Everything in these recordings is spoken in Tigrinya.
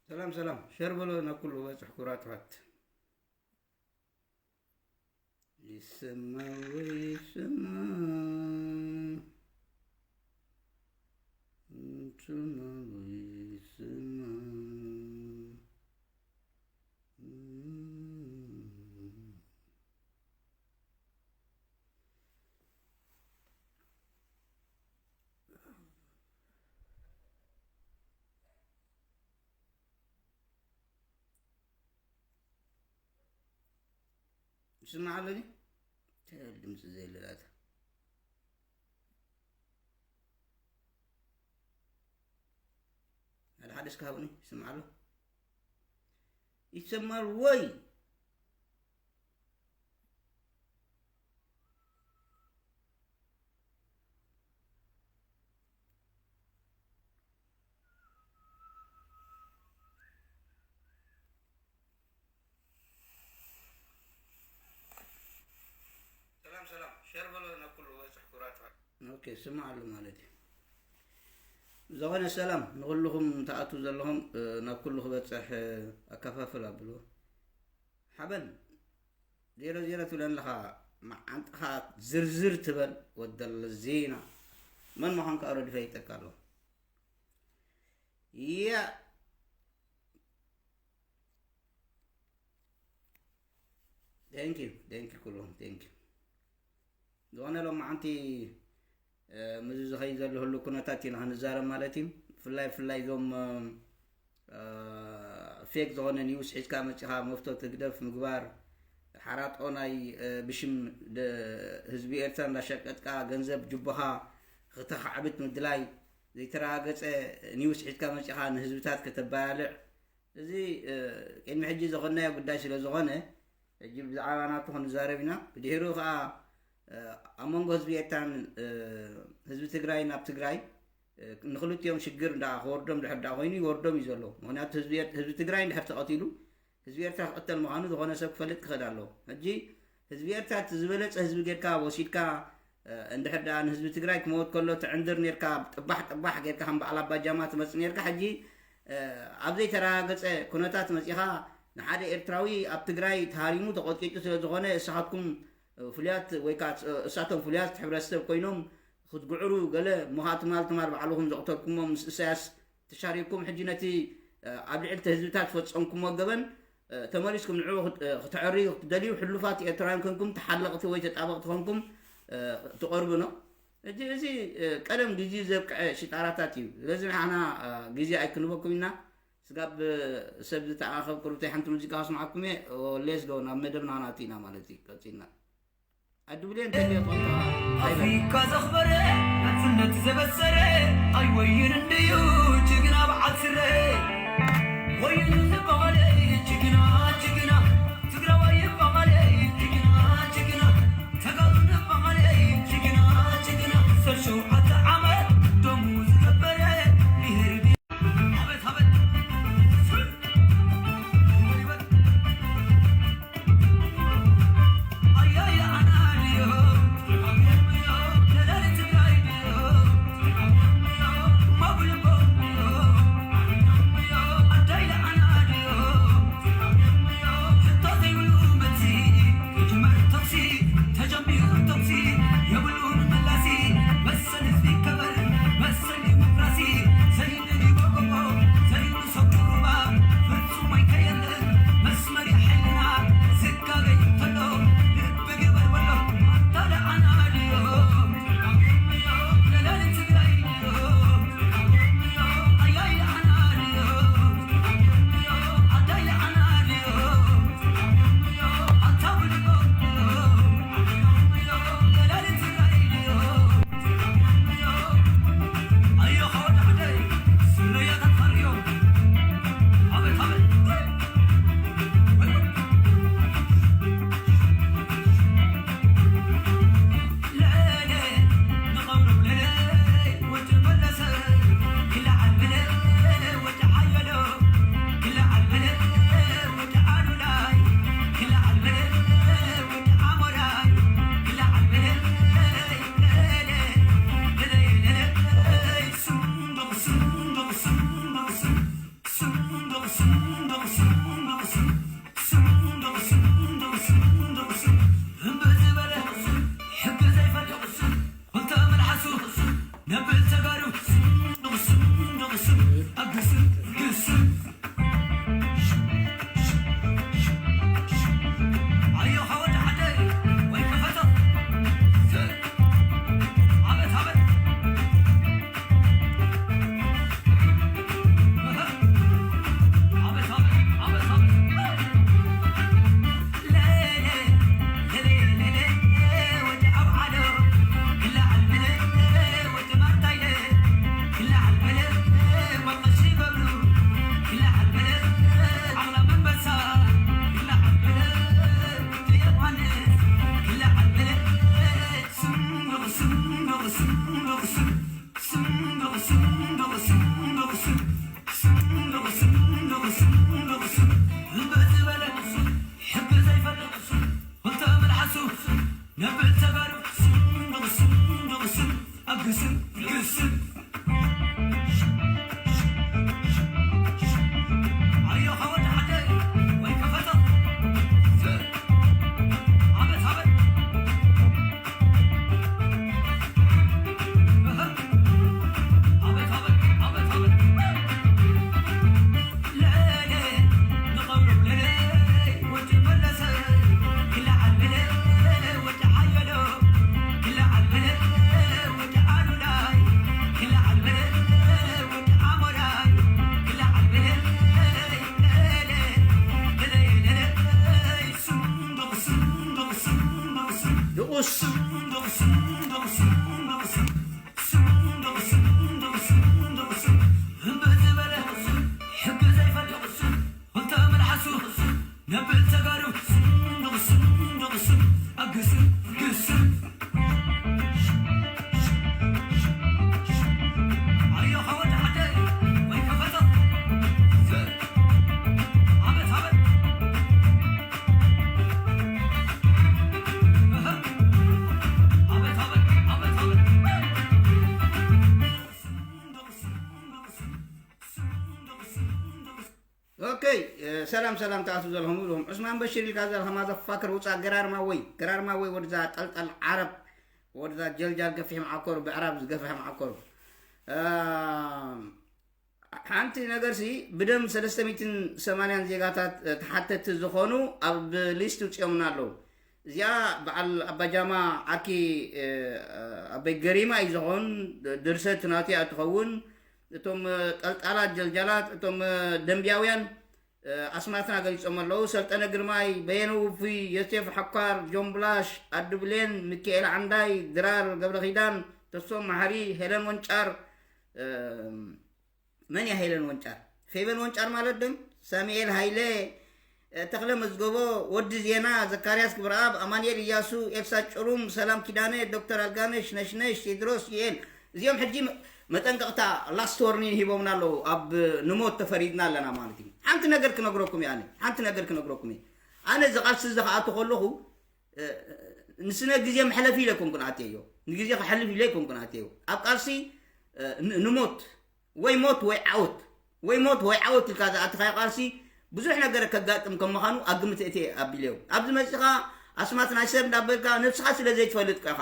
ሰላም ሰላም፣ ሸር በሎ ናብ ኩሉ በጽሕ። ክቡራት ኣሕዋት፣ ይሰማ ወይ ይሰማ፣ ይሰማ ወይ ይሰማ። ይስማዕ ኣሎ ድዩ? እንታይ ድምፂ ዘይለላታ? ሓደ ሓደ እስከ ሃቡኒ፣ ይስማዕ ኣሎ? ይሰማል ወይ? ሰላም ሰላም፣ ሸር በሎ ናብ ኩሉ በጽሕ ኩራት። ኦኬ፣ ስማዕ ኣሎ ማለት እዩ። ዝኾነ ሰላም ንኹልኹም ትኣትዉ ዘለኹም፣ እ፣ ናብ ኩሉ ክበጽሕ፣ እ፣ ኣከፋፍል ኣብልዎ። ሓበን ዜሮ ዜሮ ትብለኒ ኣለኻ፣ መዓንጥኻ ዝርዝር ትበል ወደለ ዜና። መን ምዃንካ ኦረዲ ፈሊጠካ ኣለኹ። ያ። Thank you፣ thank you ኩሉ፣ thank you። ዝኾነ ሎማዓንቲ፣ እ፣ ምስዚ ዝኸይድ ዘሎ ህሉ ኩነታት ኢና ክንዛረብ ማለት እዩ። ብፍላይ፣ ብፍላይ እዞም፣ እ፣ እ፣ ፌክ ዝኾነ ኒውስ ሒዝካ መጺኻ መፍቶ ትግደፍ ምግባር፣ ሓራጦ ናይ፣ እ፣ ብሽም ደ-፣ ህዝቢ ኤርትራ እንዳሸቀጥካ ገንዘብ ጅቦኻ ክተኻዕብት ምድላይ፣ ዘይተረጋገጸ ኒውስ ሒዝካ መጺኻ ንህዝብታት ከተባላልዕ፣ እዚ፣ እ፣ ቅድሚ ሕጂ ዘኾንናዮ ጉዳይ ስለ ዝኾነ፣ ሕጂ ብዛዕባ ናቱ ክንዛረብ ኢና። ብድሕሪኡ ኸኣ፣ እ፣ ኣብ መንጎ ህዝቢ ኤርትራን፣ እ፣ ህዝቢ ትግራይን ኣብ ትግራይ፣ እ፣ ንኽልቲኦም ሽግር እንዳ ክወርዶም ድሕር ዳ ኮይኑ ይወርዶም እዩ ዘሎ። ምኽንያቱ ህዝቢ ኤር-፣ ህዝቢ ትግራይ እንድሕር ተቐቲሉ፣ ህዝቢ ኤርትራ ክቕተል ምዃኑ ዝኾነ ሰብ ክፈልጥ ክኽእል ኣለዎ። ሕጂ ህዝቢ ኤርትራ እቲ ዝበለጸ ህዝቢ ጌርካ ወሲድካ፣ እ፣ እንድሕር ደኣ ንህዝቢ ትግራይ ክመውት ከሎ ትዕንድር ኔርካ፣ ጥባሕ ጥባሕ ጌርካ ከም በዓል ኣባ ጃማ ትመጽእ ኔርካ። ሕጂ፣ እ፣ ኣብ ዘይተረጋገጸ ኩነታት መጺኻ ንሓደ ኤርትራዊ ኣብ ትግራይ ተሃሪሙ ተቖጥቂጡ ስለ ዝኾነ እሳኻትኩም፣ እ፣ ፍሉያት ወይ ከኣ፣ እ፣ እሳቶም ፍሉያት ሕብረተሰብ ኮይኖም ክትግዕሩ ገለ እሞ ኸኣ ትማል ትማል ባዕልኹም ዘቕተልኩሞም ምስ እሳያስ ተሻሪኩም ሕጂ ነቲ፣ እ፣ ኣብ ልዕሊ እቲ ህዝብታት ዝፈጸምኩሞ ገበን፣ እ፣ ተመሊስኩም ንዕኡ ክት-፣ እ፣ ክተዕርዩ ክትደልዩ ሕሉፋት ኤርትራውያን ኮንኩም ተሓለቕቲ ወይ ተጣበቕቲ ኮንኩም፣ እ፣ ትቐርቡ ነው። ሕጂ እዚ፣ እ፣ ቀደም ግዜኡ ዘብቅዐ ሽጣራታት እዩ። ስለዚ ንሕና፣ እ፣ ግዜ ኣይክንበኩም ኢና። ስጋብ ሰብ ዝተኣኻኸብ ቅሩብተይ ሓንቲ ሙዚቃ ከስምዓኩም እየ። ኦ፣ ሌስ ጎ፣ ናብ መደብና ናቱ ኢና ማለት እዩ። ቀጺልና። ኣድብልዮ እንተልዮ ጾምካ ኣፍሪካ ዘኽበረ፣ ናጽነት ዘበሰረ፣ ኣይወይን እንድዩ ጅግና በዓል ስረ። ወይን ዝበቐለ ጅግና፣ ጅግና፣ ትግራዋይ ይበቐለ ጅግና፣ ጅግና፣ ተጋሩ ንበቐለ ጅግና፣ ጅግና፣ ሰር ሸውዓተ ዓመት ደሙ ዝገበረ ብሄር ስም ብቕስም ብቕስም ስም ብቕስም ብቕስም ብቕስም እምብእ ዝበለ ሕጊ ዘይፈልጥ ክልተ መልሓሱ ነብል ተጋሩ ንቕስም ንቕስም ኣግስም ግስም ኣዮ ሓወድ ዓደይ ወይ ከፈቶ ዓበት ዓበት ዓበት ዓበት ዓበት ዓበት ኦኬ። ሰላም ሰላም፣ ትኣትው ዘለኹም ኢኹም። ዑስማን በሽር ኢልካ ዘለኻ ማዘፋክር፣ ውፃእ። ገራርማ ወይ ገራርማ ወይ ወድዛ ጠልጠል ዓረብ፣ ወድዛ ጀልጃል ገፊሕ መዓኮር፣ ብዕራብ ዝገፍሕ መዓኮር። ሓንቲ ነገርሲ፣ ብደም ሰለስተ ሚእትን ሰማንያን ዜጋታት ተሓተቲ ዝኾኑ ኣብ ሊስት ውፅኦምና ኣለዉ። እዚኣ በዓል ኣባጃማ ዓርኪ ኣበይ ገሪማ እዩ ዝኾን፣ ድርሰት ናቱ እያ ትኸውን። እቶም ጠልጣላት ጀልጃላት፣ እቶም ደንቢያውያን ኣስማትና ገሊጾም ኣለዉ። ሰልጠነ ግርማይ፣ በየነ ውፉይ፣ ዮሴፍ ሓኳር፣ ጆን ብላሽ፣ ኣዱ ብሌን፣ ሚኪኤል ዓንዳይ፣ ድራር ገብረኺዳን፣ ተስፎም መሓሪ፣ ሄለን ወንጫር። መን እያ ሄለን ወንጫር? ፌቨን ወንጫር ማለት ድም? ሳሙኤል ሃይለ፣ ተኽለ መዝገቦ፣ ወዲ ዜና፣ ዘካርያስ ግብረኣብ፣ ኣማኑኤል እያሱ፣ ኤልሳ ጭሩም፣ ሰላም ኪዳነ፣ ዶክተር ኣልጋነሽ፣ ነሽነሽ፣ ቴድሮስ፣ ዩኤል። እዚኦም ሕጂ መጠንቀቕታ፣ ላስት ዎርኒን ሂቦምና ኣለዉ። ኣብ ንሞት ተፈሪድና ኣለና ማለት እዩ። ሓንቲ ነገር ክነግረኩም እየ ኣነ። ሓንቲ ነገር ክነግረኩም እየ። ኣነ እዚ ቃልሲ እዚ ክኣቱ ከለኹ፣ ንስነ ግዜ መሕለፊ ኢለ ኣይኮንኩን ኣትየዮ። ንግዜ ከሕልፍ ኢለ ኣይኮንኩን ኣትየዮ። ኣብ ቃልሲ ንሞት ወይ ሞት ወይ ዓወት፣ ወይ ሞት ወይ ዓወት ኢልካ ዝኣተኻዮ ቃልሲ ብዙሕ ነገር ከጋጥም ከም ምዃኑ ኣብ ግምት እትየ ኣቢለዮ። ኣብዚ መጺኻ ኣስማት ናይ ሰብ እንዳበልካ ነብስኻ ስለ ዘይትፈልጥ እኮ ኢኻ።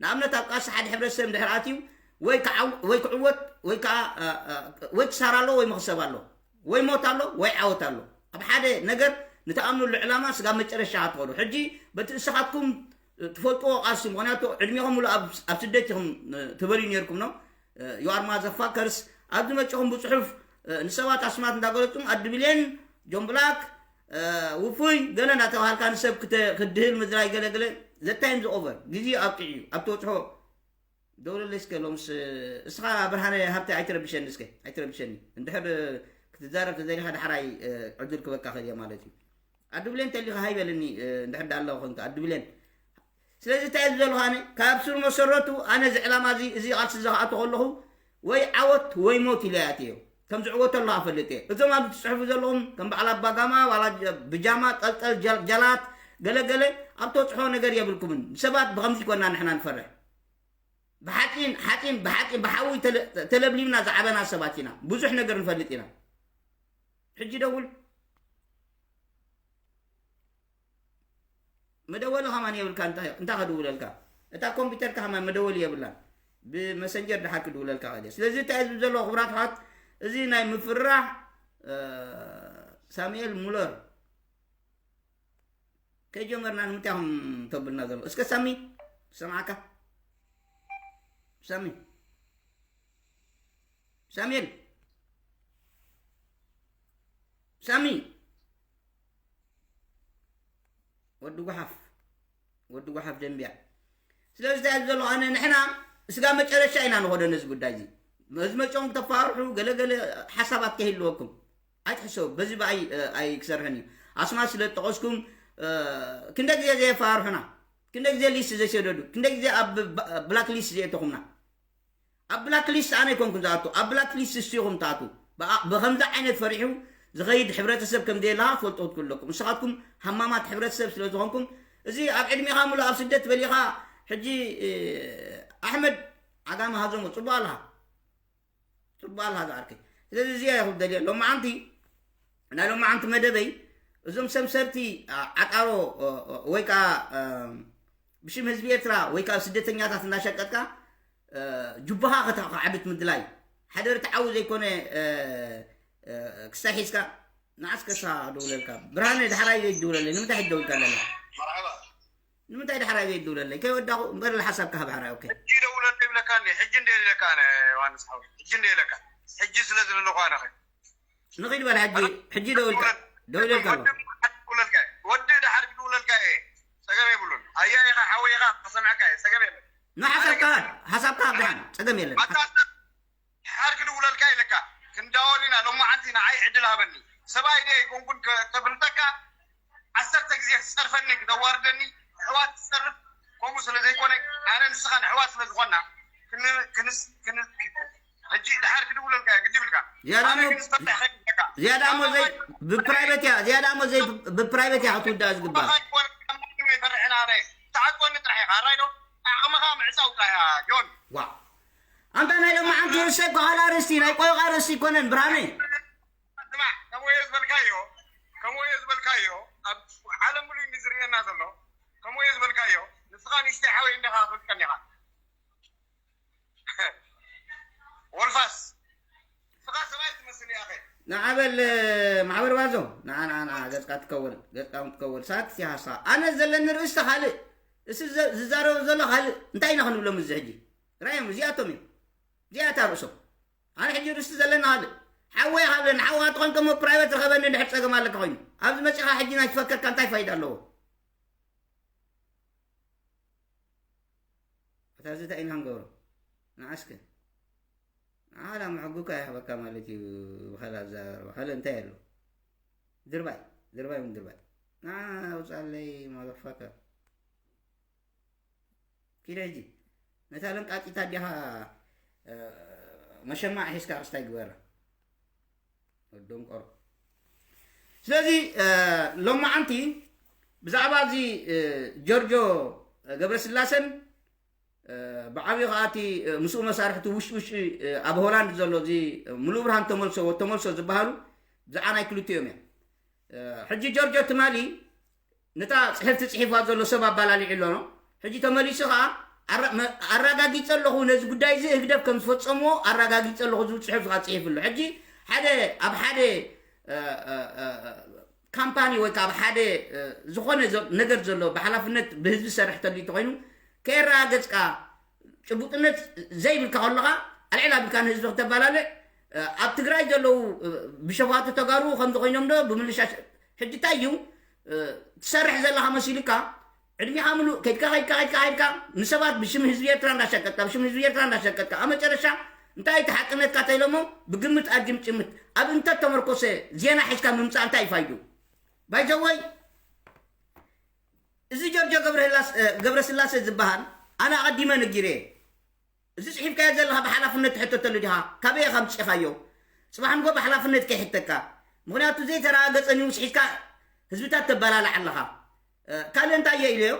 ንኣብነት ኣብ ቃልሲ ሓደ ሕብረተሰብ እንድሕር ኣትዩ ወይ ክዓው-፣ ወይ ክዕወት ወይ ከዓ፣ እ፣ እ፣ ወይ ክሳራ ኣሎ ወይ መኽሰብ ኣሎ። ወይ ሞት ኣሎ ወይ ዓወት ኣሎ። ኣብ ሓደ ነገር ንትኣምነሉ ዕላማ ስጋብ መጨረሻ ኢኻ ትኸዶ። ሕጂ በቲ እስኻትኩም ትፈልጥዎ ቃልሲ፣ ምኽንያቱ ዕድሜኹም ሙሉእ ኣብ፣ ኣብ ስደት ኢኹም፣ እ፣ ትበልዩ ነይርኩም ነው። ዩ ኣር ማዘፋከርስ። ኣብዚ መጺኹም ብጽሑፍ፣ እ፣ ንሰባት ኣስማት እንዳገለጽኩም ኣዲ ብሌን፣ ጆን ብላክ፣ እ፣ ውፉይ ገለ እንዳተባሃልካ ንሰብ ክተ-፣ ክድህል ምድላይ ገለ ገለ። The time is over። ግዜ ኣብቂዑ እዩ። ኣብ ትበጽሖ ደውለለይ እስከ ሎምስ። እስኻ ብርሃነ ሃብተ ኣይትረብሸኒ እስከ፣ ኣይትረብሸኒ። እንድሕር ክትዛረብ ተደሊኻ ዳሕራይ፣ እ፣ ዕድል ክበካ ክእል እየ ማለት እዩ። ኣዲ ብሌን ተሊኻ ሃይ በለኒ፣ እ፣ እንድሕር ዳኣ ኣለኻ ኮንካ ኣዲ ብሌን። ስለዚ እንታይ እዩ ዘለኹ ኣነ ካብ ስር መሰረቱ ኣነ እዚ ዕላማ እዚ፣ እዚ ቃልሲ እዚ ክኣቱ ከለኹ ወይ ዓወት ወይ ሞት ኢለ እየ ኣትየዮ። ከም ዝዕወት ኣለኹ ኣፈልጥ እየ። እዞም ኣብዚ ትጽሕፉ ዘለኹም ከም በዓል ኣባጋማ፣ ዋላ ጀ-፣ ብጃማ፣ ጠልጠል፣ ጀል-፣ ጀላት፣ ገለገለ ኣብ ተብጽሖ ነገር የብልኩምን። ሰባት ብኸምዚ ይኮና ንሕና ንፈርሕ። ብሓጺን፣ ሓጺን፣ ብሓጺን፣ ብሓዊ ተለ-፣ ተለብሊብና ዝዓበና ሰባት ኢና። ብዙሕ ነገር ንፈልጥ ኢና። ሕጂ ደውል። መደወሊ ከማን የብልካ። እንታይ እንታይ ከድውለልካ? እታ ኮምፒውተርካ ከማን መደወሊ የብላን። ብመሰንጀር ድሓር ክድውለልካ ኸእል እየ። ስለዚ እንታይ ዝብል ዘሎ ክቡራት ኣሕዋት፣ እዚ ናይ ምፍርራሕ ሳሙኤል ሙለር ከይጀመርና ንምንታይ ኢኹም ተብልና ዘሎ? እስከ ሳሚ ሰምዓካ። ሳሚ ሳሙኤል ሳሚ ወዲ ጓሓፍ ወዲ ጓሓፍ ደንብያ። ስለዚ እንታይ ዘሎ ኣነ ንሕና ስጋ መጨረሻ ኢና ንኸዶ ነዚ ጉዳይ እዚ። እዚ መጨውን ተፋርሑ ገለገለ ሓሳባት ከይህልወኩም ኣይትሕሰቡ። በዚ ብኣይ ኣይ ክሰርሕን እዩ። ኣስማት ስለ ዝጠቐስኩም ክንደ ግዜ ዘየፋርሑና፣ ክንደ ግዜ ሊስት ዘይሰደዱ፣ ክንደ ግዜ ኣብ ብላክ ሊስት ዘየተኹምና። ኣብ ብላክ ሊስት ኣነ ኣይኮንኩን ዝኣቱ፣ ኣብ ብላክ ሊስት ንሱ ኢኹም ትኣቱ። ብኣ- ብኸምዚ ዓይነት ፈሪሑ ዝኸይድ ሕብረተሰብ ከም ዘየለኻ ክፈልጦ ክትክእሉ ኣለኩም። ንስኻትኩም ሃማማት ሕብረተሰብ ስለ ዝኾንኩም፣ እዚ ኣብ ዕድሜኻ ሙሉ ኣብ ስደት በሊኻ፣ ሕጂ ኣሕመድ ዓጋመ ሃዞሞ ጽቡቕ ኣለኻ፣ ጽቡቕ ኣለኻ ዝዓርከይ። ስለዚ እዚኣ ኢኹም ደልዮ ሎማዓንቲ ናይ ሎማዓንቲ መደበይ እዞም ሰምሰርቲ ዓቃሮ ወይ ከዓ ብሽም ህዝቢ ኤርትራ ወይ ከዓ ስደተኛታት እናሸቀጥካ ጁባኻ ከተዓብት ምድላይ፣ ሓደር ተዓው ዘይኮነ ክሳይ ሒዝካ ንዓስከ እሳ ደውለልካ። ብርሃነ ዳሕራይ ዘይትድውለለይ ንምንታይ ሕጂ ደውልካ ኣለና? መርሓባ። ንምንታይ ዳሕራይ ዘይትድውለለይ? ከይወዳኹ እምበር ሓሳብካ ሃብ ሓራይ። ኦኬ። ሕጂ ደውለለይ ይብለካ እንዴ? ሕጂ እንዴ ኢለካ ኣነ ዮሃንስ ሓወይ? ሕጂ እንዴ ኢለካ? ሕጂ ስለ ዝለለኹ ኣነ ኸ? ንኺድ በል ሕጂ፣ ሕጂ ደውልካ። ደውለልካ ኣሎ። ወዲ ደሓር ክድውለልካ እየ። ጸገም የብሉን። ኣያ ኢኻ ሓወይ ኢኻ ክሰምዐካ እየ። ጸገም የለን። ንሓሳብካ፣ ሓሳብካ ኣብ ደሓን ጸገም የለን። ኣታ ሰብ ድሓር ክድውለልካ ኢለካ። ክንዳወል ኢና ሎማዓንቲ ንዓይ ዕድል ሃበኒ። ሰብኣይ ድየ ኣይኮንኩን ከ- ከፍልጠካ ዓሰርተ ግዜ ክትጸርፈኒ ክተዋርደኒ ኣሕዋት ትጸርፍ ከምኡ ስለ ዘይኮነ ኣነ ንስኻን ኣሕዋት ስለ ዝኾና ክን- ክንስ- ክን- ሕጂ ድሓር ክድውለልካ እየ ግዲ ብልካ። ዝያዳ ኣነ እሞ- ግን ዝፈትሕ ከይብለካ። ዝያዳ እሞ ዘይ ብፕራይቬት እያ፣ ዝያዳ እሞ ዘይ ብፕራይቬት እያ ክትውዳእ ዝግባእ። ኣይኮነን ኣነ ትዓጽወኒ ጥራሕ ኢኻ ኣራይ ዶ ዓቕምኻ ምዕጻው ጥራሕ እያ ጆን። ዋ ኣንታ ናይ ሎማዓንቲ ርእሰ ጓሃል ኣርእስቲ ናይ ቆይቓ ርእስቲ ኣይኮነን ብርሃነ። ስማዕ ከምኡ እየ ዝበልካዮ ከምኡ እየ ዝበልካዮ ኣብ ዓለም ሙሉ እዩ ዝርእየና ዘሎ። ከምኡ እየ ዝበልካዮ ንስኻ ንእሽተይ ሓወይ እንዲኻ ክብልቀኒ ኢኻ። ወልፋስ ንስኻ ሰብኣይ ትመስል ኢኻ። ንዓበል ማሕበር ባዞ ንዓ ንዓ ንዓ ገጽካ ትከወል ገጽካ ትከወል ሳት ሲሃሳ ኣነ ዘለኒ ርእስቲ ካልእ እሱ ዝዛረቡ ዘሎ ካልእ እንታይ ኢና ክንብሎም እዚ ሕጂ ራዮም እዚኣቶም እዮም። እዚኣ እታ ርእሶም። ኣነ ሕጂ ርስቲ ዘለና ካልእ ሓወይ ሃብለኒ ሓውኻ ተኾንከሞ ፕራይቨት ርኸበኒ እንድሕር ጸገም ኣለካ ኮይኑ ኣብዚ መጺኻ ሕጂ ናይ ትፈከርካ እንታይ ፋይዳ ኣለዎ? እታ እዚ እንታይ ኢና ክንገብሮ? ንዓስከ ንዓላ ምሕጉካ ይሕበካ ማለት እዩ። ብኻልእ ኣዘራርባ ካልእ እንታይ ኣሎ? ድርባይ ድርባይ ውን ድርባይ ንዓ ውፃለይ ማዘፋካ ኪድ ሕጂ ነታ ለንቃጢት ኣዴኻ መሸማዕ ሒዝካ ክስታይ ግበራ። ወዶም ቆሮ ስለዚ ሎማዓንቲ ብዛዕባ እዚ ጆርጆ ገብረስላሰን ብዓብዩ ከዓ እቲ ምስኡ መሳርሕቲ ውሽጢ ውሽጢ ኣብ ሆላንድ ዘሎ እዚ ሙሉእ ብርሃን ተመልሶ ተመልሶ ዝበሃሉ ብዛዕባ ናይ ክልቲኦም እዮም። ሕጂ ጆርጆ ትማሊ ነታ ጽሕፍቲ ጽሒፋ ዘሎ ሰብ ኣባላሊዑ ኣሎ ነው። ሕጂ ተመሊሱ ከኣ ኣራጋጊጸ ኣለኹ ነዚ ጉዳይ እዚ ህግደፍ ከም ዝፈጸምዎ ኣራጋጊጸ ኣለኹ ዝብል ጽሑፍ ከኣ ጽሒፉ ኣሎ። ሕጂ ሓደ ኣብ ሓደ ካምፓኒ ወይ ከዓ ኣብ ሓደ ዝኾነ ነገር ዘሎ ብሓላፍነት ብህዝቢ ዝሰርሕ ተልዩ ተኮይኑ ከየረጋገጽካ ጭቡጥነት ዘይብልካ ከለኻ ኣልዕል ኣቢልካ ንህዝቢ ክተባላልዕ ኣብ ትግራይ ዘለዉ ብሸፋቱ ተጋሩ ከምዚ ኮይኖም ዶ ብምልሻ ሕጂ እንታይ እዩ ትሰርሕ ዘለኻ መሲሉካ ዕድሜኻ ምሉእ ከድካ ከድካ ከድካ ከድካ ንሰባት ብሽም ህዝቢ ኤርትራ እንዳሸቀጥካ ብሽም ህዝቢ ኤርትራ እንዳሸቀጥካ ኣብ መጨረሻ እንታይ እቲ ሓቅነትካ ተይሎሞ ብግምት ኣድግም ጭምት ኣብ እንተ ተመርኮሰ ዜና ሒዝካ ምምፃእ እንታይ ይፋይዱ ባይዘወይ እዚ ጆርጆ ገብረስላሴ ዝበሃል ኣነ ኣቐዲመ ነጊረ እዚ ጽሒፍካዮ ዘለኻ ብሓላፍነት ትሕተተሉ ዲኻ? ካበይ ኢኻ ኣምጺእኻዮ? ጽባሕ ንጎ ብሓላፍነት ከይሕተካ። ምኽንያቱ ዘይተረጋገጸ ኒውስ ሒዝካ ህዝብታት ተበላልዕ ኣለኻ። ካልእ እንታይ እየ ኢለዮ?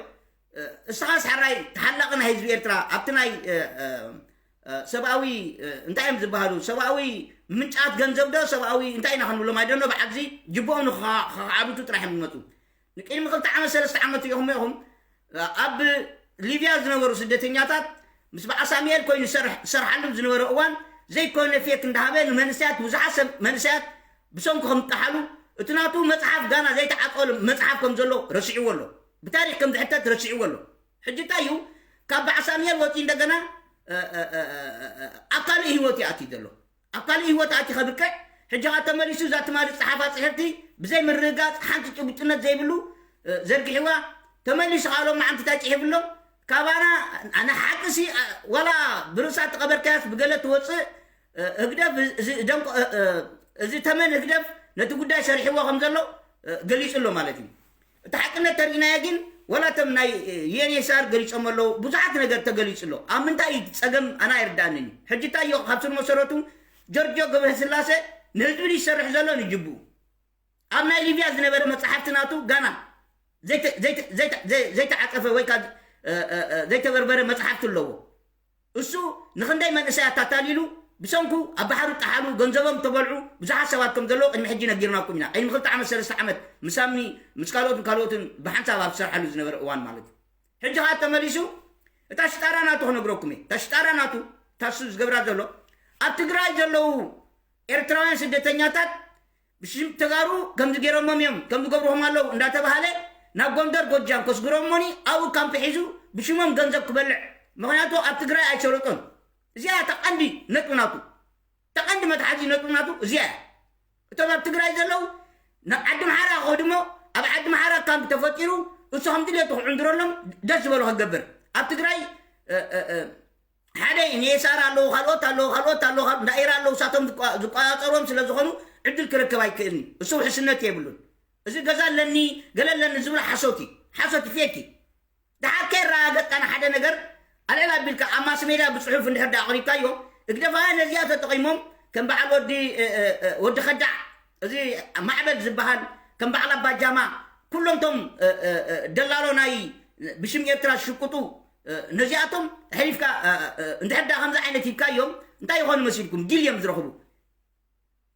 እስኻስ ሕራይ ተሓላቒ ናይ ህዝቢ ኤርትራ ኣብቲ ናይ ሰብኣዊ እንታይ እዮም ዝበሃሉ ሰብኣዊ ምንጫት ገንዘብ ዶ ሰብኣዊ እንታይ ኢና ክንብሎም ኣይደኖ ብዓዚ ጅብኦም ንኸዓብቱ ጥራሕ እዮም ዝመፁ። ንቅድሚ ክልተ ዓመት ሰለስተ ዓመት ኢኹም ኢኹም ኣብ ሊብያ ዝነበሩ ስደተኛታት ምስ በዓል ሳሙኤል ኮይኑ ዝሰርሓሉ ዝነበረ እዋን ዘይኮነ ፌክ እንዳሃበ ንመንስያት ብዙሓት ሰብ መንስያት ብሰንኩ ከምጣሓሉ እቲ ናቱ መፅሓፍ ጋና ዘይተዓፀሉ መፅሓፍ ከም ዘሎ ረሲዕዎ ኣሎ። ብታሪክ ከም ዝሕተት ረሲዕዎ ኣሎ። ሕጂ እንታይ እዩ ካብ በዓል ሳሙኤል ወፂ እንደገና ኣብ ካልእ ህይወት ይኣትዩ ዘሎ። ኣብ ካልእ ህይወት ኣቲ ከብቅዕ ሕጂ ኸዓ ተመሊሱ እዛ ትማሊ ፀሓፋ ፅሕፍቲ ብዘይ ምርግጋፅ ሓንቲ ጭቡጥነት ዘይብሉ ዘርጊሕዋ ተመሊሱ ካልኦም መዓንቲ እንታይ ፅሒፍሎም ካባና ንሓቅሲ ዋላ ብርእሳ ተቐበርካያስ ብገለ ትወፅእ ህግደፍ እዚ ተመን ህግደፍ ነቲ ጉዳይ ሰሪሕዎ ከም ዘሎ ገሊፁ ኣሎ ማለት እዩ። እቲ ሓቅነት ተርእናዮ ግን ወላ እቶም ናይ ዩኤንኤስኣር ገሊፆም ኣለዉ ብዙሓት ነገር ተገሊፁ ኣሎ። ኣብ ምንታይ እዩ ጸገም ኣና ኣይርዳእንን እዩ። ሕጂ እንታይ እዮ ካብ ስር መሰረቱ ጆርጆ ገብረስላሴ ንህዝቢ ዝሰርሕ ዘሎ ንጅብኡ ኣብ ናይ ሊብያ ዝነበረ መፅሓፍቲ ናቱ ጋና ዘይተዓፀፈ ወይ ዘይተበርበረ መፅሓፍቲ ኣለዎ። እሱ ንክንደይ መንእሰያት ኣታሊሉ ብሰንኩ ኣብ ባሕሪ ጠሓሉ ገንዘቦም ተበልዑ ብዙሓት ሰባት ከም ዘለዉ ቅድሚ ሕጂ ነጊርናኩም ኢና። ቅድሚ ክልተ ዓመት ሰለስተ ዓመት ምሳምኒ ምስ ካልኦትን ካልኦትን ብሓንሳብ ኣብ ዝሰርሓሉ ዝነበረ እዋን ማለት እዩ። ሕጂ ከዓ ተመሊሱ እታ ሽጣራ ናቱ ክነግረኩም እየ። እታ ሽጣራ ናቱ ታሱ ዝገብራ ዘሎ ኣብ ትግራይ ዘለዉ ኤርትራውያን ስደተኛታት ብሽም ተጋሩ ከምዚ ገይሮሞም እዮም ከምዚ ገብርዎም ኣለዉ እንዳተባሃለ ናብ ጎንደር ጎጃም ከስግሮሞኒ ኣብኡ ካምፕ ሒዙ ብሽሞም ገንዘብ ክበልዕ። ምክንያቱ ኣብ ትግራይ ኣይሸረጦን። እዚኣ እታ ቀንዲ ነጥቢ ናቱ እታ ቀንዲ መትሓዚ ነጥቢ ናቱ እዚኣ እያ። እቶም ኣብ ትግራይ ዘለዉ ናብ ዓዲ ምሓራ ክኸዱ እሞ ኣብ ዓዲ ምሓራ ካምፕ ተፈጢሩ እሱ ከም ድሌቱ ክዕንድረሎም ደስ ዝበሎ ክገብር ኣብ ትግራይ ሓደ ኔሳር ኣለዉ ካልኦት ኣለዉ ካልኦት ኣለዉ እንዳኤራ ኣለዉ ሳቶም ዝቋ- ዝቋፃፀርዎም ስለ ዝኾኑ ዕድል ክረከብ ኣይክእልን። እሱ ውሕስነት የብሉን። እዚ ገዛ ኣለኒ ገለ ኣለኒ ዝብሎ ሓሶት እዩ። ሓሶት ፌክ እዩ። ደሓር ከይረጋገፅካ ንሓደ ነገር ኣልዕል ኣቢልካ ኣብ ማስ ሜድያ ብፅሑፍ እንድሕር ዳ ኣቕሪብካዮ እግደፋውያን ነዚኣ ተጠቒሞም ከም በዓል ወዲ ወዲ ከዳዕ እዚ ማዕበል ዝበሃል ከም በዓል ኣባጃማ ኩሎም ቶም ደላሎ ናይ ብሽም ኤርትራ ዝሽቅጡ ነዚኣቶም ሕሊፍካ እንድሕር ዳ ከምዚ ዓይነት ሂብካዮም እንታይ ይኾኑ መሲልኩም ዲል እዮም ዝረኽቡ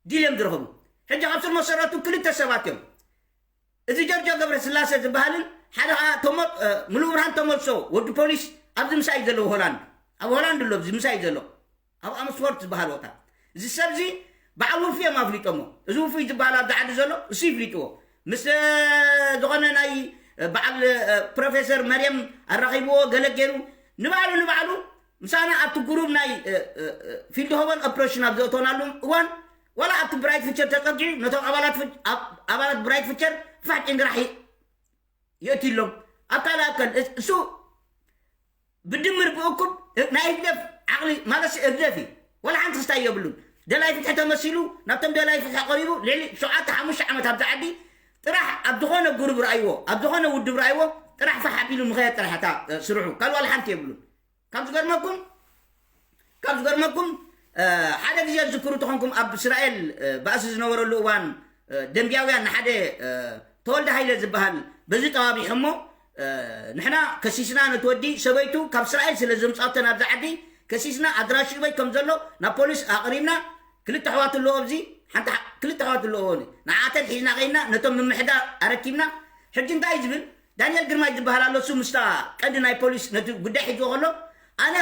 ዲል እዮም ዝረኽቡ ሕጂ ካብ ስር መሰረቱ ክልተ ሰባት እዮም እዚ ጀርጆ ገብረ ስላሴ ዝበሃልን ሓደ ከዓ ሙሉእ ብርሃን ተመልሶ ወዲ ፖሊስ ኣብዚ ምሳይ ዘለዎ ሆላንድ ኣብ ሆላንድ ኣሎ ኣብዚ ምሳይ ዘሎ ኣብ ኣምስፎርት ዝበሃል ቦታ እዚ ሰብ እዚ በዓል ውፉይ እዮም ኣፍሊጦሞ እዚ ውፉይ ዝበሃል ኣብዚ ዓዲ ዘሎ እሱ ይፍሊጥዎ ምስ ዝኾነ ናይ በዓል ፕሮፌሰር መርየም ኣራኺብዎ ገለ ገይሩ ንባዕሉ ንባዕሉ ምሳና ኣብቲ ጉሩብ ናይ ፊልድ ሆበን ኦፕሬሽን ኣብ ዘእተናሉ እዋን ዋላ ኣብቲ ብራይት ፊቸር ተፀጊዑ ነቶም ኣባላት ብራይት ፊቸር ፋሕ ጭንግራሕ የእትሎም ኣብ ካልእ ኣካል እሱ ብድምር ብእኩብ ናይ ህግደፍ ዓቕሊ ማለት ህግደፍ እዩ። ወላ ሓንቲ ክስታይ የብሉን። ደላይ ፍትሒ ተመሲሉ ናብቶም ደላይ ፍትሒ ቀሪቡ ልዕሊ ሸውዓተ ሓሙሽተ ዓመት ኣብዚ ዓዲ ጥራሕ ኣብ ዝኾነ ጉሩብ ረኣይዎ ኣብ ዝኾነ ውድብ ረኣይዎ ጥራሕ ፋሕ ኣቢሉ ምኸየድ ጥራሕ እታ ስርሑ ካልእ ዋላ ሓንቲ የብሉን። ካብ ዝገርመኩም ካብ ዝገርመኩም ሓደ ግዜ ዝክሩ ተኾንኩም ኣብ እስራኤል ባእሲ ዝነበረሉ እዋን ደንብያውያን ንሓደ ተወልደ ሃይለ ዝበሃል በዚ ጠባቢሖሞ ንሕና ከሲስና ነቲ ወዲ ሰበይቱ ካብ እስራኤል ስለ ዘምፃቶ ናብዚ ዓዲ ከሲስና ኣድራሽኡ በይ ከም ዘሎ ናብ ፖሊስ ኣቕሪብና ክልተ ኣሕዋት ኣለዎ ኣብዚ ሓንቲ ክልተ ኣሕዋት ኣለዎ ንዓተን ሒዝና ኸይና ነቶም ምምሕዳር ኣረኪብና ሕጂ እንታይ ዝብል ዳንኤል ግርማይ ዝበሃል ኣሎ እሱ ምስታ ቀንዲ ናይ ፖሊስ ነቲ ጉዳይ ሒዝዎ ከሎ ኣነ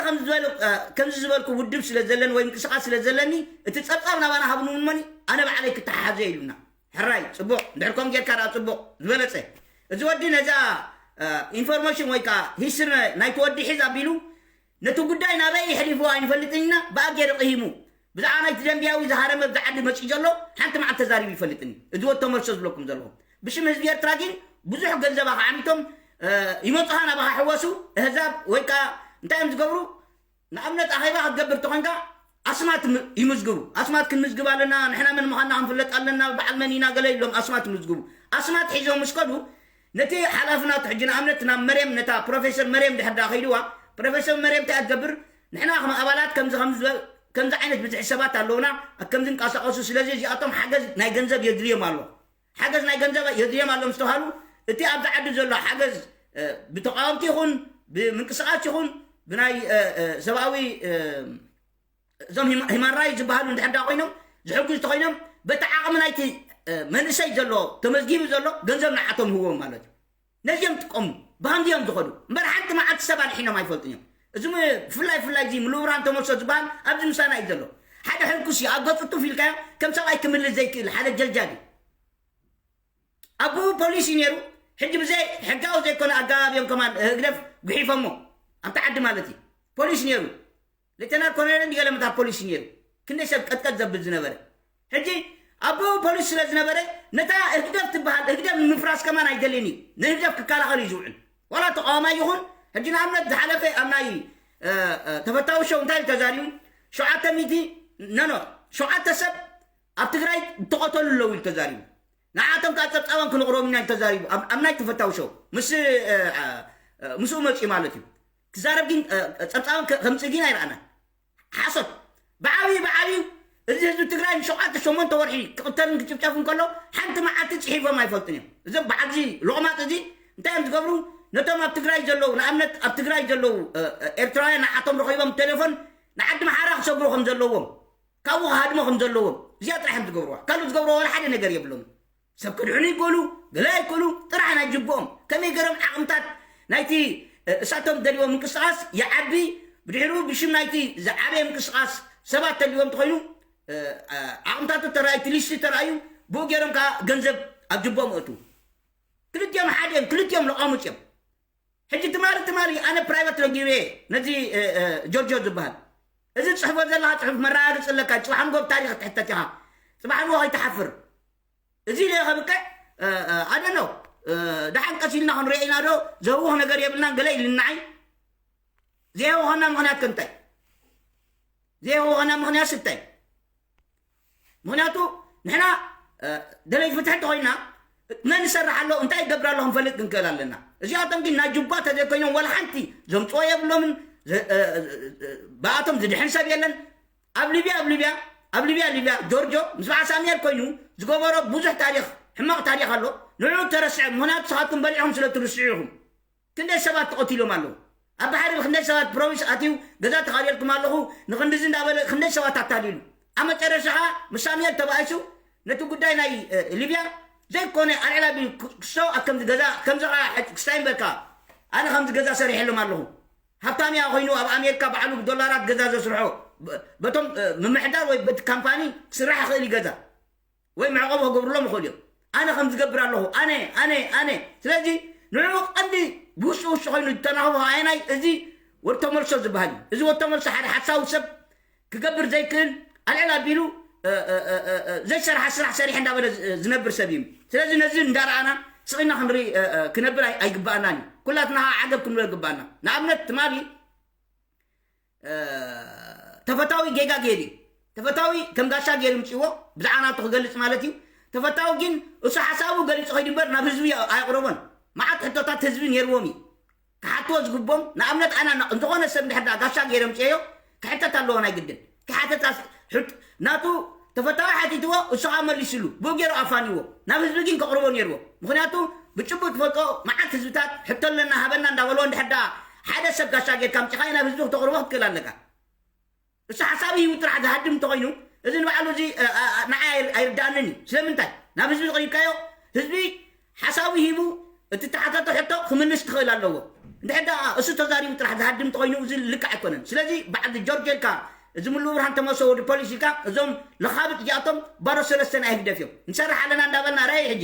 ከምዚ ዝበልኩ ውድብ ስለ ዘለኒ ወይ ምንቅስቃስ ስለ ዘለኒ እቲ ፀብፃብ ናባና ሃብኒ እውን መኒ ኣነ ባዕለይ ክተሓሓዞ ኢሉና ሕራይ ፅቡቅ እንድሕር ከም ጌርካ ዳ ፅቡቅ ዝበለፀ እዚ ወዲ ነዛ ኢንፎርሜሽን ወይ ከዓ ሂስትሪ ናይቲ ወዲ ሒዝ ኣቢሉ ነቲ ጉዳይ ናበይ ይሕሊፍዎ ኣይንፈልጥን ኢና ብኣ ገይሩ ቅሂሙ ብዛዕባ ናይቲ ደንብያዊ ዝሃረመ ብዛ ዓዲ መፂኡ ዘሎ ሓንቲ መዓልቲ ተዛሪቡ ይፈልጥን እዩ እዚ ወድ ተመልሶ ዝብለኩም ዘለኹም ብሽም ህዝቢ ኤርትራ ግን ብዙሕ ገንዘብ ኣኸዓሚቶም ይመፁኻ ናባኻ ሕወሱ እህዛብ ወይ ከዓ እንታይ እዮም ዝገብሩ ንኣብነት ኣኼባ ክትገብር ተኾንካ ኣስማት ይምዝግቡ ኣስማት ክንምዝግብ ኣለና ንሕና መን ምዃንና ክንፍለጥ ኣለና በዓል መን ኢና ገለ ኢሎም ኣስማት ይምዝግቡ ኣስማት ሒዞም ምስ ከዱ ነቲ ሓላፊ ናቱ ሕጂ ንኣብነት ናብ መርየም ነታ ፕሮፌሰር መርየም ድሕር ዳ ከይድዋ ፕሮፌሰር መርየም እንታይ ትገብር ንሕና ከም ኣባላት ከምዚ ከምዚ ዓይነት ብዝሒ ሰባት ኣለውና ከምዚ እንቀሳቀሱ ስለዚ እዚኣቶም ሓገዝ ናይ ገንዘብ የድልዮም ኣሎ ሓገዝ ናይ ገንዘብ የድልዮም ኣሎ ምስ ተባሃሉ እቲ ኣብዚ ዓዲ ዘሎ ሓገዝ ብተቃወምቲ ይኹን ብምንቅስቃስ ይኹን ብናይ ሰብኣዊ እዞም ሂማን ራይት ዝበሃሉ እንድሕር ዳ ኮይኖም ዝሕግዙ ተኾይኖም በቲ ዓቕሚ ናይቲ መንእሰይ ዘሎ ተመዝጊቡ ዘሎ ገንዘብ ንዓቶም ይህዎም ማለት እዩ። ነዚኦም ጥቀሙ። ብኸምዚ እዮም ዝኸዱ እምበር ሓንቲ መዓልቲ ሰብ ኣድሒኖም ኣይፈልጡን እዮም። እዚ ብፍላይ ፍላይ እዚ ምልውራን ተመልሶ ዝበሃል ኣብዚ ምሳና እዩ ዘሎ። ሓደ ሕልኩስ እዩ ኣብ ገፁ ቱፍ ኢልካዮ ከም ሰብኣይ ክምልስ ዘይክእል ሓደ ጀልጃል እዩ። ኣቦኡ ፖሊስ እዩ ነይሩ። ሕጂ ብዘይ ሕጋዊ ዘይኮነ ኣገባብ እዮም ከማን ህግደፍ ጉሒፎሞ ኣብቲ ዓዲ ማለት እዩ። ፖሊስ ነይሩ። ሌተናል ኮሎኔል እንዲ ገለ መታ ፖሊስ ነይሩ። ክንደይ ሰብ ቀጥቀጥ ዘብል ዝነበረ። ሕጂ ኣቦኡ ፖሊስ ስለ ዝነበረ ነታ ህግደፍ ትበሃል ህግደፍ ንምፍራስ ከማን ኣይደልን እዩ። ንህግደፍ ክከላኸል እዩ ዝውዕል። ዋላ ተቃዋማይ ይኹን ሕጂ ንኣብነት ዝሓለፈ ኣብ ናይ ተፈታዊ ሸው እንታይ ተዛሪቡ? ሸውዓተ ሚእቲ ነኖ ሸውዓተ ሰብ ኣብ ትግራይ ተቐተሉ ኣለዉ ኢሉ ተዛሪቡ። ንዓቶም ከዓ ፀብፃቦም ክንቕርቦም ኢና ተዛሪቡ ኣብ ናይ ተፈታዊ ሸው ምስ ምስኡ መፅኡ ማለት እዩ። ክዛረብ ግን ፀብፃቦም ከምፅእ ግን ኣይረኣና። ሓሶት ብዓብዩ ብዓብዩ እዚ ህዝቢ ትግራይ ንሸውዓተ ሸሞንተ ወርሒ ክቕተልን ክጭፍጨፍን ከሎ ሓንቲ መዓልቲ ፅሒፎም ኣይፈልጡን እዮም። እዞም በዓልዚ ሎቕማጥ እዚ እንታይ እዮም ዝገብሩ? ነቶም ኣብ ትግራይ ዘለዉ ንኣብነት ኣብ ትግራይ ዘለዉ ኤርትራውያን ንዓቶም ረኺቦም ቴሌፎን ንዓዲ ምሓራ ክሰግሩ ከም ዘለዎም ካብኡ ክሃድሞ ከም ዘለዎም እዚኣ ጥራሕ እዮም ዝገብርዋ። ካልእ ዝገብርዎ ወላ ሓደ ነገር የብሎም። ሰብ ክድሕኑ ይክእሉ፣ ገለ ኣይክእሉ፣ ጥራሕ ናይ ጅብኦም ከመይ ገይሮም ዓቕምታት ናይቲ እሳቶም ደልዎም ምንቅስቃስ ይዓቢ። ብድሕሩ ብሽም ናይቲ ዝዓበየ ምንቅስቃስ ሰባት ተልዎም ተኮይኑ ዓቕምታቱ ተራእዩ፣ ሊስቲ ተራእዩ፣ ብኡ ገይሮም ከዓ ገንዘብ ኣብ ጅብኦም እእትዉ። ክልቲኦም ሓደ እዮም፣ ክልቲኦም ለቋሙፅ እዮም። ሕጂ ትማሊ ትማሊ ኣነ ፕራይቨት ረጊበ ነዚ ጆርጆ ዝበሃል እዚ ፅሕፎ ዘለካ ፅሑፍ መረጋገፂ ኣለካ። ፅባሕ ንጎ ብታሪክ ትሕተት ኢኻ። ፅባሕ ንጎ ከይትሓፍር እዚ ኢለ ከብቅዕ ኣደነው ደሓን ቀስ ኢልና ክንሪኦ ኢና ዶ? ዘህውኽ ነገር የብልናን ገለ ኢልናዓይ። ዘየህወኸና ምክንያት ከንታይ? ዘየህወኸና ምክንያት ስታይ? ምክንያቱ ንሕና ደለይ ፍትሒ እንተኮይና መን ይሰርሕ ኣሎ እንታይ ይገብር ኣሎ ክንፈልጥ ክንክእል ኣለና። እዚኣቶም ግን ናይ ጅባ ተዘይኮይኖም ዋላ ሓንቲ ዘምፅኦ የብሎምን። ብኣቶም ዝድሕን ሰብ የለን። ኣብ ሊብያ ኣብ ሊብያ ኣብ ሊብያ ሊብያ ጆርጆ ምስ በዓል ሳሙኤል ኮይኑ ዝገበሮ ብዙሕ ታሪክ ሕማቅ ታሪክ ኣሎ። ንዑ ተረስዐ ምክንያቱ ንስኻትኩም በሊዕኹም ስለ ትርስዑ ኢኹም። ክንደይ ሰባት ተቐቲሎም ኣለዉ። ኣብ ባሕሪ ብክንደይ ሰባት ፕሮቪንስ ኣትዩ ገዛ ተኻልየልኩም ኣለኹ ንክንድዚ እንዳበለ ክንደይ ሰባት ኣታሊሉ። ኣብ መጨረሻ ከዓ ምስ ሳሙኤል ተባኢሱ ነቲ ጉዳይ ናይ ሊብያ ዘይኮነ ኣልዕላ ቢሉ ክሶ ኣብ ከምዚ ገዛ ከምዚ ከዓ ክስታይ እምበልካ ኣነ ከምዚ ገዛ ሰሪሐሎም ኣለኹ። ሃብታምያ ኮይኑ ኣብ ኣሜሪካ ባዕሉ ብዶላራት ገዛ ዘስርሖ በቶም ምምሕዳር ወይ በቲ ካምፓኒ ክስራሕ ይኽእል እዩ ገዛ ወይ መዕቆቢ ክገብርሎም ይኽእሉ እዮም። ኣነ ከም ዝገብር ኣለኹ ኣነ ኣነ ኣነ ስለዚ ንዕኡ ቀንዲ ብውሽጢ ውሽጢ ኮይኑ ዝተናኽቦ ኣየናይ እዚ ወድ ተመልሶ ዝበሃል እዩ። እዚ ወድ ተመልሶ ሓደ ሓሳዊ ሰብ ክገብር ዘይክእል ኣልዕል ኣቢሉ ዘይሰርሓ ስራሕ ሰሪሕ እንዳበለ ዝነብር ሰብ እዩ። ስለዚ ነዚ እንዳረኣና ስቕና ክንርኢ ክነብር ኣይግባኣናን እዩ። ኩላትና ከዓ ዓገብ ክንብሎ ይግባኣና። ንኣብነት ትማሊ ተፈታዊ ጌጋ ገይሩ እዩ። ተፈታዊ ከም ጋሻ ገይሩ ምፅዎ ብዛዕባ ናቱ ክገልፅ ማለት እዩ። ተፈታዊ ግን እሱ ሓሳቡ ገሊፁ ከይዱ እምበር ናብ ህዝቢ ኣየቕረቦን። መዓት ሕቶታት ህዝቢ ነይርዎም እዩ ክሓትዎ ዝግቦም። ንኣብነት ኣና ዝኾነ ሰብ እንድሕር ጋሻ ገይረ ምፅዮ ክሕተት ኣለዎ ናይ ግድን ክሓተት ናቱ ተፈታዊ ሓቲትዎ እሱ ከዓ መሊስሉ ብኡ ገይሩ ኣፋንዎ ናብ ህዝቢ ግን ከቕርቦ ነይርዎ። ምክንያቱ ብጭቡጥ ትፈልጦ መዓት ህዝብታት ሕቶ ኣለና ሃበና እንዳበልዎ እንድሕር ደኣ ሓደ ሰብ ጋሻ ጌርካ ምፂኻዮ ናብ ህዝቢ ክተቕርቦ ክትክእል ኣለካ። እሱ ሓሳብ ሂቡ ጥራሕ ዝሃድም እንተኮይኑ እዚ ንባዕሉ እዚ ንዓይ ኣይርዳእንን እዩ። ስለምንታይ ናብ ህዝቢ ዝቕሪብካዮ ህዝቢ ሓሳቡ ሂቡ እቲ ተሓተቶ ሕቶ ክምልስ ክኽእል ኣለዎ። እንድሕር ደኣ እሱ ተዛሪቡ ጥራሕ ዝሃድም እንተኮይኑ እዚ ልክዕ ኣይኮነን። ስለዚ በዓል ጆርጅ ኢልካ እዚ ሙሉእ ብርሃን ተመሶ ወዲ ፖሊስ ኢልካ እዞም ለኻብጥ እዚኣቶም ባዶ ሰለስተን ኣይህግደፍ እዮም። ንሰርሕ ኣለና እንዳበልና ራይ ሕጂ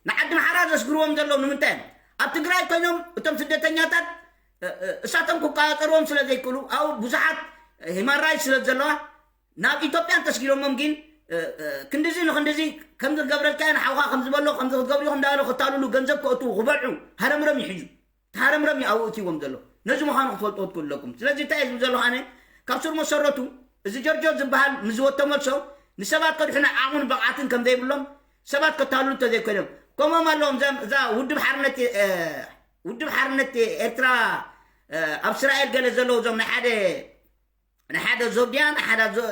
ንዓዲ ምሓራ ዘስግርዎም ዘለዉ ንምንታይ እዮም? ኣብ ትግራይ ኮይኖም እቶም ስደተኛታት እሳቶም ክቋፀርዎም ስለ ዘይክእሉ ኣብኡ ብዙሓት ሂማን ራይት ስለ ዘለዋ ናብ ኢትዮጵያ እንተስጊሮሞም ግን ክንድዚ ንክንድዚ ከምዚ ክገብረልካ ንሓውካ ከምዝበሎ ከምዚ ክትገብሩ ኢኹም እንዳበለ ክታልሉ ገንዘብ ከእትዉ ክበልዑ ሃረምረም ይሕዙ። ተሃረምረም እዩ ኣብኡ እትይዎም ዘሎ። ነዚ ምዃኑ ክትፈልጡ ክትክእሉ ኣለኩም። ስለዚ እንታይ ዝብል ዘለኹ ኣነ ካብ ስር መሰረቱ እዚ ጆርጆ ዝበሃል ምዝወቶ መልሶ ንሰባት ከድሕኑ ዓቕሙን ብቕዓትን ከም ዘይብሎም ሰባት ከታልሉ እንተዘይኮይኖም ከምኦም ኣለዎም። እዛ ውድብ ሓርነት ውድብ ሓርነት ኤርትራ ኣብ እስራኤል ገለ ዘለዉ እዞም ናይ ሓደ ንሓደ ዞብድያን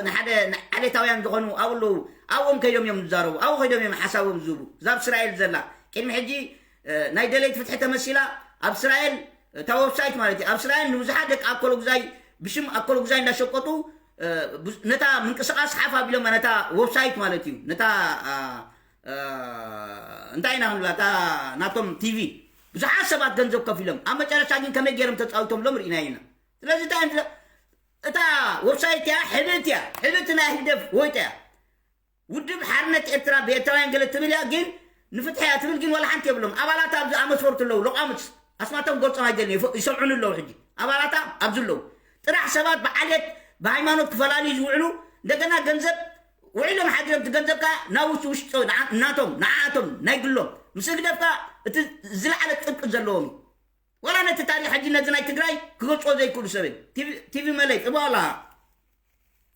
ንሓደ ዓሌታውያን ዝኾኑ ኣብኡ ኣለዉ። ኣብኦም ከይዶም እዮም ዝዛረቡ ኣብኡ ከይዶም እዮም ሓሳቦም ዝህቡ። እዛ ኣብ እስራኤል ዘላ ቅድሚ ሕጂ ናይ ደለይት ፍትሒ ተመሲላ ኣብ እስራኤል እታ ዌብሳይት ማለት እዩ ኣብ እስራኤል ንብዙሓት ደቂ ኣኮሎጉዛይ ብሽም ኣኮሎጉዛይ እንዳሸቀጡ እ፣ ብዙ-፣ ነታ ምንቅስቃስ ሓፍ ኣቢሎማ፣ ነታ ዌብሳይት ማለት እዩ፣ ነታ፣ አ፣ አ፣ እንታይ ኢና ክንብላ፣ እታ ናቶም ቲቪ ብዙሓት ሰባት ገንዘብ ከፊሎም፣ ኣብ መጨረሻ ግን ከመይ ገይሮም ተፃዊቶምሎም ርኢናዮ ኢና። ስለዚ እንታይ እንብሎ፣ እታ ዌብሳይት እያ፣ ሕብእቲ እያ፣ ሕብእቲ ናይ ህግደፍ ወይጦ እያ። ውድብ ሓርነት ኤርትራ ብኤርትራውያን ገለ ትብል እያ፣ ግን ንፍትሒ እያ ትብል፣ ግን ዋላ ሓንቲ የብሎም። ኣባላታ ኣብዚ ኣመስፈርቱ ኣለዉ፣ ሎቃምጽ ኣስማቶም ክገልጾም ኣይደልን፣ ይፈ-፣ ይሰምዑኒ ኣለዉ። ሕጂ ኣባላታ ኣብዚ ኣለዉ። ጥራሕ ሰባት ብዓሌት ብሃይማኖት ክፈላልዩ ዝውዕሉ፣ እንደገና ገንዘብ ውዒሎም ሓዲሮም፣ እቲ ገንዘብ ከኣ ናብ ውሽጢ ውሽጢ ንዓ-፣ ናቶም፣ ንዓኣቶም ናይ ግሎም፣ ምስ ህግደፍ ከኣ እቲ ዝለዓለ ጥብቂ ዘለዎም እዩ። ዋላ ነቲ ታሪኽ ሕጂ ነዚ ናይ ትግራይ ክገልጽዎ ዘይክእሉ ሰብ እዮም። ቲቪ፣ ቲቪ መለይ ጽቡቕ ኣለኻ።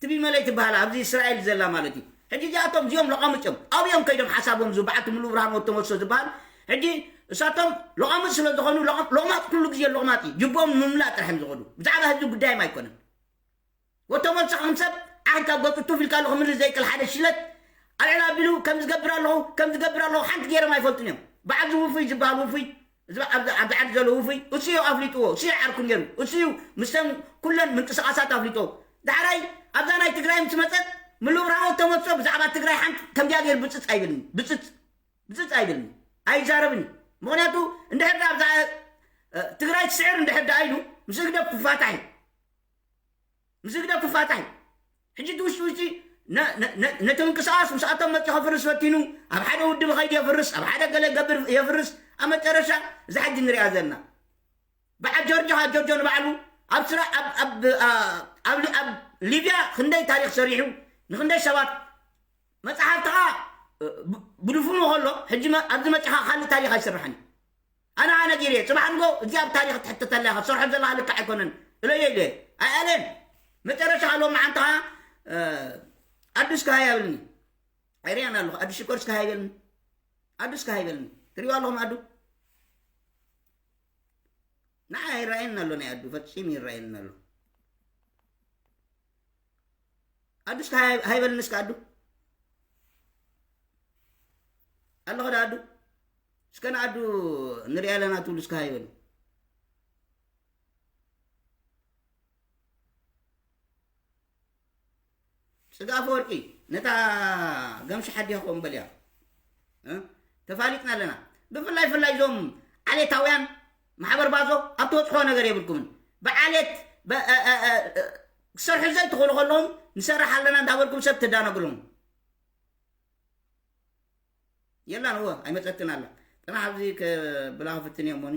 ቲቪ መለይ ትበሃል ኣብዚ እስራኤል ዘላ ማለት እዩ። ሕጂ እዚኣቶም እዚኦም ለቓምጭ እዮም። ኣብዮም ከይዶም ሓሳቦም ዝብዓቱ ምሉ ብርሃን ወተመሶ ዝበሃል። ሕጂ እሳቶም ለቓምጭ ስለ ዝኾኑ ለቕ-፣ ለቕማጥ ኩሉ ግዜ ለቕማጥ እዩ። ጅቦም ንምምላእ ጥራሕ እዮም ዝኸዱ። ብዛዕባ ህዝቢ ጉዳዮም ኣይኮነን። ወተመሶ ከም ሰብ ዓርካ ገጹ ቱፍ ኢልካ ኣለኹ ምልስ ዘይክእል ሓደ ሽለት ኣልዕል ኣቢሉ ከም ዝገብር ኣለኹ፣ ከም ዝገብር ኣለኹ ሓንቲ ገይሮም ኣይፈልጡን እዮም። በዓል እዚ ውፉይ ዝበሃል ውፉይ፣ እዚ ኣብ፣ ኣብዚ ዓዲ ዘሎ ውፉይ፣ እሱ እዩ ኣፍሊጥዎ፣ እሱ እዩ ዓርኩ ነይሩ፣ እሱ እዩ ምስተን ኩለን ምንቅስቓሳት ኣፍሊጥዎ። ዳሕራይ ኣብዛ ናይ ትግራይ ምስ መፀት፣ ምሉእ ብርሃን ወተመሶ ብዛዕባ ትግራይ ሓንቲ ከምዚኣ ገይሩ ብፅፅ ኣይብልን፣ ብፅፅ፣ ብፅፅ ኣይብልን፣ ኣይዛረብን እዩ። ምኽንያቱ እንድሕር ደኣ ኣብዛ፣ እ፣ ትግራይ ትስዕር እንድሕር ደኣ ኢሉ ምስ ህግደፍ ክፋታሕ እዩ። ምስ ህግደፍ ክፋታሕ እዩ። ሕጂ እቲ ውሽጢ ውሽጢ ነ-፣ ነ-፣ ነ-፣ ነቲ ምንቅስቓስ ምስኣቶም መፂኡ ከፍርስ ፈቲኑ፣ ኣብ ሓደ ውድብ ኸይዱ የፍርስ፣ ኣብ ሓደ ገለ ገብር የፍርስ። ኣብ መጨረሻ እዛ ሕጂ ንሪኣ ዘለና በዓል ጆርጆ፣ ኸዓ ጆርጆ ንባዕሉ ኣብ ስራ-፣ ኣብ፣ ኣብ፣ አ-፣ ኣብ ሊ-፣ ኣብ ሊብያ ክንደይ ታሪኽ ሰሪሑ፣ ንክንደይ ሰባት መፅሓፍቲ ኸዓ፣ እ፣ ብ-፣ ብድፉኑ ከሎ፣ ሕጂ መ-፣ ኣብዚ መፂኻ ካልእ ታሪኽ ኣይስራሕን እዩ። ኣነ፣ ኣነ ገይረ እየ። ፅባሕ ንጎ እዚ ኣብ ታሪኽ ትሕተተላ ኢኻ፣ ትሰርሖ ዘለኻ ልክዕ ኣይኮነን እለዮ ኢለ እየ። ኣይኣለን። መጨረሻ ኸዓ ሎሚ መዓንቲ ኸዓ፣ እ፣ ኣዱ እስከ ሃይ ኣብልኒ። ኣይሪኣን ኣለኹ። ኣዱ ሽኮር እስከ ሃይ በልኒ። ኣዱ እስከ ሃይ በልኒ። ትሪእዎ ኣለኹም ኣዱ? ንዓይ ኣይረኣየንን ኣሎ ናይ ኣዱ፣ ፈጺሙ ይረኣየንን ኣሎ። ኣዱ እስከ ሃይ-፣ ሃይ በልኒ እስከ ኣዱ። ኣለኹ ዶ ኣዱ? እስከ ንኣዱ ንሪኣ ኣለና ትብሉ እስከ ሃይ በሉ። ጽጋ ኣፈወርቂ፣ ነታ ገምሻ ሓዲኻ ከምኡ በልያ። እ? ተፋሊጥና ኣለና። ብፍላይ፣ ፍላይ እዞም ዓሌታውያን ማሕበር ባዞ ኣብ ትበጽሖ ነገር የብልኩምን። ብዓሌት፣ ብ-፣ እ፣ እ፣ እ፣ እ፣ ክሰርሑ ዘይትኽእሉ ከለኹም ንሰርሕ ኣለና እንዳበልኩም ሰብ ትዳነጉሎም። የላን፣ እወ፣ ኣይመጸትን ኣላ። ጽናሕ፣ ኣብዚ ከብላ ክፍትን እየ እሞኒ።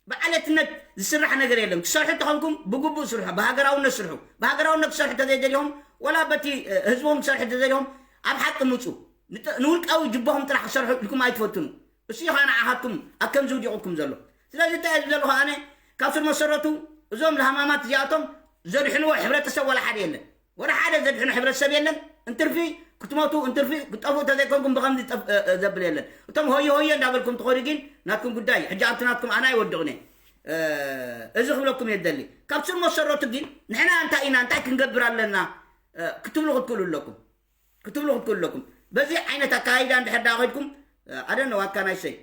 ብዓሌትነት ዝስራሕ ነገር የለን። ክሰርሑ እንተኾንኩም ብግቡእ ስርሑ፣ ብሃገራውነት ስርሑ። ብሃገራውነት ክሰርሑ እንተዘይደሊኹም፣ ወላ በቲ፣ እ፣ ህዝቦም ክሰርሑ እንተዘይደሊኹም፣ ኣብ ሓቂ ምጹ። ንጥ-፣ ንውልቃዊ ጅባኹም ጥራሕ ክሰርሑ ኢልኩም ኣይትፈትኑ። እሱ እዩ ኸኣ ንዓኻትኩም ኣብ ከምዚ ውዲቑኩም ዘሎ። ስለዚ እንታይ እየ ዝብል ዘለኹ ኣነ፣ ካብ ስር መሰረቱ እዞም ለሃማማት እዚኣቶም ዘድሕንዎ ሕብረተሰብ ወላ ሓደ የለን። ወላ ሓደ ዘድሕኖ ሕብረተሰብ የለን። እንትርፊ ክትሞቱ፣ እንትርፊ ክትጠፍኡ እንተዘይኮንኩም ብኸምዚ ጠፍ-፣ እ፣ እ፣ ዘብል የለን። እቶም ሆየ ሆየ እንዳበልኩም ትኸዱ ግን ናትኩም ጉዳይ እዩ። ሕጂ ኣብቲ ናትኩም ኣነ ኣይወድቕን እየ። እ፣ እዚ ክብለኩም እየ ዝደሊ። ካብ ስር መሰረቱ ግን ንሕና እንታይ ኢና፣ እንታይ ክንገብር ኣለና፣ እ፣ ክትብሉ ክትክእሉ ኣለኩም። ክትብሉ ክትክእሉ ኣለኩም። በዚ ዓይነት ኣካይዳ እንድሕር ደኣ ከድኩም፣ እ፣ ኣደነ ዋካ ናይ ሰይ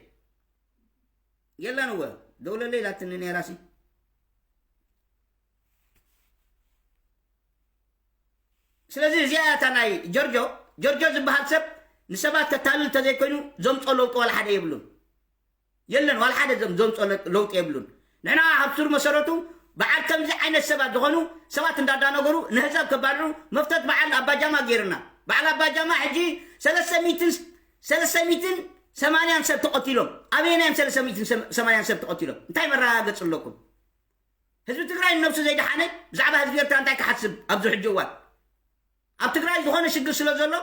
የለን እወ፣ ደውለለይ ኢላትኒ ነይራሲ። ስለዚ እዚኣ እያ እታ ናይ ጆርጆ። ጆርጆ ዝበሃል ሰብ ንሰባት ከታልል እንተዘይኮይኑ ዘምጾ ለውጢ ዋላ ሓደ የብሉን። የለን፣ ዋላ ሓደ ዘም-፣ ዘምጾ ለ-፣ ለውጢ የብሉን። ንሕና ካብ ስር መሰረቱ በዓል ከምዚ ዓይነት ሰባት ዝኾኑ ሰባት እንዳዳነገሩ ንህዛብ ከባልዑ መፍተት በዓል ኣባጃማ ገይርና። በዓል ኣባጃማ ሕጂ ሰለስተ ሚእትን፣ ሰለስተ ሚእትን ሰማንያን ሰብ ተቐቲሎም። ኣበየናዮም ሰለስተ ሚእትን ሰማንያን ሰብ ተቐቲሎም? እንታይ መረጋገጺ ኣለኩም? ህዝቢ ትግራይ ንነብሱ ዘይደሓነ ብዛዕባ ህዝቢ ኤርትራ እንታይ ክሓስብ ኣብዚ ሕጂ እዋን? ኣብ ትግራይ ዝኾነ ሽግር ስለ ዘሎ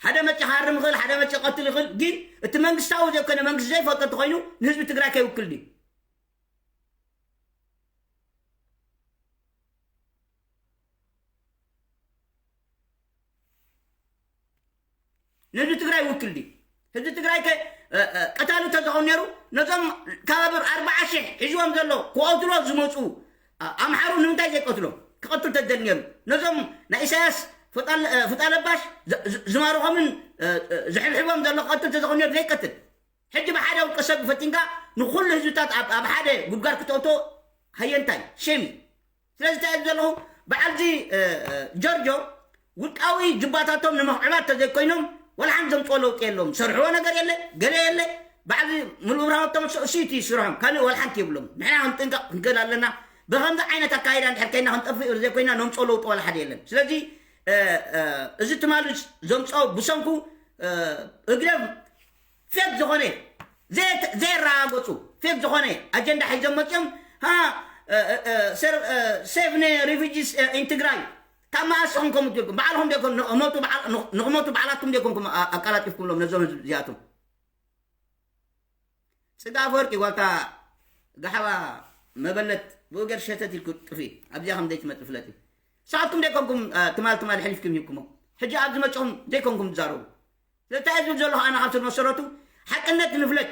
ሓደ መፂ ክሃርም ይኽእል፣ ሓደ መፂ ክቐትል ይኽእል። ግን እቲ መንግስታዊ ዘይኮነ መንግስቲ ዘይፈልጦ እንተኾይኑ ንህዝቢ ትግራይ ከይውክል ድዩ? ንህዝቢ ትግራይ ውክል ድዩ? ህዝቢ ትግራይ ከ፣ እ፣ እ፣ ቀታሊ እንተዝኸውን ነይሩ ነዞም ካብ ኣርባዓ ሺሕ ሒዝዎም ዘሎ ክቐትሎ ዝመፁ፣ እ፣ ኣምሓሩ ንምንታይ ዘይቀትሎም? ክቐትል ተደል ነይሩ ነዞም ናይ ኢሳያስ ፍጣል-፣ እ፣ ፍጣለባሽ ዝ-፣ ዝ-፣ ዝማርኾምን፣ እ፣ እ፣ ዝሕብሕቦም ዘሎ ክቐትል ተዝኸውን ነይሩ ዘይቀትል። ሕጂ ብሓደ ውልቀ ሰብ ፈቲንካ ንኹሉ ህዝብታት ኣብ፣ ኣብ ሓደ ጉድጓድ ክተእቶ ሃየንታይ ሸም እዩ። ስለዚ እንታይ እየ ዘለኹ? በዓልዚ እ፣ እ፣ ጆርጆ ውልቃዊ ጅባታቶም ንምኽዕባት ተዘይኮይኖም ወላ ሓንቲ ዘምፅኦ ለውጢ የለዎም። ዝሰርሕዎ ነገር የለ፣ ገለ የለ። በዓልዚ ሙሉእ ብርሃን ወጥቶም እሱ እቲ ስርሖም ካልእ ወላ ሓንቲ የብሎም። ንሕና ክንጥንቀቕ ክንክእል ኣለና። ብኸምዚ ዓይነት ኣካይዳ እንድሕር ከይና ክንጠፍእ ዘይኮይና ነምፅኦ ለውጢ ወላ ሓደ የለን። ስለዚ እ፣ እ፣ እዚ ትማሊ ዘምፅኦ ብሰንኩ እ፣ እግደፍ ፌክ ዝኾነ ዘየተ- ዘየረጋገፁ ፌክ ዝኾነ ኣጀንዳ ሒዞም መፅኦም ሃ እ፣ እ፣ እ፣ ሰር- እ፣ ሴቭ ነ ሪፊጂስ እ፣ ኢን ትግራይ ካብ መኣስ ኢኹም ከምኡ ትብልኩም? ባዕልኹም ዶ ይኮን ንኽሞቱ ባዕል- ንኽ- ንኽሞቱ ባዕላትኩም ዶ ይኮንኩም ኣ- ኣቀላጢፍኩምሎም ነዞም ህዝቢ እዚኣቶም? ፅጋ ኣፈወርቂ ጓልታ ጋሕባ መበለት ብኡ ገር ሸተት ኢልኩ ጥፊ ኣብዚኣ ከም ዘይትመፅእ ፍለጢ። ንስኻትኩም ዘይኮንኩም እ፣ ትማል ትማል ሕሊፍኩም ሂብኩሞ። ሕጂ ኣብዚ መፅኹም ዘይኮንኩም ትዛረቡ። ስለዚ እንታይ ዝብል ዘለኹ ኣነ ካብ ስር መሰረቱ ሓቅነት ንፍለጥ።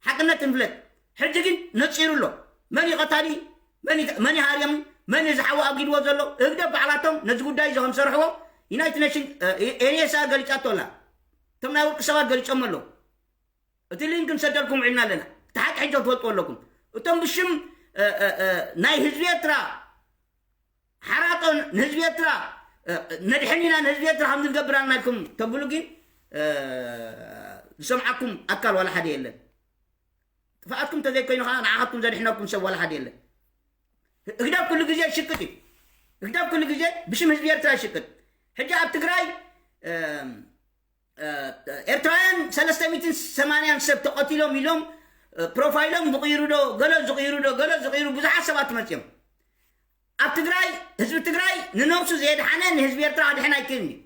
ሓቅነት ንፍለጥ። ሕጂ ግን ነፂሩ ኣሎ። መን እዩ ቀታሊ? መን እዩ- መን እዩ ሃርያሚ? መን እዩ ዝሓዊ ኣጊድዎ ዘሎ? ህግደፍ ባዕላቶም ነዚ ጉዳይ እዚ ከም ዝሰርሕዎ ዩናይትድ ኔሽን እ፣ ኤንኤስኣ ገሊፃቶ ኣላ። እቶም ናይ ውልቂ ሰባት ገሊፆም ኣለዉ። እቲ ሊንክ ንሰደልኩም ውዒልና ኣለና። እቲ ሓቂ ሕጂ ትፈልጡ ኣለኩም። እቶም ብሽም እ፣ እ፣ እ፣ ናይ ህዝቢ ኤርትራ ሓራጦ ንህዝቢ ኤርትራ እ፣ ነድሕን ኢና ንህዝቢ ኤርትራ ከም ዝገብር ኣለና ኢልኩም ተብሉ ግን እ፣ ዝሰምዓኩም ኣካል ዋላ ሓደ የለን። ጥፍኣትኩም እንተዘይኮይኑ ከዓ ንዓኻትኩም ዘድሕነኩም ሰብ ዋላ ሓደ የለን። ህግደፍ ኩሉ ግዜ ይሽቅጥ እዩ። ህግደፍ ኩሉ ግዜ ብሽም ህዝቢ ኤርትራ ይሽቅጥ። ሕጂ ኣብ ትግራይ እ፣ እ፣ ኤርትራውያን ሰለስተ ሚእትን ሰማንያን ሰብ ተቐቲሎም ኢሎም እ፣ ፕሮፋይሎም ዝቕይሩ ዶ ገለ ዝቕይሩ ዶ ገለ ዝቕይሩ ብዙሓት ሰባት መፅዮም። ኣብ ትግራይ ህዝቢ ትግራይ ንነብሱ ዘየድሓነ ንህዝቢ ኤርትራ ክድሕን ኣይክእልን እዩ።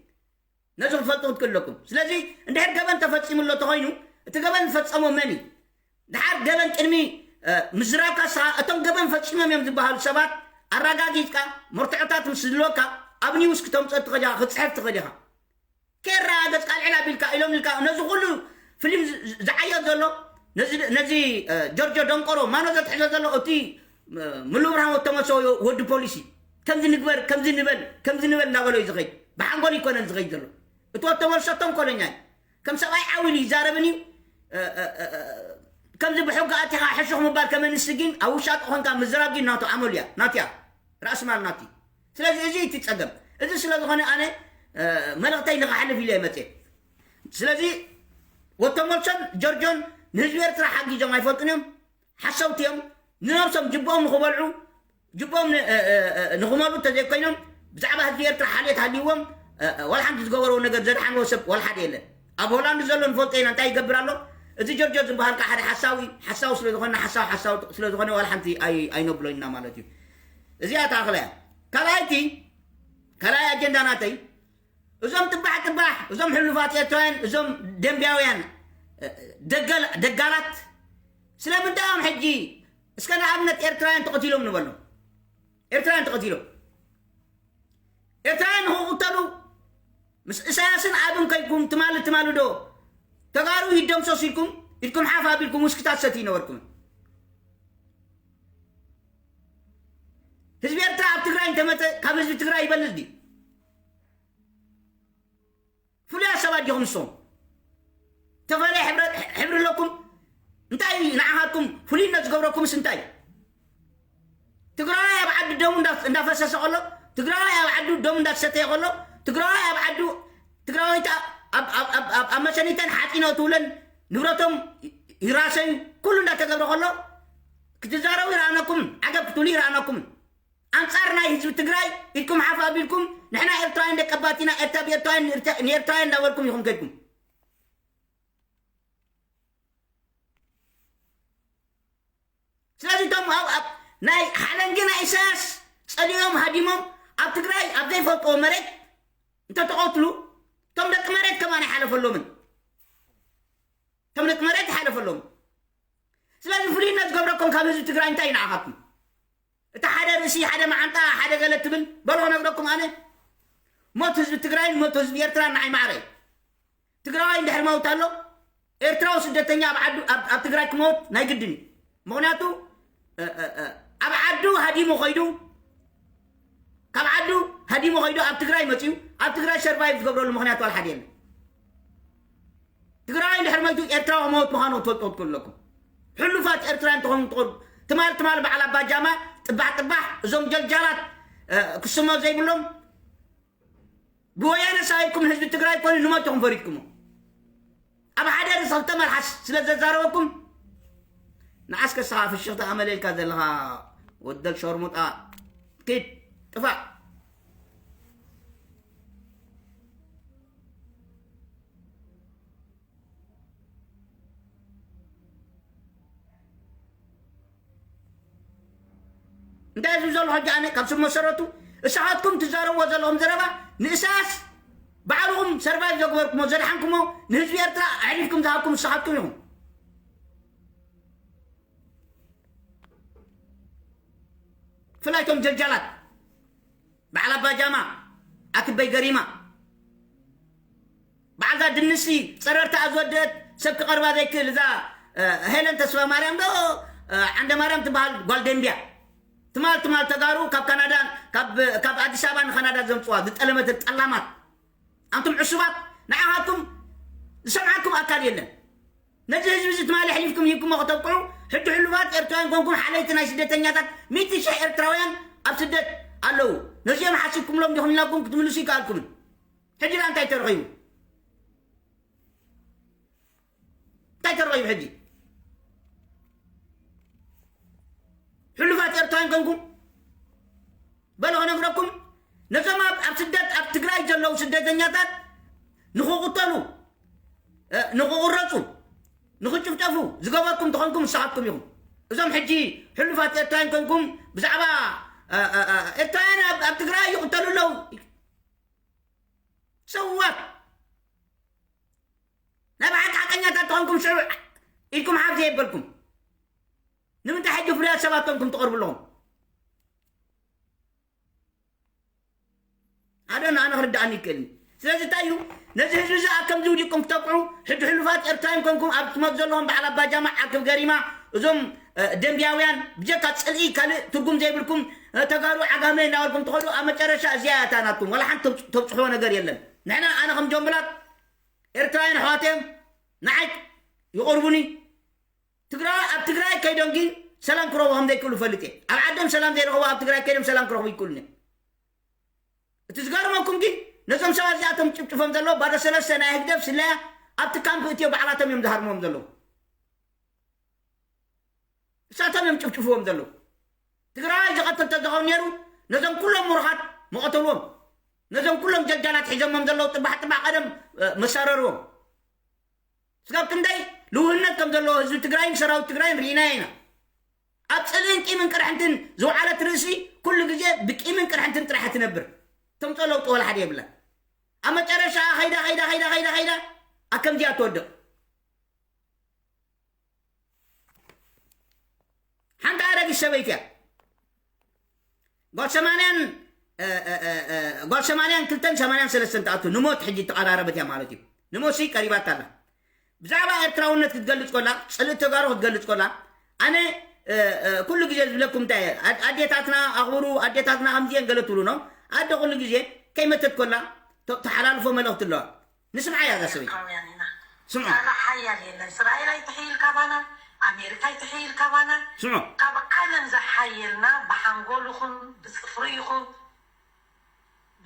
ነዚ ክትፈልጡ ክትክእሉ ኣለኩም። ስለዚ እንድሕር ገበን ተፈፂሙ ኣሎ ተኮይኑ እቲ ገበን ዝፈፀሞ መን እዩ? ድሓር ገበን ቅድሚ እ፣ ምዝራብካ ንስኻ እቶም ገበን ፈፂሞም እዮም ዝበሃሉ ሰባት ኣረጋጊፅካ መርትዖታት ምስ ዝህልወካ ኣብ ኒውስ ክተምፅኦ ትኽእል ኢኻ፣ ክትፅሕፍ ትኽእል ኢኻ። ከይረጋገፅካ ኣልዕል ኣቢልካ ኢሎም ኢልካ ነዚ ኩሉ ፍሊም ዝ- ዝ- ዝዓየር ዘሎ ነዚ ነዚ እ፣ ጆርጆ ደንቆሮ ማኖ ዘትሕዞ ዘሎ እቲ እ፣ ሙሉ ብርሃን ወተመሶ ወዲ ፖሊሲ ከምዚ ንግበር ከምዚ ንበል ከምዚ ንበል እናበሎ እዩ ዝኸይድ። ብሓንጎል ይኮነን ዝኸይድ ዘሎ። እቲ ወተመሶ ተንኮለኛ እዩ። ከም ሰብኣይ ዓው ኢሉ ይዛረብን እዩ። እ፣ እ፣ እ፣ እ፣ ከምዚ ብሕጊ ኣቲኻ ሕሹኽ ምባል ከም ኣንስቲ ግን ኣብ ውሻጦ ኮንካ ምዝራብ ግን ናቱ ዓመሉ እያ ናትያ ራእሲ ማል ናቲ። ስለዚ እዚ እቲ ፀገም። እዚ ስለ ዝኾነ ኣነ እ፣ መልእኽተይ ንኽሓልፍ ኢለ እየ መፅየ። ስለዚ ወተመሶን ጆርጆን ንህዝቢ ኤርትራ ሓጊዞም ኣይፈልጡን እዮም። ሓሰውቲ እዮም። ንነብሶም ጅብኦም ንኽበልዑ ጅብኦም ን- እ- እ- እ- ንኽመሉ እንተዘይኮይኖም ብዛዕባ ህዝቢ ኤርትራ ሓልዮት ሃልይዎም እ- እ- ዋላ ሓንቲ ዝገበረዎ ነገር ዘድሓንዎ ሰብ ዋላ ሓደ የለን። ኣብ ሆላንድ ዘሎ ንፈልጦ ኢና እንታይ ይገብር ኣሎ። እዚ ጆርጆ ዝበሃል ከዓ ሓደ ሓሳዊ ሓሳዊ ስለ ዝኾነ ሓሳዊ ሓሳዊ ስለ ዝኾነ ዋላ ሓንቲ ኣይ- ኣይነብሎ ኢና ማለት እዩ። እዚኣ እታ ኣኽላ እያ። ካልኣይቲ ካልኣይ ኣጀንዳ ናተይ እዞም ጥባሕ ጥባሕ እዞም ሕሉፋት ኤርትራውያን እዞም ደንቢያውያን እ- እ- ደገል- ደጋላት ስለምንታይ እዮም ሕጂ እስከ ንኣብነት ኤርትራውያን ተቐቲሎም ንበሎም። ኤርትራውያን ተቐቲሎም። ኤርትራውያን ንኽቕተሉ ምስ እሳያስን ኣብን ከይኩም ትማሊ ትማሊ ዶ ተጋሩ ይደምሰሱ ኢልኩም ኢድኩም ሓፍ ኣቢልኩም ውስክታት ሰትዩ ነበርኩም። ህዝቢ ኤርትራ ኣብ ትግራይ እንተመፀ ካብ ህዝቢ ትግራይ ይበልፅ ድዩ? ፍሉያት ሰባት ዲኹም ንሶም? ተፈላለየ ሕብረ- ሕብሪ ኣለኩም። እንታይ ንዓኻትኩም ፍሉይነት ዝገብረኩምስ እንታይ? ትግራዋይ ኣብ ዓዱ ደሙ እንዳ- እንዳፈሰሰ ከሎ ትግራዋይ ኣብ ዓዱ ደሙ እንዳሰተየ ከሎ ትግራዋይ ኣብ ዓዱ ትግራዋይታ ኣብ- ኣብ- ኣብ- ኣብ- ኣብ መሰኒተን ሓፂኖ ትብለን ንብረቶም ይራሰዩ ኩሉ እንዳተገብረ ከሎ ክትዛረቡ ይረኣነኩም። ዓገብ ክትብሉ ይረኣነኩም። ኣንጻር ናይ ህዝቢ ትግራይ ኢድኩም ሓፍ ኣቢልኩም ንሕና ኤርትራውያን ደቀባት ኢና ኤርትራ ብኤርትራውያን ንኤርትራውያን እንዳበልኩም ኢኹም ከድኩም። ስለዚ እቶም ኣብ ኣብ ናይ ሓለንጊ ናይ ኢሳያስ ጸሊኦም ሃዲሞም ኣብ ትግራይ ኣብ ዘይፈልጥዎ መሬት እንተተቐትሉ እቶም ደቂ መሬት ከማን ኣይሓለፈሎምን። እቶም ደቂ መሬት ይሓለፈሎም። ስለዚ ፍሉይነት ዝገብረኩም ካብ ህዝቢ ትግራይ እንታይ ንዓኻትኩም? እቲ ሓደ ርእሲ ሓደ መዓንጣ ሓደ ገለ ትብል በሎ ነግረኩም ኣነ ሞት ህዝቢ ትግራይን ሞት ህዝቢ ኤርትራን ንዓይ ማዕረ እዩ። ትግራዋይ እንድሕር መውት ኣሎ ኤርትራዊ ስደተኛ ኣብ ዓዱ ኣብ ኣብ ትግራይ ክመውት ናይ ግድን እዩ። ምኽንያቱ እ- እ- እ- ኣብ ዓዱ ሃዲሙ ኸይዱ ካብ ዓዱ ሃዲሙ ኸይዱ ኣብ ትግራይ መፅዩ ኣብ ትግራይ ሰርቫይቭ ዝገብረሉ ምኽንያት ዋላ ሓደ የለን። ትግራዋይ እንድሕር መይቱ ኤርትራዊ መውት ምዃኑ ክትፈልጡ ክትክእሉ ኣለኩም። ሕሉፋት ኤርትራውያን ትኾኑ ትኾኑ ትማል ትማል በዓል ኣባጃማ ጥባሕ ጥባሕ እዞም ጀልጃላት ክስሞ ዘይብሎም ብወያነ ሳይኩም ህዝቢ ትግራይ ኮኑ ንመትኹም ፈሪድኩሞ። ኣብ ሓደ ርእሲ ክልተ መልሓስ ስለ ዘዛረበኩም ንዓስከ ስኻ ፍሽኽቲ ኣመለልካ ዘለኻ ወደል ሸርሙጣ ኪድ ጥፋእ። እንታይ ዝብል ዘሎ ሕጂ ኣነ ካብ ስብ መሰረቱ እሳኻትኩም ትዛረብዎ ዘለኹም ዘረባ ንእሳያስ ባዕልኹም ሰርቫይቭ ዘግበርኩሞ ዘድሓንኩሞ ንህዝቢ ኤርትራ ኣሕሊፍኩም ዝሃብኩም እሳኻትኩም ኢኹም። ፍላይቶም ጀጃላት በዓል ኣባጃማ ኣክበይ ገሪማ በዓልዛ ድንሲ ጸረርታ ዝወደት ሰብ ክቐርባ ዘይክእል እዛ ሄለን ተስፋ ማርያም ዶ ዓንደ ማርያም ትበሃል ጓል ደንቢያ ትማል ትማል ተጋሩ ካብ ካናዳ ካብ ኣዲስ ኣበባ ንካናዳ ዘምፅዋ ዝጠለመት ጠላማት ኣንቱም ዕሱባት ንዓኻትኩም ዝሰምዓኩም ኣካል የለን። ነዚ ህዝቢ እዚ ትማሊ ኣሕሊፍኩም ሂብኩሞ ከተብቅዑ ሕጂ ሕሉፋት ኤርትራውያን ኮንኩም ሓለይቲ ናይ ስደተኛታት ሚእቲ ሽሕ ኤርትራውያን ኣብ ስደት ኣለዉ። ነዚኦም ሓሲብኩምሎም ዲኹም ኢልናኩም ክትምልሱ ይከኣልኩምን። ሕጂ ዳ እንታይ ተረኺቡ? እንታይ ተረኺቡ ሕጂ? ሕሉፋት ኤርትራውያን ኮንኩም በሎ ክነግረኩም ነዞም ኣብ ኣብ ስደት ኣብ ትግራይ ዘለዉ ስደተኛታት ንኽቕተሉ ንኽቕረፁ ንኽጭፍጨፉ ዝገበርኩም ተኾንኩም ንስኻትኩም ኢኹም። እዞም ሕጂ ሕሉፋት ኤርትራውያን ኮንኩም ብዛዕባ ኤርትራውያን ኣብ ትግራይ ይቕተሉ ኣለዉ ሰዋት ናይ ብሓቂ ሓቀኛታት ተኾንኩም ሽዑ ኢድኩም ሓፍ ዘየበልኩም ንምንታይ ሕጂ ፍሉያት ሰባት ኮንኩም ትቐርቡ ኣለኹም? ሓደ ንኣነ ክርድኣኒ ይክእልኒ። ስለዚ እንታይ እዩ ነዚ ህዝቢ እዚ ኣብ ከምዚ ውዲቅኩም ክተብቅዑ ሕጂ ሕሉፋት ኤርትራውያን ኮንኩም ኣብ ትመት ዘለኹም በዓል ኣባጃማ ዓክብ ገሪማ እዞም ደንቢያውያን ብጀካ ፅልኢ ካልእ ትርጉም ዘይብልኩም ተጋሩ ዓጋመ እናበልኩም ትኸዱ ኣብ መጨረሻ እዚኣ እያ እታ ናትኩም ዋላ ሓንቲ ተብፅሕዎ ነገር የለን። ንሕና ኣነ ከም ጆምብላት ኤርትራውያን ኣሕዋት እዮም ንዓይ ይቐርቡኒ ትግራይ ኣብ ትግራይ ከይዶም ግን ሰላም ክረኽቡ ከም ዘይክእሉ ፈልጥ እየ። ኣብ ዓዶም ሰላም ዘይረኽቡ ኣብ ትግራይ ከይዶም ሰላም ክረኽቡ ይክእሉን እዮም። እቲ ዝገርመኩም ግን ነዞም ሰባት እዚኣቶም ጭፍጭፎም ዘለዉ ባዶ ሰለስተ ናይ ህግደፍ ስለያ ኣብቲ ካምፕ እትዮ ባዕላቶም እዮም ዝሃርሞም ዘለዉ። እሳቶም እዮም ጭፍጭፍዎም ዘለዉ። ትግራይ ዝቐትል ተዝኸውን ነይሩ ነዞም ኩሎም ምሩኻት መቐተልዎም። ነዞም ኩሎም ጀጃላት ሒዞሞም ዘለዉ ጥባሕ ጥባሕ ቀደም መሳረርዎም። ስጋብ ክንደይ ልውህነት ከም ዘለዎ ህዝቢ ትግራይን ሰራዊት ትግራይን ርኢናዮ ኢና። ኣብ ፅልእን ቂምን ቅርሕንትን ዝወዓለት ርእሲ ኩሉ ግዜ ብቂምን ቅርሕንትን ጥራሕ ትነብር። ተምፀ ለውጢ ወላ ሓደ የብላ። ኣብ መጨረሻ ኸይዳ ኸይዳ ኸይዳ ኸይዳ ኸይዳ ኣብ ከምዚኣ ትወድቕ። ሓንቲ ኣረጊት ሰበይቲ እያ። ጓል ሰማንያን ጓል ሰማንያን ክልተን ሰማንያን ሰለስተን ትኣቱ ንሞት ሕጂ ተቐራረበት እያ ማለት እዩ። ንሞት ሲ ቀሪባት ኣላ። ብዛዕባ ኤርትራውነት ክትገልጽ ኮላ፣ ጽልእ ተጋሩ ክትገልጽ ኮላ፣ ኣነ ኩሉ ግዜ ዝብለኩም እንታይ ኣዴታትና ኣኽብሩ ኣዴታትና ከምዚአን ገለ ትብሉ ነው። ኣደ ኩሉ ግዜ ከይመተት ኮላ ተሓላልፎ መልእኽቲ ኣለዋ። ንስምዓያ እዛ ሰበይቲ። ኤርትራውያን ኢና። ስምዑ። ካልእ ሓያል የለን። እስራኤል ኣይትሕይል ካባና፣ ኣሜሪካ ኣይትሕይል ካባና። ስምዑ። ካብ ዓለም ዝሓየልና ብሓንጎል ይኹን ብጽፍሪ ይኹን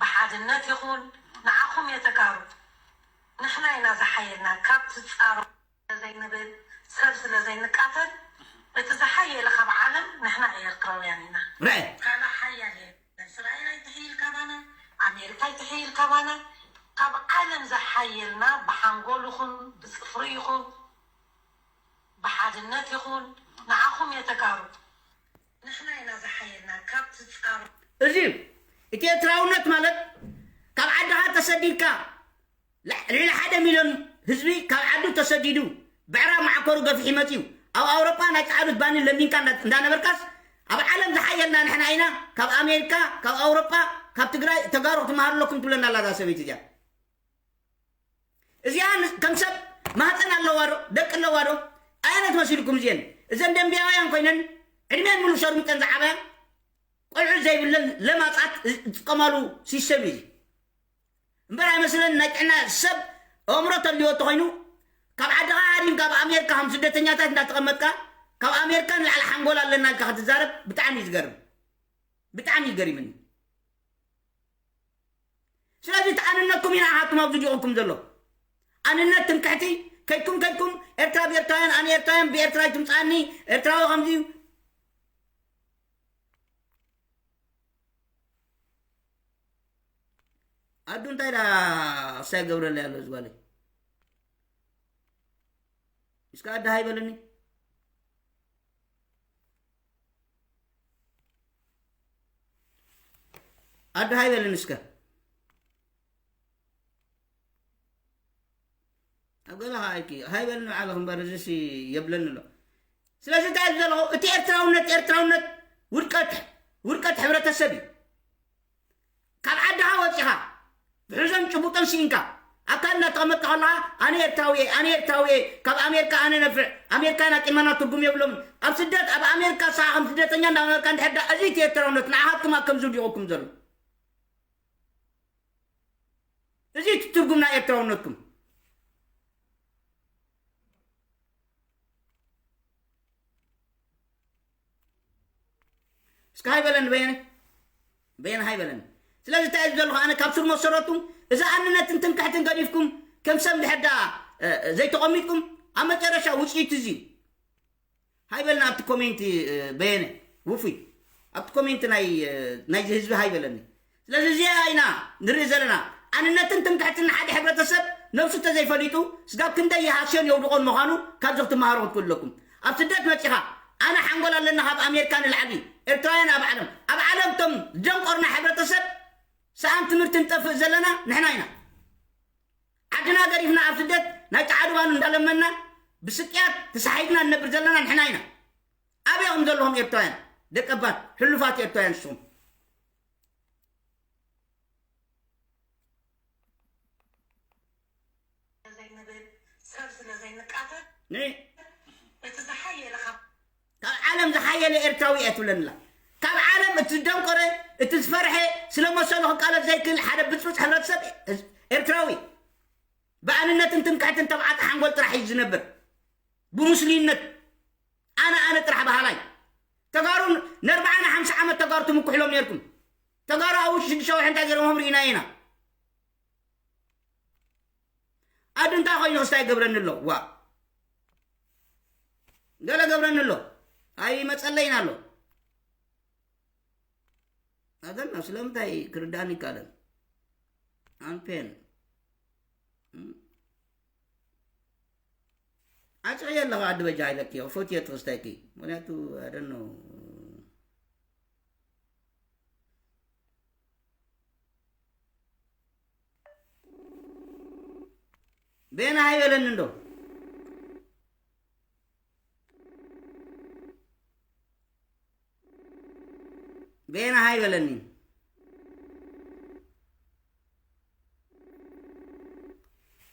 ብሓድነት ይኹን ንዓኹም እየ ተጋሩ። ንሕና ኢና ዝሓየልና ካብ ትጻረሩ ስለ ዘይንብል ሰብ ስለ ዘይንቃተል እቲ ዝሓየለ ካብ ዓለም ንሕና ኤርትራውያን ኢና። ርአ። ካልእ ሓያል የለን። እስራኤል ኣይትሕይል ካባና፣ ኣሜሪካ ኣይትሕይል ካባና። ካብ ዓለም ዝሓየልና ብሓንጎል ይኹን ብፅፍሪ ይኹን ብሓድነት ይኹን ንዓኹም እየ ተጋሩ። ንሕና ኢና ዝሓየልና ካብ ትፃሩ። እዚ እዩ እቲ ኤርትራውነት ማለት ካብ ዓድኻ ተሰዲድካ ልዕሊ ሓደ ሚልዮን ህዝቢ ካብ ዓዱ ተሰዲዱ ብዕራብ መዓኮሩ ገፊሑ መፅዩ ኣብ ኣውሮጳ ናይ ፃዕዱት ባኒ ለሚንካ እንዳ- እንዳነበርካስ ኣብ ዓለም ዝሓየልና ንሕና ኢና ካብ ኣሜሪካ ካብ ኣውሮጳ ካብ ትግራይ ተጋሩ ክትመሃሩ ኣለኩም ትብለና ኣላ እዛ ሰበይቲ እዚኣ እዚኣ ን- ከም ሰብ ማህፀን ኣለዋ ዶ ደቂ ኣለዋ ዶ ኣየነት መሲልኩም እዚአን እዘን ደንቢያውያን ኮይነን ዕድሜን ሙሉ ሸርሙጠን ዝዓበያ ቆልዑ ዘይብለን ለማፃት ዝጥቀማሉ ሲስተም እዩ እምበር ኣይመስለን ናይ ጥዕና ሰብ ኣእምሮ ተልዮ ተኮይኑ ካብ ዓድኻ ሃዲምካ ኣብ ኣሜሪካ ከም ስደተኛታት እንዳተቐመጥካ ካብ ኣሜሪካ ንላዕሊ ሓንጎል ኣለና ኢልካ ክትዛረብ ብጣዕሚ እዩ ዝገርም ብጣዕሚ እዩ ገሪምኒ ስለዚ እቲ ኣንነትኩም ኢና ኣሃትኩም ኣብዚ ዲቑኩም ዘሎ። ኣንነት ትምክሕቲ ከይኩም ከይኩም ኤርትራ ብኤርትራውያን፣ ኣነ ኤርትራውያን ብኤርትራ ይትምጻኒ፣ ኤርትራዊ ከምዚ እዩ። ኣዱ እንታይ ዳ ክሳይ ገብረለይ ኣሎ ዝጓለይ? እስከ ኣዱ ሃይ በለኒ። ኣዱ ሃይ በለኒ እስከ። ኣብ ገለ ከኣ ኢልኪ ሃይ በለኒ ባዕልኺ እምበር እዚሲ የብለኒ ኣሎ። ስለዚ እንታይ እየ ዘለኹ? እቲ ኤርትራውነት፣ ኤርትራውነት ውድቀት፣ ውድቀት ሕብረተሰብ እዩ። ካብ ዓድኻ ወጺኻ ብሕዞን ጭቡጦን ስኢንካ ኣብ ካልእ እናተቐመጥካ ከለኻ ኣነ ኤርትራዊ እየ፣ ኣነ ኤርትራዊ እየ፣ ካብ ኣሜሪካ ኣነ ነፍዕ፣ ኣሜሪካ ናቂልማና ትርጉም የብሎም። ኣብ ስደት ኣብ ኣሜሪካ ንስኻ ከም ስደተኛ ናብ ኣሜሪካ እንድሕር ደኣ እዚ እቲ ኤርትራውነት ንዓኻትኩም ኣብ ከምዚ ውዲቑኩም ዘሎ። እዚ እቲ ትርጉም ናይ ኤርትራውነትኩም። እስከ ሃይ በለኒ በየነ፣ በየነ ሃይ በለኒ። ስለዚ እንታይ እየ ዘለኹ ኣነ ካብ ስር መሰረቱ እዚ ኣንነትን ትምክሕትን ገዲፍኩም ከም ሰብ ድሕር ደኣ፣ እ፣ ዘይተቐሚጥኩም ኣብ መጨረሻ ውፅኢት እዚ እዩ። ሃይ በልና ኣብቲ ኮሜንት፣ እ፣ በየነ ውፉይ ኣብቲ ኮሜንት ናይ፣ እ፣ ናይዚ ህዝቢ ሃይ በለኒ። ስለዚ እዚኣ ኢና ንርኢ ዘለና። ኣንነትን ትምክሕትን ንሓደ ሕብረተሰብ ነብሱ ተዘይፈሊጡ ስጋብ ክንደይ ይሃስዮን የውድቖን ምዃኑ ካብዚ ክትመሃሩ ክትክእሉ ኣለኩም። ኣብ ስደት መጺኻ ኣነ ሓንጎል ኣለና ካብ ኣሜሪካ ንላዕሊ ኤርትራውያን ኣብ ዓለም፣ ኣብ ዓለም እቶም ዝደንቆርና ሕብረተሰብ ሰኣን ትምህርቲ ንጠፍእ ዘለና ንሕና ኢና። ዓድና ገዲፍና ኣብ ስደት ናይ ጸዓዱ ባኑ እንዳለመና ብስቅያት ተሳሒትና ንነብር ዘለና ንሕና ኢና። ኣበይ ኢኹም ዘለኹም ኤርትራውያን ደቀባት ሕሉፋት ኤርትራውያን ንስኹም? ዘይንብል ሰብ ስለ ዘይንቃተል ኒ እቲ ዝሓየለ ካብ ካብ ዓለም ዝሓየለ ኤርትራዊ እየ ትብለንላ። ካብ ዓለም እቲ ዝደንቆረ፣ እቲ ዝፈርሐ፣ ስለ መሰሉ ክቃለስ ዘይክእል ሓደ ብፅብፅ ሕብረተሰብ ኤርትራዊ ብኣንነትን ትምክሕትን ተባዕት ሓንጎል ጥራሕ እዩ ዝነብር። ብሙስሊምነት ኣነ ኣነ ጥራሕ በሃላይ። ተጋሩ ንኣርባዓ ንሓምሳ ዓመት ተጋሩ ትምክሕሎም ነርኩም። ተጋሩ ኣብ ውሽጢ ሽዱሽተ ወርሒ እንታይ ገይሮም ርኢና ኢና። ኣዱ እንታይ ኮይኑ ክስታይ ገብረኒ ኣሎ? ዋ ገለ ገብረኒ ኣሎ። ኣይመጸለይን ኣሎ። ኣደና ስለምንታይ ክርዳእኒ ይካለን? ኣምፔን ኣጽዕየ ኣለኹ ኣዲ በጃ ኢለኪ ፈትየ ትኽስተኪ ምክንያቱ ኣደኖ ቤና ሃይበለኒ እንዶ ቤና ሃይበለኒ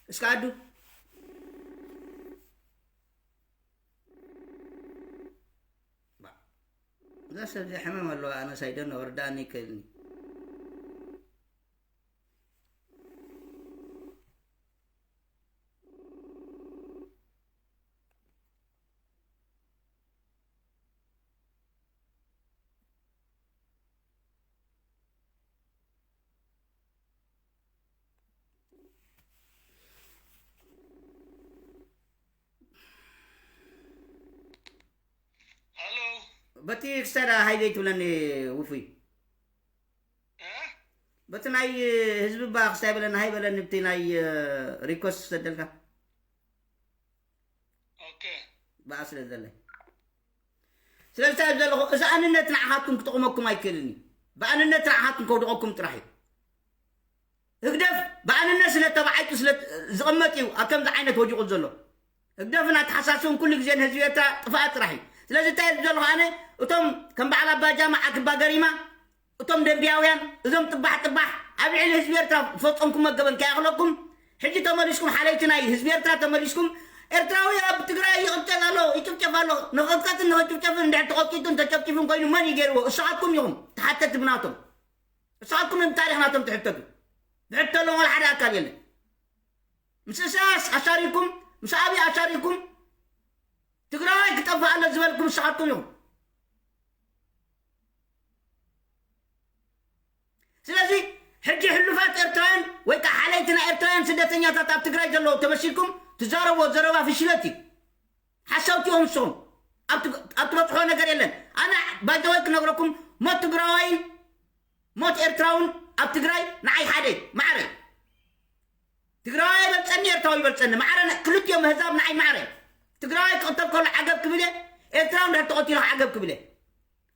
እስከ ኣዱ እዛ ሰብ እዚኣ ሕመም ኣለዋ ኣነስ ኣይደኖ ወርዳእኒ ይክእልኒ በቲ ክሳዳ ሃይደይ ትብለኒ ውፉይ በቲ ናይ ህዝቢ ባ ክስታይ በለኒ ሃይ በለኒ ብቲ ናይ ሪኮስት ክሰደልካ ብኣ ስለ ዘለይ ስለዚ እንታይ ዘለኹ እዚ ኣንነት ንዓኻትኩም ክጠቕመኩም ኣይክእልን እዩ ብኣንነት ንዓኻትኩም ከውድቐኩም ጥራሕ እዩ ህግደፍ ብኣንነት ስለ ተባዓይጡ ስለ ዝቕመጥ እዩ ኣብ ከምዚ ዓይነት ወዲቑ ዘሎ ህግደፍን ኣተሓሳስብን ኩሉ ግዜ ንህዝቢ ኤርትራ ጥፍኣት ጥራሕ እዩ ስለዚ እንታይ ዘለኹ ኣነ እቶም ከም በዓል ኣባጃማ ዓክባ ገሪማ እቶም ደንብያውያን እዞም ጥባሕ ጥባሕ ኣብ ልዕሊ ህዝቢ ኤርትራ ፈጸምኩሞ ገበን ከይኣኽለኩም ሕጂ ተመሊስኩም ሓለይቲ ናይ ህዝቢ ኤርትራ ተመሊስኩም ኤርትራዊ ኣብ ትግራይ ይቕተል ኣሎ ይጭፍጨፍ ኣሎ ንቕጥቀትን ንኽጭፍጨፍን እንድሕር ተቐጥቂጡን ተጨፍጭፉን ኮይኑ መን ይገይርዎ እሳኻትኩም ኢኹም ተሓተቲ ብናቶም እሳኻትኩም እዮም ታሪኽ ናቶም ትሕተቱ ዝሕተሎም ወላ ሓደ ኣካል የለን ምስ እሳያስ ኣሻሪኩም ምስ ኣብይ ኣሻሪኩም ትግራዋይ ክጠፍእ ኣሎ ዝበልኩም እሳኻትኩም ኢኹም ስለዚ ሕጂ ሕሉፋት ኤርትራውያን ወይ ከዓ ሓለይቲ ናይ ኤርትራውያን ስደተኛታት ኣብ ትግራይ ዘለዉ ተመሲልኩም ትዛረብዎ ዘረባ ፍሽለት እዩ። ሓሰውቲ እዮም ንስኹም። ኣብ ትበፅሖ ነገር የለን። ኣነ ባይዘወይ ክነግረኩም፣ ሞት ትግራዋይን ሞት ኤርትራውን ኣብ ትግራይ ንዓይ ሓደ ማዕረ። ትግራዋይ ይበልፀኒ፣ ኤርትራዊ ይበልፀኒ፣ ማዕረ ክልቲኦም ህዛብ ንዓይ ማዕረ። ትግራዋይ ክቕተል ከሎ ዓገብ ክብል እየ፣ ኤርትራዊ እንድሕር ተቐቲሉ ዓገብ ክብል እየ።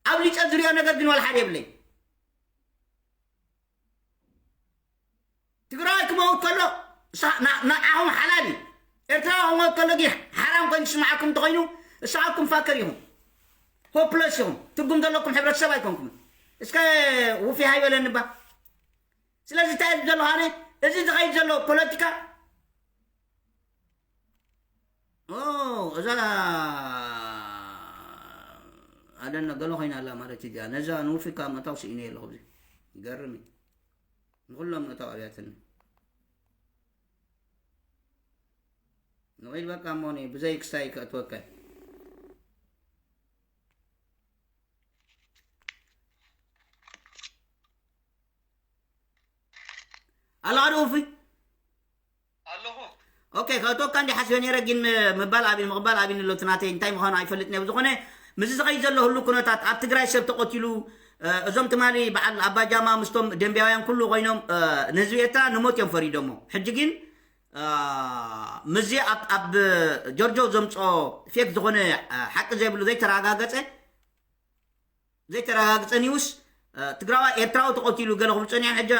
ኣብ ሊፀ ዝሪኦ ነገር ግን ዋላ ሓደ የብለይ። ትግራዋይ ክመውት ከሎ ንዓኹም ሓላል እዩ። ኤርትራዊ ክመውት ከሎ ግን ሓራም ኮይኑ ዝስምዓኩም እንተኾይኑ ንስኻትኩም ፋከር ኢኹም፣ ሆፕለስ ኢኹም፣ ትርጉም ዘለኩም ሕብረተሰብ ኣይኮንኩም። እስከ ውፊ ሃይበለኒ ባ። ስለዚ እንታይ ዘሎ ኣነ እዚ ዝኸይድ ዘሎ ፖለቲካ እዛ ኣደነ ገለ ኮይና ኣላ ማለት እዩ። ነዛ ንውፊካ ምእታው ስኢነ ኣለኹ። ይገርም እዩ። ንኹሎም እታው ኣብያትኒ ንኸይድ በቃ እሞ ብዘይ ክስታይ ከእትወካ። ኣላ ዶ ውፉይ ኣለኹ። ኦኬ፣ ከእትወካ እንዲ ሓስበ ነይረ፣ ግን ምባል ኣብን ምቕባል ኣብን ኣሎ። እቲ ናተይ እንታይ ምዃኑ ኣይፈልጥን እየ። ብዝኾነ ምስዚ ዝኸይድ ዘሎ ህሉ ኩነታት ኣብ ትግራይ ሰብ ተቐቲሉ፣ እዞም ትማሊ በዓል ኣባጃማ ምስቶም ደንቢያውያን ኩሉ ኮይኖም ንህዝቢ ኤርትራ ንሞት እዮም ፈሪዶሞ። ሕጂ ግን ምስዚ ኣብ ጆርጆ ዘምፅኦ ፌክ ዝኾነ ሓቂ ዘይብሉ ዘይተረጋገፀ ዘይተረጋግፀ ኒውስ ትግራዋይ ኤርትራዊ ተቐቲሉ ገለ ክብል ፀኒሖም። ሕጂ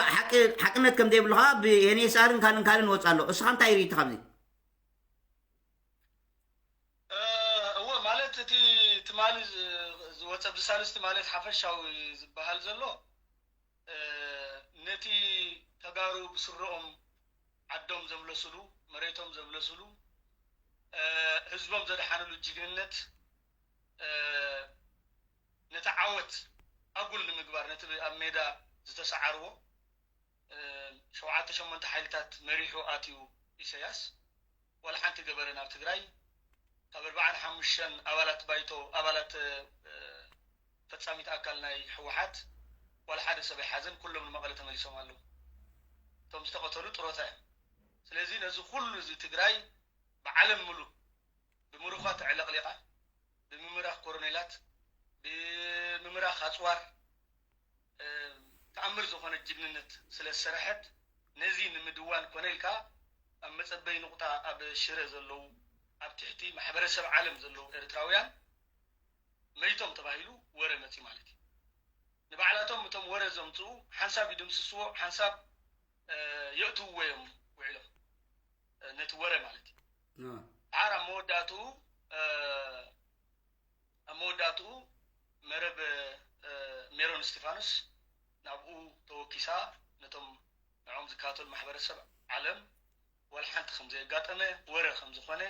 ሓቅነት ከም ዘይብሉ ከዓ ብኤንኤስኣርን ካልእን ካልእን ወፅ ኣሎ። እስኻ እንታይ ርኢቲ ካብዚ? እወ፣ ማለት እቲ ትማሊ ዝወፀ ብሳልስቲ ማለት ሓፈሻዊ ዝበሃል ዘሎ ነቲ ተጋሩ ብስረኦም ዓዶም ዘምለስሉ፣ መሬቶም ዘምለስሉ፣ ህዝቦም ዘድሓንሉ ጅግንነት ነቲ ዓወት ኣጉል ንምግባር ነቲ ኣብ ሜዳ ዝተሰዓርዎ ሸውዓተ ሸሞንተ ሓይልታት መሪሑ ኣትዩ ኢሰያስ ዋላ ሓንቲ ገበረ ናብ ትግራይ ካብ ኣርባዓን ሓሙሽተን ኣባላት ባይቶ ኣባላት ፈጻሚት ኣካል ናይ ህወሓት ዋላ ሓደ ሰብ ኣይሓዘን። ኩሎም ንመቐለ ተመሊሶም ኣለዉ። እቶም ዝተቐተሉ ጥሮታ እዮም። ስለዚ ነዚ ኩሉ እዚ ትግራይ ብዓለም ምሉእ ብምሩኻት ኣዕለቕሊቓ ብምምራኽ ኮሮኔላት ብምምራኽ ኣፅዋር ተኣምር ዝኾነ ጅግንነት ስለ ዝሰረሐት ነዚ ንምድዋን ኮነ ኢልካ ኣብ መፀበይ ንቑጣ ኣብ ሽረ ዘለዉ ኣብ ትሕቲ ማሕበረሰብ ዓለም ዘለዉ ኤርትራውያን መይቶም ተባሂሉ ወረ መፅዩ ማለት እዩ። ንባዕላቶም እቶም ወረ ዘምፅኡ ሓንሳብ ይድምስስዎ፣ ሓንሳብ የእትውዎ እዮም ውዒሎም ነቲ ወረ ማለት እዩ። ድሓር ኣብ መወዳእትኡ ኣብ መወዳእትኡ መረብ ሜሮን እስቲፋኖስ ናብኡ ተወኪሳ ነቶም ንዕኦም ዝከታተሉ ማሕበረሰብ ዓለም ዋላ ሓንቲ ከም ዘየጋጠመ ወረ ከም ዝኾነ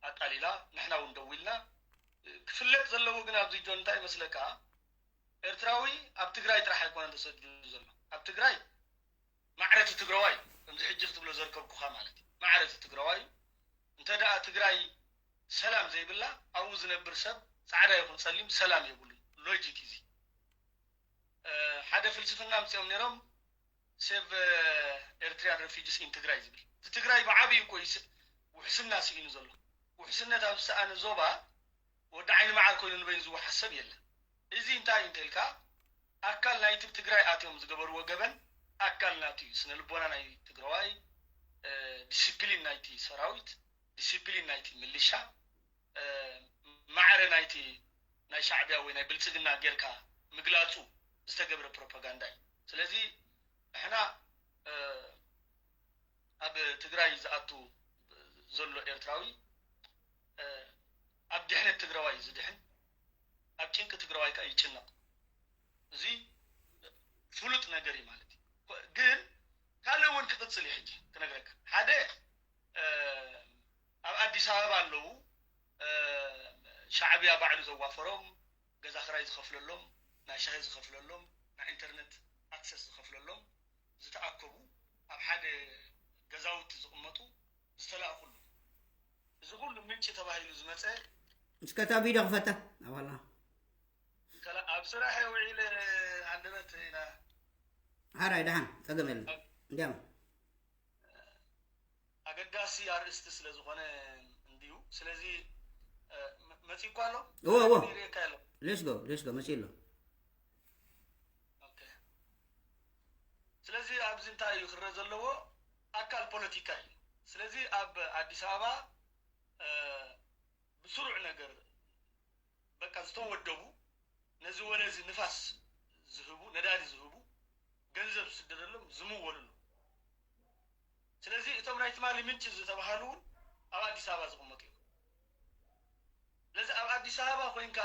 ኣጣሊላ ንሕና እውን ደዊልና ክፍለጥ ዘለዎ ግን ኣብዚ ጆን እንታይ ይመስለካ ኤርትራዊ ኣብ ትግራይ ጥራሕ ኣይኮነን ተሰዲዱ ዘሎ ኣብ ትግራይ ማዕረቲ ትግራዋይ ከምዚ ሕጂ ክትብሎ ዘርከብኩኻ ማለት እዩ ማዕረቲ ትግራዋይ እንተ ደኣ ትግራይ ሰላም ዘይብላ ኣብኡ ዝነብር ሰብ ፃዕዳ ይኹን ፀሊም ሰላም የብሉን ሎጂክ እዚ ሓደ ፍልስፍና ኣምፅኦም ነይሮም save Eritrean refugees in ትግራይ ዝብል እቲ ትግራይ ብዓብዩ እኮ ውሕስና ስኢኑ ዘሎ ውሕስነት ኣብ ዝሰኣነ ዞባ ወዲ ዓይኒ መዓር ኮይኑ ንበይኑ ዝወሓስ ሰብ የለን እዚ እንታይ እዩ እንተልካ ኣካል ናይቲ ትግራይ ኣትዮም ዝገበርዎ ገበን ኣካል ናቲ እዩ ስነ ልቦና ናይ ትግራዋይ ዲስፕሊን ናይቲ ሰራዊት ዲሲፕሊን ናይቲ ምልሻ ማዕረ ናይቲ ናይ ሻዕቢያ ወይ ናይ ብልፅግና ጌርካ ምግላፁ ዝተገብረ ፕሮፓጋንዳ እዩ። ስለዚ ንሕና ኣብ ትግራይ ዝኣቱ ዘሎ ኤርትራዊ ኣብ ድሕነት ትግራዋይ እዩ ዝድሕን፣ ኣብ ጭንቂ ትግራዋይ ከዓ ይጭነቕ። እዚ ፍሉጥ ነገር እዩ ማለት እዩ። ግን ካልእ እውን ክቕፅል እዩ ሕጂ ክነግረካ ሓደ ኣብ ኣዲስ ኣበባ ኣለዉ ሻዕብያ ባዕሉ ዘዋፈሮም ገዛ ክራይ ዝኸፍለሎም ናይ ሻሂ ዝኸፍለሎም ናይ ኢንተርነት ኣክሰስ ዝኸፍለሎም ዝተኣከቡ ኣብ ሓደ ገዛውቲ ዝቕመጡ ዝተላእኩሉ እዚ ኩሉ ምንጪ ተባሂሉ ዝመፀ እስከ እታ ቪድዮ ክፈታ ኣባላ ኣብ ስራሕ ውዒለ ኣንደበት ኢና ሓራይ ደሓን ጸገም የለን። እንዲያም ኣገዳሲ ኣርእስቲ ስለ ዝኾነ እንድዩ። ስለዚ መፂ እኳ ኣሎ እዎ እዎ ይርእየካ ኣሎ። ሌስጎ ሌስጎ መፂ ኣሎ። ስለዚ ኣብዚ እንታይ እዩ ክረአ ዘለዎ? ኣካል ፖለቲካ እዩ። ስለዚ ኣብ ኣዲስ ኣበባ ብስሩዕ ነገር በቃ ዝተወደቡ ነዚ ወረ እዚ ንፋስ ዝህቡ ነዳዲ ዝህቡ ገንዘብ ዝስደደሎም ዝምወሉ ኣለዉ። ስለዚ እቶም ናይ ትማሊ ምንጪ ዝተባሃሉ እውን ኣብ ኣዲስ ኣበባ ዝቕመጡ እዮም። ስለዚ ኣብ ኣዲስ ኣበባ ኮይንካ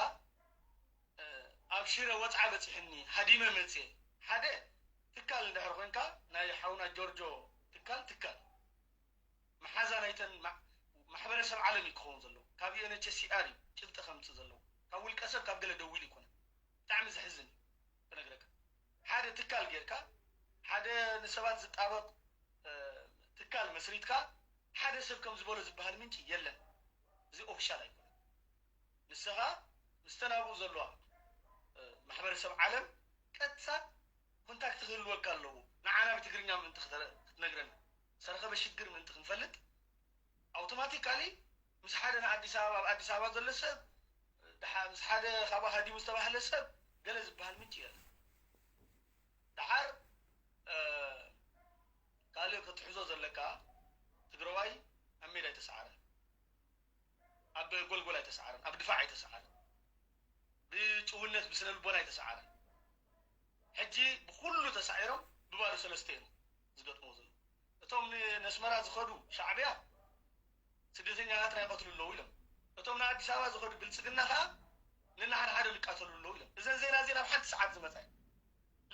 ኣብ ሽረ ወፅዓ በፂሕኒ ሃዲመ መፅየ ሓደ ትካል እንድሕር ኮይንካ ናይ ሓውና ጆርጆ ትካል ትካል መሓዛ ናይተን ማሕበረሰብ ዓለም እዩ ክኸውን ዘለዎ። ካብ ዩኤንኤችሲኣር እዩ ጭብጢ ከምፅእ ዘለዎ። ካብ ውልቀ ሰብ ካብ ገለ ደዊሉ ይኮነ። ብጣዕሚ ዘሕዝን እዩ ክነግረካ። ሓደ ትካል ጌርካ ሓደ ንሰባት ዝጣበቕ ትካል መስሪትካ ሓደ ሰብ ከም ዝበሎ ዝበሃል ምንጪ የለን። እዚ ኦፊሻል ኣይኮነ። ንስኻ ምስተን ኣብኡ ዘለዋ ማሕበረሰብ ዓለም ቀጥታ ኮንታክት ክህልወካ ኣለዎ። ንዓና ብትግርኛ ምእንቲ ክትነግረና ዝተረኸበ ሽግር ምእንቲ ክንፈልጥ ኣውቶማቲካሊ ምስ ሓደ ንኣዲስ ኣበባ ኣብ ኣዲስ ኣበባ ዘሎ ሰብ ምስ ሓደ ካብ ሃዲሙ ዝተባህለ ሰብ ገለ ዝበሃል ምንጭ የለን። ደሓር ካልእ ክትሕዞ ዘለካ ትግራዋይ ኣብ ሜዳ ኣይተሰዓረን፣ ኣብ ጎልጎል ኣይተሰዓረን፣ ኣብ ድፋዕ ኣይተሰዓረን፣ ብጭውነት ብስነ ልቦና ኣይተሰዓረን። ሕጂ ብኩሉ ተሳዒሮም ብባዶ ሰለስተ እዮም ዝገጥሞ ዘለዉ። እቶም ነስመራ ዝኸዱ ሻዕብያ ስደተኛታትና ይቐትሉ ኣለዉ ኢሎም፣ እቶም ንኣዲስ ኣበባ ዝኸዱ ብልፅግና ከዓ ንናሓደ ሓደ ይቃተሉ ኣለዉ ኢሎም። እዘን ዜና እዚን ኣብ ሓንቲ ሰዓት ዝመፃ እዩ።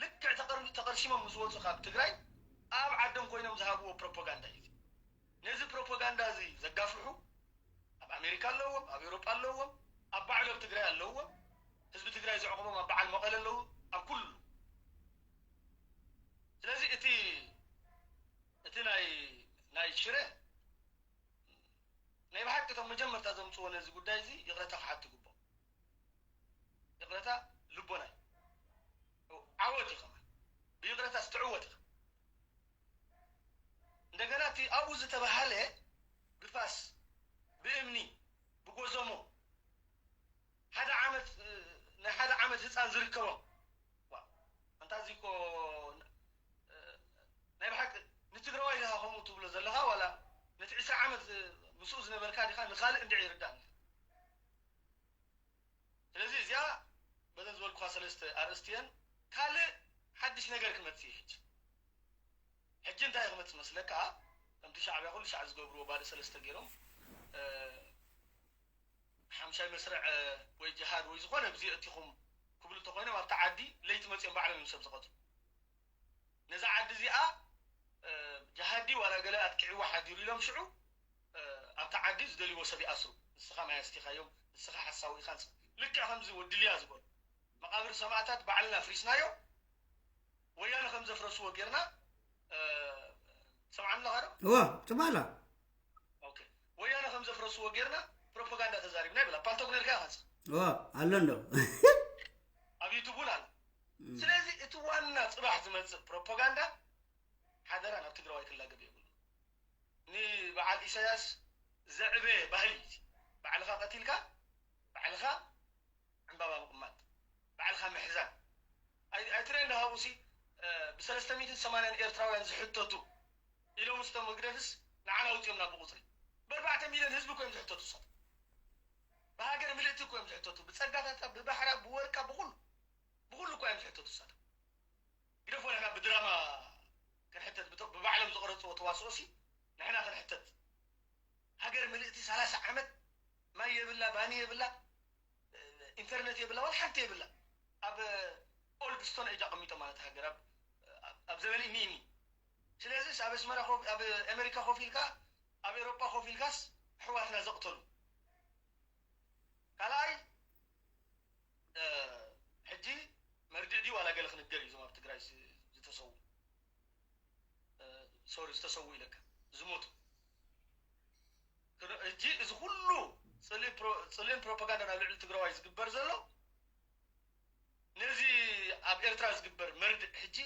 ልክዕ ተቐርሺሞም ምስ ወፁ ካብ ትግራይ ኣብ ዓዶም ኮይኖም ዝሃብዎ ፕሮፓጋንዳ እዩ። ነዚ ፕሮፓጋንዳ እዚ ዘጋፍሑ ኣብ ኣሜሪካ ኣለዎም፣ ኣብ ኤውሮጳ ኣለዎም፣ ኣብ ባዕሎም ትግራይ ኣለዎም። ህዝቢ ትግራይ ዘዕቆቦም ኣብ በዓል መቐለ ኣለዉ፣ ኣብ ኩሉ። ስለዚ እቲ እቲ ናይ ናይ ሽረ ናይ ብሓቂ እቶም መጀመርታ ዘምፅዎ ነዚ ጉዳይ እዚ ይቕረታ ክሓቱ ይግባእ። ይቕረታ ልቦና እዩ። ዓወት እዩ ከማን ብይቕረታ ስትዕወት ኢኻ። እንደገና እቲ ኣብኡ ዝተባሃለ ብፋስ ብእምኒ ብጎዘሞ ሓደ ዓመት ናይ ሓደ ዓመት ህፃን ዝርከቦም ኣንታ እዚ እኮ ናይ ብሓቂ ንትግራዋይ ኢኻ ከምኡ ትብሎ ዘለኻ ዋላ ነቲ ዕስራ ዓመት ምስኡ ዝነበርካ ዲኻ ንኻልእ እንድዒ ይርዳእኒ። ስለዚ እዚኣ በዘን ዝበልኩኻ ሰለስተ ኣርእስቲ እየን። ካልእ ሓድሽ ነገር ክመፅእ እዩ። ሕጂ ሕጂ እንታይ ክመፅእ መስለካ? ከምቲ ሻዕብያ ኩሉ ሻዕ ዝገብርዎ ባዶ ሰለስተ ገይሮም ሓምሻይ መስርዕ ወይ ጅሃድ ወይ ዝኾነ ብዚ እቲኹም ክብሉ እንተኮይኖም ኣብቲ ዓዲ ለይቲ መፅኦም ባዕሎም እዮም ሰብ ዝቐትሉ። ነዛ ዓዲ እዚኣ ጅሃዲ ዋላ ገለ ኣጥቂዕዋ ሓዲሩ ኢሎም ሽዑ ኣብቲ ዓዲ ዝደልይዎ ሰብ ይኣስሩ። ንስኻ ማይ ኣስቲኻዮም፣ ንስኻ ሓሳዊ ኢኻ፣ ልክዕ ከምዚ ወዲ ሊያ ዝበሉ መቃብር ሰማእታት ባዕልና ኣፍሪስናዮ። ወያነ ከም ዘፍረስዎ ጌርና ትሰምዓኒ ኣለኻ ዶ? እወ ትማላ ወያነ ከም ዘፍረስዎ ጌርና ፕሮፓጋንዳ ተዛሪብና ይብላ። ፓልቶክ ነርካ ኢኻ እወ ኣሎ እንዶ ኣብ ዩቱብ እውን ኣሎ። ስለዚ እቲ ዋና ፅባሕ ዝመፅእ ፕሮፓጋንዳ ሓደራ ናብ ትግራዋይ ክላገብ የብሉ። ንበዓል ኢሳያስ ዘዕበየ ባህሊ እዩ። ባዕልኻ ቀቲልካ ባዕልኻ ዕምባባ ምቕማጥ፣ ባዕልኻ ምሕዛን። ኣይትረአን ዶ ሃብኡሲ ብሰለስተ ሚእትን ሰማንያን ኤርትራውያን ዝሕተቱ ኢሎም ስቶም ህግደፍስ ንዓና ኣውፂኦምና ብቁፅሪ። ብኣርባዕተ ሚልዮን ህዝቢ እኮ እዮም ዝሕተቱ እሳት። ብሃገር ምልእቲ እኮ እዮም ዝሕተቱ። ብፀጋታታ፣ ብባሕራ፣ ብወርቃ፣ ብኩሉ ብኩሉ እኮ እዮም ዝሕተቱ እሳት። ግደፎ ንሕና ብድራማ ክንሕተት ብባዕሎም ዝቐረፅዎ ተዋስኦ ሲ ንሕና ክንሕተት። ሃገር ምልእቲ ሰላሳ ዓመት ማይ የብላ፣ ባኒ የብላ፣ ኢንተርነት የብላ፣ ዋላ ሓንቲ የብላ። ኣብ ኦልድ ስቶን ኤጅ ኣቐሚጦም ማለት ሃገር ኣብ ዘበን እኒ እኒ። ስለዚስ ኣብ ኣስመራ ኣብ ኣሜሪካ ኮፍ ኢልካ ኣብ ኤሮጳ ኮፍ ኢልካስ ኣሕዋትና ዘቕተሉ ካልኣይ ሕጂ መርድእ ድዩ ዋላ ገለ ክንገር እዩ እዞም ኣብ ትግራይ ዝተሰዉ ሶሪ ዝተሰዉ ኢለካ ዝሞቱ ሕጂ እዚ ኩሉ ፅልእን ፕሮፓጋንዳ ናብ ልዕሊ ትግራዋይ ዝግበር ዘሎ ነዚ ኣብ ኤርትራ ዝግበር መርድእ ሕጂ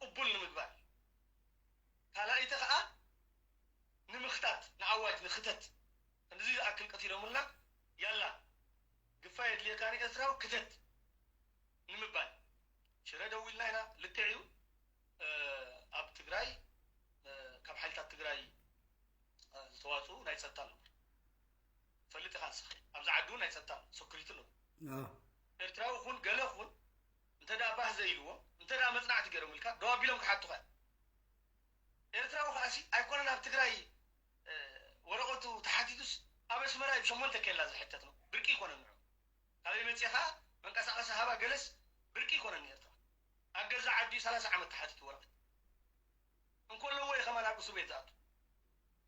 ቅቡል ንምግባር፣ ካልኣይቲ ከዓ ንምኽታት፣ ንኣዋጅ ንክተት፣ ክንድዚ ዝኣክል ቀቲሎምልና፣ ያላ ግፋ የድልየካ ንኤርትራዊ ክተት ንምባል። ሽረ ደው ኢልና ኢና። ልክዕ እዩ። ኣብ ትግራይ ካብ ሓይልታት ትግራይ ዝተዋፅኡ ናይ ፀጥታ ኣለዉ። ፈልጥ ኢኻ ንስኻ። ኣብዚ ዓዲ እውን ናይ ፀጥታ ሰኩሪቲ ኣለዉ። ኤርትራዊ ኩን ገለ ኩን እንተ ደኣ ባህ ዘይልዎም፣ እንተ ደኣ መጽናዕቲ ገይሮምልካ፣ ደው ኣቢሎም ክሓቱኻ እዮም። ኤርትራዊ ከኣሲ ኣይኮነን ኣብ ትግራይ ወረቐቱ ተሓቲቱስ፣ ኣብ ኣስመራ እዩ ብሸሞንተ ኬላ ዝሕተት ነው። ብርቂ ይኮነን ንዑ። ካበይ መጺኻ መንቀሳቐሲ ሃባ ገለስ ብርቂ ይኮነን ንኤርትራ። ኣብ ገዛ ዓዲ ሰላሳ ዓመት ተሓቲቱ ወረቐት። እንከለዎ እዩ ከማን ኣብ እስር ቤት ዝኣቱ።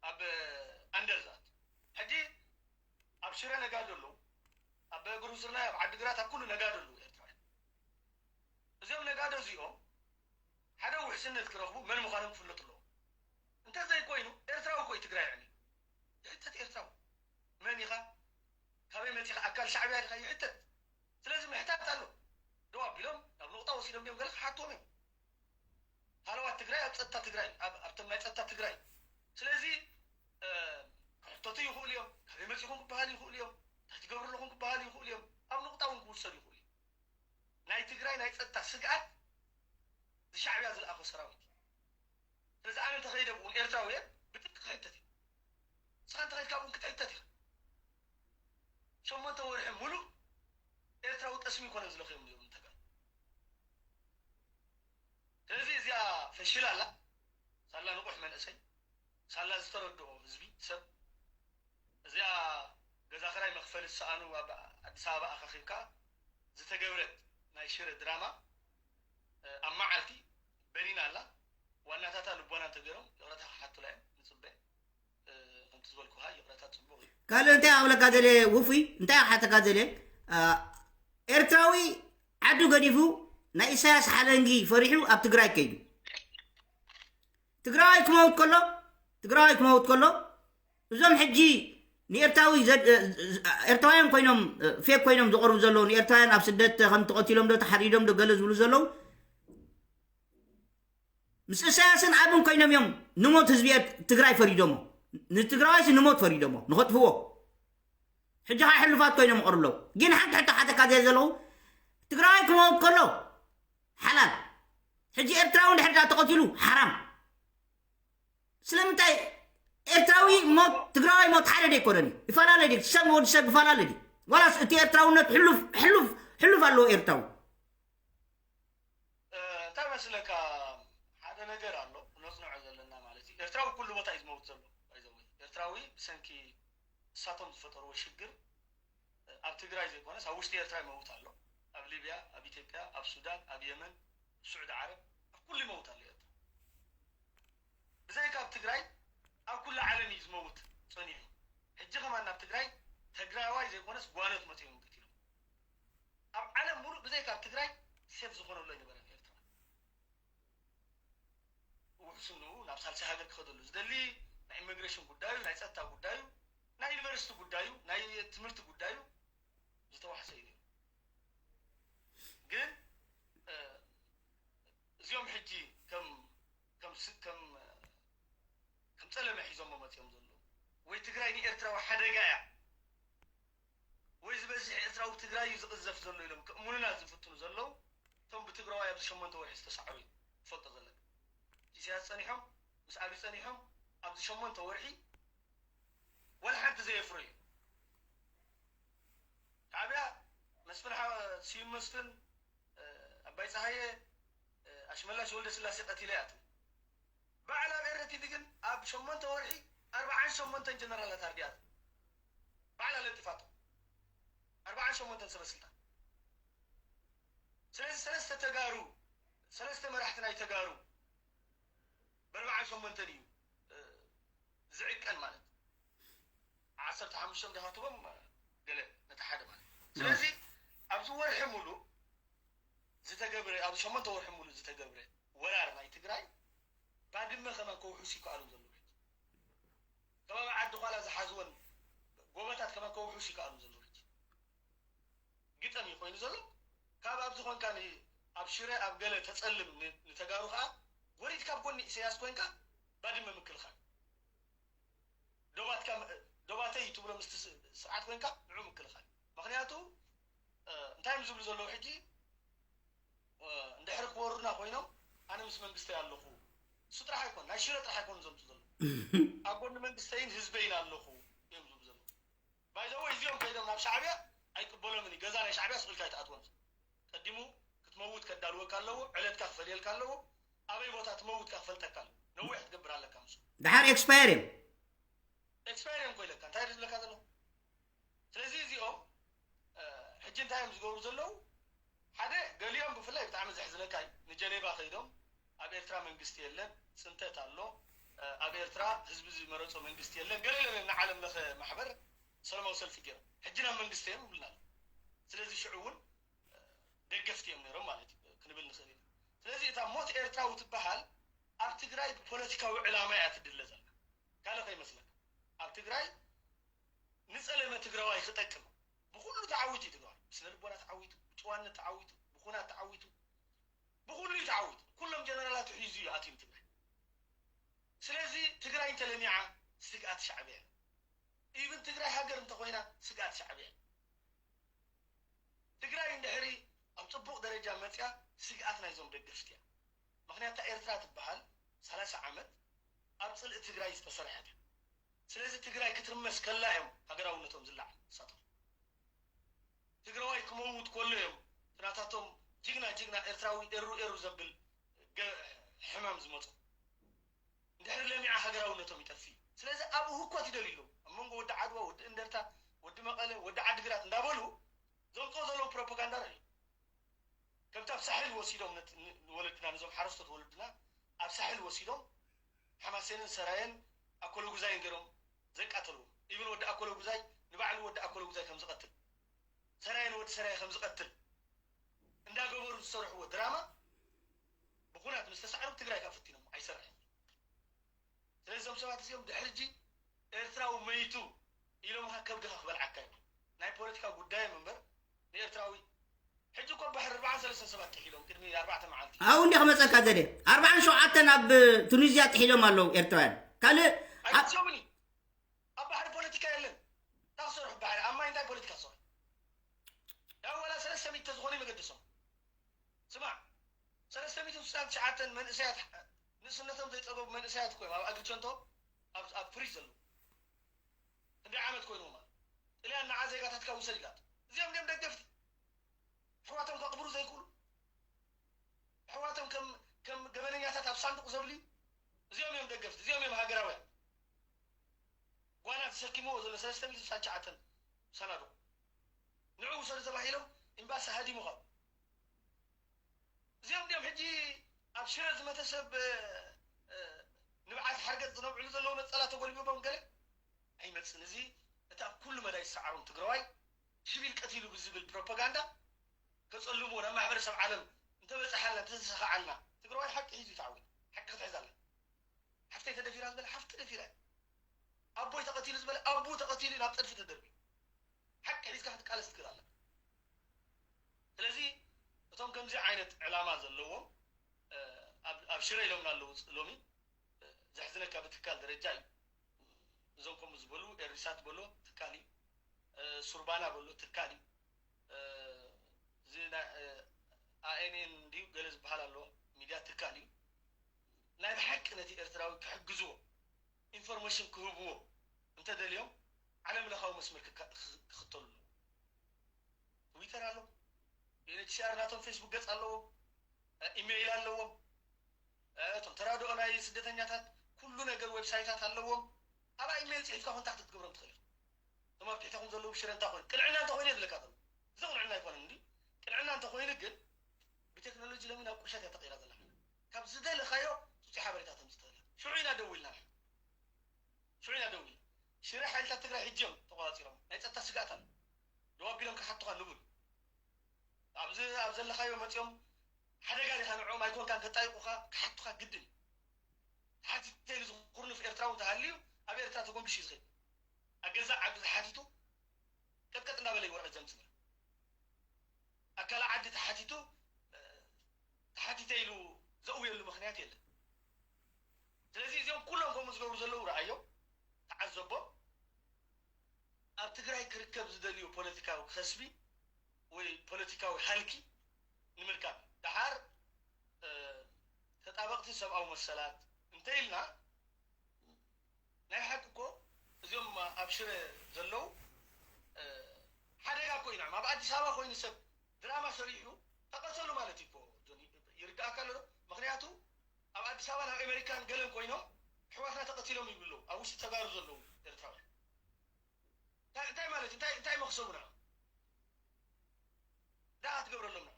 ኣብ ኣንደር ዝኣቱ። ሕጂ ኣብ ሽረ ነጋዶ ኣለዉ። ኣብ ብሩስርናይ፣ ኣብ ዓዲግራት፣ ኣብ ኩሉ ነጋዶ ኣለዉ ኤርትራውያን። እዚኦም ነጋዶ እዚኦም ሓደ ውሕስነት ክረኽቡ መን ምዃኖም ክፍለጡ ኣለዎም። እንተ ዘይኮይኑ ኤርትራዊ እኮ እዩ ትግራይ ይዕንዩ። ይሕተት ኤርትራዊ። መን ኢኻ? ካበይ መጺኻ? ኣካል ሻዕብያ ዲኻ? ይሕተት። ስለዚ ምሕታት ኣሎ። ደው ኣቢሎም ናብ ኑቕጣ ወሲዶም ድዮም ገለ ክሓትዎም እዮም። ሃለዋት ትግራይ ኣብ ጸጥታ ትግራይ፣ ኣብ ኣብቶም ናይ ጸጥታ ትግራይ። ስለዚ ክሕተቱ ይኽእሉ እዮም። ካበይ መጺኹም ክበሃሉ ይኽእሉ እዮም። እንታይ ትገብሩ ኣለኹም ክበሃሉ ይኽእሉ እዮም። ኣብ ኑቕጣ እውን ክውሰዱ ይኽእሉ እዮም። ናይ ትግራይ ናይ ጸጥታ ስግኣት ዝሻዕብያ ዝለኣኾ ሰራዊት። ስለዚ ኣነ እንተኸይደ ብኡ ኤርትራዊ እየ ብጥብቂ ክሕተት እየ። ንስኻ እንተኸይድካ ብኡ ክትሕተት ኢኻ። ሸሞንተ ወርሒ ሙሉእ ኤርትራዊ ጠስሚ ይኮነ ዝለኽዮም ነይሩ ንተጋሩ። ስለዚ እዚኣ ፈሽል ኣላ። ሳላ ንቑሕ መንእሰይ፣ ሳላ ዝተረድኦ ህዝቢ ሰብ። እዚኣ ገዛ ክራይ መኽፈሊ ዝሰኣኑ ኣብ ኣዲስ ኣበባ ኣኻኺብካ ዝተገብረት ናይ ሽረ ድራማ ኣብ መዓልቲ በኒና ኣላ። ዋናታታ ልቦና እንተገይሮም ይቕረታ ክሓቱላ እዮም ንፅበ። ከምቲ ዝበልኩኻ ይቕረታ ፅቡቕ እዩ። ካልእ እንታይ ኣብለካ ዘለ ውፉይ እንታይ ሓተካ ዘለ ኤርትራዊ ዓዱ ገዲፉ ናይ ኢሳያስ ሓለንጊ ፈሪሑ ኣብ ትግራይ ከይዱ ትግራዋይ ክመውት ከሎ ትግራዋይ ክመውት ከሎ እዞም ሕጂ ንኤርትራዊ ኤርትራውያን ኮይኖም ፌክ ኮይኖም ዝቀርቡ ዘለዉ ንኤርትራውያን ኣብ ስደት ከም ተቐቲሎም ዶ ተሓሪዶም ዶ ገለ ዝብሉ ዘለዉ ምስ እሳያስን ኣብን ኮይኖም እዮም ንሞት ህዝቢ ትግራይ ፈሪዶሞ ንትግራዋይሲ ንሞት ፈሪዶሞ ንኸጥፍዎ ሕጂ ከዓ ሕሉፋት ኮይኖም ይቐሩ ኣለዉ ግን ሓንቲ ሕቶ ሓተካ ዘየ ዘለዉ ትግራዋይ ክመውት ከሎ ሓላል ሕጂ ኤርትራዊ እንድሕር ዳ ተቐቲሉ ሓራም ስለምንታይ ኤርትራዊ ሞት ትግራዋይ ሞት ሓደ ዶ ኣይኮነን ይፈላለ ድዩ ሰብ ወዲ ሰብ ይፈላለ ድዩ ዋላስ እቲ ኤርትራውነት ሕሉፍ ሕሉፍ ሕሉፍ ኣለዎ ኤርትራዊ እንታይ መስለካ ሓደ ነገር ኣሎ ነፅንዖ ዘለና ማለት እዩ ኤርትራዊ ኩሉ ቦታ እዩ ዝመውት ዘሎ ኤርትራዊ ብሰንኪ እሳቶም ዝፈጠርዎ ሽግር ኣብ ትግራይ ዘይኮነስ ኣብ ውሽጢ ኤርትራ ይመውት ኣሎ ኣብ ሊብያ ኣብ ኢትዮጵያ ኣብ ሱዳን ኣብ የመን ስዑዲ ዓረብ ኣብ ኩሉ ይመውት ኣሎ ኤርትራ ብዘይካ ኣብ ትግራይ ኣብ ኩሉ ዓለም እዩ ዝመውት ፀኒሑ ሕጂ ከማን ናብ ትግራይ ተግራዋይ ዘይኮነስ ጓኖት መፅኦም ይምውት ኢሎም ኣብ ዓለም ሙሉእ ብዘይካ ኣብ ትግራይ ሴፍ ዝኾነሉ ኣይነበረን ኤርትራ ውሕስንኡ ናብ ሳልሳይ ሃገር ክኸደሉ ዝደሊ ናይ ኢሚግሬሽን ጉዳዩ ናይ ፀጥታ ጉዳዩ ናይ ዩኒቨርሲቲ ጉዳዩ ናይ ትምህርቲ ጉዳዩ ዝተዋሕሰ እዩ ግን እዚኦም ሕጂ ከም ከም ከም ከም ፀለመ ሒዞሞ መፅኦም ዘለዉ ወይ ትግራይ ንኤርትራዊ ሓደጋ እያ ወይ ዝበዝሕ ኤርትራዊ ትግራይ እዩ ዝቕዘፍ ዘሎ ኢሎም ከእሙኑና ዝፍትኑ ዘለዉ እቶም ብትግራዋይ ኣብዚ ሸሞንተ ወርሒ ዝተሳዕሩ እዩ ትፈልጦ ዘለካ ኢሳያስ ፀኒሖም ምስ ኣብይ ፀኒሖም ኣብዚ ሸሞንተ ወርሒ ወላ ሓንቲ ዘየፍረዩ ሻዕብያ መስፍን ስዩም መስፍን ኣባይ ፀሃየ ኣሽመላሽ ወልደ ስላሴ ቀቲለ ያትም በዓል ኣብ ኤረቲቪ ግን ኣብ ሸሞንተ ወርሒ ኣርብዓን ሸሞንተን ጀነራላት ኣርዲኣት በዓላ ለጢፋቶ ኣርብዓን ሸሞንተን ሰበ ስልጣን ስለዚ ሰለስተ ተጋሩ ሰለስተ መራሕቲ ናይ ተጋሩ በርብዓን ሸሞንተን እዩ ዝዕቀን ማለት ዓሰርተ ሓሙሽተ ዲኻ ትቦም ገለ ነቲ ሓደ ማለት ስለዚ ኣብዚ ወርሒ ሙሉ ዝተገብረ ኣብዚ ሸሞንተ ወርሒ ሙሉ ዝተገብረ ወራር ናይ ትግራይ ባድመ ከማን ከውሕሱ ይከኣሉ ዘለዉ ሕጂ ከባቢ ዓዲ ኳላ ዝሓዝወን ጎበታት ከማን ከውሕሱ ይከኣሉ ዘለዉ ሕጂ ግጠም እዩ ኮይኑ ዘሎ ካብ ኣብዚ ኮንካ ኣብ ሽረ ኣብ ገለ ተጸልም ን- ንተጋሩ ከዓ ጎሪድካ ኣብ ጎኒ ኢሳያስ ኮይንካ ባድመ ምክልኻል፣ ዶባትካ ም- ዶባተይ ትብሎ ምስቲ ስ- ስርዓት ኮይንካ ንዑ ምክልኻል። ምክንያቱ እ፣ እንታይ እዮም ዝብሉ ዘለዉ ሕጂ? እ፣ እንድሕሪ ክወሩና ኮይኖም ኣነ ምስ መንግስተይ ኣለኹ። እሱ ጥራሕ ኣይኮን፣ ናይ ሽረ ጥራሕ ኣይኮን ዘምፁ ዘለዉ። ኣብ ጎኒ መንግስተይን ህዝበይን ኣለኹ እዮም ዝብሉ ዘለዉ። ባይዘወ እዚኦም ከይዶም ናብ ሻዕብያ ኣይቅበሎምን እዩ። ገዛ ናይ ሻዕብያ ስቕ ኢልካ ኣይትኣትወን። ቀዲሙ ክትመውት ከዳልወካ ኣለዎ፣ ዕለትካ ክፈልየልካ ኣለዎ፣ ኣበይ ቦታ ትመውትካ ክፈልጠካ ኣለዎ። ነዊሕ ክትገብር ኣለካ ምስ ድሓር ኤክስፓየር እዮም። ኤክስፓየር እዮም ኮይለካ እንታይ ዝብለካ ዘለኹ። ስለዚ እዚኦም እ፣ ሕጂ እንታይ እዮም ዝገብሩ ዘለዉ? ሓደ ገሊኦም ብፍላይ ብጣዕሚ ዘሕዝነካ እዩ። ንጀኔቫ ከይዶም ኣብ ኤርትራ መንግስቲ የለን፣ ፅንተት ኣሎ፣ እ፣ ኣብ ኤርትራ ህዝቢ ዝመረፆ መንግስቲ የለን፣ ገለ ገለ ንዓለም ለኸ ማሕበር ሰላማዊ ሰልፊ ገይሮም ሕጂ ናብ መንግስቲ እዮም ይብሉና ኣለዉ። ስለዚ ሽዑ እውን እ፣ ደገፍቲ እዮም ነይሮም ማለት እዩ ክንብል ንኽእል ኢና። ስለዚ እታ ሞት ኤርትራዊ ትበሃል ኣብ ትግራይ ብፖለቲካዊ ዕላማ እያ ትድለ ዘላ። ካልእ ከይመስለካ ኣብ ትግራይ ንፀለመ ትግራዋይ ክጠቅም ብኩሉ ተዓዊቱ እዩ ትግራዋይ። ብስነ ልቦና ተዓዊቱ፣ ብጭዋነት ተዓዊቱ፣ ብኩናት ተዓዊቱ፣ ብኩሉ እዩ ተዓዊቱ። ኩሎም ጀነራላት ሒዙ እዩ ኣትዩ ትግራይ። ስለዚ ትግራይ እንተለሚዓ ስግኣት ሻዕብያ እዩ። ኢቭን ትግራይ ሃገር እንተኮይና ስግኣት ሻዕብያ እዩ። ትግራይ እንድሕሪ ኣብ ፅቡቕ ደረጃ መፅያ ስግኣት ናይዞም ደገፍቲ እያ። ምክንያታ ኤርትራ ትበሃል ሰላሳ ዓመት ኣብ ፅልኢ ትግራይ ዝተሰርሐት እያ። ስለዚ ትግራይ ክትርመስ ከላ እዮም ሃገራውነቶም ዝለዓል ንሳቶም። ትግራዋይ ክመውት ከሎ እዮም ናታቶም ጅግና ጅግና ኤርትራዊ ኤሩ ኤሩ ዘብል ገ- ሕማም ዝመፁ። እንድሕሪ ለሚዓ ሃገራውነቶም ይጠፍእ እዩ። ስለዚ ኣብኡ ህኮት ይደልዩ ኣለዉ። ኣብ መንጎ ወዲ ዓድዋ፣ ወዲ እንደርታ፣ ወዲ መቐለ፣ ወዲ ዓድግራት እንዳበሉ ዘምፅኦ ዘለዉ ፕሮፓጋንዳ ርኢ። ከምቲ ኣብ ሳሕል ወሲዶም ነት- ን- ንወለድና፣ ነዞም ሓረስቶት ወለድና ኣብ ሳሕል ወሲዶም ሓማሴንን ሰራየን ኣኮለጉዛይን ገይሮም ዘቃተልዎም። ኢብን ወዲ ኣኮለጉዛይ ንባዕሉ ወዲ ኣኮለጉዛይ ከም ዝቐትል፣ ሰራየ ንወዲ ሰራየ ከም ዝቐትል እንዳገበሩ ዝሰርሕዎ ድራማ ብኩናት ምስ ተሳዕሩ ትግራይ ካብ ፈቲኖም ኣይሰርሕን። ስለዚ እዞም ሰባት እዚኦም ድሕሪ ሕጂ ኤርትራዊ መይቱ ኢሎም ከ ከብድኻ ክበልዓካ እዩ። ናይ ፖለቲካ ጉዳዮም እምበር ንኤርትራዊ ሕጂ እኮ ባሕሪ ኣርባዓን ሰለስተን ሰባት ጥሒሎም ቅድሚ ኣርባዕተ መዓልቲ ኣብኡ እንዲ ክመፀካ ዘደ ኣርባዓን ሸውዓተን ኣብ ቱኒዝያ ጥሒሎም ኣለዉ ኤርትራውያን ካልእ ኣብ- ኣይትሰሙኒ ኣብ ባሕሪ ፖለቲካ የለን። ታክሰርሑ ባሕሪ ኣብ ማይ እንታይ ፖለቲካ ትሰርሑ? ያው ወላ ሰለስተ ሚእቲ ተዝኾነ ይመገደሶም። ስማዕ ሰለስተ ሚእቲ ስሳን ትሽዓተን መንእሰያት ንእስነቶም ዘይፀገቡ መንእሰያት እኮ እዮም ኣብ ኣግሪቸንቶ ኣብ ኣብ ፍሪጅ ዘለዉ። ክንደይ ዓመት ኮይንዎም ማለት ጥልያን ንዓ ዜጋታትካ ውሰድ ኢላቶ። እዚኦም ድዮም ደገፍቲ? ኣሕዋቶም ከቕብሩ ዘይክእሉ ኣሕዋቶም ከም ከም ገበነኛታት ኣብ ሳንዱቕ ዘብልዩ እዚኦም እዮም ደገፍቲ እዚኦም እዮም ሃገራውያን። ጓና ተሰኪምዎ ዘሎ ሰለስተ ሚእቲ ስሳን ትሽዓተን ሳናዱቕ ንዑ ውሰዱ ተባሂሎም ኤምባሲ ሃዲሙ ካብ እዚኦም ድዮም ሕጂ ኣብ ሽረ ዝመተ ሰብ ንብዓት ሓርገፅ ዝነብዕሉ ዘለዉ ነፀላ ተጎልቢቦም ገለ ኣይመፅን። እዚ እቲ ኣብ ኩሉ መዳይ ዝሰዓሮም ትግራዋይ ሽቢል ቀቲሉ ብዝብል ፕሮፓጋንዳ ከፀልምዎ ናብ ማሕበረሰብ ዓለም እንተበፀሓልና እንተተሰኻዓልና ትግራዋይ ሓቂ ሒዙ ይተዓወት። ሓቂ ክትሕዝ ኣላ። ሓፍተይ ተደፊራ ዝበለ ሓፍቲ ተደፊራ ኣቦይ ተቐቲሉ ዝበለ ኣቦ ተቐቲሉ ናብ ፀድፊ ተደርቢ ሓቂ ሒዝካ ክትቃለስ ትክእል ኣለካ። ስለዚ እቶም ከምዚ ዓይነት ዕላማ ዘለዎም ኣብ ሽረ ኢሎምና ኣለዉ ሎሚ ዘሕዝነካ ብትካል ደረጃ እዩ። እዞም ከምኡ ዝበሉ ኤሪሳት በሎ ትካል እዩ። ሱርባና በሎ ትካል እዩ። እዚ ኣኤንኤን እንዲዩ ገለ ዝበሃል ኣሎ ሚድያ ትካል እዩ። ናይ ብሓቂ ነቲ ኤርትራዊ ክሕግዝዎ ኢንፎርሜሽን ክህብዎ እንተደልዮም ዓለም ለኻዊ መስመር ክክተሉ ኣለዎ። ትዊተር ኣለዎም፣ ዩኤንኤችሲኣር ናቶም ፌስቡክ ገፅ ኣለዎም፣ ኢሜይል ኣለዎም። እቶም ተራድኦ ናይ ስደተኛታት ኩሉ ነገር ዌብሳይታት ኣለዎም። ኣብኣ ኢሜይል ፅሒፍካ ኮንታክት ክትገብሮም ትኽእል ኢኻ። እቶም ኣብ ትሕተኹም ዘለዉ ሽረ እንታይ ኮይኑ ቅንዕና እንተኮይኑ የድለካ ዘሎ እዚ ቅንዕና ኣይኮነን እንዲ ቅንዕና እንተኮይኑ ግን ብቴክኖሎጂ ሎሚ ናብ ቁሸት እያ ተቐይራ ዘላ። ካብ ዝደለኻዮ ፅፁይ ሓበሬታ ተምፅእ ትኽእል ኢኻ። ሽዑ ኢና ደዊልና ንሕና ሽዑ ኢና ደዊልና ሽረ ሓይልታት ትግራይ ሕጂ እዮም ተቆፃፂሮም ናይ ፀጥታ ስግኣት ኣሎ ደው ኣቢሎም ክሓቱኻ ንቡር ኣብዚ ኣብ ዘለኻዮ መፂኦም ሓደጋ ዲኻ ንዕኦም ኣይኮንካን ከጣይቑኻ ክሓቱኻ ግድን እዩ ተሓቲተ ኢሉ ዝኩርንፍ ኤርትራዊ እንተሃልዩ ኣብ ኤርትራ ተጎንቢሹ እዩ ዝኸይድ ኣብ ገዛእ ዓዱ ተሓቲቱ ቀጥቀጥ እንዳበለ እዩ ወረቐት ዘምፅእ ነይሩ ኣካል ዓዲ ተሓቲቱ ተሓቲተ ኢሉ ዘእውየሉ ምኽንያት የለን። ስለዚ እዚኦም ኩሎም ከምኡ ዝገብሩ ዘለዉ ረኣዮም፣ ተዓዘቦም። ኣብ ትግራይ ክርከብ ዝደልዮ ፖለቲካዊ ከስቢ ወይ ፖለቲካዊ ሃልኪ ንምርካብ ደሓር ተጣበቕቲ ሰብኣዊ መሰላት እንተ ኢልና ናይ ሓቂ እኮ እዚኦም ኣብ ሽረ ዘለዉ ሓደጋ እኮ ኢና ኣብ ኣዲስ ኣበባ ኮይኑ ሰብ ድራማ ሰሪሑ ተቐተሉ ማለት እዩ እኮ ይርዳእካ ኣሎ። ምክንያቱ ኣብ ኣዲስ ኣበባ ናብ ኣሜሪካን ገለን ኮይኖም ኣሕዋትና ተቐቲሎም ይብሉ ኣለዉ ኣብ ውሽጢ ተጋሩ ዘለዉ ኤርትራውያን እንታይ ማለት እንታይ እንታይ መኽሰቡና ደኣ ክትገብረሎም ነው።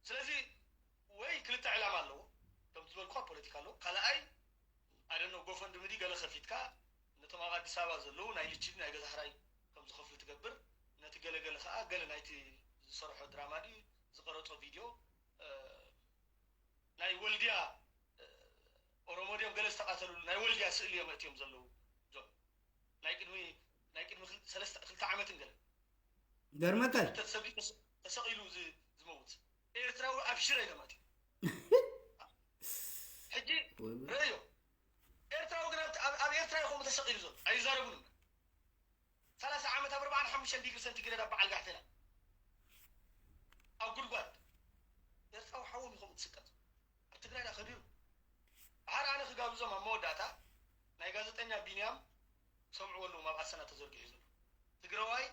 ስለዚ ወይ ክልተ ዕላማ ኣለዎ ከም ዝበልኩ ፖለቲካ ኣለዎ። ካልኣይ ኣደነ ጎፈንድሚ ገለ ከፊትካ ነቶም ኣብ ኣዲስ ኣበባ ዘለዉ ናይ ልችድ ናይ ገዛ ሕራይ ከም ዝኸፍሉ ትገብር። ነቲ ገለገለ ከዓ ገለ ናይቲ ዝሰርሖ ድራማ ድዩ ዝቀረፆ ቪድዮ ናይ ወልድያ ኦሮሞ ድዮም ገለ ዝተቃተልሉ ናይ ወልድያ ስእሊ እዮም እትዮም ዘለዉ ጆን ናይ ቅድሚ ናይ ቅድሚ ክልተ ዓመትን ገለ ገርመካ ተሰጊ ተሰቂሉ ዝመውት ኤርትራዊ ኣብ ሽረ ኢሎም ኣትዮም ሕጂ ረእዮ ኤርትራዊ ግን ኣብ ኤርትራ ይኸሙ ተሰቂሉ ዘሎ ኣይዛረቡን ሰላሳ ዓመት ኣብ ኣርባዓን ሓሙሽተን ዲግሪ ሰንቲግሬድ ኣብ በዓል ጋሕቴና ኣብ ጉድጓድ ኤርትራዊ ሓዎም ይኸሙ ትስቀጥ ኣብ ትግራይ ዳ ከቢሩ ብሓር ኣነ ክጋብዞም ኣብ መወዳእታ ናይ ጋዜጠኛ ቢንያም ሰምዕዎ ኣለዎም ኣብ ኣሰና ተዘርጊሑ ዘሎ ትግራዋይ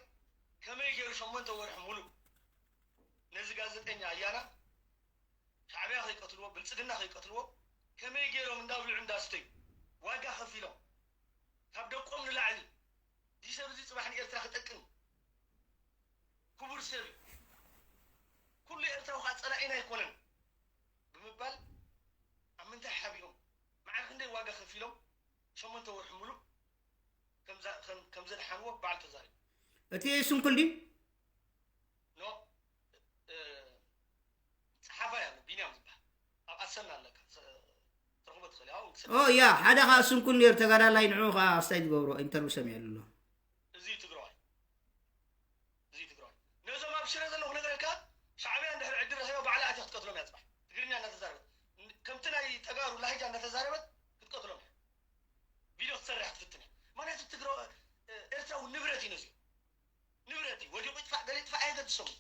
ከመይ ገይሩ ሸሞንተ ወርሒ ሙሉእ ነዚ ጋዜጠኛ ኣያና ሻዕቢያ ከይቀትልዎ ብልፅግና ከይቀትልዎ ከመይ ገይሮም እንዳብልዑ እንዳስተዩ ዋጋ ከፊሎም ካብ ደቆም ንላዕሊ እዚ ሰብ እዚ ፅባሕ ንኤርትራ ክጠቅም ክቡር ሰብ እዩ ኩሉ ኤርትራዊ ከዓ ፀላኢና ኣይኮነን ብምባል ኣብ ምንታይ ሓቢኦም መዓር ክንደይ ዋጋ ከፊሎም ሸሞንተ ወርሒ ሙሉእ ከም ዘድሓንዎ ባዕሉ ተዛሪቡ እቲ ስንኩል ድዩ ኖ ጸሓፋይ ኣሎ ቢንያም ዝበሃል ኣብ ኣሰና ኣለካ ትረኽቦ ትኽእል ያው ኦ ያ ሓደ ከዓ ስንኩል ነይሩ ተጋዳላይ ንዑ ከዓ ኣስታይ ትገብሮ ኢንተርቪ ሰሚዐሉ ኣሎ እዚ ትግራዋይ እዚ ትግራዋይ ነዞም ኣብ ሽረ ዘለኹ ነገረካ ሻዕብያ እንድሕር ዕድል ረኺባ ባዕላ ኣትያ ክትቀትሎም እያ ፅባሕ ትግርኛ እናተዛረበት ከምቲ ናይ ተጋሩ ላህጃ እናተዛረበት ክትቀትሎም እያ ቪድዮ ክትሰርሕ ክትፍትን እያ ምክንያቱ ትግረ ኤርትራዊ ንብረት እዩ ነዚኦም ንብረት እዩ ወዲቑ ይጥፋእ ገለ ይጥፋእ ኣየገድሶም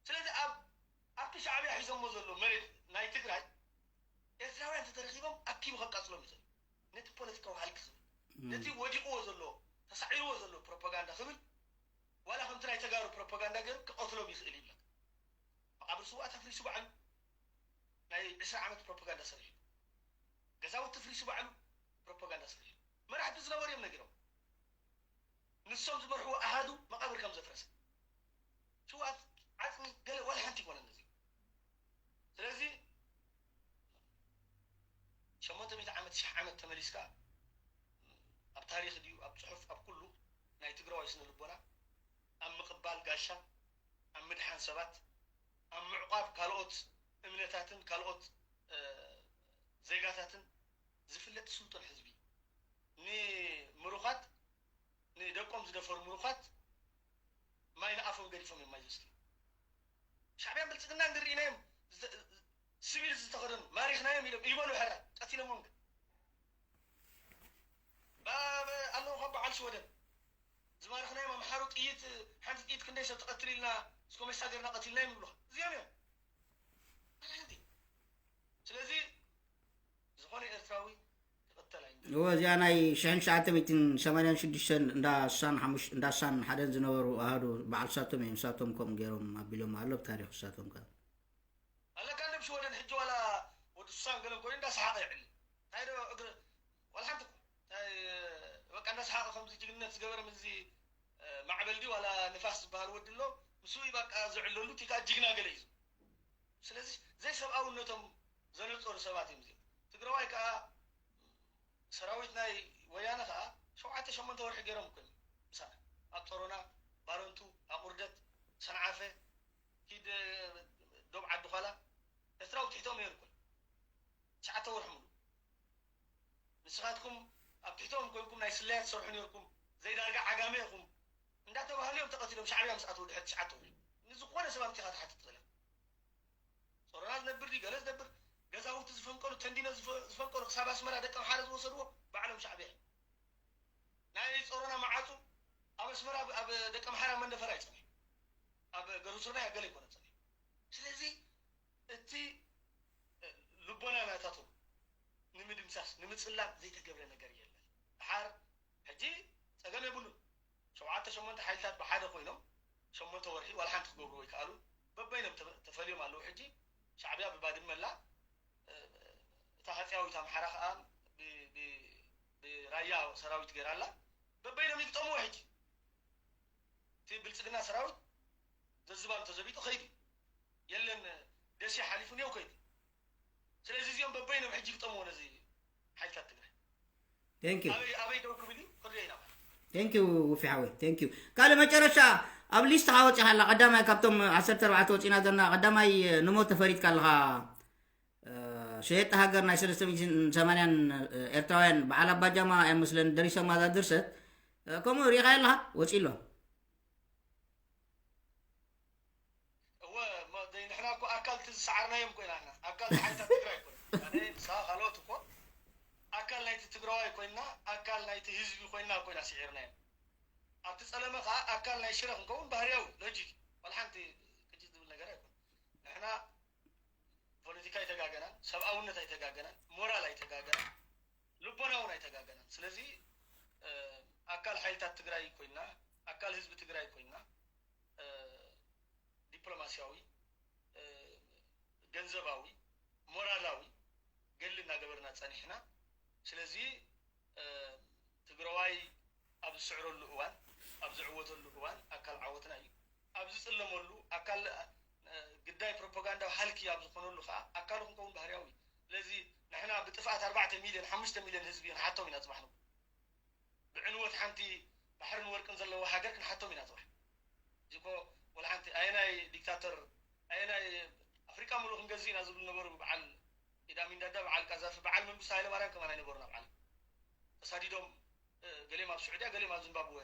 ስለዚ ኣብ ኣብቲ ሻዕብያ ሒዞሞ ዘሎ መሬት ናይ ትግራይ ኤርትራውያን ተተረኪቦም ኣኪቡ ከቃፅሎም ይኽእል ነቲ ፖለቲካዊ ሃልኪ ዝብል ነቲ ወዲቕዎ ዘሎ ተሳዒርዎ ዘሎ ፕሮፓጋንዳ ክብል ዋላ ከምቲ ናይ ተጋሩ ፕሮፓጋንዳ ገይሩ ክቐትሎም ይኽእል ይብለካ መቃብር ስውኣት ኣፍሪሱ ባዕሉ ናይ ዕስራ ዓመት ፕሮፓጋንዳ ሰሪሑ ገዛውቲ ፍሪሱ ባዕሉ ፕሮፓጋንዳ ሰሪሑ መራሕቲ ዝነበሩ እዮም ነጊሮም ንሶም ዝመርሕዎ ኣሃዱ መቃብር ከም ዘፍረሰ ሽዋት ዓፅሚ ገለ ዋላ ሓንቲ ይኮነ ነዚ ስለዚ ሸሞንተ ሚእቲ ዓመት ሽሕ ዓመት ተመሊስካ ኣብ ታሪክ ድዩ ኣብ ፅሑፍ ኣብ ኩሉ ናይ ትግራዋይ ስነ ልቦና ኣብ ምቅባል ጋሻ ኣብ ምድሓን ሰባት ኣብ ምዕቋብ ካልኦት እምነታትን ካልኦት ዜጋታትን ዝፍለጥ ስልጡን ህዝቢ ንምሩኻት ንደቆም ዝደፈሩ ምሩኻት ማይ ንኣፎም ገዲፎም እዮም ማይ ዘስትዩ ሻዕብያን ብልፅግናን ግን ርኢናዮም ስቪል ዝተኸደኑ ማሪኽናዮም ኢሎም ይበሉ ሕራ ቀቲሎሞም ግን ኣለዉ ካብ በዓል ሽወደን ዝማረኽናዮም ኣምሓሩ ጥይት ሓንቲ ጥይት ክንደይ ሰብ ትቐትል ኢልና እስኮ መሳገርና ቀቲልናዮም ይብሉኻ እዚኦም እዮም ስለዚ ዝኾነ ኤርትራዊ ክቕተል ኣይንደልን እወ እዚኣ ናይ ሽሕን ትሽዓተ ሚእትን ሰማንያን ሽዱሽተን እንዳ ስሳን ሓሙሽ እንዳ ስሳን ሓደን ዝነበሩ ኣሃዱ በዓል ሳቶም እዮም ሳቶም ከምኡ ገይሮም ኣቢሎም ኣሎ ብታሪክ ሳቶም ከ ኣለካ እንደ ሽወደን ሕጂ ዋላ ወዲ ስሳን ገለን ኮይኑ እንዳሰሓቐ ይዕል እንታይ ዶ እግሪ ዋላ ሓንቲ እኮ እንታይ በቃ እንዳሰሓቐ ከምዚ ጅግንነት ዝገበረ ምዚ ማዕበል ድዩ ዋላ ንፋስ ዝበሃል ወዲ ኣሎ ምስኡ በቃ ዝዕለሉ ቲካ ጅግና ገለ እዩ ስለዚ ዘይሰብኣውነቶም ዘነፀሩ ሰባት እዮም እዚኦም ትግራዋይ ከዓ ሰራዊት ናይ ወያነ ከዓ ሸውዓተ ሸሞንተ ወርሒ ገይሮም እኮ ምሳና ኣብ ፀሮና ባረንቱ ኣቁርደት ሰንዓፈ ኪድ ዶብ ዓዲ ኳላ ኤርትራዊ ትሕቶም ነይሩ እኮ ትሽዓተ ወርሒ ሙሉ ንስኻትኩም ኣብ ትሕቶም ኮይንኩም ናይ ስለያ ትሰርሑ ነይርኩም ዘይዳርጋ ዓጋመ ኢኹም እንዳተባህሉ እዮም ተቐቲሎም ሻዕብያ ምስ ኣተው ድሕሪ ትሽዓተ ወርሒ ንዝኾነ ሰብ ኣምፂኻ ትሓትት ትኽእል ጾሮና ዝነብር ድዩ ገለ ዝነብር፣ ገዛውቲ ዝፈንቀሉ፣ ተንዲኖ ዝፈ- ዝፈንቀሉ፣ ክሳብ ኣስመራ ደቂ ኣምሓራ ዝወሰድዎ ባዕሎም ሻዕብያ። ናይ ጾሮና መዓጹ ኣብ ኣስመራ ኣብ- ኣብ ደቂ ኣምሓራ መንደፈራ ይጸንሕ፣ ኣብ ገርሁስርና ገለ ይኮነ ጸንሕ። ስለዚ እቲ ልቦና ናታቶም ንምድምሳስ ንምጽላም ዘይተገብረ ነገር የለን። ድሓር ሕጂ ጸገም የብሉን። ሸውዓተ ሸሞንተ ሓይልታት ብሓደ ኮይኖም ሸሞንተ ወርሒ ዋላ ሓንቲ ክገብሩ ወይ ከኣሉ በበይኖም ተፈ- ተፈልዮም ኣለዉ። ሕጂ ሻዕብያ ብባድመ ኣላ፣ እታ ሃጽያዊት ኣምሓራ ከኣ ብ- ብ- ብራያ ሰራዊት ገይራ ኣላ። በበይኖም ይግጠምዎ። ሕጂ እቲ ብልጽግና ሰራዊት ዘዝባኑ ተዘቢጡ ከይዱ የለን፣ ደሴ ሓሊፉ ኔው ከይዱ። ስለዚ እዚኦም በበይኖም ሕጂ ይግጠምዎ ነዚ ሓይልታት ትግራይ። Thank you. ኣበይ ኣበይ ደው ክብል እዩ ክንሪኦ ኢና ማለት እዩ። Thank you ውፊ ሓወይ፣ thank you። ካልእ መጨረሻ ኣብ ሊስትኻ ወፂኻ ኣላ፣ ቀዳማይ ካብቶም ዓሰርተ ኣርባዕተ ወፂና ዘለና ቀዳማይ ንሞት ተፈሪድካ ኣለኻ። ሸየጥቲ ሃገር ናይ ሰለስተ ሚእትን ሰማንያን ኤርትራውያን በዓል ኣባጃማ እዮም መስለን ደሪሶማ እዛ ድርሰት። ከምኡ ሪኢኻዮ ኣለኻ? ወፂ ኣሎ። እወ እሞ ደይ ንሕና እኮ ኣካል እቲ ዝሰዓርናዮም እኮ ኢና ንሕና ኣካል እቲ ሓይልታት ትግራይ እኮ ኢና። ኣነ ንስኻ ካልኦት እኮ ኣካል ናይቲ ትግራዋይ ኮይንና ኣካል ናይቲ ህዝቢ ኮይንና እኮ ኢና ስዒርናዮም። ኣብቲ ጸለመ ከዓ ኣካል ናይ ሽረ ክንከውን ባህርያዊ ሎጂክ እዩ። ዋላ ሓንቲ ቅጭት ዝብል ነገር ኣይኮን። ንሕና ፖለቲካ ኣይተጋገናን፣ ሰብኣውነት ኣይተጋገናን፣ ሞራል ኣይተጋገናን፣ ልቦና እውን ኣይተጋገናን። ስለዚ ኣካል ሓይልታት ትግራይ ኮይንና ኣካል ህዝቢ ትግራይ ኮይንና ዲፕሎማስያዊ፣ ገንዘባዊ፣ ሞራላዊ ገድሊ እናገበርና ፀኒሕና። ስለዚ ትግራዋይ ኣብ ዝስዕረሉ እዋን፣ ኣብ ዝዕወተሉ እዋን ኣካል ዓወትና እዩ። ኣብ ዝፅለመሉ ኣካል ግዳይ ፕሮፓጋንዳዊ ሃልኪ ኣብ ዝኾነሉ ከዓ ኣካሉ ክንከውን ባህርያዊ እዩ። ስለዚ ንሕና ብጥፍኣት ኣርባዕተ ሚልዮን ሓሙሽተ ሚልዮን ህዝቢ ክንሓቶም ኢና ፅባሕ ንግሆ። ብዕንወት ሓንቲ ባሕርን ወርቅን ዘለዋ ሃገር ክንሓቶም ኢና ፅባሕ። እዚ እኮ ወላ ሓንቲ ኣየናይ ዲክታተር ኣየናይ ኣፍሪቃ ሙሉእ ክንገዝእ ኢና ዝብሉ ነበሩ። በዓል ኢድ ኣሚን ዳዳ፣ በዓል ቃዛፊ፣ በዓል መንግስቱ ሃይለማርያም ከማን ኣይነበሩን ኣብ ዓለም። ተሳዲዶም ገሌም ኣብ ስዑድያ ገሌም ኣብ ዚምባብወ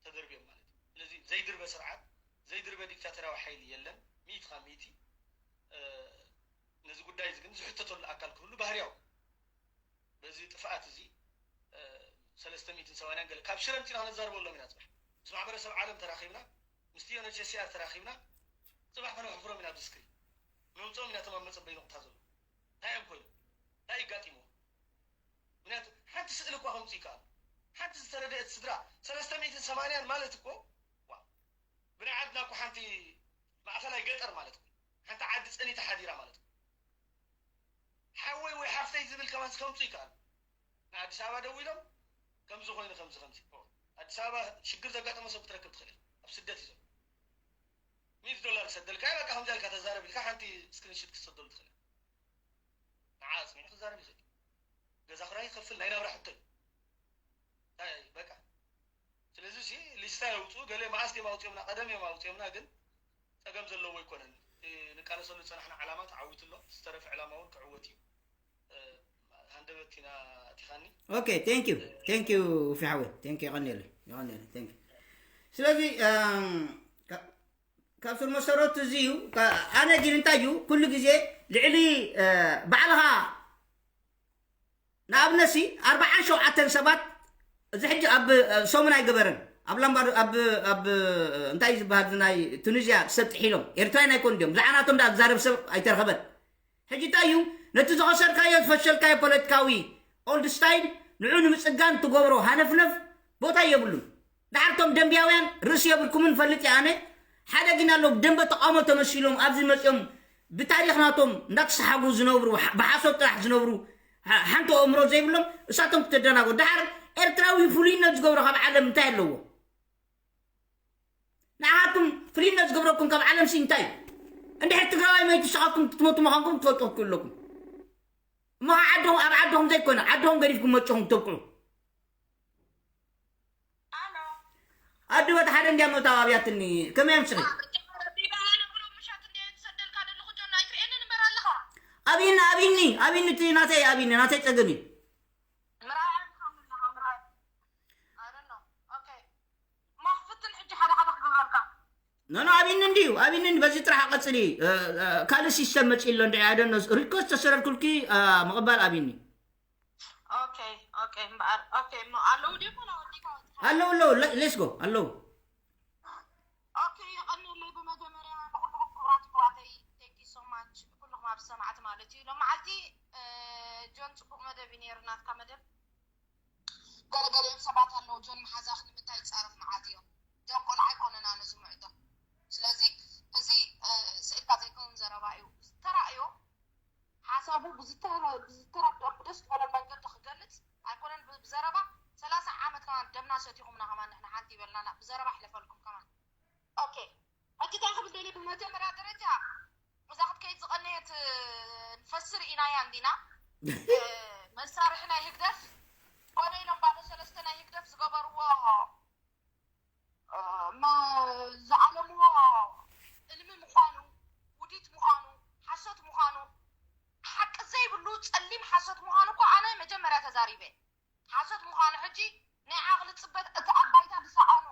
ተደርብዮም ማለት እዩ። ስለዚ ዘይድርበ ስርዓት ዘይድርበ ዲክታተራዊ ሓይሊ የለን። ሚእቲ ካብ ሚእቲ ነዚ ጉዳይ እዚ ግን ዝሕተተሉ ኣካል ክህሉ ባህርያዊ። በዚ ጥፍኣት እዚ ሰለስተ ሚእትን ሰማንያን ገለ ካብ ሽረ ምፂና ክነዛርበሎም ኢና ፅባሕ ምስ ማሕበረሰብ ዓለም ተራኺብና ምስቲ ዩኤንኤችሲኣር ተራኺብና ፅባሕ ከነሕፍሮም ኢና ኣብዚ ስክሪን ነምፅኦም ኢና እቶም ኣብ መፀበይ ነቑጣ ዘለዉ እንታይ እዮም ኮይኖም እንታይ ይጋጢምዎ ምክንያቱ ሓንቲ ስእሊ እኳ ከምፅእ ይከኣሉ ሓንቲ ዝተረደአት ስድራ ሰለስተ ሚእትን ሰማንያን ማለት እኮ ብናይ ዓድና እኮ ሓንቲ ማእኸላይ ገጠር ማለት እኮ ሓንቲ ዓዲ ፀኒታ ሓዲራ ማለት እኮ ሓወይ ወይ ሓፍተይ ዝብል ከማን ከምፁ ይከኣል ንኣዲስ ኣበባ ደው ኢሎም ከምዚ ኮይኑ ከምዚ ከምዚ ኣዲስ ኣበባ ሽግር ዘጋጠመ ሰብ ክትረክብ ትኽእል ኣብ ስደት እዩ ዘሎ ሚእቲ ዶላር ክሰደልካ በቃ ከምዚ ኢልካ ተዛረብ ኢልካ ሓንቲ ስክሪንሽት ክትሰደሉ ትኽእል ንዓ ኣፅኒዑ ክዛረብ ይኽእል ገዛ ክራይ ይኸፍል ናይ ናብራ ሕቶ እዩ በቃ ስለዚ ሲ ሊስታ የውፅኡ ገለ መዓስ ድዮም ኣውፅዮምና ቀደም እዮም ኣውፅዮምና ግን ፀገም ዘለዎ ኣይኮነን ንቃለሰሉ ዝፀናሕና ዓላማ ተዓዊቱ ኣሎ ዝተረፈ ዕላማ እውን ክዕወት እዩ ሃንደበት ኢና ኣቲኻኒ okay thank you thank you ውፊ ሓወይ thank you የቐንየለይ የቐንየለይ thank you ስለዚ ካብ ስር መሰረቱ እዚ እዩ ኣነ ግን እንታይ እዩ ኩሉ ግዜ ልዕሊ ባዕልኻ ንኣብነሲ ኣርባዓን ሸውዓተን ሰባት እዚ ሕጂ ኣብ ሰሙን ኣይገበረን ኣብ ላምባዶ ኣብ ኣብ እንታይ ዝበሃል ናይ ቱኒዝያ ሰብ ጥሒሎም ኤርትራይ ናይ ኮን ድዮም ብዛዕባ ናቶም ዳ ዝዛረብ ሰብ ኣይተረኸበን ሕጂ እንታይ እዩ ነቲ ዝኸሰርካዮ ዝፈሸልካዮ ፖለቲካዊ ኦልድ ስታይል ንዑ ንምፅጋን ትገብሮ ሃነፍነፍ ቦታ የብሉን ዳሓር ቶም ደንብያውያን ርእሲ የብልኩምን ፈልጥ እየ ኣነ ሓደ ግን ኣሎ ብደንበ ተቃውሞ ተመሲሎም ኣብዚ መፅኦም ብታሪኽ ናቶም እንዳተሰሓጉ ዝነብሩ ብሓሶት ጥራሕ ዝነብሩ ሓንቲ ኣእምሮ ዘይብሎም እሳቶም ክተደናጎ ዳሓር ኤርትራዊ ፍሉይነት ዝገብሮ ካብ ዓለም እንታይ ኣለዎ ንዓኻትኩም ፍሉይነት ዝገብረኩም ካብ ዓለም ሲ እንታይ እዩ እንድሕር ትግራዋይ መይቱ ንስኻትኩም ክትመቱ ምዃንኩም ትፈልጡ ክትክእለኩም እሞ ዓድኹም ኣብ ዓድኹም ዘይኮነ ዓድኹም ገዲፍኩም መፅኹም ተብቅዑ ኣዲ ወዲ ሓደ እንዲያ መእታው ኣብያትኒ ከመይ ኣምስኺ ኣብይኒ ኣብይኒ ኣብይኒ እቲ ናተይ ኣብይኒ ናተይ ፀገም እዩ ኖ ኖ፣ ኣቢኒ እንድዩ፣ ኣቢኒ እንዲ፣ በዚ ጥራሕ ቀጽሊ። እ፣ እ፣ ካልእ ሲስተም መጺ ኣሎ እንዲ፣ ኣደኖ ሪኮስት ተሰረድኩልኪ፣ እ፣ ምቕባል ኣቢኒ። ኦኬ ኦኬ እምበኣር ኦኬ እሞ ኣለዉ ድሞ ናወዲካ ኣለዉ ኣለዉ፣ ሌትስ ጎ ኣለዉ። ኦኬ የቐንየለይ። ብመጀመርያ ንኹልኹም ክቡራት ኣሕዋተይ thank you so much፣ ኩልኹም ኣብ ሰማዕቲ ማለት እዩ። ሎም መዓልቲ እ፣ ጆን ጽቡቕ መደብ እዩ ነይሩ ናትካ መደብ። ገለገሊኦም ሰባት ኣለዉ ጆን መሓዛኽ ንምንታይ ይጻረፍ መዓት እዮም። ጆን ቆልዓ ኣይኮነን ኣነ ዝምዕዶ። ስለዚ እዚ እ፣ ስኢልካ ዘይኮን ዘረባ እዩ ዝተራእዮ። ሓሳቡ ብዝተረ- ብዝተረድኦ ብደስ ዝበሎ መንገዲ ክገልጽ ኣይኮነን። ብ- ብዘረባ ሰላሳ ዓመት ከማን ደምና ሰቲኹምና ከማን ንሕና ሓንቲ ይበልናና ብዘረባ ይሕለፈልኩም ከማን። ኦኬ ሕጂ እንታይ ክብል ደልየ ብመጀመርያ ደረጃ እዛ ክትከይድ ዝቐነየት እ፣ ንፈስር ኢናያ እንዲና እ፣ መሳርሒ ናይ ህግደፍ ኮነ ኢሎም ባዶ ሰለስተ ናይ ህግደፍ ዝገበርዎ እ፣ መ- ዝዓለምዎ እልሚ ምዃኑ ውዲት ምዃኑ ሓሶት ምዃኑ ሓቂ ዘይብሉ ጸሊም ሓሶት ምዃኑ እኮ ኣነ መጀመርያ ተዛሪበ። ሓሶት ምዃኑ ሕጂ ናይ ዓቕሊ ጽበት እቲ ኣብ ባይታ ዝሰኣኖ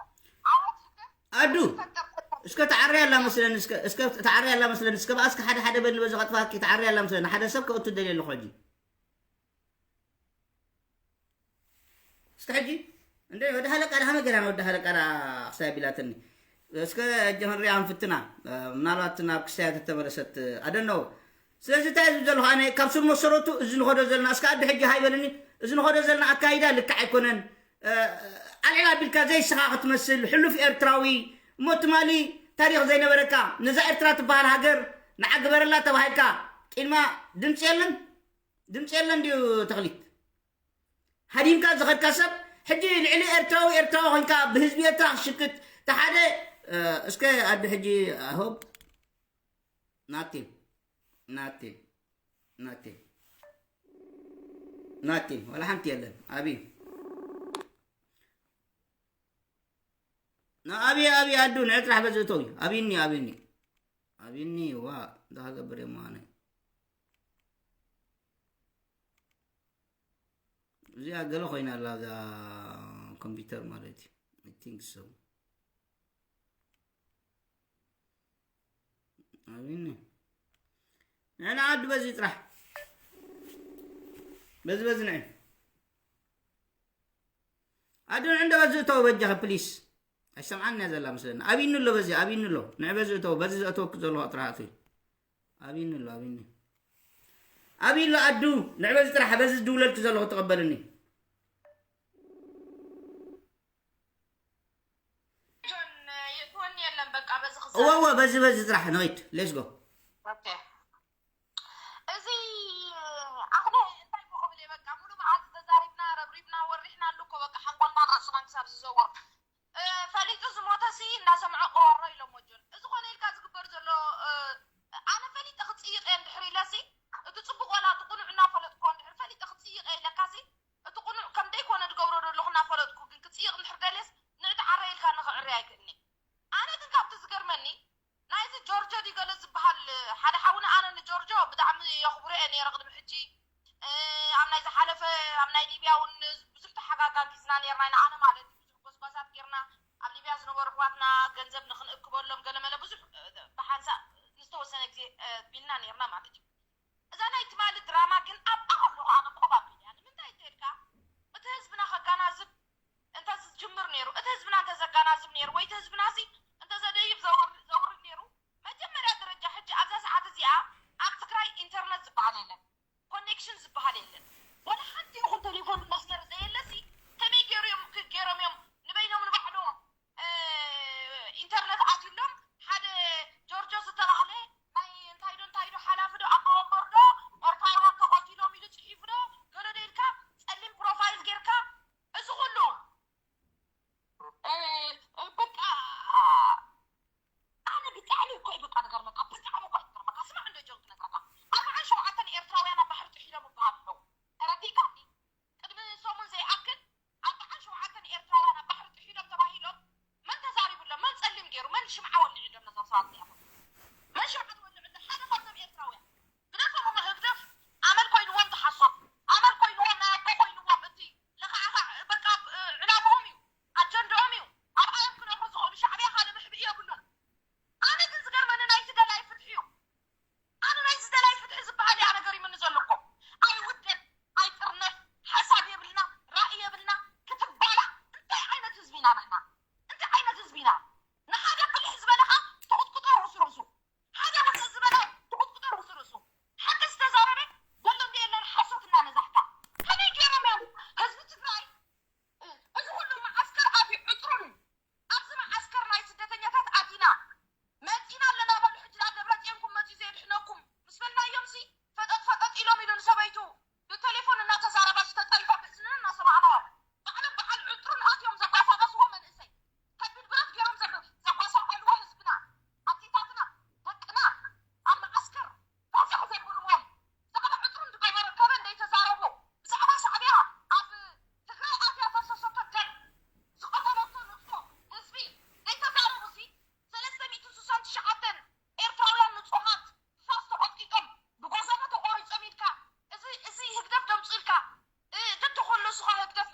ዓወት ህግደፍ ኣዱ ፈጠር እስከ ተዓሪ ኣላ መስለኒ፣ እስከ እስከ ተዓሪ ኣላ መስለኒ። እስከ ብኣስከ ሓደ ሓደ በል በዚ ከጥፋኪ ተዓሪ ኣላ መስለኒ። ሓደ ሰብ ከእቱ ደልየ ኣለኹ ሕጂ። እስከ ሕጂ እንደ ወደ ሀለቃ ደሃመ ገና ወደ ሀለቃ ክሳይ ቢላትኒ። እስከ ሕጂ ክንሪኣ ንፍትና። ምናልባት ናብ ክሳያ ተተመለሰት ኣደነው። ስለዚ እንታይ ዝብል ዘለኹ ኣነ ካብ ስር መሰረቱ እዚ ንኸዶ ዘለና እስከ ኣዱ ሕጂ ሃይበልኒ። እዚ ንኸዶ ዘለና ኣካይዳ ልክዕ ኣይኮነን። ኣልዕል ኣቢልካ ዘይስኻ ክትመስል ሕሉፍ ኤርትራዊ እሞ ትማሊ ታሪኽ ዘይነበረካ ነዛ ኤርትራ ትበሃል ሃገር ንዓ ግበረላ ተባሂልካ ቂድማ ድምፂ የለን። ድምፂ የለን ድዩ ተኽሊት? ሃዲምካ ዝኸድካ ሰብ ሕጂ ልዕሊ ኤርትራዊ ኤርትራዊ ኮይንካ ብህዝቢ ኤርትራ ክሽክት ተሓደ እስከ ኣዱ ሕጂ ሆብ ናቲን ናቲን ናቲን ናቲን ዋላ ሓንቲ የለን። ኣቢ ንኣብየ ኣብየ ኣዱ ንዕጥራሕ በዚ እተው እዩ። ኣብይኒ ኣብይኒ ኣብይኒ ዋ እንታይ ክገብር እየ ምዃነ እዚኣ ገለ ኮይና ኣላ እዛ ኮምፒውተር ማለት እዩ። I think so። ኣብይኒ ንዕና ኣዱ በዚ ጥራሕ በዚ በዚ ንዕ ኣዱ ንዕንደ በዚ እተው በጃኺ ፕሊስ። ኣይሰምዓን እያ ዘላ መስለኒ። ኣብይኒ ኣሎ በዚ ኣብይኒ ኣሎ ንዕ በዚ እተው በዚ ዘእተወክ ዘለኹ ጥራሕ ኣትዊ ኣብይኒ ኣሎ ኣብይኒ ኣብይ ኣሎ ኣዱ ንዕ በዚ ጥራሕ በዚ ዝድውለልክ ዘለኹ ተቐበልኒ። ጆን የእትወኒ የለን በቃ በዚ ክዛ እወ እወ በዚ በዚ ጥራሕ ንኺድ ሌትስ ጎ። ኦኬ። እዚ ኣኽለ እንታይ ኮ ክብል እየ በቃ ሙሉ መዓልቲ ተዛሪብና ረብሪብና ወሪሕና ኣሉ እኮ በቃ ሓንጎልናን ርእስናን ክሳብ ዝዘውር እ፣ ፈሊጡ ዝሞተ ሲ እንዳሰምዖ ቅሮሮ ኢሎሞ ጆን እዚ ኮነ ኢልካ ዝግበር ዘሎ እ፣ ኣነ ፈሊጠ ክፅይቕ እየ እንድሕር ኢለ ሲ እቲ ፅቡቅ ዋላ እቲ ቁኑዕ እናፈለጥኩ እንድሕር ፈሊጠ ክፅይቕ እየ ኢለካ ሲ እቲ ቁኑዕ ከም ደይኮነ ዝገብሮ ዘለኹ እናፈለጥኩ ግን ክፅይቕ እንድሕር ደልየስ ንዕቲ ዓረ ኢልካ ንኽዕሪ ኣይክእልኒ ኣነ ግን ካብቲ ዝገርመኒ ናይዚ ጆርጆ ድዩ ገለ ዝበሃል ሓደ ሓውና ኣነ ንጆርጆ ብጣዕሚ የኽብሮ እየ ነይረ ቅድሚ ሕጂ ኣብ ናይ ዝሓለፈ ኣብ ናይ ሊብያ እውን ብዙሕ ተሓጋጋጊዝና ነርና ኢና ኣነ ማለት እዩ ብዙሕ ጎስጓሳት ጌርና ኣብ ሊብያ ዝነበሩ ኣሕዋትና ገንዘብ ንክንእክበሎም ገለመለ ብዙሕ ብሓንሳእ ንዝተወሰነ ግዜ ቢልና ነርና ማለት እዩ እዛ ናይ ትማሊ ድራማ ግን ኣብኣ ከለኹ ኣነ ቆብ ኣቢለያ ንምንታይ እንተልካ እቲ ህዝብና ከጋናዝብ እንተ ዝጅምር ነይሩ እቲ ህዝብና እንተ ዘጋናዝብ ነይሩ ወይ እቲ ህዝብና ሲ እንተ ዘደይብ ዘውርድ ነይሩ መጀመርያ ደረጃ ሕጂ ኣብዛ ሰዓት እዚኣ ኣብ ትግራይ ኢንተርነት ዝበሃል የለን ኮኔክሽን ዝበሃል የለን ወላ ሓንቲ ይኹን ቴሌፎን መስመር ዘየለ ሲ ከመይ ገይሩ እዮም ገይሮም እዮም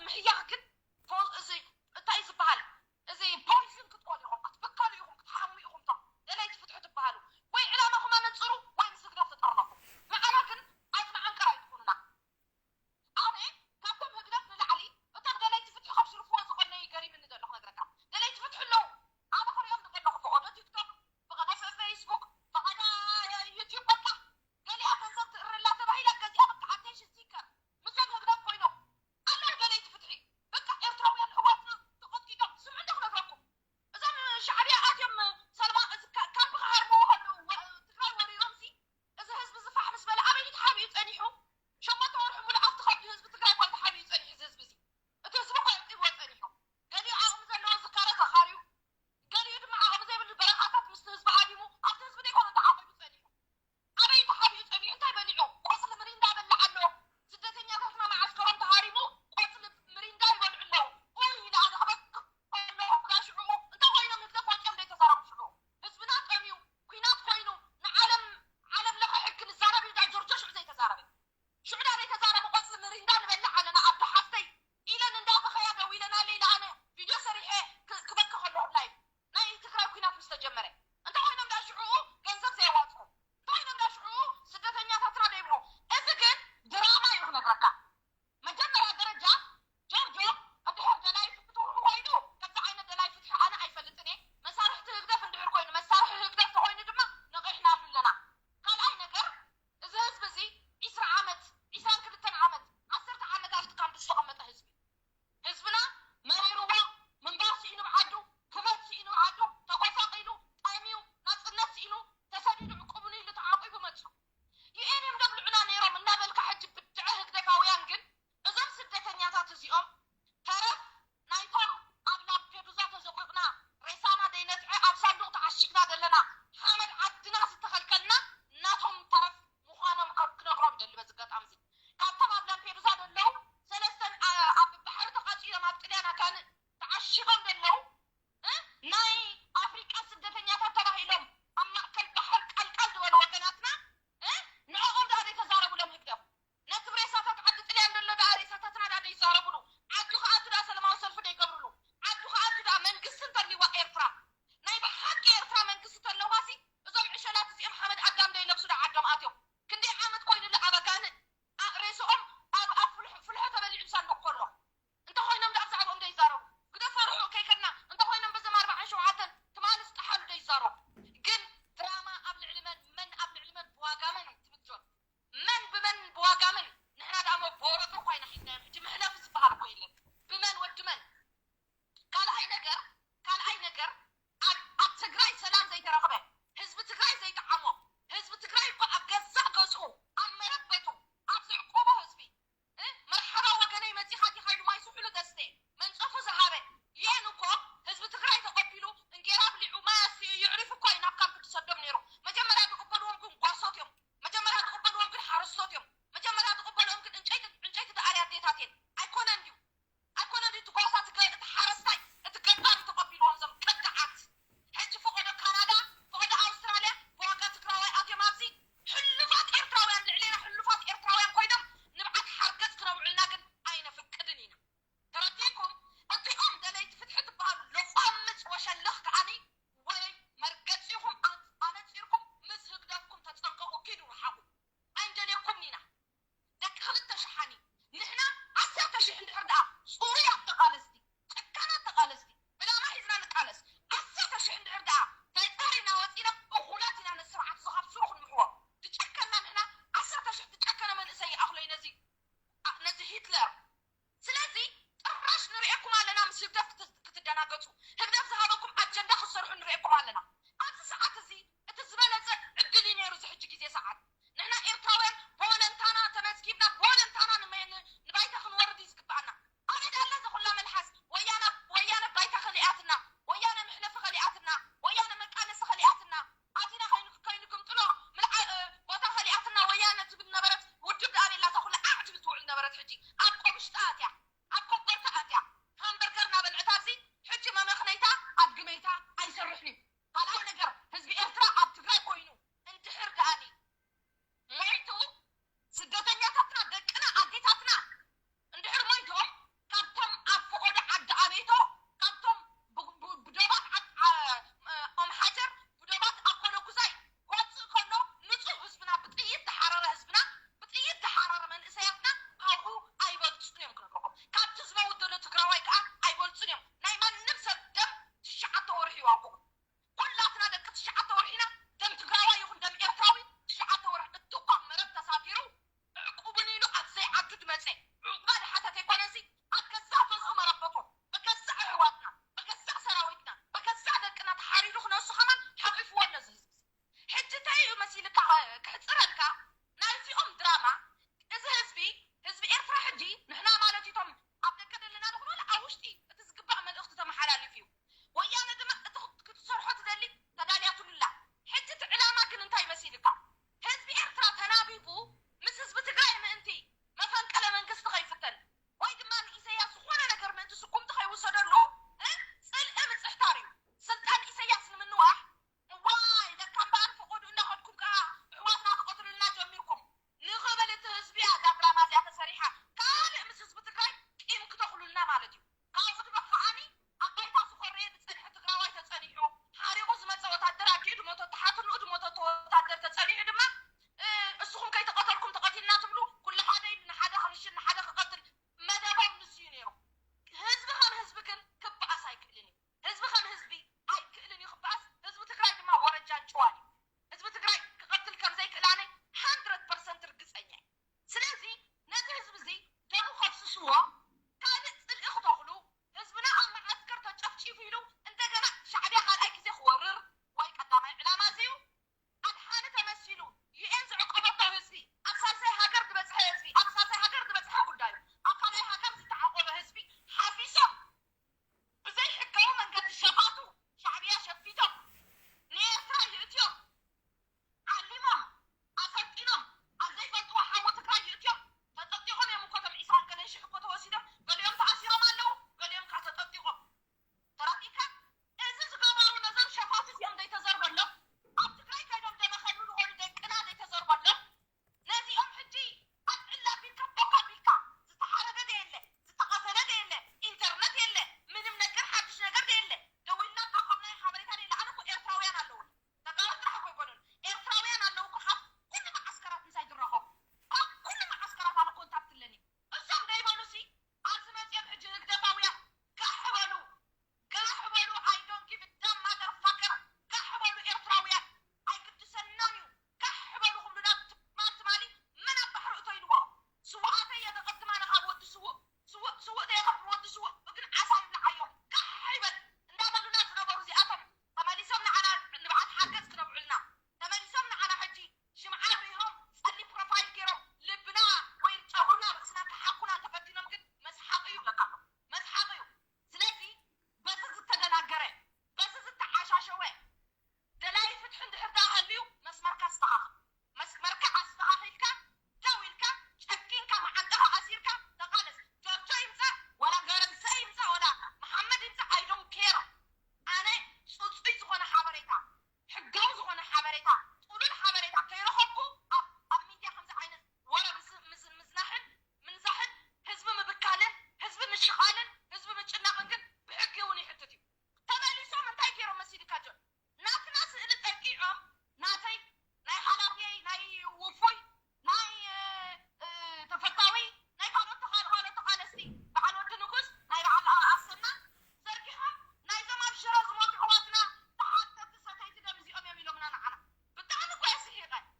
ምሕያኽ ግን ፖ- እዚ እንታይ ዝበሃል እዚ ፖይዝን ክትኮኑ ኢኹም ክትብከሉ ኢኹም ክትሓሙ ኢኹም ቶም ደለይቲ ፍትሒ ትበሃሉ ወይ ዕላማኹም ኣነፅሩ ወይ ምስ ህግደፍ ተጠርነፉ። ንዓና ግን ኣይትመዓንቀር ኣይትኹኑና። ኣነ ካብቶም ህግደፍ ንላዕሊ እቶም ደለይቲ ፍትሒ ከብሽርፍዎ ዝቐነዩ ገሪምኒ ዘሎ ክነግረካ። ደለይቲ ፍትሒ ኣለዉ። ኣነ ክሪኦም ዝደለኹ ፈቐዶ ቲክቶክ፣ ፈቐዶ ፌስቡክ፣ ፈቐዶ ዩቲዩብ በቃ ገሊኣ ገንዘብ ትእርላ ተባሂላ ገዚኣ በቃ ኣቴንሽን ሲከር ምስቶም ህግደፍ ኮይኖም ኣለዉ ደለይቲ ፍትሒ። በቃ ኤርትራውያን ኣሕዋትና ተቐጥቂጦም ስምዑ እንዶ ክነግረኩም። እዞም ሻዕብያ ኣትዮም ሰለማ እዚ ካ- ካምፕ ክሃርምዎ ከለዉ ወ- ትግራይ ወሪሮም ሲ እዚ ህዝቢ እዚ ፋሕ ምስ በለ ኣበይ እዩ ተሓቢኡ ጸኒሑ? ሸሞንተ ወርሒ ሙሉእ ኣብቲ ከብዲ ህዝቢ ትግራይ እኮ እዩ ተሓቢኡ ጸኒሑ እዚ ህዝቢ እዚ። እቲ ህዝቢ እኮ እዩ ቂብዎ ጸኒሑ። ገሊኡ ዓቕሚ ዘለዎ ዝካረ ተኻርዩ፣ ገሊኡ ድማ ዓቕሚ ዘይብሉ በረኻታት ምስቲ ህዝቢ ሃዲሙ ኣብቲ ህዝቢ ዘይኮነ ተዓቒቡ ጸኒሑ። ኣበይ ተሓቢኡ ጸኒሑ? እንታይ በሊዑ? ቆጽሊ ምሪንዳ በልዕ ኣሎ። ስደተኛታትና መዓስከሮም ተሃሪሙ ቆጽሊ ምሪንዳ ይበልዑ ኣለዉ። ኡይ ኢለ ኣነ ክበክእ ከለኹ ዳ ሽዑ እንታይ ኮይኖም ህግደፍ ወጺኦም ዘይተዛረቡ ሽዑ? ህዝብና ጠምዩ፣ ኲናት ኮይኑ ንዓለም ዓለም ለኸ ሕጊ ንዛረብ ኢሉ ዳ ጆርጆ ሽዑ ዘይተዛረበ? ሽዑ ዳ ዘይተዛረበ ቆጽሊ ምሪንዳ ንበልዕ ኣለና ኣዶ ሓፍተይ ኢለን እንዳበኸያ ደው ኢለናለይ ኢለ ኣነ ቪድዮ ሰሪሐ ክ- ክበኪ ከለኹ ላይቭ ናይ ትግራይ ኲናት ምስ ተጀመረ እንተኾይኖም ዳ ሽዑኡ ገንዘብ ዘየዋፅኡ እንተኾይኖም ዳ ሽዑኡ ስደተኛታትና ዘይብሉ እዚ ግን ድራማ እዩ ክነግረካ። መጀመርያ ደረጃ ጆርጆ እንድሕር ደላይ ፍትሒ ኮይኑ ከምዚ ዓይነት ደላይ ፍትሒ ኣነ ኣይፈልጥን እየ። መሳርሕቲ ህግደፍ እንድሕር ኮይኑ መሳርሒ ህግደፍ ተኮይኑ ድማ ነቂሕናሉ ኣለና። ካልኣይ ነገር እዚ ህዝቢ እዚ ዒስራ ዓመት ዒስራን ክልተን ዓመት ዓሰርተ ዓመት ኣብቲ ካምፕ ዝተቐመጠ ህዝቢ ህዝብና መሪርዎ ምንባር ስኢኑ ብዓዱ ክመት ስኢኑ ብዓዱ ተጎሳቒሉ ጠምዩ ናፅነት ስኢኑ ተሰዲዱ ዕቁቡኒ ኢሉ ተዓቂቡ መፁ። ዩኤን እዮም ደብልዑና ነይሮም እናበልካ ሕጂ ብድዐ ህግደፋውያን ግን እዞም ስደተኛታት እዚኦም ተረፍ ናይቶም ኣብ ላምፔዱዛ ተዘቂቕና ሬሳና ደይነትዐ ኣብ ሳንዱቕ ተዓሺግና ዘለና ሓመድ ዓድና ዝተኸልከልና እናቶም ተረፍ ምዃኖም ክነግሮም ደሊ በዚ ኣጋጣሚ እዚ ካብቶም ኣብ ላምፔዱዛ ዘለዉ ሰለስተን ኣብ ባሕሪ ተቓፂሎም ኣብ ጥልያን ኣካን ተዓሺጎም ዘለዉ ናይ ኣፍሪቃ ስደተኛታት ተባሂሎም ኣብ ማእከል ባሕር ቀልቀል ዝበሉ ወገናትና ንዕኦም ደኣ ዘይተዛረቡሎም ህግደፍ ነቲ ሬሳታት ዓዲ ጥልያን ዘሎ ደኣ ሬሳታትና ደኣ ዘይዛረቡሉ ዓዱ ክኣቱ ደኣ ሰለማዊ ሰልፊ ዘይገብሩሉ ዓዱ ክኣቱ ደኣ መንግስቲ እንተልዋ ኤርትራ ናይ ብሓቂ ኤርትራ መንግስቲ ተለዋሲ እዞም ዕሸላት እዚኦም ሓመድ ኣዳም ዘይለብሱ ደኣ ዓዶም ኣትዮም ክንደይ ዓመት ኮይኑሉ ኣብ ኣጋንእ ሬስኦም ኣብ ኣብ ፍልሖ ተበሊዑ ሳንዱቕ ከሎ እንተኾይኖም ደኣ ብዛዕባኦም ዘይዛረቡ ግደፎ ርሑቕ ከይከድና እንተኾይኖም በዘም ኣርባዓን ሸውዓተን ትማሊ ዝጠሓሉ ዘይዛረቡ ግን ድራማ ኣብ ልዕሊ መን መን ኣብ ልዕሊ መን ብዋጋ መን ትምጆን መን ብመን ብዋጋ መን ንሕና ደኣ መቦረቶ እኳ ኢና ሒዝናዮም ሕጂ መሕለፊ ዝበሃል እኮ የለን ብመን ወዲ መን ካልኣይ ነገር ካልኣይ ነገር ኣብ ኣብ ትግራይ ሰላም ዘይተረኽበ ህዝቢ ትግራይ ዘይጠዓሞ ህዝቢ ትግራይ እኮ ኣብ ገዛእ ገዝኡ ኣብ መረበቱ ኣብ ዘዕቆቦ ህዝቢ መርሓባ ወገነይ መፂኻ ዲኻ ኢሉ ማይ ስሑሉ ዘስተ መንፀፉ ዝሃበ ዩኤን እኮ ህዝቢ ትግራይ ተቐቢሉ እንጌራ ብሊዑ ማይ ኣስትዩ የዕሪፉ እኮ እዩ ናብ ካምፕ ዝሰዶም ነይሩ መጀመርያ ዝቕበልዎም ግን ጓሶት እዮም መጀመርያ ዝቕበልዎም ግን ሓረስቶት እዮም መጀመርያ ዝቕበልዎም ግን ዕንጨይቲ ዕንጨይቲ ደኣሪ ኣዴታት እየን ኣይኮነን ድዩ ኣይኮነን ድዩ እቲ ጓሳ እቲ ገ- እቲ ሓረስታይ እቲ ገባሪ ተቐቢልዎም እዞም ከዳዓት ሕጂ ፈቐዶ ካናዳ ፈቐዶ ኣውስትራልያ ብዋጋ ትግራዋይ ኣትዮም ኣብዚ ሕሉፋት ኤርትራውያን ልዕሌና ሕሉፋት ኤርትራውያን ኮይኖም ንብዓት ሓርገፅ ክነውዕልና ግን ኣይነፍቅድን ኢና ተረዲእኩም እዚኦም ደለይቲ ፍትሒ ትበሃሉ ለቋምፅ ወሸልኽ ከዓኒ ወይ መርገፂኹም ኣን- ኣነፂርኩም ምስ ህግደፍኩም ተፀንቀቑ ኪዱ ርሓቑ ኣይንደልየኩምን ኢና ደቂ ክልተ ሸሓኒ ንሕና ዓሰርተ ሽሕ እንድሕር ደኣ ፅሩያት ተቓለስቲ ጨካናት ተቓለስቲ ዕላማ ሒዝና ንቃለስ ዓሰርተ ሽሕ እንድሕር ደኣ ተፃሪና ወፂና እኹላት ኢና ነቲ ስርዓት እዚ ካብ ስሩ ክንምሕዎ ዝጨከና ንሕና ዓሰርተ ሽሕ ዝጨከነ መንእሰይ ይኣኽሎ እዩ ነዚ ነዚ ሂትለር ስለዚ ጭራሽ ንርእየኩም ኣለና ምስ ህግደፍ ክትደናገፁ ህግደፍ ዝሃበኩም ኣጀንዳ ክትሰርሑ ንርእየኩም ኣለና ኣብዚ ሰዓት እዚ እቲ ዝበለፀ ዕድል እዩ ነይሩ እዚ ሕጂ ግዜ ሰዓት ንሕና ኤርትራውያን ብወለንታና ተመዝጊብና ብወለንታና ንባይታ ክንወርድ እዩ ዝግበኣና ኣነ ዳላ ዘኹላ መልሓስ ወያነ ወያነ ባይታ ከሊኣትና ወያነ መሕለፊ ከሊኣትና ወያነ መቃለሲ ከሊኣትና ኣቲና ከይንግምጥሎ ምልዓ ቦታ ከሊኣትና ወያነ ትብል ነበረት ውድብ ደኣ ቤላ እዛ ኩላ ዓዕ ትብል ትውዕል ነበረት ሕጂ ኣብ ቆብሽጣ ኣትያ ኣብ ኮበርታ ኣትያ ሃምበርገር ናበልዐት ኣብዚ ሕጂ መመኽና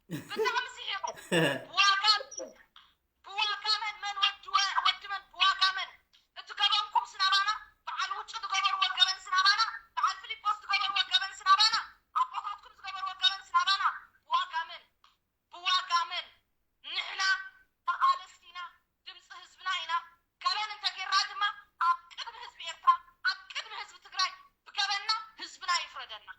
ብጣዕሚ ስሒቐ። ብዋጋ መን? ብዋጋ መን? መን ወዲ ወ-፣ ወዲ መን? ብዋጋ መን? እቲ ገበንኩም ስናባና፣ በዓል ውጭ ዝገበርዎ ገበን ስናባና፣ በዓል ፊሊጶስ ዝገበርዎ ገበን ስናባና፣ ኣቦታትኩም ዝገበርዎ ገበን ስናባና፣ ብዋጋ መን? ብዋጋ መን? ንሕና ተቓለስቲ ኢና፣ ድምፂ ህዝብና ኢና። ገበን እንተጌርና ድማ ኣብ ቅድሚ ህዝቢ ኤርትራ፣ ኣብ ቅድሚ ህዝቢ ትግራይ ብገበንና ህዝብና ይፍረደና።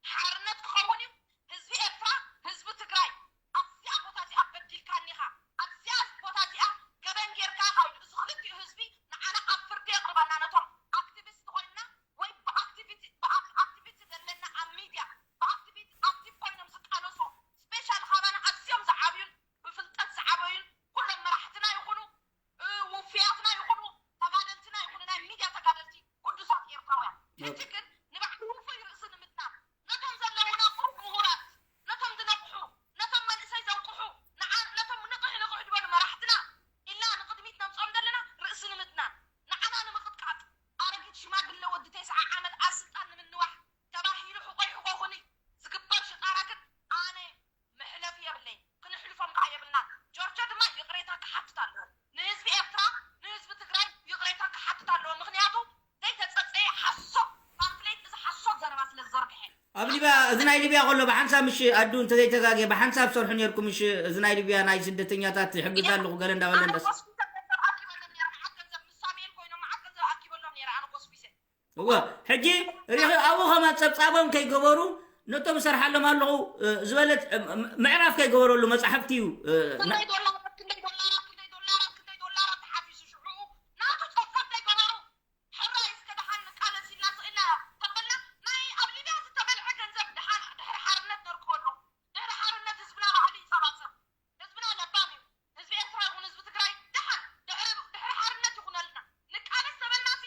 ሓርነት ክኸውን እዩ። ህዝቢ ኤርትራ፣ ህዝቢ ትግራይ፣ ኣብዚኣ ቦታ እዚኣ በዲልካኒ ኢኻ፣ ኣብዚኣ ቦታ እዚኣ ገበን ጌርካ ኢኻ ኢሉ፣ እዚ ክልቲኡ ህዝቢ ንዓና ኣብ ፍርዲ የቕርበና። ነቶም ኣክቲቪስት ኮይንና ወይ ብኣክቲቪቲ-፣ ብኣክ-፣ ኣክቲቪቲ ዘለና ኣብ ሚድያ፣ ብኣክቲቪቲ ኣክቲቭ ኮይኖም ዝቃለሱ፣ ስፔሻል ካባና ኣዝዮም ዝዓብዩን ብፍልጠት ዝዓበዩን ኩሎም መራሕትና ይኹኑ፣ እ፣ ውፉያትና ይኹኑ፣ ተጋደልትና ይኹኑ፣ ናይ ሚድያ ተጋደልቲ፣ ግዱሳት ኤርትራውያን። ሕጂ ግን ንባዕሉ ውፉይ ርእሲ ንምድናን፣ ነቶም ዘለዉና ቁሩብ ምሁራት፣ ነቶም ዝነቕሑ፣ ነቶም መንእሰይ ዘንቅሑ፣ ንዓ-፣ ነቶም ንቕሕ ንቕሕ ዝበሉ መራሕትና ኢልና ንቕድሚት ነምጽኦም ዘለና ርእሲ ንምድናን፣ ንዓና ንምቕጥቃጥ፣ ኣረጊት ሽማግለ ወዲ ተስዓ ዓመት ኣብ ስልጣን ንምንዋሕ ተባሂሉ ሕቖይ ሕቖኹኒ ዝግበር ሽጣራ ግን ኣነ መሕለፊ የብለይን፣ ክነሕልፎም ከዓ የብልናን። ጆርጆ ድማ ይቕሬታ ክሓትት ኣለዎ። ንህዝቢ ኤርትራ፣ ንህዝቢ ትግራይ ይቕሬታ ክሓትት ኣለዎ። ምኽንያቱ ዘይተጸጸየ ሓሶት ፓምፍሌት፣ እዚ ሓሶት ዘረባ ስለ ዝዘርግሐ። ኣብ ሊብያ፣ እዚ ናይ ሊብያ ከሎ ብሓንሳብ ምሽ ኣዱ እንተዘይተጋግየ ብሓንሳብ ሰርሑ ነርኩም ምሽ፣ እዚ ናይ ሊብያ ናይ ስደተኛታት ይሕግዝ ኣለኹ ገለ እንዳበለ ኣነ እንዳስ-፣ ጎስፒሰ ገንዘብ ኣኪበሎም ነይረ፣ መዓት ገንዘብ ምስ ሳሙኤል ኮይኖም መዓት ገንዘብ ኣኪበሎም ነይረ ኣነ ጎስፒሰ። እወ፣ ሕጂ ርኢኺ ኣብኡ ከማን ጸብጻቦም ከይገበሩ ነቶም እሰርሓሎም ኣለኹ፣ እ፣ ዝበለት፣ እ፣ ም-፣ ምዕራፍ ከይገበረሉ መጻሕፍቲ እዩ፣ እ፣ ና- ክንደይ ዶላራት፣ ክንደይ ዶላራት፣ ክንደይ ዶላራት፣ ክንደይ ዶላራት ተሓፊሱ ሽዑ ናቱ ጸብጻብ ከይገበሩ ሕራይ እስከ ደሓን ንቃለስ ኢልና ስቕ ኢልና ተበልና። ናይ ኣብ ሊብያ ዝተበልዐ ገንዘብ ደሓን ድሕሪ ሓርነት ነርክበሉ። ድሕሪ ሓርነት ህዝብና ባዕሉ ይጸባጸብ። ህዝብና ለባም እዩ። ህዝቢ ኤርትራ ይኹን ህዝቢ ትግራይ ደሓን ድሕሪ፣ ድሕሪ ሓርነት ይኹነልና። ንቃለስ ተበልናሲ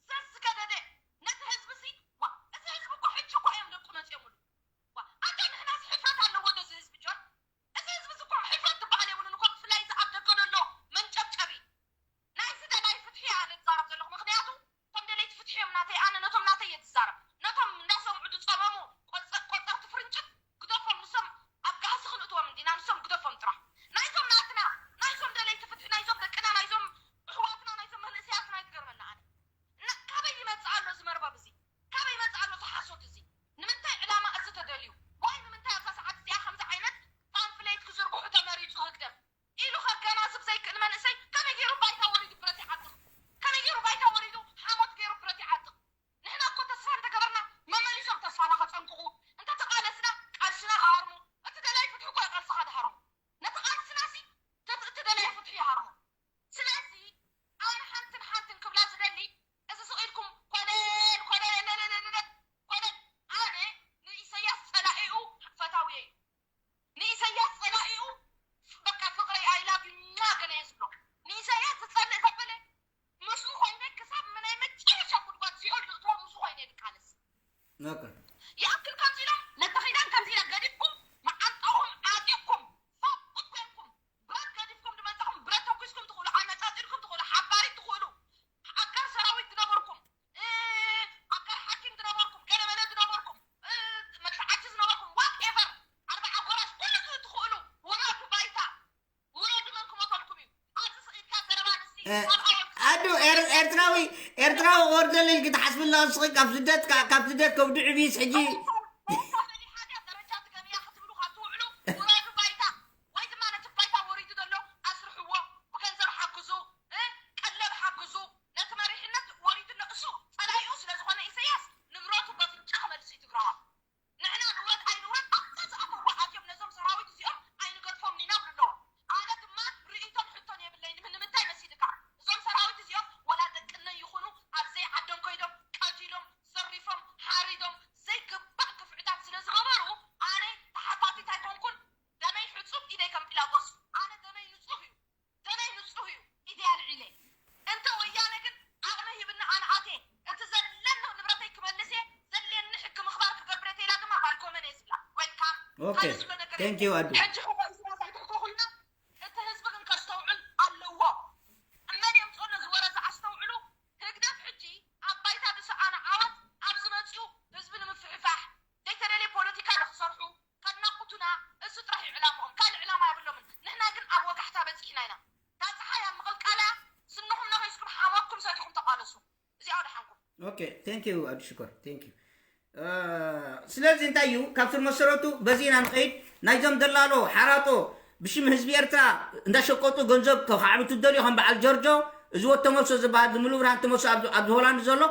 ዘዝገደደ ነቲ ህዝብሲ፣ ዋ፣ እዚ ህዝቢ እኮ ሕጂ እኮ እዮም ደቁ መፅዮምሉ። ዋ፣ ኣንታ ንሕናስ ሕፍረት ኣለዎ ዶ እዚ ህዝቢ ጆን? እዚ ህዝቢ እዚ እኮ ሕፍረት ዝበሃል የብሉን እኮ፣ ብፍላይ እዚ ኣብ ደገ ዘሎ መንጨብጨቢ። ናይዚ ደላይ ፍትሒ ኣነ ዝዛረብ ዘለኹ፣ ምኽንያቱ እቶም ደለይቲ ፍትሒ እዮም ናተይ፣ ኣነ ነቶም ናተይ እየ ዝዛረብ። ነቶም እንዳሰምዑ ዝጸመሙ ቆጸ-፣ ቆጸርቲ ፍርንጭት ግደፎም፣ ንሶም ኣብ ጋህሲ ክንእትዎም እንዲና፣ ንሶም ግደፎም ጥራሕ። ናይዞም ናትና፣ ናይዞም ደለይቲ ፍትሒ፣ ናይዞም ደቅና፣ ናይዞም ኣሕዋትና፣ ናይዞም መንእሰያትና ይትገርመና ኣነ። እና ካበይ ይመጽእ ኣሎ እዚ መርበብ እዚ? ካበይ ይመጽእ ኣሎ እዚ ሓሶት እዚ? ንምንታይ ዕላማ እዚ ተደልዩ? ዋይ ንምንታይ ኣብዛ ሰዓት እዚኣ ከምዚ ዓይነት ፓምፍሌት ክዝርግሑ ተመሪጹ ህግደፍ? ኢሉ ከገናዝብ ዘይክእል መንእሰይ ከመይ ገይሩ ባይታ ወሪዱ ብረት ይዓጥቕ? ከመይ ገይሩ ባይታ ወሪዱ ሓሞት ገይሩ ብረት ይዓጥቕ? ንሕና እኮ ተስፋ እንተገበርና መመሊሶም ተስፋና ከጸንቅቑ፣ እንተተቓለስና ቃልስና ክሃርሙ፣ እቲ ደላይ ፍትሒ እኮ እዩ ቃልስኻ ዝሃርሞ። ነቲ ቃልስናሲ፣ እቲ ደላይ ፍትሒ ይሃርሞ። ስለዚ ኣነ ሓንትን ሓንትን ክብላ ዝደሊ፣ እዚ ስቕ ኢልኩም ኮለል፣ ኮለል፣ ለለለለለ፣ ኮለል፣ ኣነ ንኢሰያስ ጸላኢኡ ፈታዊየ እዩ። ንኢሰያስ ጸላኢኡ በቃ ፍቕረይ I love you ኛ ገለ እየ ዝብሎ። ንኢሰያስ ዝጸልእ ዘበለ ምስኡ ኮይነ ክሳብ ናይ መጨረሻ ጉድጓድ ሲኦል ዝእትዎ ምስኡ ኮይነ እየ ዝቃለስ። ኦኬ። ይኣክል ከምዚ ኢሎም ነቲ ኪዳን ከምዚ ኢለ ገዲፍኩም መዓንጣኹም ዓጢቕኩም ፋቕ ጌርኩም ብረት ገዲፍኩም ዝመጻኹም ብረት ተኩስኩም ትኽእሉ፣ ኣነጻጺርኩም ትኽእሉ፣ ሓባሪት ትኽእሉ፣ ኣጋር ሰራዊት ዝነበርኩም፣ እ፣ ኣጋር ሓኪም ዝነበርኩም፣ ገለመለ ዝነበርኩም፣ እ፣ መድፍዓቲ ዝነበርኩም፣ ዋትኤቨር፣ ኣርብዓ ጎራሽ ኩሉ ትኽእሉ፣ ውረዱ ባይታ። ውረዱ መን ክሞተልኩም እዩ? ኣብዚ ስቕ ኢልካ ዘረባ ንስቲ እ፣ ሰብኣዊ ኣዱ ኤር-፣ ኤርትራዊ፣ ኤርትራዊ ክወርደሉ ኢልኪ ትሓስቢ ኣለኺ ንስኺ ካብ ስደት፣ ካ-፣ ካብ ስደት ከብዱ ዕብይስ ሕጂ። ኤርትራ ፈሊሓ ድያ ደረጃ ትገንያ ክትብሉ ካብ ትውዕሉ ውረዱ ባይታ። ወይ ድማ ነቲ ባይታ ወሪዱ ዘሎ ኣስርሕዎ፣ ብገንዘብ ሓግዙ፣ እ፣ ቀለብ ሓግዙ። ነቲ መሪሕነት ወሪዱ ኣሎ እሱ ጸላኢኡ ስለ ዝኾነ ኢሰያስ ንብረቱ በፍንጫ ክመልስ እዩ ትግራዋ። ንሕና ንውረድ ኣይንውረድ ኣብታ ዝኣተውዋ ኣትዮም ነዞም ሰራዊት እዚኦም ኣይንገድፎም ኢና ብሉ ኣለዎ። ኣነ ድማ ርእይቶን ሕቶን የብለይን። ምን-፣ ንምንታይ መሲልካ? እዞም ሰራዊት እዚኦም ወላ ደቅነይ ይኹኑ ኣብ ዘይዓዶም ከይዶም ቀቲሎም፣ ዘሪፎም፣ ሓሪዶም ዘይግባእ ግፍዕታት ስለ ዝገበሩ ኣነ ተሓታቲት ኣይኮንኩን። ደመይ ሕጹብ ኢደይ ከም ጲላጦስ። ኣነ ደመይ ንጹህ እዩ። ደመይ ንጹህ እዩ፣ ኢደይ ኣልዒለ። እንተ ወያነ ግን ዓቕሚ ሂብኒ ኣነ ኣትየ፣ እቲ ዘለኒ ንብረተይ ክመልስ እየ፣ ዘድልየኒ ሕጊ ምኽባር ክገብር እየ ተኢላ ድማ ባልኮመን እየ ዝብላ። ዌልካም። ኦኬ። ካልእ ዝብሎ ነገር የለን። ቴንክ ዩ ኣዱ። ሕጂ ሕቆ ኢሳያስ ኣይትሕኮኹልና፣ እቲ ህዝቢ ግን ከስተውዕል ኣለዎ። እመን የምፅኦ ነዚ ወረ ዝኣስተውዕሉ። ህግደፍ ሕጂ ኣብ ባይታ ዝሰኣነ ዓወት ኣብ ዝመፅኡ ህዝቢ ንምፍሕፋሕ ዘይተደልየ ፖለቲካ ንክሰርሑ ከድናቑቱና እሱ ጥራሕ እዩ Okay, thank you, Abdishakur. Thank you. ስለዚ እንታይ እዩ? ካብ ስር መሰረቱ በዚ ኢና ንኸይድ። ናይዞም ደላሎ ሓራጦ ብሽም ህዝቢ ኤርትራ እንዳሸቀጡ ገንዘብ ከካዕብቱ ደልዩ ከም በዓል ጆርጆ፣ እዚ ወተመሶ ዝበሃል፣ ዝምሉ ብርሃን ተመሶ ኣብ፣ ኣብ ሆላንድ ዘሎ፣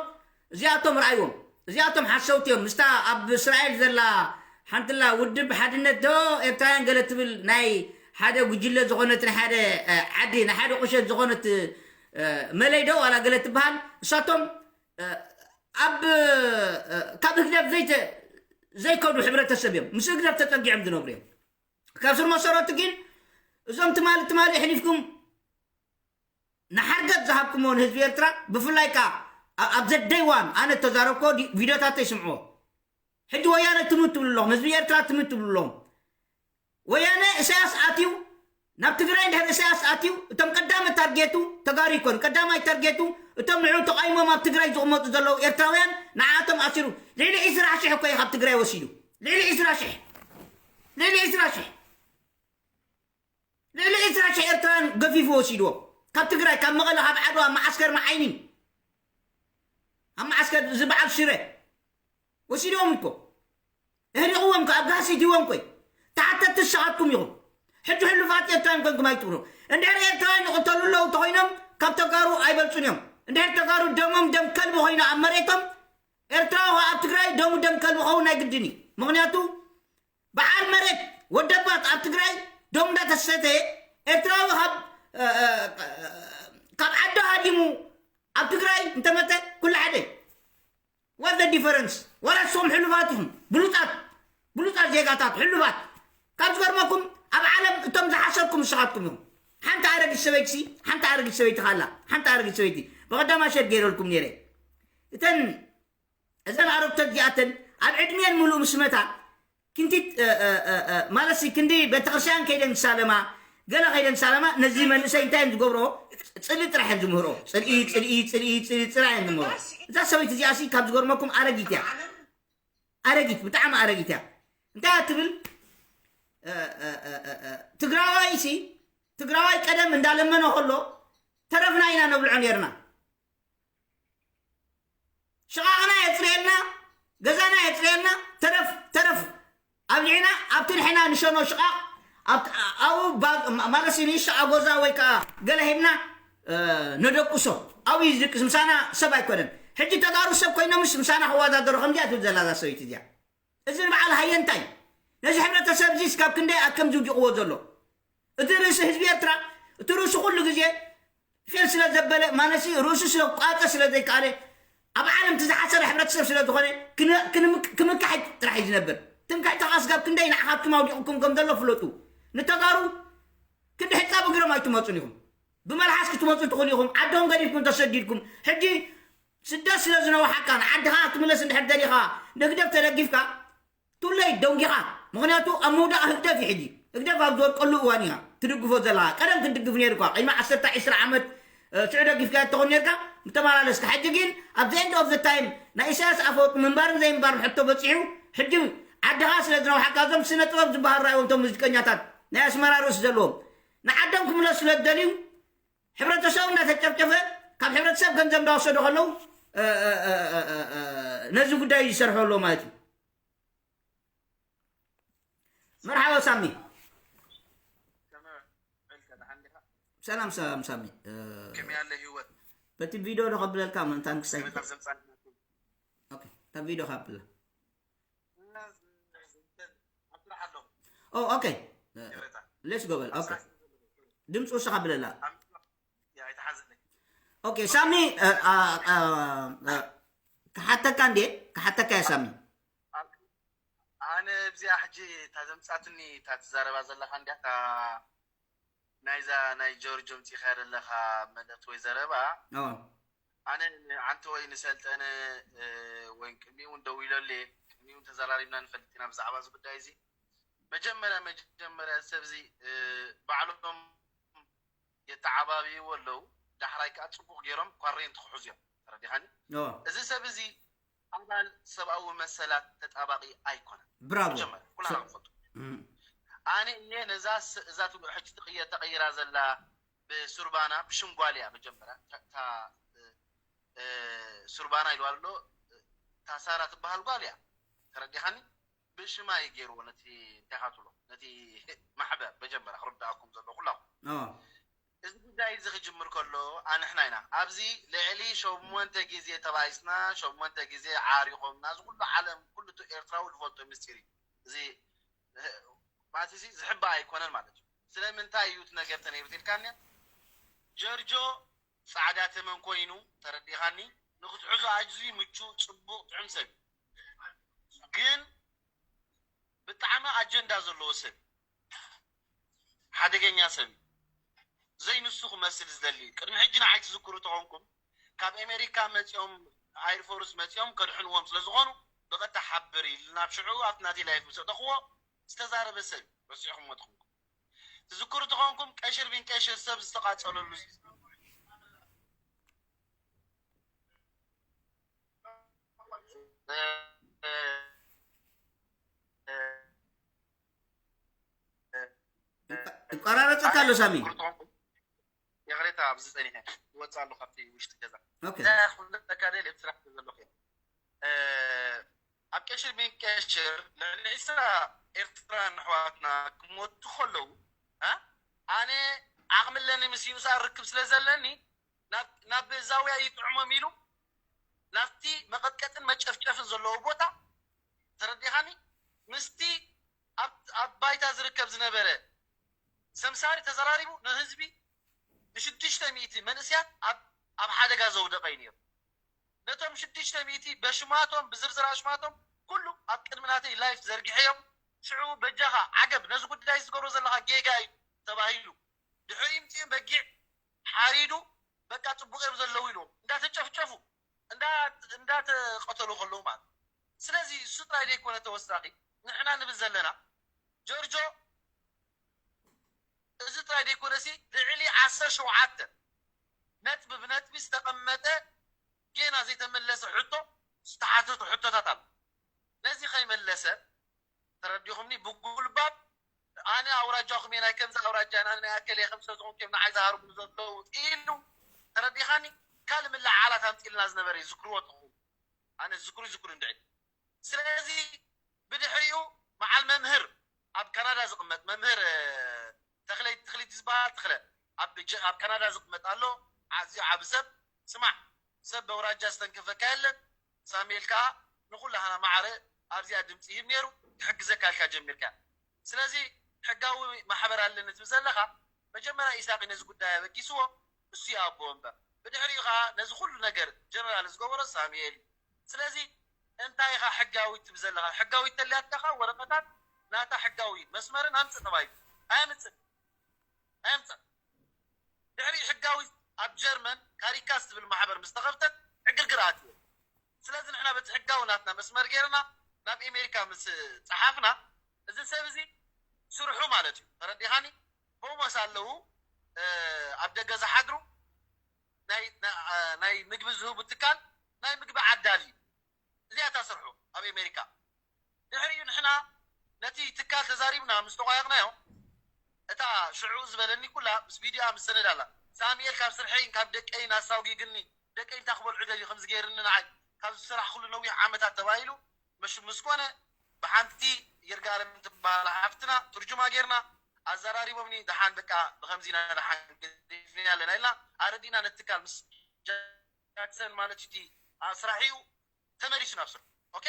እዚኣቶም ርኣይዎም። እዚኣቶም ሓሰውቲ እዮም። ምስታ ኣብ እስራኤል ዘላ ሓንትላ ውድብ ሓድነት ዶ ኤርትራውያን ገለ ትብል፣ ናይ ሓደ ጉጅለ ዝኾነት፣ ናይ ሓደ ዓዲ፣ ናይ ሓደ ቁሸት ዝኾነት መለይ ዶ ዋላ ገለ ትበሃል፣ እሳቶም ኣብ ካብ ህግደፍ ዘይተ ዘይከዱ ሕብረተሰብ እዮም። ምስ ህግደፍ ተጸጊዖም ዝነብሩ እዮም። ካብ ስር መሰረቱ ግን እዞም ትማሊ ትማሊ ኣሕሊፍኩም ንሓርገት ዝሃብኩሞ ንህዝቢ ኤርትራ፣ ብፍላይ ከኣ ኣብ ዘደይዋን ኣነ ተዛረብኮ ቪዲዮታት ይስምዕዎ። ሕጂ ወያነ ትምት ትብሉ ኣለኹም፣ ህዝቢ ኤርትራ ትምት ትብሉ ኣለኹም። ወያነ ኢሳያስ ኣትዩ ናብ ትግራይ እንድሕር ኢሳያስ ኣትዩ፣ እቶም ቀዳመ ታርጌቱ ተጋሩ ይኮኑ። ቀዳማይ ታርጌቱ እቶም ንዑ ተቃይሞም ኣብ ትግራይ ዝቕመጡ ዘለዉ ኤርትራውያን ንዓቶም ኣሲሩ። ልዕሊ ዕስራ ሽሕ እኮ እዩ ካብ ትግራይ ወሲዱ። ልዕሊ ዕስራ ሽሕ፣ ልዕሊ ዕስራ ሽሕ፣ ልዕሊ ዕስራ ሽሕ ኤርትራውያን ገፊፉ ወሲድዎ። ካብ ትግራይ፣ ካብ መቐለ፣ ካብ ዓድዋ፣ ኣብ መዓስከር መዓይኒ፣ ኣብ መዓስከር እዚ በዓል ሽረ ወሲድዎም እኮ። ኣህሊቕዎም ከ፣ ኣብ ጋህሲ እትዎም ኮይ። ተሓተትቲ ንስኻትኩም ኢኹም። ሕጂ ሕሉፋት ኤርትራውያን ኮንኩም ኣይትቕሩ። እንድሕር ኤርትራውያን ይቕተሉ ኣለዉ እንተኾይኖም፣ ካብ ተጋሩ ኣይበልጹን እዮም። እንድሕር ተጋሩ ደሞም ደም ከልቢ ኾይኑ ኣብ መሬቶም፣ ኤርትራዊ ኸኣ ኣብ ትግራይ ደሙ ደም ከልቢ ኸውን ናይ ግድን እዩ። ምኽንያቱ በዓል መሬት ወደባት ኣብ ትግራይ ደሙ እንዳተሰተየ፣ ኤርትራዊ ካብ፣ እ፣ እ፣ ካብ ዓዱ ሃዲሙ ኣብ ትግራይ እንተመተ ኩሉ ሓደ። What the difference? ዋላ ንስኹም ሕሉፋት ኢኹም፣ ብሉጻት፣ ብሉጻት ዜጋታት፣ ሕሉፋት። ካብ ዝገርመኩም፣ ኣብ ዓለም እቶም ዝሓሰርኩም ንስኻትኩም ኢኹም። ሓንቲ ኣረጊት ሰበይቲ ሲ፣ ሓንቲ ኣረጊት ሰበይቲ ካላ፣ ሓንቲ ኣረጊት ሰበይቲ። ብቐዳማ ሸር ገይረልኩም ነይረ። እተን፣ እዘን ኣረግቶት እዚኣተን ኣብ ዕድሜን ምሉእ ምስ መታ፣ ክንዲ፣ እ፣ እ፣ እ፣ እ፣ ማለት ሲ፣ ክንዲ ቤተክርስትያን ከይደን ዝሳለማ፣ ገለ ከይደን ዝሳለማ፣ ነዚ መንእሰይ እንታይ እዮም ዝገብሮ? ጽልኢ ጥራሕ እዮም ዝምህሮ። ጽልኢ፣ ጽልኢ፣ ጽልኢ፣ ጽልኢ፣ ጽልኢ እዮም ዝምህሮ። እዛ ሰበይቲ እዚኣ ሲ፣ ካብ ዝገርመኩም ኣረጊት እያ። ኣረጊት፣ ብጣዕሚ ኣረጊት እያ። እንታይ እያ ትብል? እ፣ እ፣ እ፣ እ፣ እ፣ ትግራዋይ ሲ፣ ትግራዋይ ቀደም እንዳለመነ ከሎ ተረፍና ኢና ነብልዖ ነይርና። ሽቓቕና የጽርየልና፣ ገዛና የጽርየልና፣ ተረፍ፣ ተረፍ ኣብሊዕና፣ ኣብቲ ንሕና ንሸኖ ሽቓቕ፣ ኣብቲ፣ ኣብኡ ባ-፣ ማ-፣ ማለት ንእሽቶ ኣጎዛ ወይ ከኣ ገለ ሂብና፣ እ፣ ነደቁሶ። ኣብኡ እዩ ዝድቅስ፣ ምሳና ሰብ ኣይኮነን። ሕጂ ተጋሩ ሰብ ኮይኖምስ ምሳና ክወዳደሩ ከምዚኣ ትብል ዘላ እዛ ሰበይቲ እዚኣ። እዚ ንበዓል ሃየንታ እዩ። ነዚ ሕብረተሰብ እዚስ ካብ ክንደይ ኣብ ከምዚ ውዲቕዎ ዘሎ። እቲ ርእሲ ህዝቢ ኤርትራ፣ እቲ ርእሱ ኩሉ ግዜ ፌል ስለ ዘበለ፣ ማለትሲ ርእሱ ስለ ቋጸ ስለ ዘይከኣለ፣ ኣብ ዓለም እቲ ዝሓሰረ ሕብረተሰብ ስለ ዝኾነ፣ ክን-፣ ክንም-፣ ክምካሕ ጥራሕ እዩ ዝነብር። ትምክሕቲ ከኣ ስጋብ ክንደይ ንዓኻትኩም ኣውዲቕኩም ከም ዘሎ ፍለጡ። ንተጋሩ ክንዲ ሕጻብ እግሮም ኣይትመጹን ኢኹም። ብመልሓስ ክትመጹ ትኽእሉ ኢኹም። ዓድኹም ገዲፍኩም ተሰዲድኩም። ሕጂ ስደት ስለ ዝነውሓካ፣ ንዓድኻ ክትምለስ እንድሕር ደሊኻ፣ ንህግደፍ ተደጊፍካ፣ ቱለይ ደንጊኻ። ምኽንያቱ ኣብ ምውዳቕ ህግደፍ እዩ ሕጂ። ህግደፍ ኣብ ዝወድቀሉ እዋን ኢኻ ትድግፎ ዘለኻ። ቀደም ክትድግፍ ነይሩካ። ቅድሚ ዓሰርተ ዒስራ ዓመት፣ እ፣ ሽዑ ደጊፍካዮ ትኾን ነይርካ፣ ምተመላለስካ። ሕጂ ግን፣ ኣብ the end of the time፣ ናይ ኢሳያስ ኣፈወርቂ ምንባርን ዘይምንባርን ሕቶ በጺሑ፣ ሕጂ ዓድኻ ስለ ዝነውሓካ፣ እዞም ስነ ጥበብ ዝበሃሉ ራእይዎም፣ እቶም ሙዚቀኛታት፣ ናይ ኣስመራ ርእሲ ዘለዎም፣ ንዓዶም ክምለሱ ስለ ዝደልዩ፣ ሕብረተሰቡ እንዳተጨፍጨፈ፣ ካብ ሕብረተሰብ ገንዘብ እንዳወሰዱ ከለዉ፣ እ፣ እ፣ ነዚ ጉዳይ ይሰርሑ ኣለዉ ማለት እዩ። መርሓባ ሳሚ። ከመይ ውዒልካ? ደሓን ዲኻ? ሰላም፣ ሰላም ሳሚ። እ፣ ከመይ ኣለ ህይወት? በቲ ቪድዮ ዶ ከብለልካ፣ ምእንታን ክሳይ? ከመይ ካብ ዘምጻእካ? ኦኬ፣ እታ ቪድዮ ካብላ። ኣብ ስራሕ ኣለኹ። ኦ፣ ኦኬ። ይቕሬታ። Let's go በል። ኦኬ። ስራሕ ስለ ዘለኹ። ድምፂ ውስኽ ኣብለላ። ኣብ ስራሕ፣ ያ፣ ኣይትሓዝለይ። ኦኬ፣ ሳሚ፣ እ፣ እ፣ እ፣ እ፣ ክሓተካ እንዴ? ክሓተካ እየ ሳሚ። ኣብ-፣ ኣነ እብዚኣ ሕጂ እታ ዘምጻትኒ፣ እታ ትዛረባ ዘለኻ እንድያ፣ እታ ናይዛ ናይ ጆርጅ ኣምጺኻያ ዘለኻ መልእኽቲ ወይ ዘረባ፣ ኣዎ። ኣነ ንዓንተ ወይ ንሰልጠነ፣ እ፣ ወይ ቅድሚኡ እውን ደዊለሉ እየ፣ ቅድሚኡ እውን ተዘራሪብና ንፈልጥ ኢና ብዛዕባ እዚ ጉዳይ እዚ። መጀመርያ፣ መጀመርያ፣ እዚ ሰብ እዚ፣ እ፣ ባዕሎም የተዓባብይዎ ኣለዉ፣ ዳሕራይ ከኣ ጽቡቕ ገይሮም ኳሬንት ክሕዙ እዮም። ተረዲኻኒ? ኣዎ። እዚ ሰብ እዚ ኣባል ሰብኣዊ መሰላት ተጣባቒ ኣይኮነን። ብራቮ። መጀመርያ፣ ኩላና ሰብ-፣ ንፈልጦ። እም። ኣነ እየ ነዛ ስ-፣ እዛ ትብሎ ሕጂ ትቕየ-፣ ተቐይራ ዘላ ብሱርባና፣ ብሽም ጓል እያ መጀመርያ። እታ፣ እታ፣ እ፣ እ፣ ሱርባና ኢልዋ ኣሎ። ታሳራ ትበሃል ጓል እያ። ተረዲኻኒ? ብሽማ እዩ ገይርዎ ነቲ እንታይ ኢኻ ትብሎ፣ ነቲ ማሕበር መጀመርያ ክርድኣኩም ዘለዎ ኩላኹም። ኣዎ። እዚ ጉዳይ እዚ ክጅምር ከሎ ኣንሕና ኢና ኣብዚ ልዕሊ ሸሞንተ ግዜ ተባኢስና፣ ሸሞንተ ግዜ ዓሪቖምና፣ እዚ ኩሉ ዓለም ኩሉ እቲ ኤርትራዊ ዝፈልጦ ምስጢር እዩ። እዚ ማለት እዚ ዝሕባእ ኣይኮነን ማለት እዩ። ስለምንታይ እዩ እቲ ነገር ተነይሩ ኢልካኒ? ጀርጆ ጻዕዳ ተመን ኮይኑ ተረዲኻኒ፣ ንክትሕዞ ኣዝዩ ምቹ፣ ጽቡቕ፣ ጥዑም ሰብ እዩ። ግን ብጣዕሚ ኣጀንዳ ዘለዎ ሰብ እዩ። ሓደገኛ ሰብ እዩ። ዘይንሱ ክመስል ዝደሊ እዩ። ቅድሚ ሕጂ ንዓይ ትዝክሩ ተኾንኩም ካብ ኣሜሪካ መጺኦም ኣይርፎርስ መጺኦም ከድሕንዎም ስለ ዝኾኑ ብቐጥታ ሓብር ኢልና ኣብ ሽዑ ኣብቲ ናተይ ላይፍ ምስ ኣእተኽዎ ዝተዛረበ ሰብ እዩ። ረሲዕኹምዎ ተኾንኩም ትዝክሩ ተኾንኩም ቀሽር ቢን ቀሽር ሰብ ዝተቓጸለሉ ይቆራረጽካ ኣሎ ሳሚ። ይቕሬታ ኣብዚ ጸኒሐ ይወጽእ ኣሎ ካብቲ ውሽጢ ገዛ ኦኬ እንታይ ክብለካ ደልየ ብስራሕ ስለ ዘለኹ እየ። እ፣ ኣብ ቀሽር ቢን ቀሽር ልዕሊ ዒስራ ኤርትራን ኣሕዋትና ክሞቱ ከለዉ እ፣ ኣነ ዓቕሚ ኣለኒ ምስ ዩኤስኣር ርክብ ስለ ዘለኒ ናብ ናብ ዛውያ ይጥዕሞም ኢሉ ናብቲ መቐጥቀጥን መጨፍጨፍን ዘለዎ ቦታ ተረዲኻኒ ምስቲ ኣብ ኣብ ባይታ ዝርከብ ዝነበረ ሰምሳሪ ተዘራሪቡ ንህዝቢ ንሽዱሽተ ሚእቲ መንእስያት ኣብ ኣብ ሓደጋ ዘውደቐ እዩ ነይሩ። ነቶም ሽዱሽተ ሚእቲ በሽማቶም ብዝርዝር ኣሽማቶም ኩሉ ኣብ ቅድሚ ናተይ ላይፍ ዘርጊሐዮም ሽዑ በጃኻ ዓገብ ነዚ ጉዳይ ዝገብሮ ዘለኻ ጌጋ እዩ ተባሂሉ ድሕሪኡ ምፅኡ በጊዕ ሓሪዱ በቃ ፅቡቕ እዮም ዘለዉ ኢልዎም እንዳተጨፍጨፉ እንዳ- እንዳተቐተሉ ከለዉ ማለት እዩ። ስለዚ እሱ ጥራይ ዘይኮነ ተወሳኺ ንሕና ንብል ዘለና ጆርጆ እዚ ጥራይ ዘይኮነሲ ልዕሊ ዓሰርተ ሸውዓተ ነጥቢ ብነጥቢ ዝተቐመጠ ጌና ዘይተመለሰ ሕቶ ዝተሓተቱ ሕቶታት ኣሎ። ነዚ ከይመለሰ ተረዲኹምኒ ብጉልባብ ኣነ ኣውራጃኹም እየ ናይ ከምዚ ኣውራጃ ኣነ ናይ ኣከለ ከም ስለ ዝኾንኩም እዮም ንዓይ ዝሃርሙ ዘለዉ ኢሉ ተረዲኻኒ ካልእ ምልዓዓላት ኣምፂልና ዝነበረ እዩ ዝክርዎ ተኹም ኣነ ዝክሩ ይዝክሩ እንድዒ ስለዚ ብድሕሪኡ መዓል መምህር ኣብ ካናዳ ዝቕመጥ መምህር ተኽለ ትኽሊት ዝበሃል ትኽለ ኣብ ካናዳ ዝቕመጥ ኣሎ ኣዝዩ ዓቢ ሰብ ስማዕ ሰብ በውራጃ ዝተንከፈካ የለን ሳሙኤል ከዓ ንኩላህና ማዕረ ኣብዚኣ ድምፂ ይህብ ነይሩ ክሕግዘካ ኢልካ ጀሚርካ ስለዚ ሕጋዊ ማሕበር ኣለኒ ትብል ዘለካ መጀመርያ ኢሳቂ ነዚ ጉዳይ ኣበጊስዎ እሱ ይኣቦ እምበር ብድሕሪኡ ከዓ ነዚ ኩሉ ነገር ጀነራል ዝገበሮ ሳሙኤል እዩ ስለዚ እንታይ ኢኻ ሕጋዊት ትብል ዘለኻ ሕጋዊት ተልያትካ ከዓ ወረቀታት ናታ ሕጋዊ መስመርን ኣምፅእ ተባሂሉ ኣየምፅእ ኣየምፅእ ድሕሪ ሕጋዊ ኣብ ጀርመን ካሪካስ ትብል ማሕበር ምስ ተኸፍተት ዕግርግር ኣትዎ ስለዚ ንሕና በቲ ሕጋዊ ናትና መስመር ገይርና ናብ ኤሜሪካ ምስ ፀሓፍና እዚ ሰብ እዚ ስርሑ ማለት እዩ ተረዲኻኒ ሆሞስ ኣለዉ ኣብ ደገ ዝሓድሩ ናይ ምግቢ ዝህቡ ትካል ናይ ምግቢ ዓዳሊ እዩ እዚኣ እታ ስርሑ ኣብ ኤሜሪካ ድሕሪኡ ንሕና ነቲ ትካል ተዛሪብና ምስ ተቋየቕናዮ እታ ሽዑ ዝበለኒ ኩላ ምስ ቪድዮኣ ምስ ሰነድ ኣላ ሳሙኤል ካብ ስርሐይን ካብ ደቀይን ኣሳጒግኒ ደቀይ እንታይ ክበልዑ ደልዩ ከምዚ ገይርኒ ንዓይ ካብ ዝሰራሕኩሉ ነዊሕ ዓመታት ተባሂሉ መሽ ምስ ኮነ ብሓንቲ ይርጋለም ትበሃል ሓፍትና ትርጁማ ጌርና ኣዘራሪቦምኒ ደሓን በቃ ብከምዚ ኢና ደሓን ገዲፍና ኣለና ኢልና ኣረዲና ነቲ ትካል ምስ ጃክሰን ማለት እቲ ስራሕ እዩ ተመሊሱ ናብ ስርሑ ኦኬ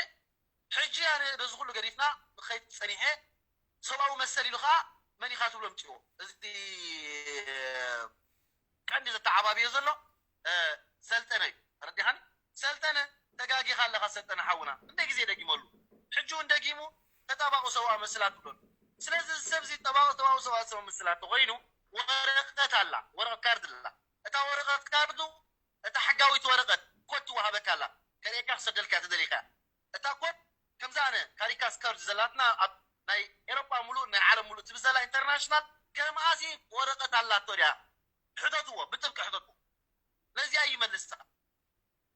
ሕጂ ኣነ ነዚ ኩሉ ገዲፍና ንኸይድ ፀኒሐ ሰብኣዊ መሰል ኢሉ ከዓ መን ኢኻ ትብሎ ምፅዎ እዚ ቀንዲ ዘተዓባብዮ ዘሎ ሰልጠነ እዩ ተረዲኻኒ ሰልጠነ ተጋጊኻ ኣለኻ ሰልጠነ ሓውና እንደ ግዜ ደጊመሉ ሕጂ እውን ደጊሙ ተጣባቑ ሰብኣዊ መስላት ትብሎ ስለዚ እዚ ሰብ እዚ ጠባቑ ሰብኣዊ ሰብኣዊ ሰብ መስላት ተኮይኑ ወረቀት ኣላ ወረቀት ካርድ ኣላ እታ ወረቀት ካርዱ እታ ሕጋዊት ወረቀት ኮድ ትወሃበካ ኣላ ከርእየካ ክሰደልካ ተደሊካ እታ ኮድ ከምዛ ኣነ ካሪካስ ካርድ ዘላትና ኣብ ናይ ኤሮጳ ሙሉእ ናይ ዓለም ሙሉእ ትብል ዘላ ኢንተርናሽናል ከምኣሲ ወረቀት ኣላቶ ድያ ሕተትዎ ብጥብቂ ሕተትዎ ነዚኣ ይመልስካ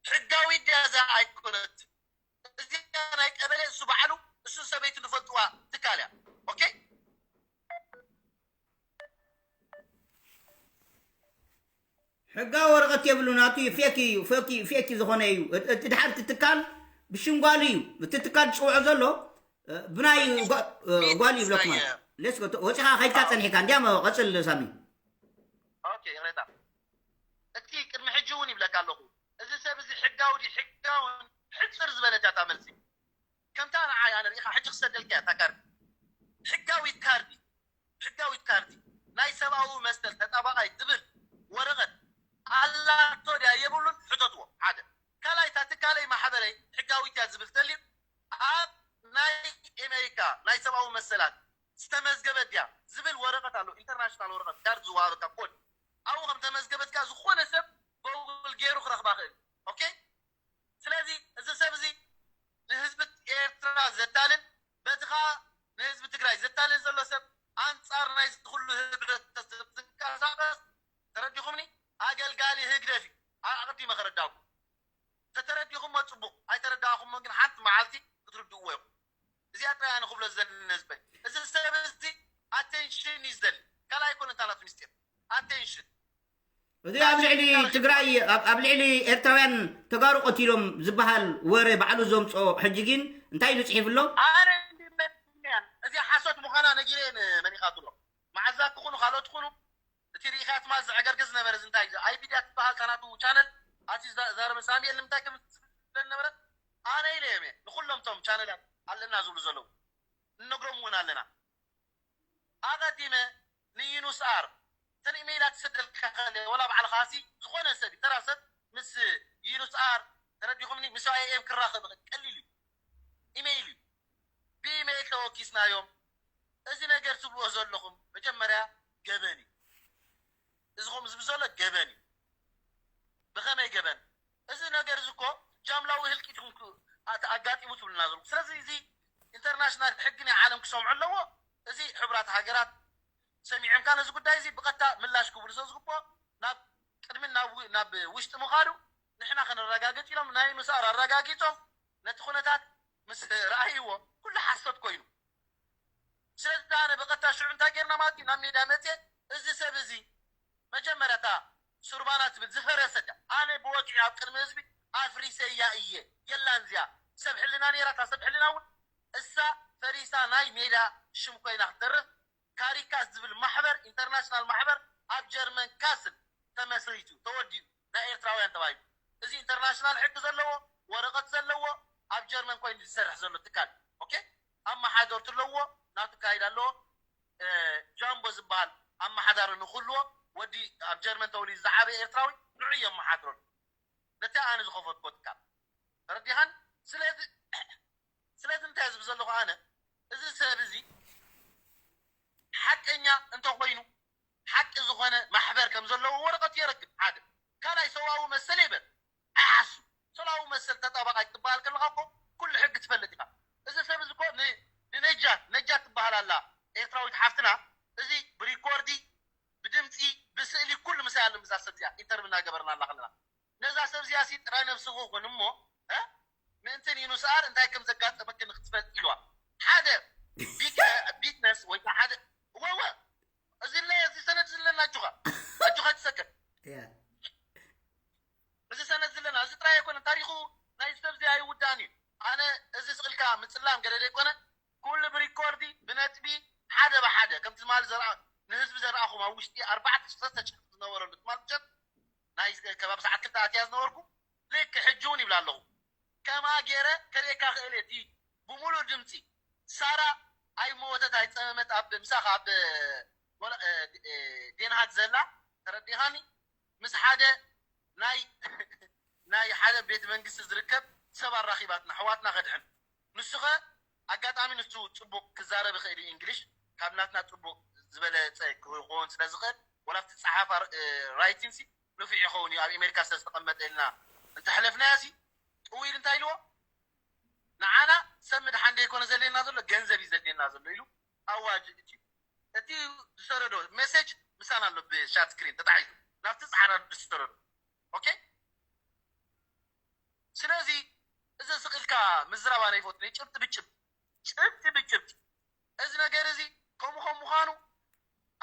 ሕጋዊ ድያ እዛ ኣይኮነት እዚኣ ናይ ቀበሌ እሱ ባዕሉ እሱ ሰበይቱ ዝፈልጥዋ ትካል እያ ኦኬ ሕጋዊ ወረቐት የብሉ ናቱ እዩ ፌክ እዩ ፌክ እዩ ፌክ እዩ ዝኾነ እዩ እቲ ድሓር እቲ ትካል ብሽም ጓሉ እዩ እቲ ትካል ዝፅውዖ ዘሎ ብናይ ጓሉ ይብለኩም። ሌስ ወፂኻ ከይድካ ፀኒሕካ እንዲያ ቀፅል ሳሚ። ይቅሬታ እቲ ቅድሚ ሕጂ እውን ይብለካ ኣለኹ እዚ ሰብ እዚ ሕጋዊ ድዩ ሕጋውን ሕፅር ዝበለት እያ እታ መልሲ ከምታ ንዓይ ኣነ ርኢኻ ሕጂ ክሰደልካ እያ እታ ካርዲ ሕጋዊት ካርዲ ሕጋዊት ካርዲ ናይ ሰብኣዊ መሰል ተጣባቃይ ትብል ወረቐት ኣላቶ ድያ የብሉን ሕተትዎ ሓደ ካልኣይ እታ ትካለይ ማሕበረይ ሕጋዊት እያ ዝብል ተልዩ ኣብ ናይ ኤሜሪካ ናይ ሰብኣዊ መሰላት ዝተመዝገበት ድያ ዝብል ወረቐት ኣሎ ኢንተርናሽናል ወረቐት ካርድ ዝወሃበካ ኮድ ኣብኡ ከም ተመዝገበትካ ዝኾነ ሰብ ጎግል ገይሩ ክረኽባ ክእል ኦኬ ስለዚ እዚ ሰብ እዚ ንህዝቢ ኤርትራ ዘታልን በቲ ከዓ ንህዝቢ ትግራይ ዘታልን ዘሎ ሰብ ኣንፃር ናይ ኩሉ ህብረተሰብ ዝንቀሳቀስ ተረዲኹምኒ ኣገልጋሊ ህግደፍ እዩ ኣቅዲመ ከረዳኩም ተተረዲኹሞ ፅቡቅ ኣይተረዳእኹሞን ግን ሓንቲ መዓልቲ ክትርድእዎ ኢኹም እዚኣ ጥራይ ኣነ ክብሎ ዘለኒ ህዝበይ እዚ ሰብ እዚ ኣቴንሽን እዩ ዝደሊ ካልኣይ ኮነ እንታናት ሚስጢር ኣቴንሽን እዚ ኣብ ልዕሊ ትግራይ ኣብ ልዕሊ ኤርትራውያን ተጋሩ ቀቲሎም ዝበሃል ወረ ባዕሉ ዘምፅኦ ሕጂ ግን እንታይ ኢሉ ፅሒፍሎ ኣነ እዚ ሓሶት ምዃና ነጊረ መኒኻትሎ መዓዛ ክኹኑ ካልኦት ኩኑ እቲ ርኢኻትማ ዝዕገርግር ዝነበረ እንታይ እዩ ኣይቢድያ ትበሃል ታናቱ ቻነል ኣቲ ዛረበ ሳሚኤል ንምንታይ ከም ዝነበረ ኣነ ኢለ እየ ንኩሎም ቶም ቻነላት ኣለና ዝብሉ ዘለዉ ንነግሮም እውን ኣለና ኣቐዲመ ንዩኑስ ኣር ተን ኢሜይላት ትሰደልካ ከለ ወላ ባዕልኻ ሲ ዝኾነ ሰብ ተራ ሰብ ምስ ዩኑስ ኣር ተረዲኹምኒ ምስ ኣይኤም ክራኸብ ቀሊል እዩ ኢሜይል እዩ ብኢሜይል ተወኪስናዮም እዚ ነገር ትብልዎ ዘለኹም መጀመርያ ገበን እዩ እዚ ከም ዝብል ዘሎ ገበን እዩ ብኸመይ ገበን እዚ ነገር እዚ እኮ ጃምላዊ ህልቂት ይኹን ኣጋጢሙ ትብልና ዘለኹ ስለዚ እዚ ኢንተርናሽናል ሕጊ ናይ ዓለም ክሰምዑ ኣለዎ እዚ ሕቡራት ሃገራት ሰሚዖምካ ነዚ ጉዳይ እዚ ብቐጥታ ምላሽ ክብሉ ስለ ዝግብኦ ናብ ቅድሚ ናብ ውሽጢ ምኻዱ ንሕና ከነረጋግፅ ኢሎም ናይ ምሳር ኣረጋጊፆም ነቲ ኩነታት ምስ ረኣይዎ ኩሉ ሓሶት ኮይኑ ስለዚ ኣነ ብቐጥታ ሽዑ እንታይ ጌርና ማለት እዩ ናብ ሜዳ መፅየ እዚ ሰብ እዚ መጀመርያ እታ ሱርባና ትብል ዝፈረሰት እያ ኣነ ብወግዒ ኣብ ቅድሚ ህዝቢ ኣፍሪሰያ እየ የላን እዚኣ ሰብ ሕልና ነይራ እታ ሰብ ሕልና እውን እሳ ፈሪሳ ናይ ሜዳ ሽም ኮይና ክትተርፍ ካሪካስ ዝብል ማሕበር ኢንተርናሽናል ማሕበር ኣብ ጀርመን ካስል ተመስሪቱ ተወዲኡ ናይ ኤርትራውያን ተባሂሉ እዚ ኢንተርናሽናል ሕጊ ዘለዎ ወረቐት ዘለዎ ኣብ ጀርመን ኮይኑ ዝሰርሕ ዘሎ ትካል ኦኬ ኣመሓደርቱ ኣለዎ ናቱ ካይድ ኣለዎ ጃምቦ ዝበሃል ኣመሓዳሪ ንክህልዎ ወዲ ኣብ ጀርመን ተወሊዱ ዝዓበየ ኤርትራዊ ንዑ የመሓድረሉ ነቲ ኣነ ዝኸፈትኮ ትካል ተረዲኻን ስለዚ ስለዚ እንታይ ዝብ ዘለኹ ኣነ እዚ ሰብ እዚ ሓቀኛ እንተኮይኑ ሓቂ ዝኾነ ማሕበር ከም ዘለዎ ወረቐት የረክብ ሓደ ካልኣይ ሰብኣዊ መሰል ይበል ኣይሓሱ ሰብኣዊ መሰል ተጣባቃይ ክትበሃል ከለካ እኮ ኩሉ ሕጊ ትፈልጥ ኢኻ እዚ ሰብ እዚ እኮ ንነጃት ነጃት ትበሃል ኣላ ኤርትራዊት ሓፍትና እዚ ብሪኮርዲ ብድምፂ ብስእሊ ኩሉ ምሳይ ኣሎ ምዛ ሰብ እዚኣ ኢንተርቪ እናገበርና ኣላ ከለና ነዛ ሰብ እዚኣ ሲ ጥራይ ነብስኹ ኩን እሞ ምእንትን ይኑስኣር እንታይ ከም ዘጋጠመኪ ንክትፈልጥ ኢልዋ ሓደ ቢትነስ ወይ ሓደ ወወ እዚ ለ እዚ ሰነድ ዝለና ኣጆኻ ኣጆኻ ትሰከፍ እዚ ሰነድ ዝለና እዚ ጥራይ ኣይኮነ ታሪኹ ናይ ሰብ እዚ ኣይውዳእን እዩ ኣነ እዚ ስቕልካ ምፅላም ገለ ዘይኮነ ኩሉ ብሪኮርዲ ብነጥቢ ሓደ ብሓደ ከምቲ ትማሊ ዘርኣ ንህዝቢ ዘርኣኹም ኣብ ውሽጢ ኣርባዕተ ሽሕተ ዝነበረሉ ትማሊ ምሸት ናይ ከባቢ ሰዓት ክልተ ኣትያ ዝነበርኩ ልክ ሕጂ እውን ይብላ ኣለኹ ከማ ገይረ ከርእየካ ክእል እቲ ብሙሉእ ድምፂ ሳራ ኣይመወተት ኣይፀመመት ኣብ ምሳኻ ኣብ ዴንሃግ ዘላ ተረዲኻኒ ምስ ሓደ ናይ ናይ ሓደ ቤት መንግስቲ ዝርከብ ሰብ ኣራኺባትና ኣሕዋትና ከድሕን ንሱኸ ኣጋጣሚ ንሱ ፅቡቅ ክዛረብ ይኽእል እዩ እንግሊሽ ካብ ናትና ፅቡቅ ዝበለፀ ክኸውን ስለ ዝኽእል ወላ ኣብቲ ፀሓፋ ራይቲንሲ ንፉዕ ይኸውን እዩ ኣብ ኣሜሪካ ስለ ዝተቐመጠ ኢልና እንተሕለፍናዮ ሲ ጥው ኢሉ እንታይ ኢልዎ ንዓና ሰብ ምድሓን ዘይኮነ ዘድልየና ዘሎ ገንዘብ እዩ ዘድልየና ዘሎ ኢሉ ኣዋጅ እቲ እቲ ዝሰረዶ ሜሴጅ ምሳና ኣሎ ብሻት ስክሪን ተታሒዙ ናብቲ ፃዕዳ ዝሰረዶ ኦኬ ስለዚ እዚ ስቕ ኢልካ ምዝራብ ኣነ ይፈቱ ጭብጢ ብጭብጢ ጭብጢ ብጭብጢ እዚ ነገር እዚ ከምኡ ከም ምዃኑ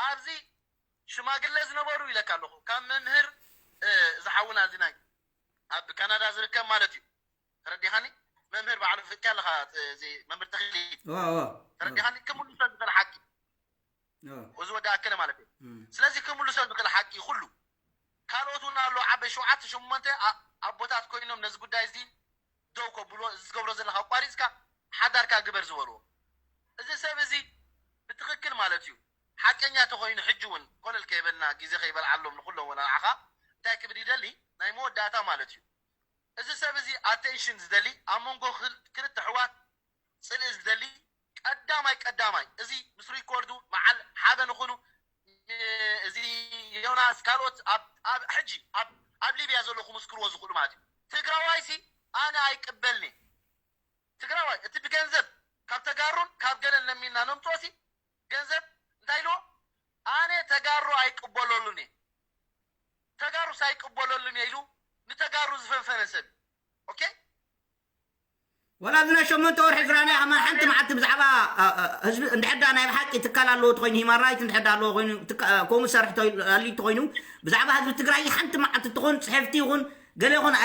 ኣብዚ ሽማግለ ዝነበሩ ኢለካ ኣለኹ ካብ መምህር እዚ ሓውና እዚ ናይ ኣብ ካናዳ ዝርከብ ማለት እዩ። ተረዲኻኒ? መምህር በዓሉ ፍትያ ኣለኻ፣ እዚ መምህር ተኽሊ። ተረዲኻኒ? ክምልሶ ዝኽእል ሓቂ እዚ ወዲ ኣከለ ማለት እዩ። ስለዚ ክምልሶ ዝኽእል ሓቂ ኩሉ ካልኦት እውን ኣሎ። ዓበይ ሸውዓተ ሸሞንተ ኣቦታት ኮይኖም ነዚ ጉዳይ እዚ ደው ከብሎ፣ እዚ ዝገብሮ ዘለካ ኣቋሪፅካ ሓዳርካ ግበር ዝበልዎ። እዚ ሰብ እዚ ብትኽክል ማለት እዩ ሓቀኛ ተኮይኑ ሕጂ እውን ኮለል ከይበልና ግዜ ከይበልዓሎም ንኩሎም ወላ ንዓኻ እንታይ ክብል ይደሊ ናይ መወዳእታ ማለት እዩ። እዚ ሰብ እዚ ኣቴንሽን ዝደሊ ኣብ መንጎ ክልተ ኣሕዋት ፅልኢ ዝደሊ ቀዳማይ ቀዳማይ እዚ ምስ ሪኮርዱ መዓል ሓደ ንኹኑ እዚ ዮናስ ካልኦት ኣብ ሕጂ ኣብ ሊብያ ዘለኹ ምስክርዎ ዝኽእሉ ማለት እዩ። ትግራዋይሲ ኣነ ኣይቅበልኒ። ትግራዋይ እቲ ብገንዘብ ካብ ተጋሩን ካብ ገለን ለሚና ነምፅኦሲ ገንዘብ እንታይ ኢልዎ ኣነ ተጋሩ ኣይቅበለሉን እየ። ተጋሩስ ኣይቅበለሉን እየ ኢሉ ንተጋሩ ዝፈንፈነ ሰብ ኦኬ። ወላ እዚ ናይ ሸሞንተ ወርሒ ዝረኣናዮ ከማን ሓንቲ መዓልቲ ብዛዕባ ህዝቢ እንድሕር ዳ ናይ ብሓቂ ትካል ኣለዎ ተኮይኑ ሂማን ራይት እንድሕር ዳ ኣለዎ ኮይኑ ከምኡ ሰርሕ ኣልዩ ተኮይኑ ብዛዕባ ህዝቢ ትግራይ ሓንቲ መዓልቲ ትኾን ፅሕፍቲ ይኹን ገለ ይኹን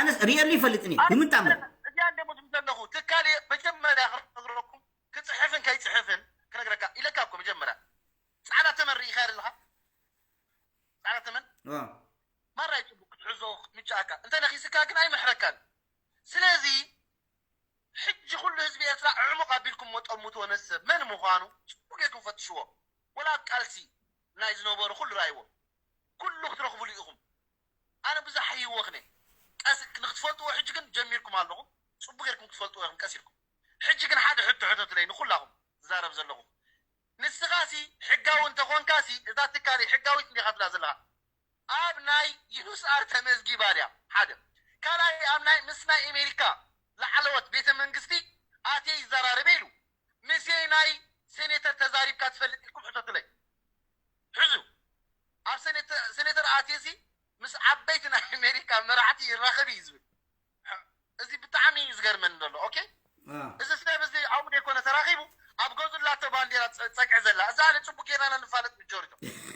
ኣነ ሪኤሉ ይፈልጥን እዩ ንምንታይ እሞ እዚኣ እንደሞ ትብል ዘለኹ ትካል መጀመርያ ክነግረኩም ክፅሕፍን ከይፅሕፍን ክነግረካ ኢለካ እኮ መጀመርያ ፃዕዳ ተመን ርኢኻ ኣለኻ ፃዕዳ ተመን ማራ ይፅቡቅ ክትሕዞ ክትምቻኣካ እንተ ነኺስካ ግን ኣይምሕረካን ስለዚ ሕጂ ኩሉ ህዝቢ ኤርትራ ዕሙቕ ኣቢልኩም መጠሙትዎ ነሰብ መን ምዃኑ ጽቡቅ ጌርኩም ፈትሽዎ ወላ ኣብ ቃልሲ ናይ ዝነበሩ ኩሉ ራይዎ ኩሉ ክትረኽብሉ ኢኹም ኣነ ብዙሕ ይወኽነ ቀስ ንክትፈልጥዎ ሕጂ ግን ጀሚርኩም ኣለኹም ጽቡቅ ጌርኩም ክትፈልጥዎ ኢኹም ቀስ ኢልኩም ሕጂ ግን ሓደ ሕቶ ሕተትለይ ንኩላኹም ዝዛረብ ዘለኹ ንስኻሲ ሕጋዊ እንተኾንካሲ እዛ ትካለይ ሕጋዊት እንዲኻ ትብላ ዘለኻ ኣብ ናይ ዩኑስኣር ተመዝጊባ ድያ ሓደ ካልኣይ ኣብ ናይ ምስ ናይ ኤሜሪካ ላዕለዎት ቤተ መንግስቲ ኣትየ ይዘራረበ ኢሉ ምሴ ናይ ሴኔተር ተዛሪብካ ትፈልጥ ኢልኩም ሕተትለይ ሕዙ ኣብ ሴኔተር ኣትየሲ ምስ ዓበይቲ ናይ ኣሜሪካ መራሕቲ ይራኸብ እዩ ዝብል እዚ ብጣዕሚ እዩ ዝገርመኒ ዘሎ ኦኬ እዚ ሰብ እዚ ኣብኡ ዘይኮነ ተራኺቡ ኣብ ገዙ ላተ ባንዴራ ፀግዒ ዘላ እዛ ኣነ ፅቡቅ ጌርና ንፋለጥ ምጆሪቶ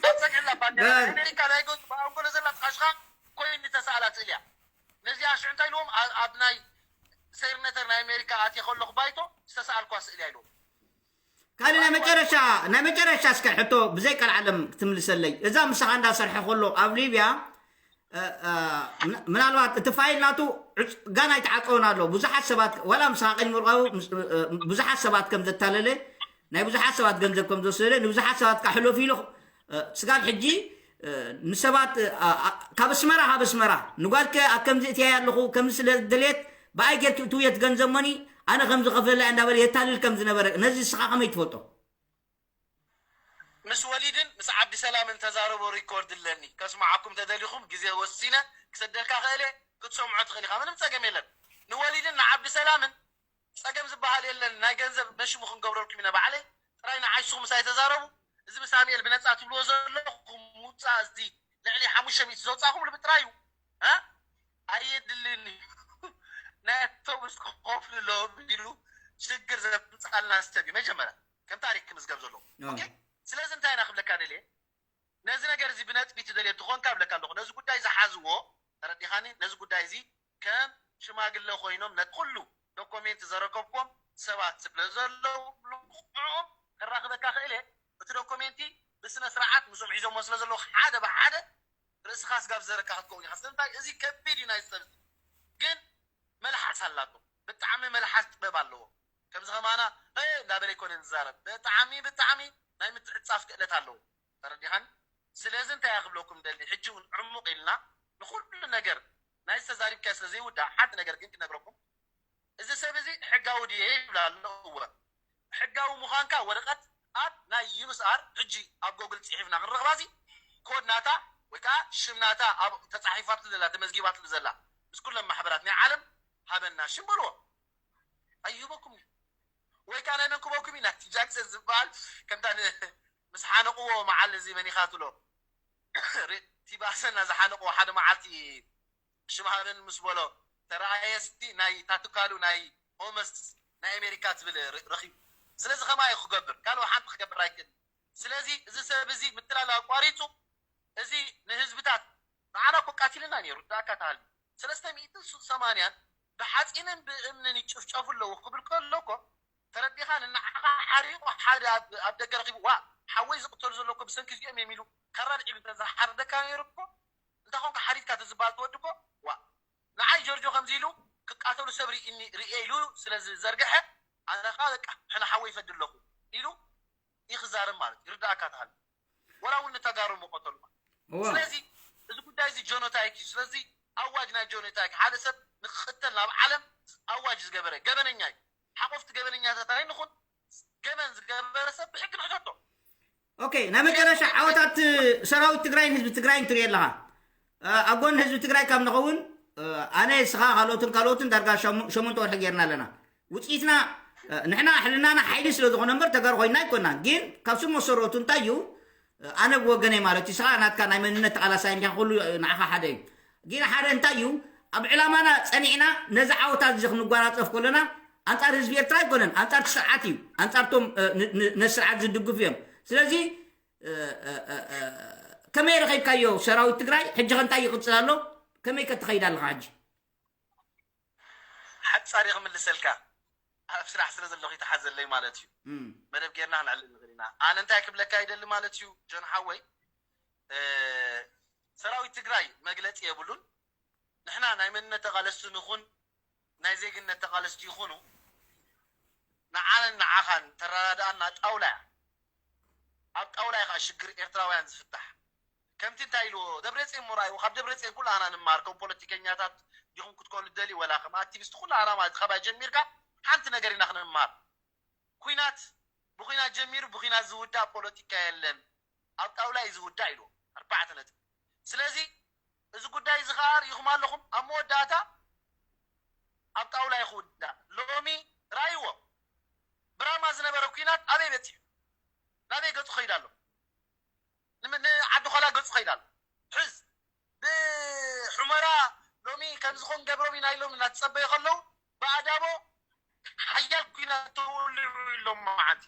ኣብ ፀግዒ ላ ባንዴራ ኣሜሪካ ናይ ገዙ ብኣንጎሎ ዘላ ትቃሽኻ ኮይኑ ተሰኣላ ስእሊ እያ ነዚኣ ሽዑ እንታይ ኢልዎም ኣብ ናይ ሴርነተር ናይ ኣሜሪካ ኣትየ ከለኹ ባይቶ ዝተሰኣልኳ ስእሊ እያ ኢልዎም ካልእ ናይ መጨረሻ ናይ መጨረሻ እስከ ሕቶ ብዘይ ቀልዓለም ክትምልሰለይ እዛ ምሳኻ እንዳሰርሐ ከሎ ኣብ ሊብያ ምናልባት እቲ ፋይል ናቱ ጋና ኣይተዓፀወን ኣሎ ብዙሓት ሰባት ዋላ ምሳኻ ቀኝ ምርቃቡ ብዙሓት ሰባት ከም ዘታለለ ናይ ብዙሓት ሰባት ገንዘብ ከም ዝወሰደ ንብዙሓት ሰባት ከዓ ሕለፉ ኢሉ ስጋብ ሕጂ ንሰባት ካብ ኣስመራ ካብ ኣስመራ ንጓልከ ኣብ ከምዚ እትያይ ኣለኹ ከምዚ ስለ ዝደልየት ብኣይ ጌርኪ እትውየት ገንዘብ መኒ ኣነ ከምዚ ከፍለላ እንዳበለ የታልል ከም ዝነበረ ነዚ ንስኻ ከመይ ትፈልጦ ምስ ወሊድን ምስ ዓብዲ ሰላምን ተዛረቦ ሪኮርድ ኣለኒ ከስማዓኩም ተደሊኹም ግዜ ወሲነ ክሰደልካ ክእለ ክትሰምዖ ትኽእል ኢኻ ምንም ፀገም የለን ንወሊድን ንዓብዲ ሰላምን ፀገም ዝበሃል የለን ናይ ገንዘብ በሽሙ ክንገብረልኩም ኢና ባዕለይ ጥራይ ንዓይ ንስኹም ምሳይ ተዛረቡ እዚ ብሳሙኤል ብነፃ ትብልዎ ዘለኹም ውፃእ እዚ ልዕሊ ሓሙሽተ ሚእቲ ዘውፃእኹም ልቢ ጥራይ እዩ ኣየድልን እዩ ናይ ኣውቶቡስ ክኸፍሉ ኣለዎም ኢሉ ሽግር ዘምፃልና ሰብ እዩ መጀመርያ ከም ታሪክ ክምዝገብ ዘለዎ ስለዚ እንታይ ኢና ክብለካ ደልየ ነዚ ነገር እዚ ብነጥቢ ትደልየ እንትኾንካ እብለካ ኣለኹ ነዚ ጉዳይ ዝሓዝዎ ተረዲኻኒ ነዚ ጉዳይ እዚ ከም ሽማግለ ኮይኖም ነቲ ኩሉ ዶኮሜንት ዘረከብዎም ሰባት ስለ ዘለዉ ልክዖም ከራኽበካ ክእለ እቲ ዶኮሜንቲ ብስነ ስርዓት ምስኦም ሒዞሞ ስለ ዘለዉ ሓደ ብሓደ ርእስኻ ስጋብ ዘረካ ክትከውን ኢኻ ስለምንታይ እዚ ከቢድ እዩ ናይ ሰብ ግን መልሓስ ኣላቶ ብጣዕሚ መልሓስ ጥበብ ኣለዎ ከምዚ ከማና እንዳበለ ይኮነ ዝዛረብ ብጣዕሚ ብጣዕሚ ናይ ምትዕፃፍ ክእለት ኣለዎ ተረዲኻኒ ስለዚ እንታይ እያ ክብለኩም ደሊ ሕጂ እውን ዕሙቕ ኢልና ንኩሉ ነገር ናይ ዝተዛሪብካዮ ስለ ዘይውዳእ ሓንቲ ነገር ግን ክነግረኩም እዚ ሰብ እዚ ሕጋዊ ድየ ይብል ኣሎ እወ ሕጋዊ ምዃንካ ወረቐት ኣብ ናይ ዩንስኣር ሕጂ ኣብ ጎግል ፅሒፍና ክንረኽባ እዚ ኮድ ናታ ወይ ከዓ ሽም ናታ ኣብ ተፃሒፋትሉ ዘላ ተመዝጊባትሉ ዘላ ምስ ኩለን ማሕበራት ናይ ዓለም ሃበና ሽም በልዎ ኣይህበኩም እዩ ወይ ከዓ ናይ መን ክበኩም እዩ ናቲ ጃክሰን ዝበሃል ከምታ ምስ ሓነቕዎ መዓል እዚ መኒኻትሎ ቲባሰና ዝሓነቕዎ ሓደ መዓልቲ ሽምሃብን ምስ በሎ ተረኣየስቲ ናይ ታትካሉ ናይ ኦመስ ናይ ኣሜሪካ ትብል ረኪቡ ስለዚ ከማ እዩ ክገብር ካልኦ ሓንቲ ክገብር ኣይክእል ስለዚ እዚ ሰብ እዚ ምትላል ኣቋሪፁ እዚ ንህዝብታት ንዓና እኮ ቃቲልና ነይሩ ዳካ ተሃልዩ ሰለስተ ሚእትን ሰማንያን ብሓፂንን ብእምንን ይጭፍጨፉ ኣለዉ ክብል ከሎ እኮ ተረዲኻ ንዓኻ ሓሪቑ ሓደ ኣብ ደገ ረኺቡ ዋ ሓወይ ዝቕተሉ ዘሎ እኮ ብሰንኪ እዚኦም እዮም ኢሉ ካራ ልዒሉ እንተዝሓርደካ ነይሩ እኮ እንታይ ኮንካ ሓሪድካ ተዝበሃል ትወዲ እኮ ዋ ንዓይ ጆርጆ ከምዚ ኢሉ ክቃተሉ ሰብ ርእየ ኢሉ ስለ ዝዘርግሐ ኣነ ከዓ በቃ ሕነ ሓወይ ይፈዲ ኣለኹ ኢሉ ይክዛረብ ማለት ይርዳእካ ተሃል ወላ እውን ንተጋሩ መቆተሉ ማለት ስለዚ እዚ ጉዳይ እዚ ጆኖታይክ እዩ ስለዚ ኣዋጅ ናይ ጆኖታይክ ሓደ ሰብ ንክቅተል ናብ ዓለም ኣዋጅ ዝገበረ ገበነኛ እዩ ሓቆፍቲ ገበነኛታት ኣይንኹን ገበን ዝገበረ ሰብ ብሕጊ ንሕተቶ ኦኬ ናይ መጨረሻ ዓወታት ሰራዊት ትግራይን ህዝቢ ትግራይን ትርኢ ኣለኻ ኣብ ጎን ህዝቢ ትግራይ ካብ ንኸውን ኣነ ስኻ ካልኦትን ካልኦትን ዳርጋ ሸሞንተ ወርሒ ጌርና ኣለና ውፅኢትና ንሕና ሕልናና ሓይሊ ስለ ዝኾነ እምበር ተጋሩ ኮይና ኣይኮና ግን ካብ ስር መሰረቱ እንታይ እዩ ኣነ ብወገነይ ማለት እዩ ስኻ ናትካ ናይ መንነት ተቃላሳይ እንዲኻ ኩሉ ንዓኻ ሓደ እዩ ግን ሓደ እንታይ እዩ ኣብ ዕላማና ፀኒዕና ነዚ ዓወታት እዚ ክንጓናፀፍ ከለና ኣንፃር ህዝቢ ኤርትራ ኣይኮነን ኣንፃር እቲ ስርዓት እዩ ኣንፃርቶም ነዚ ስርዓት ዝድግፉ እዮም ስለዚ ከመይ ረኺብካዮ ሰራዊት ትግራይ ሕጂ ከ እንታይ ይቕፅል ኣሎ ከመይ ከ ትኸይድ ኣለኻ ሕጂ ሓፃሪ ክምልሰልካ ኣብ ስራሕ ስለ ዘለኹ ይተሓዘለይ ማለት እዩ መደብ ጌርና ክንዕልል ንኽእል ኢና ኣነ እንታይ ክብለካ ይደሊ ማለት እዩ ጆን ሓወይ ሰራዊት ትግራይ መግለፂ የብሉን ንሕና ናይ መንነት ተቓለስቲ ንኹን ናይ ዜግነት ተቓለስቲ ይኹኑ ንዓነን ንዓኻን ተረዳድኣና ጣውላ እያ ኣብ ጣውላ እዩ ከዓ ሽግር ኤርትራውያን ዝፍታሕ ከምቲ እንታይ ኢልዎ ደብረፅዮን ሞራይዎ ካብ ደብረፅዮን ኩላህና ንመሃር ከም ፖለቲከኛታት ዲኹም ክትኮኑ ደሊ ወላ ከም ኣክቲቪስት ኩላህና ማለት ካባይ ጀሚርካ ሓንቲ ነገር ኢና ክንመሃር ኩናት ብኩናት ጀሚሩ ብኩናት ዝውዳእ ፖለቲካ የለን ኣብ ጣውላ እዩ ዝውዳእ ኢልዎ ኣርባዕተ ነጥቢ ስለዚ እዚ ጉዳይ እዚ ከዓ ርኢኹም ኣለኹም ኣብ መወዳእታ ኣብ ጣውላ እዩ ክውዳእ ሎሚ ራይዎ ብራማ ዝነበረ ኩናት ኣበይ በፂሑ ናበይ ገፁ ከይድ ኣሎ ንዓዲ ኾላ ገፁ ከይድ ኣሎ ሕዝ ብሑመራ ሎሚ ከምዝኾን ገብሮም ኢና ኢሎም እናተፀበዩ ከለዉ ብኣዳቦ ሓያል ኩናት ተወሊዑ ኢሎም መዓንቲ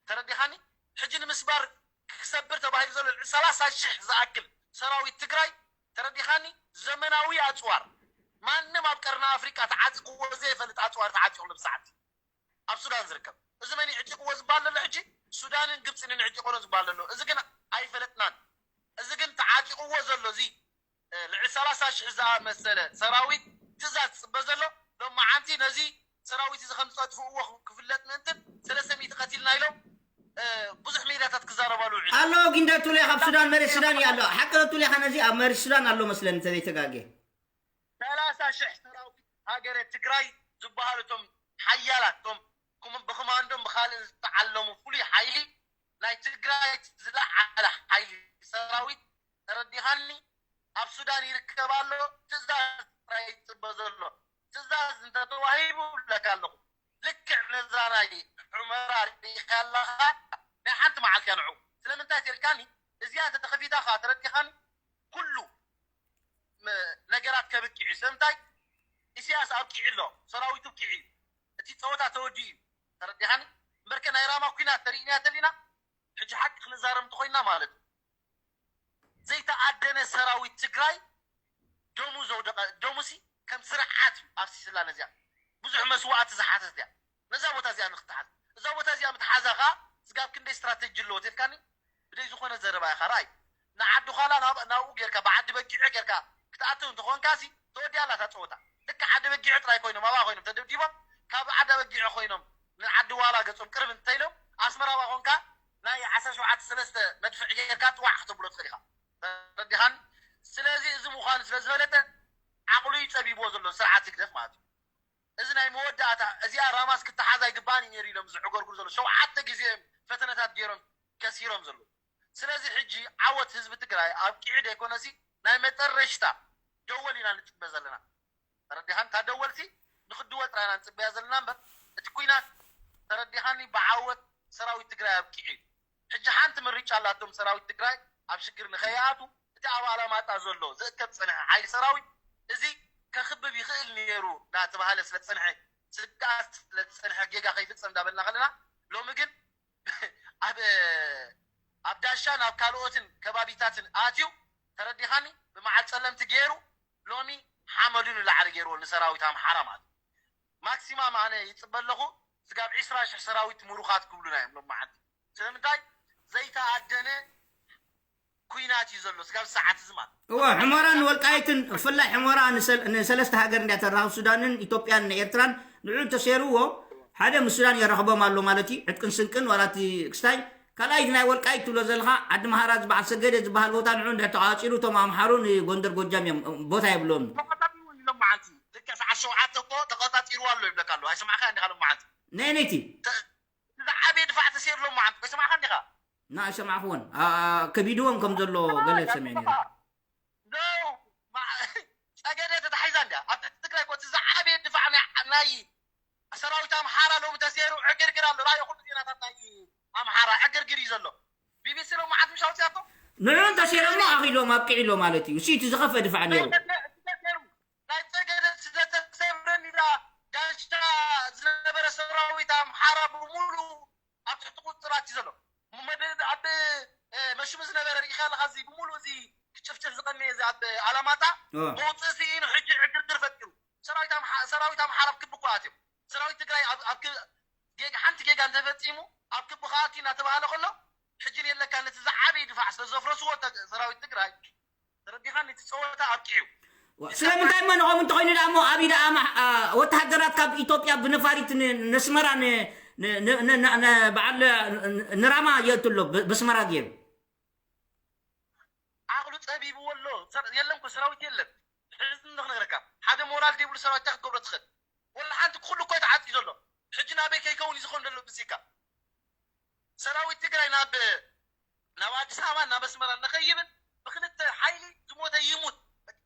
ተረዲኻኒ ሕጂ ንምስባር ክሰብር ተባሂሉ ዘሎ ልዕሊ ሰላሳ ሽሕ ዝኣክል ሰራዊት ትግራይ ተረዲኻኒ ዘመናዊ ኣፅዋር ማንም ኣብ ቀርኒ ኣፍሪቃ ተዓጢቅዎ ዘይፈልጥ ኣፅዋር ተዓጢቑ ልብሰዓት ኣብ ሱዳን ዝርከብ እዚ መን ይዕጢቅዎ ዝበሃል ዘሎ ሕጂ ሱዳንን ግብፅን ንዕጢቆ ዝበሃል ዘሎ እዚ ግን ኣይፈለጥናን እዚ ግን ተዓጢቅዎ ዘሎ እዚ ልዕሊ ሰላሳ ሽሕ ዝኣመሰለ ሰራዊት ትእዛዝ ዝፅበ ዘሎ ሎማዓንቲ ነዚ ሰራዊት እዚ ከም ዝፀጥፍእዎ ክፍለጥ ምእንትን ሰለስተ ሚእቲ ቀቲልና ኢሎም ብዙሕ ሜዳታት ክዛረባሉ ውዒሉ ኣሎ። ግን ደቱለ ካብ ሱዳን መሬት ሱዳን እዩ ኣሎ። ሓቂ ደቱለ ኢኻ ነዚ ኣብ መሬት ሱዳን ኣሎ መስለኒ እንተዘይተጋግየ። ሰላሳ ሽሕ ሰራዊት ሃገረ ትግራይ ዝበሃሉ እቶም ሓያላት እቶም ብኮማንዶን ብካልእን ዝተዓለሙ ፍሉይ ሓይሊ ናይ ትግራይ ዝለዓለ ሓይሊ ሰራዊት ተረዲኻኒ ኣብ ሱዳን ይርከብ ኣሎ ትእዛዝ ጥራይ ይፅበ ዘሎ ትእዛዝ እንተተዋሂቡ ብለካ ኣለኹ ልክዕ ነዛ ናይ ሑመራ ርኢኻ ኣለኻ ናይ ሓንቲ መዓልቲ እያ ንዑ ስለምንታይ ተልካኒ እዚኣ እንተተኸፊታ ኸዓ ተረዲኻኒ ኩሉ ነገራት ከብቅዕ እዩ ስለምንታይ ኢሳያስ ኣብቂዑ ኣሎ ሰራዊቱ ኣብቂዑ እዩ እቲ ፀወታ ተወዲኡ እዩ ተረዲኻኒ እምበርከ ናይ ራማ ኩናት ተሪእና ተሊና ሕጂ ሓቂ ክንዛረብ እንተኮይና ማለት እዩ ዘይተኣደነ ሰራዊት ትግራይ ደሙ ዘውደቀ ደሙሲ ከም ስርዓት እዩ ኣፍሲስላ ነዚኣ ብዙሕ መስዋእቲ ዝሓተት እያ ነዛ ቦታ እዚኣ ንክትሓዝ እዛ ቦታ እዚኣ ምትሓዛ ከዓ ስጋብ ክንደይ ስትራተጂ ኣለዎ ተልካኒ ብደይ ዝኾነ ዘረባ ኢኻ ራይ ንዓዲ ኳላ ናብኡ ጌርካ ብዓዲ በጊዖ ጌርካ ክትኣትው እንተኾንካ ሲ ተወዲኣ ኣላ እታ ፀወታ ልክዕ ዓዲ በጊዖ ጥራይ ኮይኖም ኣብኣ ኮይኖም ተደብዲቦም ካብ ዓዲ በጊዖ ኮይኖም ንዓዲ ዋላ ገፆም ቅርብ እንተኢሎም ኣስመራ ኣብኣ ኮንካ ናይ ዓሰርተ ሸውዓተ ሰለስተ መድፍዕ ጌርካ ጥዋዕ ክተብሎ ትኽእል ኢኻ ተረዲኻኒ ስለዚ እዚ ምዃኑ ስለ ዝፈለጠ ዓቕሉ እዩ ፀቢብዎ ዘሎ ስርዓት ህግደፍ ማለት እዩ እዚ ናይ መወዳእታ እዚኣ ራማስ ክተሓዝ ኣይግባን እዩ ነይሩ ኢሎም ዝዕገርግሩ ዘሎ ሸውዓተ ግዜ እዮም ፈተነታት ገይሮም ከሲሮም ዘለዉ ስለዚ ሕጂ ዓወት ህዝቢ ትግራይ ኣብቂዑ ደይኮነሲ ናይ መጠረሽታ ደወል ኢና ንፅበ ዘለና ተረዲኻን እታ ደወልሲ ንክድወል ጥራይ ኢና ንፅበያ ዘለና እምበር እቲ ኩናት ተረዲኻኒ ብዓወት ሰራዊት ትግራይ ኣብቂዑ እዩ ሕጂ ሓንቲ ምርጫ ኣላቶም ሰራዊት ትግራይ ኣብ ሽግር ንኸይኣቱ እቲ ኣብ ኣላማጣ ዘሎ ዝእከብ ዝፀንሐ ሓይሊ ሰራዊት እዚ ከኽብብ ይኽእል ነይሩ እናተባሃለ ስለ ዝፀንሐ ስግኣት ስለ ዝፀንሐ ጌጋ ከይፍፀም እንዳበልና ከለና ሎሚ ግን ኣብ ኣብ ዳሻን ኣብ ካልኦትን ከባቢታትን ኣትዩ ተረዲኻኒ መዓል ጸለምቲ ገይሩ ሎሚ ሓመዱ ንላዕሊ ገይርዎ ንሰራዊት ኣምሓራ ማለት እዩ። ማክሲማም ኣነ ይጽበ ኣለኹ ስጋብ ዕስራ ሽሕ ሰራዊት ምሩኻት ክብሉና እዮም ሎሚ መዓልቲ። ስለምንታይ ዘይተኣደነ ኩናት እዩ ዘሎ ስጋብ ሰዓት እዚ ማለት። እወ፣ ሕሞራን ወልቃይትን፣ ብፍላይ ሕሞራ ንሰል-፣ ንሰለስተ ሃገር እንዲያ ተራኽብ፣ ሱዳንን ኢትዮጵያን ንኤርትራን። ንዑ እንተሰይርዎ ሓደ ምስ ሱዳን የራኽቦም ኣሎ ማለት እዩ። ዕጥቅን ስንቅን ዋላ እቲ ክስታይ ካልኣይ ናይ ወልቃይት ትብሎ ዘለኻ ዓዲ መሃራ ዝበዓል ሰገደ ዝበሃል ቦታ ንዑ እንድሕር ተቋፂሩ እቶም ኣምሓሩ ንጎንደር ጎጃም እዮም ቦታ የብሎም። ተቆጣጢሩ ኢሎም መዓልቲ ልክዕ ሰዓት ሸውዓተ እኮ ተቆጣጢሩ ኣሎ ይብለካ ኣሎ። ኣይሰማዕካ እንዲኻ ሎም መዓልቲ ነይ ነይቲ ተ-፣ ዝዓበየ ድፋዕ ተሰይሩ ሎም መዓልቲ ኣይሰማዕካ እንዲኻ? ና ኣይሰማዕኩዎን። ኣ-፣ ኣ-፣ ከቢድዎም ከም ዘሎ ገለ ሰሚዐ ነይረ። ኖ፣ ማ-፣ ጸገደ ተታሒዛ እንዲያ። ኣብ ትሕቲ ትግራይ እኮ እቲ ዝዓበየ ድፋዕ ናይ፣ ናይ ሰራዊት ኣምሓራ ሎሚ ተሰይሩ ዕግርግር ኣሎ። ራእየ ኩሉ ዜናታት ናይ ኣምሓራ ዕግርግር እዩ ዘሎ። ቢቢሲ ሎሚ መዓልቲ ምሽ ኣውፅያቶ። ንዑ እንተሰይሮሞ ኣኺሎም ኣብቂዑ ኣሎ ማለት እዩ። እሱ እቲ ዝኸፍአ ድፋዕ ነይሩ። ናይ ጸገደ ስለተሰብረን ኢላ ጋሻ ዝነበረ ሰራዊት ኣምሓራ ብምሉ ኣብ ትሕቲ ቁፅፅር ኣትዩ ዘሎ። መደ-፣ ኣብ፣ እ፣ መሽሙ ዝነበረ ርኢኻ ኣለኻ። እዚ ብምሉ እዚ ክጭፍጭፍ ዝቐነየ እዚ ኣብ ኣላማጣ እ። መውፅእ ስኢኑ ሕጂ ዕግርግር ፈጢሩ። ሰራዊት ኣምሓ-፣ ሰራዊት ኣምሓራ ኣብ ክቢ እኮ ኣትዮም። ሰራዊት ትግራይ ኣብ፣ ኣብ ክ-፣ ጌጋ፣ ሓንቲ ጌጋ እንተፈፂሙ ኣብ ክቢ ከኣቲ እናተባሃለ ከሎ ሕጂ የለካ ነቲ ዝዓበየ ድፋዕ ስለ ዘፍረስዎ ተ-፣ ሰራዊት ትግራይ ተረዲኻኒ፣ እቲ ጸወታ ኣብቂዑ። ዋ፣ ስለምንታይ እሞ ንኸምኡ እንተኾይኑ ደኣ እሞ ኣብይ ደኣ ኣማ-፣ ኣ፣ ወተሃደራት ካብ ኢትዮጵያ ብነፋሪት ን-፣ ነስመራ ን-፣ ን-፣ ን-፣ ን-፣ ን-፣ ን-፣ በዓል ን-፣ ን-፣ ንራማ የእቱ ኣሎ ብ-፣ በስመራ ገይሩ? ዓቕሉ ጸቢብዎ ኣሎ። ሰር-፣ የለን እኮ ሰራዊት የለን። ሕዚ እንዶ ክነግረካ፣ ሓደ ሞራል ዘይብሉ ሰራዊት እንታይ ክትገብሮ ትኽእል? ወላ ሓንቲ ኩሉ እኮ እዩ ተዓጽዩ ዘሎ። ሕጂ ናበይ ከይከውን እዩ ዝኾን ዘሎ ብዚካ? ሰራዊት ትግራይ ናብ፣ ናብ ኣዲስ ኣበባ ናብ ኣስመራ ንኸይብል ብክልተ ሓይሊ ዝሞተ ይሙት።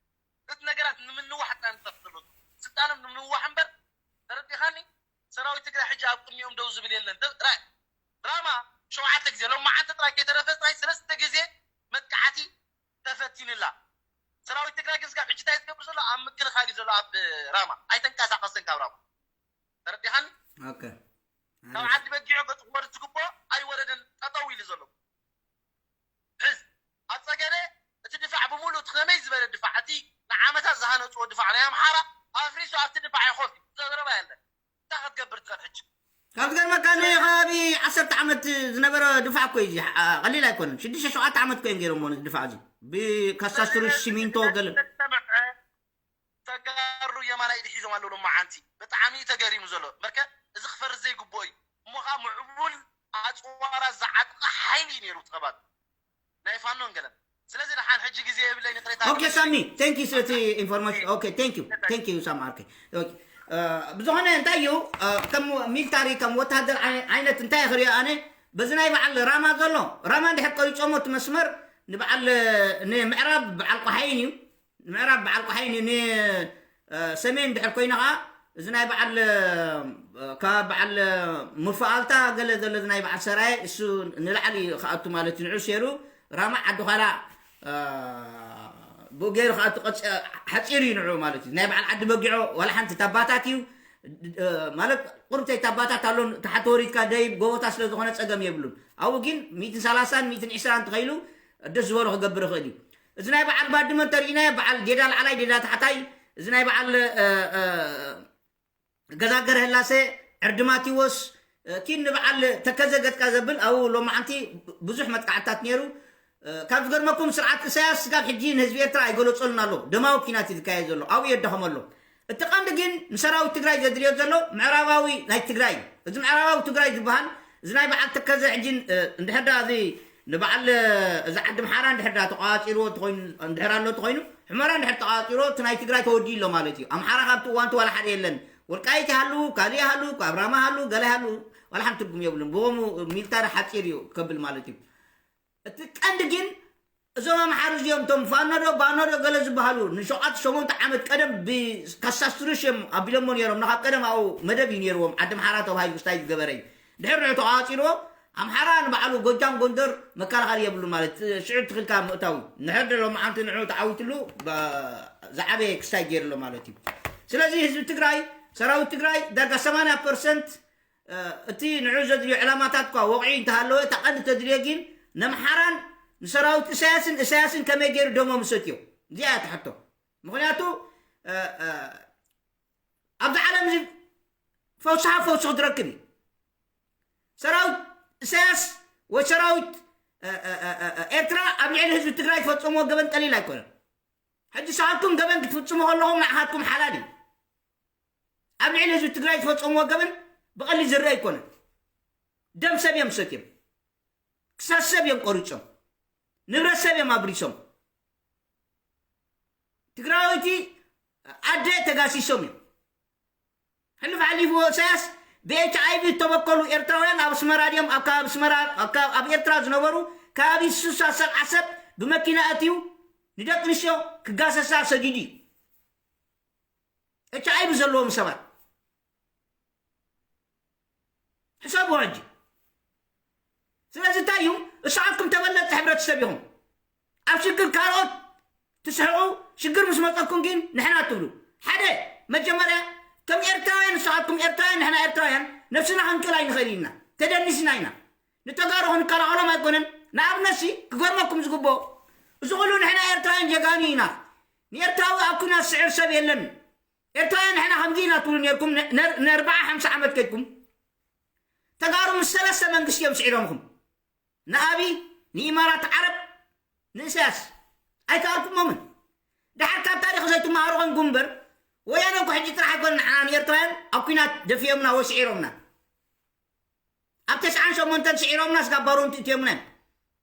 እቲ ነገራት ንምንዋሕ ጥራይ ንጥረፍ ዘሎ። ስልጣኖም ንምንዋሕ እምበር፣ ተረዲኻኒ? ሰራዊት ትግራይ ሕጂ ኣብ ቅድሚኦም ደው ዝብል የለን። ደ-፣ ራ-፣ ራማ ሸውዓተ ግዜ፣ ሎማዓንቲ ጥራይ ከይተረፈ ጥራይ ሰለስተ ግዜ መጥቃዕቲ ተፈቲንላ። ሰራዊት ትግራይ ግን ስጋብ ሕጂ እንታይ ዝገብር ዘሎ? ኣብ ምክልኻል እዩ ዘሎ። ኣብ ራማ ኣይተንቀሳቐሰን ካብ ራማ። ተረዲኻኒ? ኦኬ። ካብ ዓዲ በጊዖ ገጹ ክወርድ ዝግብኦ ኣይወረደን፣ ጠጠው ኢሉ ዘሎ። ሕዝ፣ ኣብ ጸገደ እቲ ድፋዕ ብምሉእ እቲ ከመይ ዝበለ ድፋዕ፣ እቲ ንዓመታት ዝሃነጽዎ ድፋዕ ናይ ኣምሓራ ኣፍሪሱ ኣብቲ ድፋዕ ይኾፍ እዩ። ዘረባ የለን። እንታይ ክትገብር ትኽእል ሕጂ? ካብ ዝገርመካ ንከባቢ ዓሰርተ ዓመት ዝነበረ ድፋዕ እኮ እዩ እዚ። ኣ፣ ቀሊል ኣይኮነን። ሽዱሽተ ሸውዓተ ዓመት እኮ እዮም ገይሮምዎ ነዚ ድፋዕ እዚ። ብካሳስትሩ ሲሚንቶ ገለ። ሰምዐ፣ ተጋሩ የማናይ ኢድ ሒዞም ኣለዉ ሎማዓንቲ። ብጣዕሚ እዩ ተገሪሙ ዘሎ። በርከ እዚ ክፈርስ ዘይግብኦ እዩ። እሞ ኸዓ ምዕቡል ኣጽዋራት ዝዓጥቐ ሓይሊ እዩ ነይሩ እቲ ከባቢ። ናይ ፋኖን ገለን። ስለዚ ደሓን ሕጂ ግዜ የብለይን፣ ይቕሬታ ኦኬ፣ ግዜ ሳሚ፣ thank you ስለቲ ኢንፎርሜሽን። ኦኬ፣ thank you፣ thank you ሳሚ ዓርከይ። ኦኬ፣ እ፣ ብዝኾነ እንታይ እዩ፣ እ፣ ከም ሚሊታሪ፣ ከም ወተሃደር ዓይ-፣ ዓይነት እንታይ ክሪኦ ኣነ፣ በዚ ናይ በዓል ራማ ዘሎ፣ ራማ እንድሕር ቀሪጾሞ እቲ መስመር ንበዓል፣ እ፣ ንምዕራብ በዓል ቆሓይን እዩ። ንምዕራብ በዓል ቆሓይን እዩ። ን-፣ እ፣ ሰሜን እንድሕር ኮይና ኸዓ፣ እዚ ናይ በዓል፣ እ፣ ካብ በዓል፣ እ፣ ሙፋኣልታ ገለ ዘሎ እዚ ናይ በዓል ሰራየ፣ እሱ ንላዕሊ ክኣቱ ማለት እዩ። ንዑ ሴሩ ራማ ዓዲ ዃላ፣ እ፣ ብኡ ገይሩ ክኣቱ ቀጽ-፣ ሓጺር እዩ ንዑ ማለት እዩ። ናይ በዓል ዓዲ በጊዖ ዋላ ሓንቲ ታባታት እዩ፣ እ፣ ማለት ቁርብተይ ታባታት ኣሎ፣ ታሕቲ ወሪድካ ደይብ ጎቦታት ስለ ዝኾነ ጸገም የብሉን። ኣብኡ ግን ሚእትን ሰላሳን ሚእትን ዕስራን እንተኸይሉ ደስ ዝበሎ ክገብር ይኽእል እዩ። እዚ ናይ በዓል ባድመ እንተርኢናዮ፣ በዓል ዴዳ ላዕላይ፣ ዴዳ ታሕታይ፣ እዚ ናይ በዓል፣ እ፣ እ፣ ገዛገረ ህላሴ፣ ዕርዲ ማቴዎስ፣ እ፣ ኪን ንበዓል ተከዘ ገጥቃ ዘብል ኣብኡ ሎማዓንቲ ብዙሕ መጥቃዕትታት ነይሩ። እ፣ ካብ ዝገርመኩም ስርዓት ኢሳያስ ስጋብ ሕጂ ንህዝቢ ኤርትራ ኣይገለጸሉን ኣሎ። ደማዊ ኲናት እዩ ዝካየድ ዘሎ። ኣብኡ የዳኸሞ ኣሎ። እቲ ቀንዲ ግን ንሰራዊት ትግራይ ዘድልዮ ዘሎ ምዕራባዊ ናይ ትግራይ፣ እዚ ምዕራባዊ ትግራይ ዝበሃል፣ እዚ ናይ በዓል ተከዘ ሕጂ፣ እ፣ እንድሕር ደኣ እዚ ንበዓል፣ እ፣ እዚ ዓዲ ኣምሓራ እንድሕር ደኣ ተቋጺርዎ እንተኾይኑ፣ እንድሕር ኣሎ እንተኾይኑ፣ ሑመራ እንድሕር ተቋጺርዎ፣ እቲ ናይ ትግራይ ተወዲኡ ኣሎ ማለት እዩ። ኣምሓራ ካብቲ እዋንቲ ዋላ ሓደ የለን። ወልቃይት ይሃሉ፣ ካልእ ይሃሉ፣ ካብ ራማ ሃሉ፣ ገለ ይሃሉ፣ ዋላ ሓንቲ ትርጉም የብሉን። ብኸምኡ ሚሊታሪ ሓጺር እዩ ከብል ማለት እዩ። እቲ ቀንዲ ግን እዞም ኣምሓሩ እዚኦም እቶም ፋኖ ዶ ባኖ ዶ ገለ ዝበሃሉ ንሸውዓተ ሸሞንተ ዓመት ቀደም ብካሳስትሩሽ እዮም ኣቢሎሞ ነይሮም። ንኻብ ቀደም ኣብኡ መደብ እዩ ነይርዎም። ዓዲ ኣምሓራ ተባሂሉ ክስታይ ዝገበረ እዩ። ድሕሪ ንዑ ተቋፂርዎ ኣምሓራ ንባዕሉ ጎጃም ጎንደር መከላኸሊ የብሉ ማለት ሽዑ ትኽልካ ምእታዊ ንሕር ዶ ሎማዓንቲ ንዑ ተዓዊትሉ ባ-፣ ዝዓበየ ክስታይ ገይርሎ ማለት እዩ። ስለዚ ህዝቢ ትግራይ ሰራዊት ትግራይ ዳርጋ ሰማንያ ፐርሰንት እ፣ እቲ ንዑ ዘድልዮ ዕላማታት እኳ ወቕዒ እንተሃለወ፣ እታ ቀንዲ ተድልዮ ግን ነምሓራን ንሰራዊት እሳያስን፣ እሳያስን ከመይ ገይሩ ደሞም ዝሰትዮ፣ እዚኣ እያ ትሕቶ። ምኽንያቱ ኣብዚ ዓለም እዚ ፈውስኻ ፈውሲ ክትረክብ እዩ። ሰራዊት እሳያስ ወይ ሰራዊት ኤርትራ ኣብ ልዕሊ ህዝቢ ትግራይ ዝፈፀምዎ ገበን ቀሊል ኣይኮነን። ሕጂ ንስኻትኩም ገበን ክትፍፅሙ ከለኹም ንዓኻትኩም ሓላል እዩ። ኣብ ልዕሊ ህዝቢ ትግራይ ዝፈፀምዎ ገበን ብቐሊል ዝረአ ኣይኮነን። ደም ሰብ እዮም ሰትዮም፣ ክሳድ ሰብ እዮም ቆሪፆም፣ ንብረት ሰብ እዮም ኣብሪሶም። ትግራወይቲ ኣደ ተጋሲሶም እዮም። ሕልፍ ሓሊፉ እሳያስ ብኤች ኣይ ቪ ዝተበከሉ ኤርትራውያን ኣብ ኣስመራ ድዮም ኣብ ከባቢ ኣስመራ ኣብ ኤርትራ ዝነበሩ ከባቢ ስሳ ሰብዓ ሰብ ብመኪና ኣትዩ ንደቂ ኣንስትዮ ክጋሰሳ ሰጊዱ እዩ። ኤች ኣይ ቪ ዘለዎም ሰባት ሕሰቡ ሕጂ። ስለዚ እንታይ እዩ? እሳትኩም ተበለፅቲ ሕብረተሰብ ኢኹም። ኣብ ሽግር ካልኦት ትስሕቑ፣ ሽግር ምስ መፀኩም ግን ንሕና ትብሉ። ሓደ መጀመርያ ከም ኤርትራውያን ንስኻትኩም ኤርትራውያን ንሕና ኤርትራውያን ነብስና ክንክእል ኣይንኽእል ኢና፣ ተደኒስና ኢና። ንተጋሩ ክንከላኸሎም ኣይኮነን። ንኣብነትሲ ክገርመኩም ዝግብኦ እዚ ኩሉ ንሕና ኤርትራውያን ጀጋኑ ኢና፣ ንኤርትራዊ ኣብ ኩናት ስዕር ሰብ የለን። ኤርትራውያን ንሕና ከምዚ ኢና ትብሉ ነርኩም ንኣርባዓ ሓምሳ ዓመት ከድኩም ተጋሩ ምስ ሰለስተ መንግስቲ እዮም ስዒሮምኹም። ንኣብይ፣ ንኢማራት ዓረብ፣ ንእሳያስ ኣይከኣልኩሞምን። ድሓር ካብ ታሪኽ ዘይትመሃሩ ኮንኩም እምበር ወያነ እኮ ሕጂ ጥራሕ ኣይኮነ ንዓና ንኤርትራውያን ኣብ ኩናት ደፊኦምና ወይ ስዒሮምና። ኣብ ተስዓን ሸሞንተን ስዒሮምና ስጋብ ባሮንቱ እትዮምና እዮም።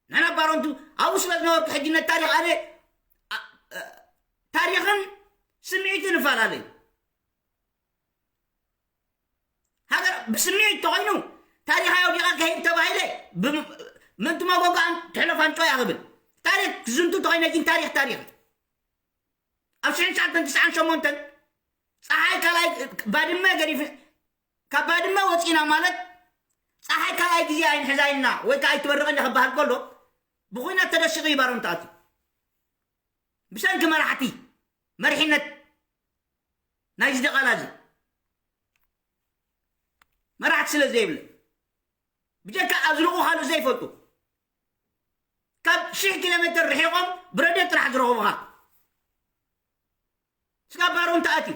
ንሕና ባሮንቱ ኣብኡ ስለ ዝነበርኩ ሕጂ ነት ታሪኽ ኣነ ታሪኽን ስምዒትን ይፈላለዩ። ሃገር ብስምዒት ተኾይኑ ታሪኻዊ ዲቓ ከሂድ ተባሂለ ምእንቲ መጎጎኣን ትሕለፍ ኣንጮ እያ ክብል ታሪክ ክዝንቱ ተኾይነ ግን ታሪክ ታሪክ ኣብ ሽሕን ትሽዓተን ትስዓን ሸሞንተን ፀሓይ ካልኣይ ባድመ ገዲፍ ካብ ባድመ ወፂና ማለት ፀሓይ ካልኣይ ግዜ ኣይንሕዛይና ወይ ከዓ ኣይትበርቕን ክበሃል ከሎ ብኩናት ተደሲቑ ይባሮም ተኣትዩ ብሰንኪ መራሕቲ መሪሕነት ናይዚ ደቓላ እዚ መራሕቲ ስለ ዘይብለ ብጀካ ኣዝልቑ ካልእ ዘይፈልጡ ካብ ሽሕ ኪሎ ሜትር ርሒቖም ብረድዮ ጥራሕ ዝረኸቡኻ ስጋብ ባሮንታ ኣትዩ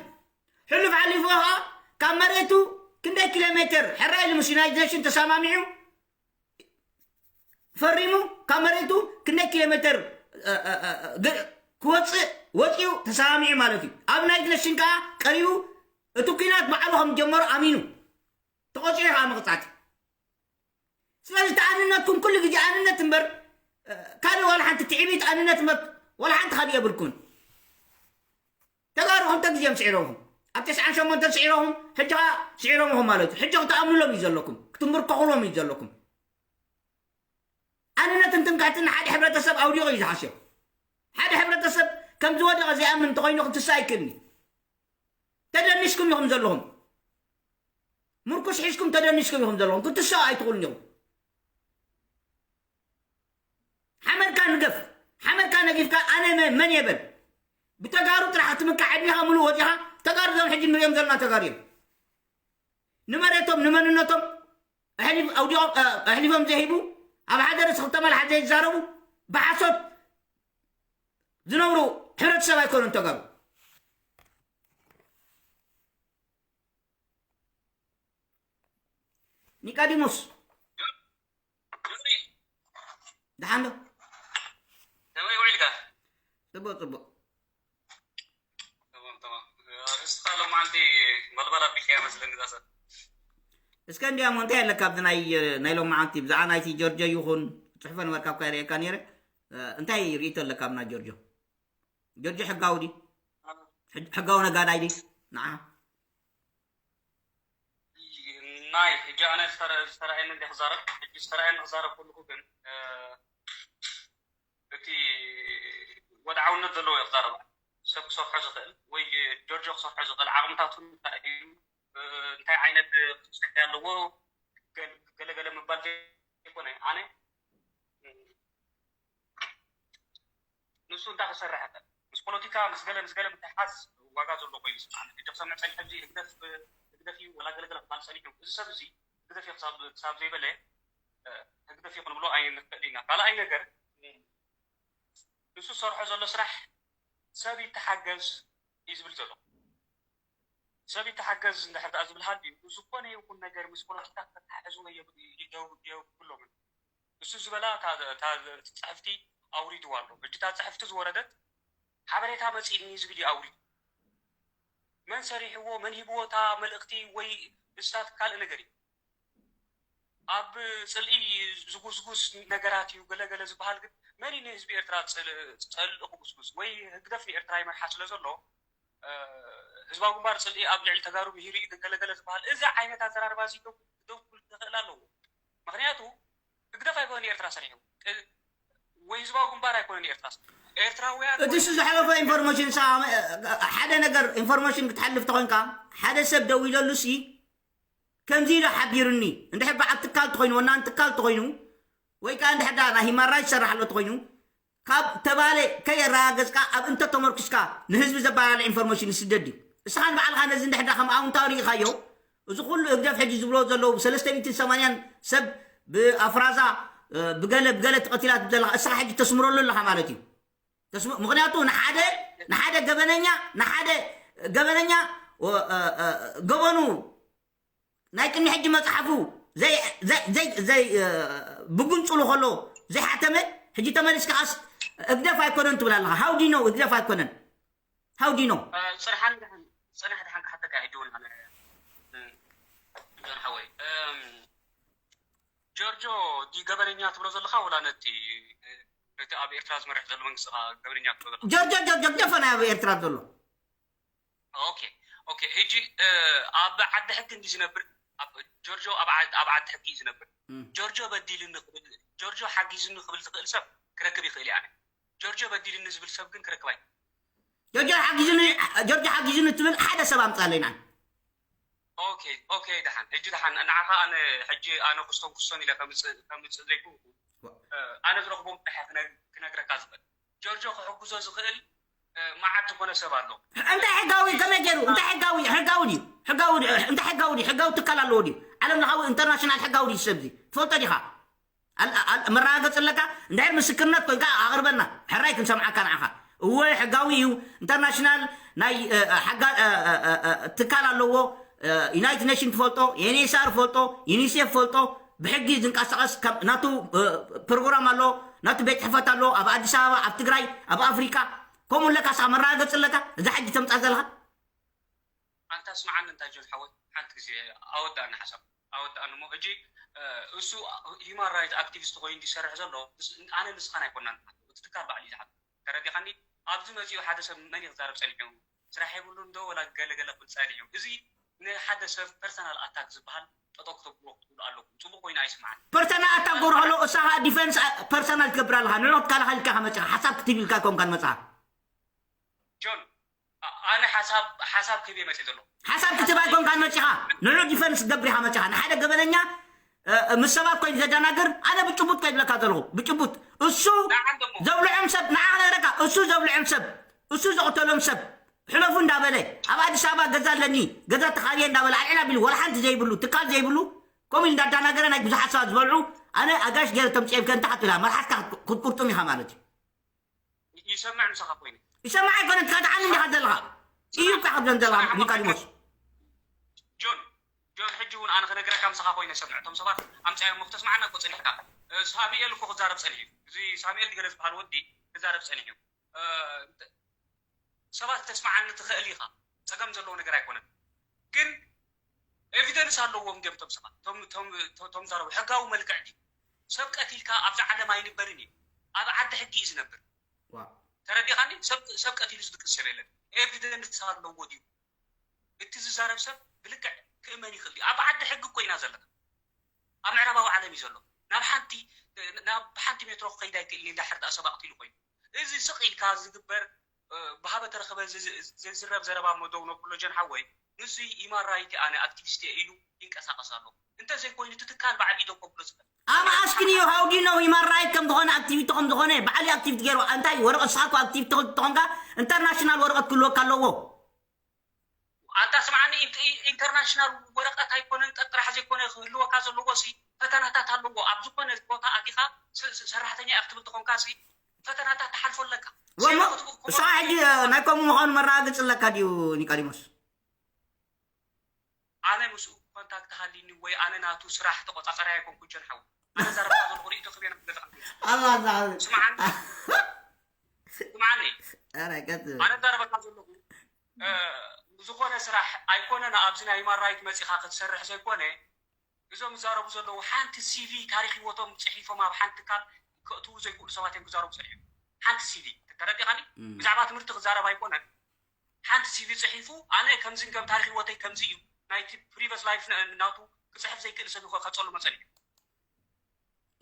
ሕሉፍ ሓሊፉ ኸዓ ካብ መሬቱ ክንደይ ኪሎ ሜትር ሕራይ ኢሉ ምስ ዩናይትድ ኔሽን ተሰማሚዑ ፈሪሙ ካብ መሬቱ ክንደይ ኪሎ ሜትር ክወፅእ ወፂኡ ተሰማሚዑ ማለት እዩ። ኣብ ዩናይትድ ኔሽን ከዓ ቀሪቡ እቲ ኲናት ባዕሉ ከም ዝጀመሮ ኣሚኑ ተቖፂዑ ከዓ መቕፃዕቲ። ስለዚ እቲ ኣንነትኩም ኩሉ ግዜ ኣንነት እምበር ካልእ ዋላ ሓንቲ ትዕቢት ኣንነት እምበር ዋላ ሓንቲ ካልእ የብልኩን። ተጋሩ ክልተ ግዜ እዮም ስዒሮምኹም። ኣብ ተስዓን ሸሞንተን ስዒሮምኹም፣ ሕጂ ኸዓ ስዒሮምኹም ማለት እዩ። ሕጂ ክትኣምኑሎም እዩ ዘለኩም፣ ክትምርከኹሎም እዩ ዘለኩም። ኣንነትን ትምክሕትን ንሓደ ሕብረተሰብ ኣውዲቑ እዩ ዝሓስዮ። ሓደ ሕብረተሰብ ከም ዝወደቐ ዘይኣምን እንተኾይኑ ክትስእ ኣይክእልን እዩ። ተደኒስኩም ኢኹም ዘለኹም። ምርኩስ ሒዝኩም ተደኒስኩም ኢኹም ዘለኹም። ክትስኡ ኣይትኽእሉን ኢኹም። ሓመድካ ንገፍ፣ ሓመድካ ነጊፍካ ኣነ መ- መን የበል ብተጋሩ ጥራሕ ክትምካዕ ዕድሜኻ ሙሉእ ወፂኻ ተጋሩ ዞም ሕጂ ንሪኦም ዘለና ተጋሩ እዮም። ንመሬቶም ንመንነቶም ኣሕሊፍ- ኣውዲቖም እ፣ ኣሕሊፎም ዘይሂቡ ኣብ ሓደ ርእሲ ክልተ መልሓስ ዘይዛረቡ ብሓሶት ዝነብሩ ሕብረተሰብ ኣይኮኑን ተጋሩ። ኒቃዲሞስ ደሓን ዶ? ከመይ ውዒልካ? ጽቡቕ ጽቡቕ። ተማም ተማም። ኣርእስትኻ ሎማዓንቲ መልበል ኣቢልካያ መስለኒ እዛ ሰብ። እስከ እንዲያሞ እንታይ ኣለካ ኣብዚ ናይ ናይ ሎማዓንቲ ብዛዕባ ናይቲ ጆርጆ ይኹን ጽሑፈ ነበርካ እኳ ይርእየካ ነይረ። እ፣ እንታይ ርእይቶ ኣለካ ኣብ ናይ ጆርጆ? ጆርጆ ሕጋዊ ድዩ? ሕጋዊ ነጋዳይ ድዩ? ንዓ ናይ ሕጂ ኣነ ዝተረኣየኒ እንደ ክዛረብ ሕጂ ዝተረኣየኒ ክዛረብ ከለኩ ግን እቲ ወድዓውነት ዘለዎ ክዛረብ ሰብ ክሰርሖ ዝኽእል ወይ ጆርጆ ክሰርሖ ዝኽእል ዓቕምታቱ እንታይ እዩ እንታይ ዓይነት ክሰርሕ ኣለዎ ገለገለ ምባል ዘይኮነ ኣነ ንሱ እንታይ ክሰርሕ ይኽእል? ምስ ፖለቲካ ምስ ገለ ምስ ገለ ምትሕሓዝ ዋጋ ዘሎ ኮይኑ ይስምዓኒ። ሕጂ ክሰምዕ ጸኒሐ እዚ ህግደፍ ህግደፍ እዩ ወላ ገለ ገለ ክባል ጸኒሑ እዚ ሰብ እዚ ህግደፍ እዩ ክሳብ ክሳብ ዘይበለ ህግደፍ እዩ ክንብሎ ኣይንኽእል ኢና። ካልኣይ ነገር ንሱ ዝሰርሖ ዘሎ ስራሕ ሰብ ይተሓገዝ እዩ ዝብል ዘሎ። ሰብ ይተሓገዝ እንድሕር ደኣ ዝብል ሃልዩ፣ ዝኾነ ይኹን ነገር ምስ ፖለቲካ ከተሓሕዝዎ የብ-፣ የብ-፣ የብሎምን። እሱ ዝበላ እታ፣ እታ ጽሕፍቲ ኣውሪድዋ ኣሎ። ሕጂ እታ ጽሕፍቲ ዝወረደት ሓበሬታ መጺእኒ ዝብል እዩ ኣውሪዱ። መን ሰሪሕዎ፣ መን ሂብዎ እታ መልእኽቲ ወይ ንሳት ካልእ ነገር እዩ። ኣብ ጽልኢ ዝጉስጉስ ነገራት እዩ ገለገለ ዝበሃል፣ ግን መን እዩ ንህዝቢ ኤርትራ ጸል-፣ ጸልኢ ክጉስጉስ? ወይ ህግደፍ ንኤርትራ ይመርሓ ስለ ዘሎ፣ እ፣ ህዝባዊ ግንባር ጽልኢ ኣብ ልዕሊ ተጋሩ ምሂሩ እዩ ገለገለ ዝበሃል። እዚ ዓይነት ኣዘራርባ እዚ ደው፣ ደው ክብል ክኽእል ኣለዎ። ምኽንያቱ ህግደፍ ኣይኮነን ኤርትራ ሰሪሑ፣ እ፣ ወይ ህዝባዊ ግንባር ኣይኮነን ኤርትራ ሰሪሑ። ኤርትራውያን እቲ ወይ እሱ ዝሓለፈ ኢንፎርሜሽን ሳ-፣ ሓደ ነገር ኢንፎርሜሽን ክትሓልፍ ተኾንካ ሓደ ሰብ ደው ኢለሉ ሲ ከምዚ ኢሉ ሓቢሩኒ። እንድሕር በዓል ትካል ተኾይኑ፣ ወናን ትካል ተኾይኑ፣ ወይ ከዓ እንድሕር ደኣ ናይ ሂማን ራይት ዝሰርሕ ኣሎ ተኾይኑ፣ ካብ ተባለ ከየረጋገጽካ ኣብ እንተ ተመርኩስካ ንህዝቢ ዘባላልዕ ኢንፎርሜሽን ይስደድ እዩ። እስኻ ንባዕልኻ ነዚ እንድሕር ደኣ ከም ኣውንታዊ ርኢኻዮ፣ እዚ ኩሉ ህግደፍ ሕጂ ዝብሎ ዘለዉ ሰለስተ ሚእትን ሰማንያን ሰብ ብኣፍራዛ፣ እ፣ ብገለ፣ ብገለ ተቐቲላ ትብል ዘለኻ፣ እስኻ ሕጂ ተስምረሉ ኣለኻ ማለት እዩ። ተስም-፣ ምኽንያቱ ንሓደ፣ ንሓደ ገበነኛ፣ ንሓደ ገበነኛ፣ እ፣ እ፣ እ፣ ገበኑ ናይ ቅድሚ ሕጂ መጽሓፉ ዘይ-፣ ዘይ-፣ ዘይ-፣ ዘይ-፣ እ፣ ብጉንጽሉ ከሎ ዘይሓተመ፣ ሕጂ ተመሊስካ ኸስ ህግደፍ ኣይኮነን ትብል ኣለኻ። How do you know ህግደፍ ኣይኮነን? How do you know? እ፣ ጽንሓኒ ደሓን፣ ጽንሕ ደሓን ክሓተካ ሕጂ እውን ኣነ፣ እ፣ ጆን ሓወይ፣ እም፣ ጆርጆ ድዩ ገበነኛ ትብሎ ዘለኻ፣ ወላ ነቲ፣ ነቲ ኣብ ኤርትራ ዝመርሕ ዘሎ መንግስቲ ኢኻ ገበነኛ ትብሎ ዘለኻ? ጆርጆ፣ ጆርጆ፣ ጆርጆ ፈና ኣብ ኤርትራ ዘሎ። ኦኬ፣ ኦኬ። ሕጂ፣ እ፣ ኣብ ዓዲ ሕጊ እንዲ ዝነብር፣ ኣብ፣ ጆርጆ ኣብ ዓ-፣ ኣብ ዓዲ ሕጊ እዩ ዝነብር። እም። ጆርጆ በዲልኒ ክብል፣ ጆርጆ ሓጊዝኒ ክብል ዝኽእል ሰብ ክረክብ ይኽእል እየ ኣነ። ጆርጆ በዲልኒ ዝብል ሰብ ግን ክረክብ ኣይ-፣ ጆርጆ ሓጊዝኒ፣ ጆርጆ ሓጊዝኒ ትብል ሓደ ሰብ ኣምጻለይና። ኦኬ፣ ኦኬ፣ ደሓን። ሕጂ ደሓን፣ ንዓኻ ኣነ፣ ሕጂ ኣነ ክስቶን ክስቶን ኢለ ከምጽእ፣ ከምጽእ ዘይኮንኩ፣ ዋ። እ፣ ኣነ ዝረኽቦም ጥራሕ ክነ-፣ ክነግረካ ዝኽእል። ጆርጆ ክሕግዞ ዝኽእል፣ እ፣ መዓት ዝኾነ ሰብ ኣሎ። እንታይ ሕጋዊ፣ ከመይ ገይሩ? እንታይ ሕጋዊ፣ ሕጋዊ ድዩ? ሕጋዊ ድዩ? እንታይ ሕጋዊ ድዩ? ሕጋዊ ትካል ኣለዎ ድዩ? ዓለም ለኻዊ ኢንተርናሽናል ሕጋዊ ድዩ ሰብ እዚ? ትፈልጦ ዲኻ? ኣል-፣ ኣል-፣ መረጋገጺ ኣለካ? እንድሕር ምስክርነት ኮንካ ኣቕርበልና፣ ሕራይ ክንሰምዓካ ንዓኻ። እወ፣ ሕጋዊ እዩ። ኢንተርናሽናል ናይ፣ እ፣ እ፣ ሓጋ-፣ እ፣ እ፣ እ፣ እ፣ ትካል ኣለዎ። እ፣ ዩናይትድ ኔሽን ትፈልጦ፣ ኤን ኤስ ኣር ፈልጦ፣ ዩኒሴፍ ፈልጦ፣ ብሕጊ ዝንቀሳቐስ ከም ናቱ፣ እ፣ ፕሮግራም ኣሎ፣ ናቱ ቤት ጽሕፈት ኣሎ፣ ኣብ ኣዲስ ኣበባ፣ ኣብ ትግራይ፣ ኣብ ኣፍሪካ። ከምኡ ኣለካ፣ እስኻ መረጋገጺ ኣለካ? እዛ ሕጂ ተምጻ ዘለኻ? ኣንታ ስምዓኒ እንታ ጆን ሓወይ፣ ሓንቲ ግዜ ኣወዳእና ሓሳብ፣ ኣወዳእኒ እሞ፣ ሕጂ፣ እ፣ እሱ ሂማን ራይት ኣክቲቪስት ኮይኑ ዝሰርሕ ዘሎ፣ ንስ-፣ ኣነ ንስኻን ኣይኮናን ንሓቶ፣ እቲ ትካል ባዕሉ እዩ ዝሓቶ። ተረዲኻኒ? ኣብዚ መጺኡ ሓደ ሰብ መን እዩ ክዛረብ ጸኒሑ? ስራሕ የብሉን ዶ ወላ ገለ ገለ ክብል ጸኒሑ? እዚ ንሓደ ሰብ ፐርሰናል ኣታክ ዝበሃል ጠጠው ክተብልዎ ክትኽእሉ ኣለኩም። ጽቡቕ ኮይኑ ኣይስምዓን። ፐርሰናል ኣታክ ክገብሮ ከሎ፣ እሳኻ ዲፈንስ፣ አ-፣ ፐርሰናል ትገብር ኣለኻ። ንዑ ክትከላኸል ኢልካ ኢኻ መጺኻ። ሓሳብ ክትህብ ኢልካ ኣይኮንካን መጺኻ። ጆን፣ ኣ-፣ ኣነ ሓሳብ፣ ሓሳብ ክህብ እየ መጺእ ዘለኹ። ሓሳብ ክትህብ ኣይኮንካን መጺኻ። ንዑ ዲፈንስ ክትገብር ኢኻ መጺኻ። ንሓደ ገበነኛ፣ እ፣ ምስ ሰባት ኮይኑ ዘደናግር፣ ኣነ ብጭቡጥ ከይብለካ ዘለኹ። ብጭቡጥ። እሱ ንዓን ደሞ። ዘብልዖም ሰብ፣ ንዓ ክነግረካ፣ እሱ ዘብልዖም ሰብ፣ እሱ ዘቕተሎም ሰብ፣ ሕለፉ እንዳበለ፣ ኣብ ኣዲስ ኣበባ ገዛ ኣለኒ፣ ገዛ ተኻርየ እንዳበለ፣ ኣልዕል ኣቢሉ፣ ወላ ሓንቲ ዘይብሉ፣ ትካል ዘይብሉ፣ ከምኡ ኢሉ እንዳዳናገረ ናይ ብዙሓት ሰባት ዝበልዑ፣ ኣነ ኣጋሽ ገይረ ተምጽኤልከ እንተ ክትብላ፣ መልሓስካ ክት-፣ ክትቁርጥም ኢኻ ማለት እዩ። ይሰምዕ ምሳኻ ኮይነ። ይሰምዕ ኣይኮነን፣ ትኸድዓኒ እንዲኻ ዘለኻ። እዩ እኳ ክትብለን ዘለኻ፣ ስማዕ፣ ኒቆዲሞስ። ጆን፣ ጆን፣ ሕጂ እውን ኣነ ክነግረካ ምሳኻ ኮይነ ሰምዕ። እቶም ሰባት ኣምጻዮም እኮ ተስማዕና እኮ ጸኒሕካ። እ፣ ሳሙኤል እኮ ክዛረብ ጸኒሑ እዩ። እዚ ሳሙኤል ገለ ዝበሃል ወዲ ክዛረብ ጸኒሑ እዩ። እ፣ ሰባት ክተስምዓኒ ትኽእል ኢኻ። ጸገም ዘለዎ ነገር ኣይኮነን። ግን ኤቪደንስ ኣለዎም ድዮም እቶም ሰባት? እቶም፣ እቶም፣ እቶም፣ እቶም ዛረቡ ሕጋዊ መልክዕ ድዩ? ሰብ ቀቲልካ ኣብዛ ዓለም ኣይንበርን እዩ። ኣብ ዓዲ ሕጊ እዩ ዝነብር። ዋ። ተረዲኻኒ? ሰብ፣ ሰብ ቀቲሉ ዝድቅስ ሰብ የለን። ኤቪደንስ ኣለዎ ድዩ? እቲ ዝዛረብ ሰብ ብልክዕ ክእመን ይኽእል ድዩ? ኣብ ዓዲ ሕጊ እኮ ኢና ዘለና። ኣብ ምዕራባዊ ዓለም እዩ ዘሎ። ናብ ሓንቲ፣ ናብ ሓንቲ ሜትሮ ክኸይድ ኣይክእልን እዩ፣ እንድሕር ደኣ ሰብ ኣቕቲሉ ኮይኑ። እዚ ስቕ ኢልካ ዝግበር፣ እ፣ ብሃበ ተረኸበ ዝ-፣ ዝ-፣ ዘይዝረብ ዘረባ እሞ ደው ነብሎ ጀን ሓወይ። ንሱ ሂማን ራይት ኣነ ኣክቲቪስት እየ ኢሉ ይንቀሳቐስ ኣሎ። እንተዘይኮይኑ እቲ ትካል ባዕሉ እዩ ደው ከብሎ ዝኽእል። I'm asking you, how do you know human right ከም ዝኾነ፣ ኣክቲቪቲ ከም ዝኾነ? ባዕሉ ኣክቲቪቲ ገይሩ። እንታይ ወረቐት፣ ንስኻ እኮ ኣክቲቪቲ ተኾንካ ኢንተርናሽናል ወረቐት ክህልወካ ኣለዎ። ኣንታ ስምዓኒ፣ ኢንተ-፣ ኢንተርናሽናል ወረቐት ኣይኮነን፣ ጠ-፣ ጥራሕ ዘይኮነ ክህልወካ ዘለዎ ሲ፣ ፈተናታት ኣለዎ። ኣብ ዝኾነ ቦታ ኣቲኻ ስ-፣ ስ-፣ ሰራሕተኛ ኢኻ ክትብል ተኾንካ ሲ፣ ፈተናታት ትሓልፎ ኣለካ። እሞ እሱ ሕጂ ናይ ከምኡ ምዃኑ መረጋገፂ ኣለካ ድዩ ኒቃዲሞስ? ኣነ ምስኡ ኮንታክት ሃሊኒ ወይ ኣነ ናቱ ስራሕ ተቆፃፀራይ ኣይኮንኩን ጀን ሓው። ኣነ ዛረብካ ዘለኹ ርእይቶ ክህብ እየ ናብ ገዛእ። ኣላ ዛዕብ ስምዓኒ ስምዓኒ ኧረ ቀጽል ኣነ ዛረበካ ዘለኹ እ፣ ዝኾነ ስራሕ ኣይኮነን ኣብዚ ናይ ሂማን ራይት መፂኻ ክትሰርሕ ዘይኮነ እዞም ዝዛረቡ ዘለዉ ሓንቲ ሲቪ ታሪክ ህይወቶም ፅሒፎም ኣብ ሓንቲ ትካል ከእትዉ ዘይክእሉ ሰባት እዮም ክዛረቡ ፀኒሖም። ሓንቲ ሲቪ ተረዲኻኒ? ብዛዕባ ትምህርቲ ክዛረብ ኣይኮነን። ሓንቲ ሲቪ ፅሒፉ ኣነ ከምዚ ከም ታሪክ ህይወተይ ከምዚ እዩ ናይቲ ፕሪቨስ ላይፍ ናቱ ክፅሕፍ ዘይክእል ሰብ ይኮ ከፀሉ መፀን እዩ።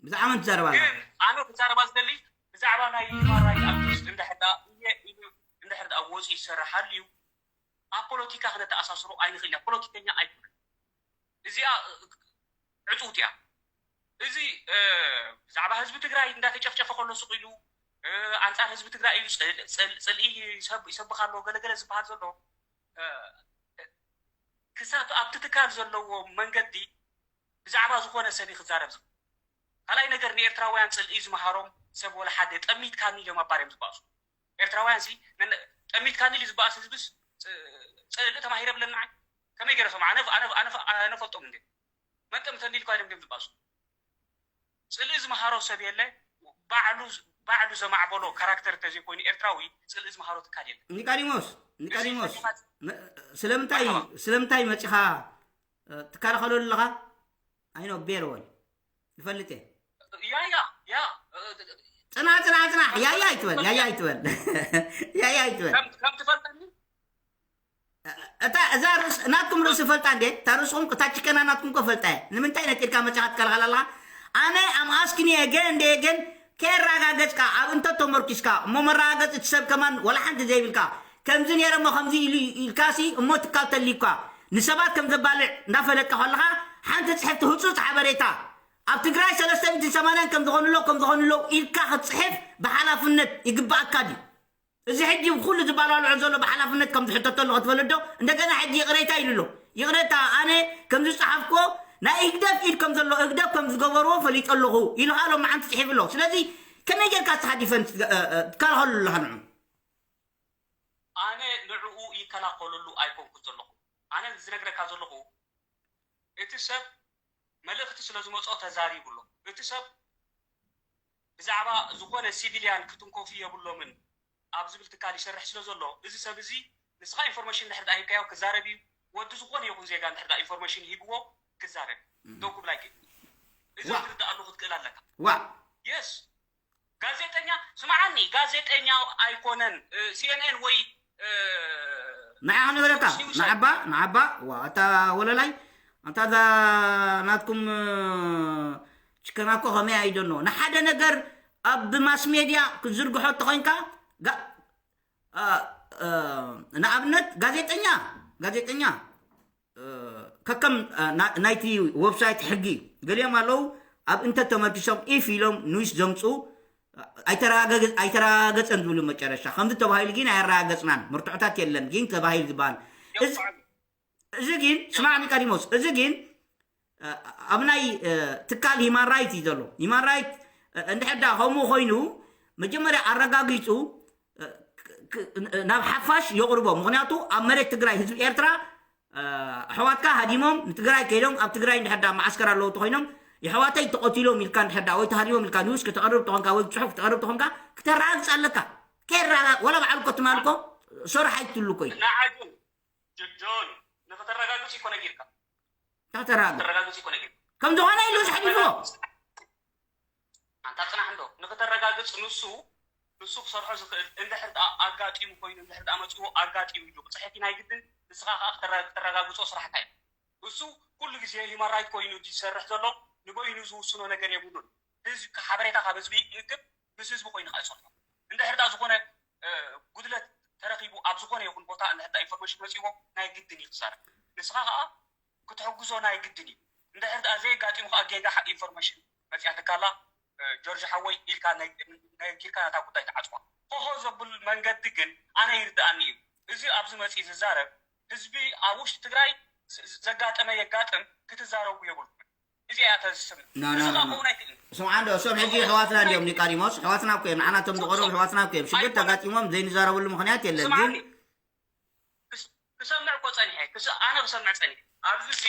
ብዛዕባ መን ትዛረብ ኣለኻ? ግን ኣነ ክዛረባ ዝደሊ ብዛዕባ ናይ ሂማን ራይት ኣክቲቪስት እንድሕር ደኣ እየ ኢሉ እንድሕር ደኣ ወፂኡ ይሰርሕ ሃልዩ ኣብ ፖለቲካ ክነተኣሳስሮ ኣይንኽእል ኢና። ፖለቲከኛ ኣይኮነን። እዚኣ ዕፁውቲ እያ። እዚ እ፣ ብዛዕባ ህዝቢ ትግራይ እንዳተጨፍጨፈ ከሎ ስቕ ኢሉ እ፣ ኣንፃር ህዝቢ ትግራይ እዩ ፅል- ፅል- ፅልኢ ይሰብ- ይሰብኽ ኣሎ ገለገለ ዝበሃል ዘሎ እ፣ ክሳብ ኣብቲ ትካል ዘለዎ መንገዲ ብዛዕባ ዝኾነ ሰብ እዩ ክዛረብ ዝኽእል። ካልኣይ ነገር ንኤርትራውያን ፅልኢ ዝመሃሮም ሰብ ወላ ሓደ ጠሚትካኒ ኢሎም ኣባር እዮም ዝበኣሱ። ኤርትራውያን ሲ ነን- ጠሚትካኒ ኢሉ ዝበኣስ ህዝብስ ፅ- ፅልኢ ተማሂረ ብለና ዓይ ከመይ ገይረ ሰማ ኣነ ኣነ ኣነ ኣነ ፈልጦም እንዴ መን ጠምተኒ ኢልኳ ኢሎም ድም ዝበኣሱ። ፅልኢ ዝመሃሮ ሰብ የለ ባዕሉ ባዕሉ ዘማዕበሎ ካራክተር እንተዘይኮይኑ ኤርትራዊ ፅልኢ ዝመሃሮ ትካል የለ። ኒቃዲሞስ ኒቃዲሞስ መ- ስለምንታይ ስለምንታይ መፂኻ እ፣ ትከላኸለሉ ኣለኻ? ኣይኖ ቤርወል ይፈልጥ እየ። ያያ ያ ጽናሕ ጽናሕ ጽናሕ ያያ ኣይትበል ያያ ኣይትበል ያያ ኣይትበል። ከም ትፈልጠኒ እታ እዛ ርእስ ናትኩም ርእሲ ፈልጣ እንዴ? እታ ርእስኹም እታ ችከና ናትኩም እኮ ፈልጣ እየ። ንምንታይ ነጢርካ መጽኻ ትከላኸል ኣለኻ? ኣነ ኣም ኣስክኒ ገን እንደ ገን ከየረጋገጽካ ኣብ እንተ ተመርኪስካ እሞ መረጋገጺ እቲ ሰብ ከማን ወላ ሓንቲ ዘይብልካ ከምዚ ነይረ እሞ ከምዚ ኢሉ ኢልካሲ እሞ ትካል ተሊካ ንሰባት ከም ዘባልዕ እንዳፈለጥካ ከለኻ ሓንቲ ጽሕፍቲ ህጹጽ ሓበሬታ ኣብ ትግራይ ሰለስተ ሚእትን ሰማንያን ከም ዝኾንሎ ከም ዝኾንሎ ኢልካ ክትጽሕፍ ብሓላፍነት ይግባኣካ ድዩ? እዚ ሕጂ ብኩሉ ዝባላልዖ ዘሎ ብሓላፍነት ከም ዝሕተተሉ ክትፈልጥ ዶ? እንደገና ሕጂ ይቕሬታ ኢሉ ኣሎ። ይቕሬታ ኣነ ከም ዝጸሓፍኮ ናይ ህግደፍ ኢድ ከም ዘሎ ህግደፍ ከም ዝገበርዎ ፈሊጠ ኣለኹ ኢሉ ኣሎ መዓንቲ ጽሒፉ ኣሎ። ስለዚ ከመይ ጌርካ ንስኻ ዲፈንስ ትከላኸሉ ኣለኻ ንዑ? ኣነ ንዕኡ ይከላኸለሉ ኣይኮንኩ ዘለኹ። ኣነ ዝነግረካ ዘለኹ እቲ ሰብ መልእኽቲ ስለ ዝመፅኦ ተዛሪቡ ኣሎ። እቲ ሰብ ብዛዕባ ዝኾነ ሲቪልያን ክትንኮፉ የብሎምን ኣብ ዝብል ትካል ይሰርሕ ስለ ዘሎ እዚ ሰብ እዚ ንስኻ ኢንፎርሜሽን ድሕር ዳሂብካዮ ክዛረብ እዩ። ወዲ ዝኾነ ይኹን ዜጋ እንድሕር ዳ ኢንፎርሜሽን ሂብዎ ክዛረብ ደው ክብል ኣይክእል። እዚ ክትርዳእ ኣለኹ ክትክእል ኣለካ። ዋ የስ ጋዜጠኛ ስምዓኒ፣ ጋዜጠኛ ኣይኮነን። ሲኤንኤን ወይ ንዓ ክንብለካ ንዓባ ንዓባ ዋ እታ ወለላይ ኣንታ እዛ ናትኩም ችከና እኮ ከመይ ኣይደኖ ንሓደ ነገር ኣብ ማስ ሜድያ ክትዝርግሖ ተኾይንካ ንኣብነት ጋዜጠኛ ጋዜጠኛ ከከም ናይቲ ዌብሳይት ሕጊ ገሊኦም ኣለዉ ኣብ እንተ ተመርኪሶም ኢፍ ኢሎም ኒውስ ዘምፅኡ ኣይተረጋገፀን ዝብሉ መጨረሻ ከምዚ ተባሂሉ ግን ኣየረጋገፅናን መርትዖታት የለን ግን ተባሂሉ ዝበሃል እዚ ግን ስማዕ ኒቃዲሞስ እዚ ግን ኣብ ናይ ትካል ሂማን ራይት እዩ ዘሎ ሂማን ራይት እንድሕር ዳ ከምኡ ኮይኑ መጀመርያ ኣረጋጊፁ ናብ ሓፋሽ የቕርቦ ምክንያቱ ኣብ መሬት ትግራይ ህዝቢ ኤርትራ ኣሕዋትካ ሃዲሞም ንትግራይ ከይዶም ኣብ ትግራይ እንድሕር ዳ መዓስከር ኣለዉ ተኮይኖም የሕዋተይ ተቐቲሎም ኢልካ እንድሕር ዳ ወይ ተሃዲሞም ኢልካ ኒውስ ከተቕርብ ተኾንካ ወይ ፅሑፍ ክትቐርብ ተኾንካ ክተረጋግፅ ኣለካ ከይረጋ ወላ በዓል እኮ ትማል እኮ ሶራሕ ኣይትሉ እኮ እዩ ንዓግን ጆን ንክተረጋግፅ ይኮነ ጊርካ ተረጋግፅ ተረጋግፅ ይኮነ ጊርካ ከም ዝኾነ ኢሉ ዝሕሊፍዎ ኣንታ ፅናሕ እንዶ ንክተረጋግፅ ንሱ ንሱ ክሰርሖ ዝኽእል እንድሕር ደኣ ኣጋጢሙ ኮይኑ እንድሕር ደኣ መፅዎ ኣጋጢሙ እዩ ክፅሕፍ ናይ ግድን ንስኻ ከዓ ክተረጋግፆ ስራሕካ እዩ እሱ ኩሉ ግዜ ሂማን ራይት ኮይኑ ዝሰርሕ ዘሎ ንበይኑ ዝውስኖ ነገር የብሉን ህዝቢ ሓበሬታ ካብ ህዝቢ ይእክብ ምስ ህዝቢ ኮይኑ ከዓ ይሰርሖ እንድሕር ደኣ ዝኾነ ጉድለት ተረኺቡ ኣብ ዝኾነ ይኹን ቦታ እንድሕር ደኣ ኢንፎርሜሽን መፅዎ ናይ ግድን እዩ ክዛረብ ንስኻ ከዓ ክትሕግዞ ናይ ግድን እዩ እንድሕር ደኣ ዘየጋጢሙ ከዓ ጌጋ ኢንፎርሜሽን መፅያትካ ኣላ ጆርጅ ሓወይ ኢልካ ነጊርካ ነታ ጉዳይ ትዓፅዋ ሆሆ ዘብል መንገዲ ግን ኣነ ይርድኣኒ እዩ እዚ ኣብዚ መፂ ዝዛረብ ህዝቢ ኣብ ውሽጢ ትግራይ ዘጋጠመ የጋጥም ክትዛረቡ የብልኩም እዚ እያ ተዝስም No, no, no, no. ክኸውን ኣይክእልን ስምዓ እንዶ እሶም ሕጂ ኣሕዋትና እንዲኦም ኒቃዲሞስ ኣሕዋትና እኮ እዮም። ንዓና እቶም ዝቆረቡ ኣሕዋትና እኮ እዮም። ሽግር ተጋጢሞም ዘይንዛረብሉ ምክንያት የለን። ግን ክሰምዕ እኮ ጸኒሐ። ኣነ ክሰምዕ ጸኒሐ። ኣብዚ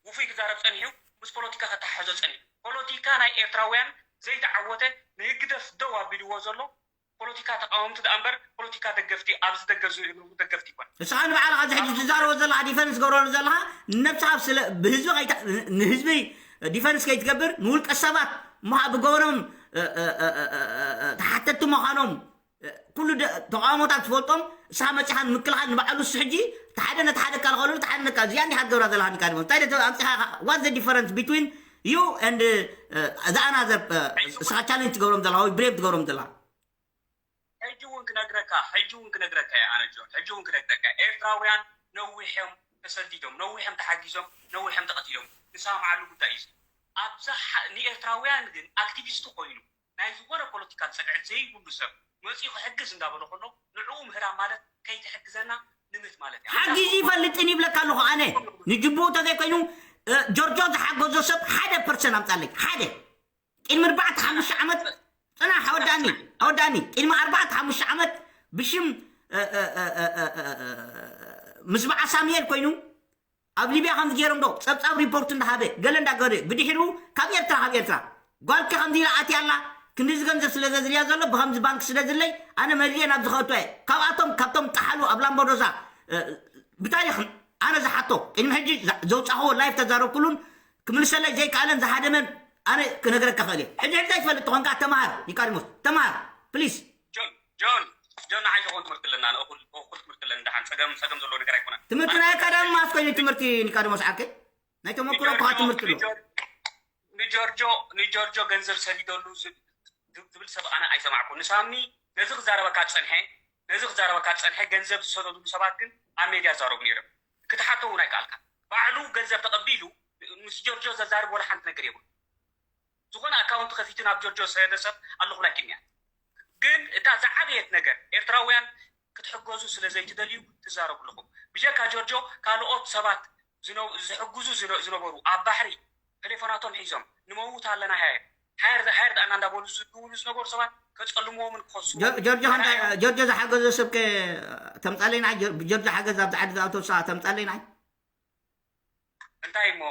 ውፉይ ክዛረብ ጸኒሑ፣ ምስ ፖለቲካ ከተሓሕዞ ጸኒሑ። ፖለቲካ ናይ ኤርትራውያን ዘይተዓወተ፣ ንህግደፍ ደው ኣቢልዎ ዘሎ ፖለቲካ ተቃወምቲ ደኣ እምበር ፖለቲካ ደገፍቲ ኣብዚ ደገ ዝህሉ ደገፍቲ ይኮን። ንስኻ ንባዕልኻ እዚ ሕጂ ትዛረቦ ዘለኻ ዲፈንስ ገብረሉ ዘለኻ ነብስኻ ስለ ብህዝቢ ከይታ ንህዝቢ ዲፈንስ ከይትገብር ንውልቀ ሰባት ምኻ ብገበኖም ተሓተቲ ምዃኖም ኩሉ ተቃውሞታት ትፈልጦም እሳ መፅኻ ንምክልኻል ንባዕሉ እሱ ሕጂ ሓደ ነቲ ሓደ ካልኸሉ ሓደ ነካ እዚኣ እንዲኻ ትገብራ ዘለኻ ኒካ ድማ እንታይ ኣምፅኻ what the difference between you and the other እስኻ ቻሌንጅ ትገብሮም ዘለኻ ወይ ብሬቭ ትገብሮም ዘለኻ ሕጂ እውን ክነግረካ ሕጂ እውን ክነግረካ እየ ኣነ ጆን ሕጂ እውን ክነግረካ ኤርትራውያን ነዊሖም ተሰዲዶም ነዊሖም ተሓጊዞም ነዊሖም ተቐቲሎም ንሰማምዓሉ ጉዳይ እዩ ኣብዛ ንኤርትራውያን ግን ኣክቲቪስት ኮይኑ ናይ ዝኾነ ፖለቲካል ፅንዕት ዘይብሉ ሰብ መፂኡ ክሕግዝ እንዳበሎ ከሎ ንዕኡ ምህራም ማለት ከይትሕግዘና ንምት ማለት እዩ ሓጊዙ ይፈልጥን ይብለካ ኣለኹ ኣነ ንጅቡኡ ተዘይኮይኑ ጆርጆ ዝሓገዞ ሰብ ሓደ ፐርሰን ኣምፃለይ ሓደ ቅድሚ ኣርባዕተ ሓሙሽተ ዓመት ፅናሕ ኣወዳእኒ ኣወዳእኒ ቅድሚ ኣርባዕተ ሓሙሽተ ዓመት ብሽም ምስ በዓ ሳሙኤል ኮይኑ ኣብ ሊብያ ከምዚ ገይሮም ዶ ፀብፃብ ሪፖርት እንዳሃበ ገለ እንዳገበረ ብድሕሩ ካብ ኤርትራ ካብ ኤርትራ ጓልኪ ከምዚ ኢላ ኣትያ ኣላ ክንዲዚ ገንዘብ ስለ ዘድልያ ዘሎ ብከምዚ ባንክ ስለ ዝለይ ኣነ መሊኤ ናብ ዝኸእቶ እየ ካብኣቶም ካብቶም ጠሓሉ ኣብ ላምባዶዛ ብታሪክ ኣነ ዝሓቶ ቅድሚ ሕጂ ዘውፃኽዎ ላይፍ ተዛረብኩሉን ክምልሰለይ ዘይከኣለን ዝሃደመን ኣነ ክነግረካ ክእል እየ ሕጂ ሕጂ ዘይትፈልጥ ተኾንካ ተማሃር ኒቃዲሞስ ተማሃር ፕሊስ ጆን ጆን ጆን ንዓይ ዝኾን ትምህርቲ ኣለና ንእኹል እኹል ትምህርቲ ኣለኒ ደሓን ፀገም ፀገም ዘለዎ ነገር ኣይኮነን ትምህርቲ ናይ ኣካዳሚ ማስ ኮይኑ ትምህርቲ ኒቃዲሞስ ዓርከይ ናይ ተመክሮ እኳ ትምህርቲ ኣሎ ንጆርጆ ንጆርጆ ገንዘብ ሰዲደሉ ዝብል ሰብ ኣነ ኣይሰማዕኩ ንሳሚ ነዚ ክዛረበካ ዝፀንሐ ነዚ ክዛረበካ ዝፀንሐ ገንዘብ ዝሰደዱሉ ሰባት ግን ኣብ ሜድያ ዛረቡ ነይሮም ክትሓቶ እውን ኣይከኣልካ ባዕሉ ገንዘብ ተቐቢሉ ምስ ጆርጆ ዘዛርብ ወላ ሓንቲ ነገር የብሉ ዝኾነ ኣካውንት ከፊቱ ናብ ጆርጆ ዝሰደ ሰብ ኣለኹ ላኪን እያ ግን እታ ዝዓበየት ነገር ኤርትራውያን ክትሕገዙ ስለ ዘይትደልዩ ትዛረቡ ኣለኹም ብጀካ ጆርጆ ካልኦት ሰባት ዝሕግዙ ዝነበሩ ኣብ ባሕሪ ቴሌፎናቶም ሒዞም ንመውት ኣለና ሃየር ሃየር ሃየር ዳኣና እንዳበሉ ዝድውሉ ዝነበሩ ሰባት ከፀልምዎምን ክኸስዎ ጆርጆ ከንታ ጆርጆ ዝሓገዞ ሰብ ከ ተምፃለይ ናይ ጆርጆ ሓገዝ ኣብዚ ዓዲ ዝኣተው ሰ ተምፃለይ ናይ እንታይ እሞ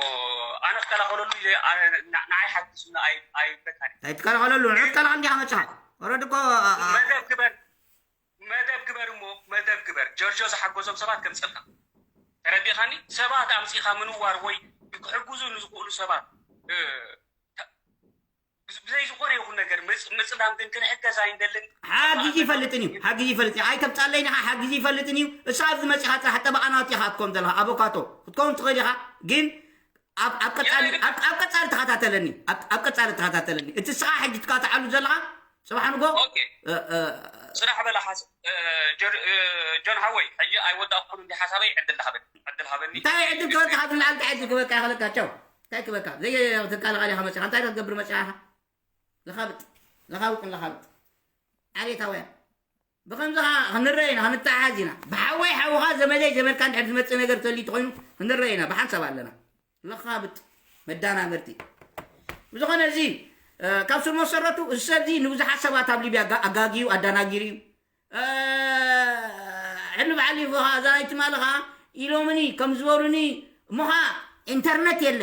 ኣነ ክከላኸለሉ ንዓይ ሓግዙ ኣይብለካ ኣይትከላኸለሉ ዕቀላ እንዲኻ መፅኻ ወረድ እኮ መደብ ግበር መደብ ግበር እሞ መደብ ግበር ጀርጆ ዝሓገዞም ሰባት ከምፀልካ ተረዲኻኒ ሰባት ኣምፂኻ ምንዋር ወይ ክሕግዙ ንዝኽእሉ ሰባት ብዘይ ዝኾነ ይኹን ነገር ምፅላም ግን ክንሕገዝ ኣይንደልን ሓጊዝ ይፈልጥን እዩ ሓጊዝ ይፈልጥ እዩ ኣይተምፃለይና ሓጊዝ ይፈልጥን እዩ እሳ ኣብዚ መፂኻ ጥራሕ ጠበቓና ወፂኻ ክትኮን ዘለኻ ኣቮካቶ ክትከውን ትኽእል ኢኻ ግን ኣብ ቀፃሊ ተኸታተለኒ ኣብ ቀፃሊ ተኸታተለኒ እቲ ስኻ ሕጂ ትካትዓሉ ዘለኻ ፅባሕ ንጎ ፅራሕ በላ ጆን ሃወይ ሕጂ ኣይወዳእኩን እንዲ ሓሳበይ ዕድል ሃበኒ ዕድል ሃበኒ እንታይ ዕድል ክበልካ ካብ ንላዕሊ እንታይ ዕድል ክበልካ ይኸለካ ቸው እንታይ ክበልካ ዘይተቃለቃሊ ኢኻ መፅኻ እንታይ ክትገብር መፅኻ ኢኻ ለኻብጥ ለኻብጥን ለኻብጥ ዓሌታውያን ብኸምዚ ከዓ ክንረአ ኢና ክንተሓሓዝ ኢና ብሓወይ ሓውኻ ዘመደይ ዘመድካ እንድሕር ዝመፅእ ነገር ተልዩ ተኮይኑ ክንረአ ኢና ብሓንሳብ ኣለና ለኻብጥ መዳናገርቲ ብዝኾነ እዚ ካብ ስር መሰረቱ እዚ ሰብ እዚ ንብዙሓት ሰባት ኣብ ሊብያ ኣጋጊዩ ኣዳናጊሩ እዩ ሕልሚ በዓል ይፎኻ እዛ ናይ ትማሊ ኸዓ ኢሎምኒ ከም ዝበሉኒ እሞ ኸዓ ኢንተርነት የለ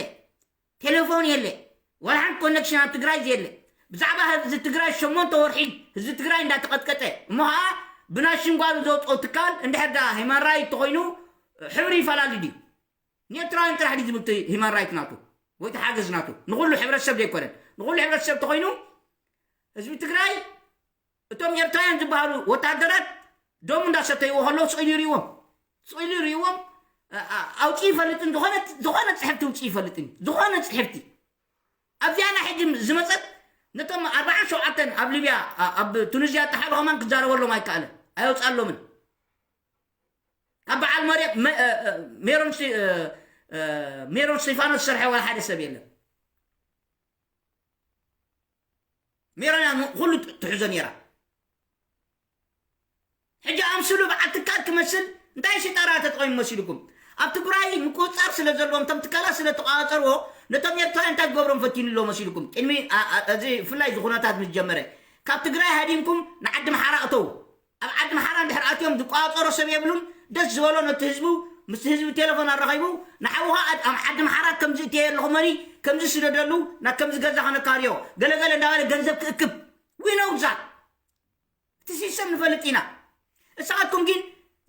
ቴሌፎን የለ ዋላ ሓንቲ ኮነክሽን ኣብ ትግራይ የለ ብዛዕባ ህዝቢ ትግራይ ሸሞንተ ወርሒ ህዝቢ ትግራይ እንዳተቐጥቀጠ እሞ ኸዓ ብናሽንጓሉ ዘውፅኦ ትካል እንድሕር ዳ ሂማን ራይት ተኾይኑ ሕብሪ ይፈላለ ድዩ ንኤርትራውያን ጥራሕ ድዩ ዝብል ሂማን ራይት ናቱ ወይ ተሓገዝ ናቱ ንኩሉ ሕብረተሰብ ዘይኮነን ንኩሉ ሕብረተሰብ ተኾይኑ ህዝቢ ትግራይ እቶም ኤርትራውያን ዝበሃሉ ወታደራት ደሙ እንዳሰተይዎ ከለዉ ስኢሉ ይርእዎም ስኢሉ ይርእዎም ኣውፅኢ ይፈልጥን ዝኾነ ዝኾነ ፅሕፍቲ ውፅኢ ይፈልጥን ዝኾነ ፅሕፍቲ ኣብዚኣና ሕጂ ዝመፀት ነቶም ኣርባዓን ሸውዓተን ኣብ ሊብያ ኣብ ቱኒዝያ ጠሓሉ ከማን ክዛረበሎም ኣይከኣለን ኣይወፅኣሎምን ካብ በዓል መርየም ሜሮን ሜሮን ስቴፋኖስ ዝሰርሐ ዋላ ሓደ ሰብ የለን ሜሮን ኩሉ ትሕዞ ነይራ ሕጂ ኣምስሉ በዓል ትካል ክመስል እንታይ ሽጣራ ተጠቒሙ መሲልኩም ኣብ ትግራይ ምቁፅፃር ስለ ዘለዎም፣ እቶም ትካላት ስለ ተቋፀርዎ፣ ነቶም ኤርትራውያን እንታይ ክገብሮም ፈቲኑ ኣሎ መሲልኩም? ቅድሚ ኣ- ኣ- እዚ ብፍላይ እዚ ኩነታት ምስ ጀመረ፣ ካብ ትግራይ ሃዲምኩም ንዓዲ ምሓራ እተው። ኣብ ዓዲ ምሓራ እንድሕር ኣትዮም ዝቋፀሮ ሰብ የብሉን። ደስ ዝበሎ ነቲ ህዝቡ፣ ምስ ህዝቢ ቴሌፎን ኣራኺቡ፣ ንሓውኻ ኣብ ዓዲ ምሓራ ከምዚ እትየ ኣለኹ፣ መኒ ከምዚ ስደደሉ፣ ናብ ከምዚ ገዛ ከነካርዮ፣ ገለገለ እንዳበለ ገንዘብ ክእክብ። We know that። እቲ ሲስተም ንፈልጥ ኢና። እሳትኩም ግን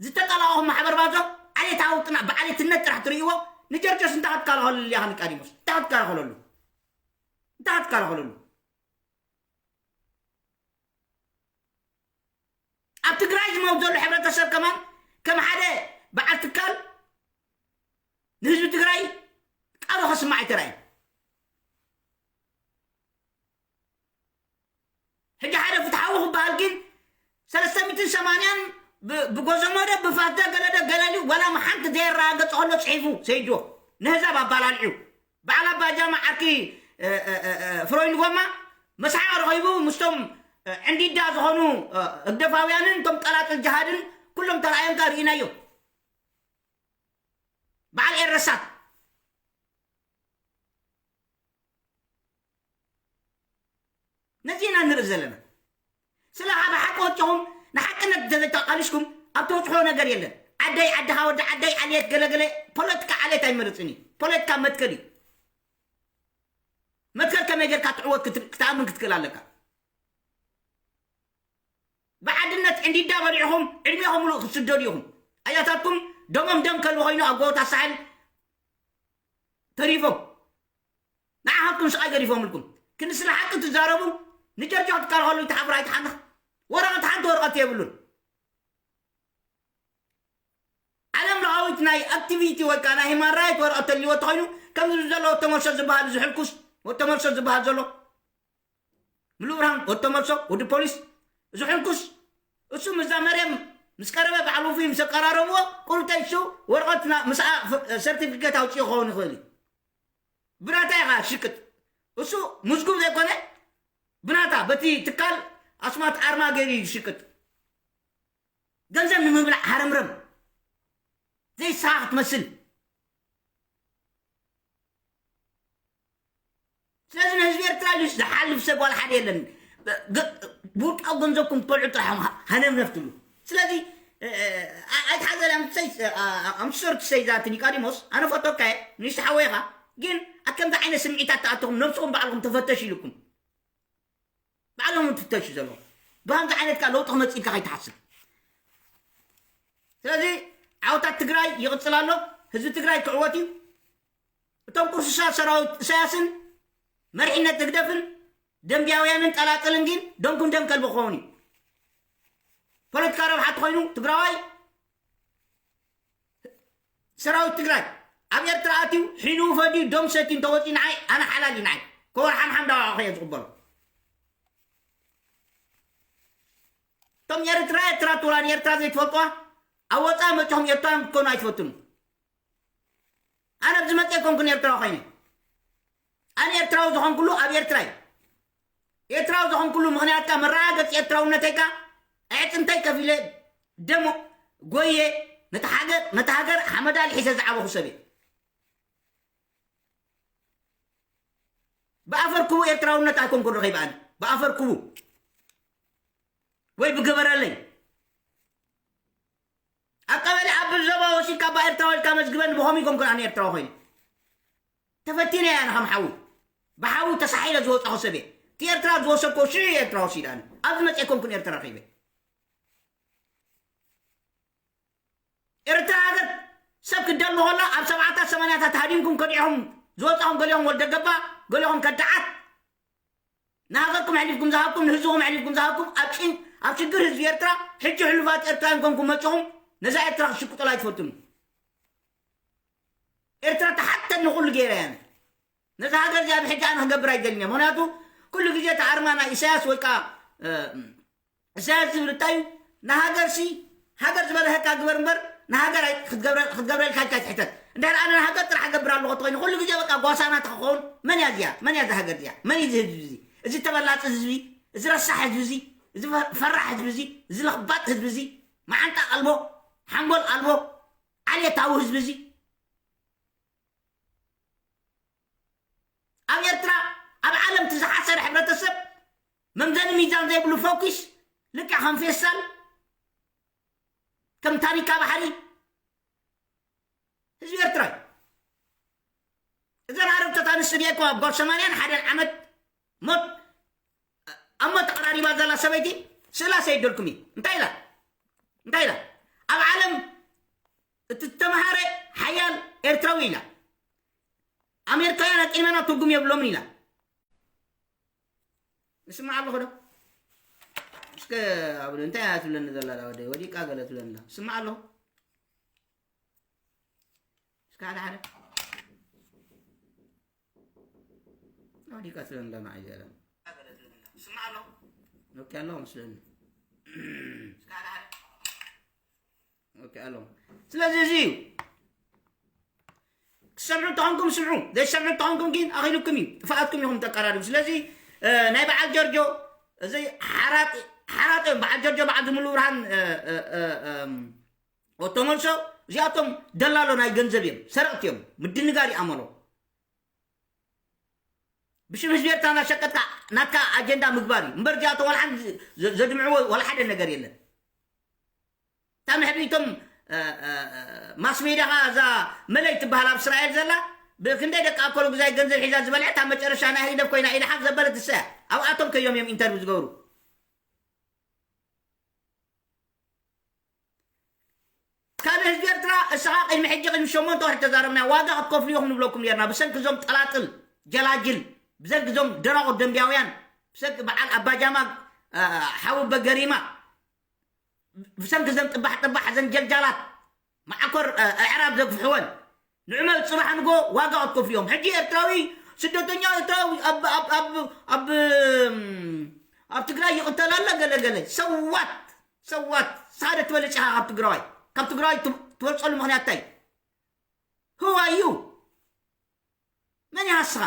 ዝተጠላቐኹም ማሕበር ባዞ ዓሌት ኣውጥና ብዓሌትነት ጥራሕ ትርእይዎ። ንጀርጆስ እንታይ ክትከላኸለሉ እያ? ንቃዲሞስ እንታይ ክትከላኸለሉ? እንታይ ክትከላኸለሉ? ኣብ ትግራይ ዝመውት ዘሎ ሕብረተሰብ ከማን ከም ሓደ በዓል ትካል ንህዝቢ ትግራይ ቃሉ ከስማዕ ኣይተራእየን። ሕጂ ሓደ ፍትሓዊ ክበሃል ግን ሰለስተ ሚእትን ሰማንያን ብ- ብጎዘመደ ብፋተ ገለደ ገለሊ ዋላ ሓንቲ ዘየረጋገፀ ከሎ ፅሒፉ ሰይድዎ ንህዛብ ኣባላልዑ በዓል ኣባ ጃማ ዓርኪ እ፣ እ፣ እ፣ እ፣ ፍሮይን ጎማ መስሓቕ ረኺቡ ምስቶም እ፣ ዕንዲዳ ዝኾኑ እ፣ ህግደፋውያንን እቶም ቀላጥል ጅሃድን ኩሎም ተራእዮምካ ርኢናዮም። በዓል ኤረሳት ነዚ ኢና ንርኢ ዘለና። ስለ ካብ ሓቂ ወጥኹም ንሓቅነት ተዘይተቃሊስኩም ኣብ ተውፅሖ ነገር የለን። ዓደይ ዓድኻ ወዲ ዓደይ ዓልየት ገለገለ ፖለቲካ ዓልየት ኣይመርፅን እዩ። ፖለቲካ መትከል እዩ። መትከል ከመይ ጌርካ ትዕወት ክት- ክትኣምን ክትክእል ኣለካ። ብዓድነት ዕንዲዳ በሊዕኹም ዕድሜኹም ሙሉእ ክትስደዱ ኢኹም። ኣያታትኩም ደሞም ደም ከልቢ ኮይኑ ኣብ ጎቦታት ሳሕል ተሪፎም ንዓኻትኩም ስቓይ ገዲፎምልኩም። ክንዲ ስለ ሓቂ ትዛረቡ ንጀርጆ ክትከላኸሉ ይትሓፍር ኣይትሓንኽ። ወረቐት ሓንቲ ወረቐት የብሉን። ዓለም ለኻዊት ናይ ኣክቲቪቲ ወይ ከዓ ናይ ሂማን ራይት ወረቐት ተልዎ ተኾይኑ ከምዚ ዘሎ ወተመርሶ ዝበሃል እዚ ሕልኩስ ወተመርሶ ዝበሃል ዘሎ ምሉእ ብርሃን ወተመርሶ ወዲ ፖሊስ እዚ ሕልኩስ እሱ ምስዛ መርየም ምስ ቀረበ በዓል ውፉይ ምስ ኣቀራረብዎ ቁርብተይ እሱ ወረቐት ና- ምስኣ ፍ- ሰርቲፊኬት ኣውፅኡ ክኸውን ይኽእል እዩ። ብናታ ኢኻ ሽቅጥ እሱ ምዝጉብ ዘይኮነ ብናታ በቲ ትካል ኣስማት ኣርማ ገይሩ እዩ ዝሽቅጥ። ገንዘብ ንምብላዕ ሃረምረም ዘይስኻ ክትመስል። ስለዚ ንህዝቢ ኤርትራ ኢሉ ዝሓልፍ ሰብ ዋላ ሓደ የለን። ብ- ግ- ብውልቃዊ ገንዘብኩም ትበልዑ ጥራሕ ኢኹም ሃ- ሃነምነፍ ትብሉ። ስለዚ እ- እ- ኣ- ኣይትሓዘለ ኣምሰይ ኣምስር ትሰይ ዛቲ ኒቃዲሞስ ኣነ ፈቶካ እየ ንስሓወይኻ ግን ኣከምዚ ዓይነት ስምዒታት ተኣትኹም ነብስኹም ባዕልኹም ተፈተሽ ኢልኩም ባዕሎም ትፍተሹ ዘለዉ ብሃምዚ ዓይነት ከዓ ለውጢ ክመፅእ ኢልካ ከይትሓስብ። ስለዚ ዓወታት ትግራይ ይቕፅል ኣሎ። ህዝቢ ትግራይ ክዕወት እዩ። እቶም ቁርሱሳት ሰራዊት እሳያስን መሪሕነት ህግደፍን ደንቢያውያንን ጠላጥልን ግን ደምኩም ደም ከልቢ ክኸውን እዩ። ፖለቲካ ረብሓ ተኮይኑ ትግራዋይ ሰራዊት ትግራይ ኣብ ኤርትራ ኣትዩ ሒኑ ፈድዩ ደም ሰትዩ እንተወፅኡ ንዓይ ኣነ ሓላል እዩ ንዓይ ከወር ሓምሓም ዳዋዕ ከየ ዝቕበሎ እቶም ኤርትራ ኤርትራ ትብላ ንኤርትራ ዘይትፈልጥዋ ኣብ ወፃኢ መፅኹም ኤርትራውያን ክትኮኑ ኣይትፈትኑ። ኣነ ኣብዚ መፅአ ኮንኩን ኤርትራዊ ኮይነ ኣነ ኤርትራዊ ዝኾንኩሉ ኣብ ኤርትራ እዩ። ኤርትራዊ ዝኾንኩሉ ምኽንያትካ መረጋገፂ ኤርትራውነተይካ ኣዕፅምተይ ከፊለ ደሞ ጎየ ነቲ ሃገር ነቲ ሃገር ሓመዳ ልሒሰ ዝዓበኹ ሰብ እየ። ብኣፈር ክቡ ኤርትራውነት ኣይኮንኩን ረኺበ ኣነ ብኣፈር ክቡ ወይ ብገበረለይ ኣብ ቀበሌ ኣብ ዞባ ወሲድካ ባ ኤርትራዊ ኢልካ መዝግበኒ ብኸምኡ ይኮንኩን ኣነ ኤርትራዊ ኮይነ ተፈቲነ እየ ኣነ ከም ሓዊ ብሓዊ ተሳሒለ ዝወፃኹ ሰብ እየ እቲ ኤርትራ ዝወሰድኮ ሽዑ እየ ኤርትራ ወሲደ ኣነ ኣብዚ መፅአ ኮንኩን ኤርትራ ረኺበ ኤርትራ ሃገር ሰብ ክደሊ ከሎ ኣብ ሰብዓታት ሰማንያታት ሃዲምኩም ከዲዕኹም ዝወፃኹም ገሊኦም ወልደ ገባ ገሊኦም ከዳዓት ንሃገርኩም ኣሕሊፍኩም ዝሃብኩም ንህዝብኹም ኣሕሊፍኩም ዝሃብኩም ኣብ ጭን ኣብ ሽግር ህዝቢ ኤርትራ ሕጂ ሕሉፋት ኤርትራውያን ኮንኩም መፅኹም ነዛ ኤርትራ ክትሽቅጡላ ኣይትፈትኑ። ኤርትራ ተሓተኒ ኩሉ ገይረ እያ ነዛ ሃገር እዚኣ ብሕጂ ኣነ ክገብር ኣይደልን እየ ምክንያቱ ኩሉ ግዜ እቲ ኣርማ ናይ ኢሳያስ ወይ ከዓ ኢሳያስ ዝብል እንታይ እዩ ንሃገር ሲ ሃገር ዝበለሀካ ግበር እምበር ንሃገር ክትገብረልካ ኢልካ ትሕተት እንድሕር ኣነ ንሃገር ጥራሕ ገብር ኣለኹ ተኮይኑ ኩሉ ግዜ በቃ ጓሳ ናትኻ ክኸውን መን እያ እዚኣ መን እያ እዛ ሃገር እዚኣ መን እዩ እዚ ህዝቢ እዚ እዚ ተበላፂ ህዝቢ እዚ ረሳሕ ህዝቢ እዚ እዚ ፈራሕ ህዝቢ እዚ እዚ ለኽባጥ ህዝቢ እዚ መዓንጣ ኣልቦ ሓንጎል ኣልቦ ዓሌታዊ ህዝቢ እዚ ዘይብሉ ፈኩስ ልክዕ ከም ፌስታል፣ ከም ታኒካ ባሕሪ ህዝቢ ኤርትራ እዩ። እዘን ኣረግቶት ኣንስቲ ዲየኮ ኣብ ጓል ሰማንያን ሓደን ዓመት ሞት ኣብ ሞት ተቐራሪባ ዘላ ሰበይቲ ስእላ ሰይደልኩም እዩ። እንታይ ኢላ? እንታይ ኢላ? ኣብ ዓለም እቲ ዝተምሃረ ሓያል ኤርትራዊ ኢላ። ኣሜሪካውያን ኣቂመና ትርጉም የብሎምን ኢላ። እስማዕ ኣለኹ ዶ? እስከ ኣብ እንታይ እያ ትብለኒ ዘላ ዳ ወደይ? ወዲቃ ገለ ትብለኒ ዳ? እስማዕ ኣለኹ። እስከ ሓደ ሓደ። ወዲቃ ትብለኒ ዳ ንዓይ ዘላ? እስማዕ ኣለኹ። ኦኬ ኣለኹ መስለኒ። እስከ ሓደ ሓደ። ኦኬ ኣለኹ። ስለዚ እዚ እዩ። ትሰምዑ እንተኾንኩም ስምዑ፣ ዘይሰምዑ እንተኾንኩም ግን ኣኺሉኩም እዩ፣ ጥፍኣትኩም ኢኹም ተቀራርቡ። ስለዚ እ፣ ናይ በዓል ጆርጆ እዚ ሓራጥ ሓራጥ እዮም። በዓል ጆርጆ በዓል ዝምሉ ብርሃን እ፣ እ፣ እ፣ እም፣ ወቶ መልሶ እዚኣቶም ደላሎ ናይ ገንዘብ እዮም፣ ሰረቕቲ እዮም፣ ምድንጋር ይኣመሎ። ብሽም ህዝቢ ኤርትራ እናሸቀጥካ ናትካ ኣጀንዳ ምግባር እዩ እምበር እዚኣቶም ዋላ ሓንቲ ዘ- ዘድምዕዎ ዋላ ሓደ ነገር የለን። እታ መሕብኢቶም ማስ ሜድያ ኸዓ እዛ መለይ ትበሃል ኣብ እስራኤል ዘላ ብክንደይ ደቂ ኣኮሉ ግዛይ ገንዘብ ሒዛ ዝበልዐት ኣብ መጨረሻ ናይ ህግደፍ ኮይና ኢላ ሓፍ ዘበለት እሳ እያ። ኣብኣቶም ከዮም እዮም ኢንተርቪው ዝገብሩ። ካልእ ህዝቢ ኤርትራ እስኻ ቅድሚ ሕጂ ቅድሚ ሸሞንተ ወርሒ ተዛረብና ዋጋ ክትከፍሉ ኢኹም ንብለኩም ነርና ብሰንኪ እዞም ጠላጥል ጀላጅል ብሰንኪ እዞም ደራቑት ደንቢያውያን ብሰንኪ በዓል ኣባጃማ ሓዊ በገሪማ ብሰንኪ ዘን ጥባሕ ጥባሕ ዘን ጀልጃላት መዓኮር ኣዕራብ ዘግፍሕወን ንዕመል ፅባሕ ንጎ ዋጋ ክትከፍሉ እዮም። ሕጂ ኤርትራዊ ስደተኛ ኤርትራዊ ኣብ ኣብ ኣብ ኣብ ኣብ ትግራይ ይቕተል ኣሎ ገለ ገለ ሰዋት ሰዋት ሳደ ትበልፅ ኢኻ ካብ ትግራዋይ ካብ ትግራዋይ ትበልፀሉ ምክንያት እንታይ? Who are you? መን ኢኻ ንስኻ?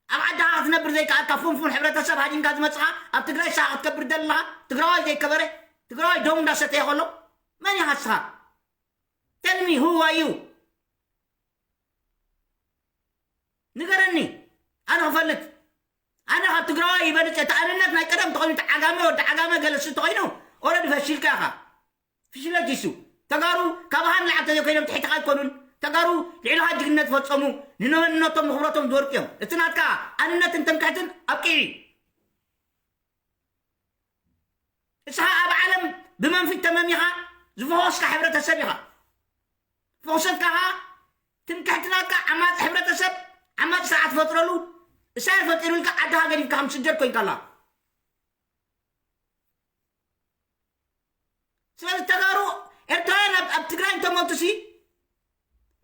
ኣብ ዓድኻ ክትነብር ዘይከኣልካ ፉንፉን ሕብረተሰብ ሃዲምካ ዝመፅኻ ኣብ ትግራይ ንስኻ ክትከብር ዘለኻ ትግራዋይ ዘይከበረ ትግራዋይ ደሙ እንዳሰተየ ከሎ መን ኢኻ ንስኻ? Tell me who are you? ንገረኒ ኣነ ክፈልጥ ኣነ ካብ ትግራዋይ ይበልፅ እቲ ኣንነት ናይ ቀደም ተኾይኑ እቲ ዓጋመ ወዲ ዓጋመ ገለሲ ተኾይኑ ኦረዲ ፈሺልካ ኢኻ ፍሽለት ይሱ ተጋሩ ካብ ሃን ላዕል ተዘይኮይኖም ትሕትኻ ኣይኮኑን ተጋሩ ልዕልኻ ጅግነት ፈፀሙ ንመንነቶም ንክብረቶም ዝወርቅ እዮም እቲ ናትካ ኣንነትን ትምክሕትን ኣብቂዒ እስኻ ኣብ ዓለም ብመንፊት ተመሚኻ ዝፈኾስካ ሕብረተሰብ ኢኻ ፈኾሰትካ ኸዓ ትምክሕትናካ ዓማፅ ሕብረተሰብ ዓማፅ ስርዓት ፈጥረሉ እሳይ ፈጢሩልካ ዓድኻ ገዲፍካ ከም ስደድ ኮይንካ ኣላ ስለዚ ተጋሩ ኤርትራውያን ኣብ ትግራይ እንተመቱ ሲ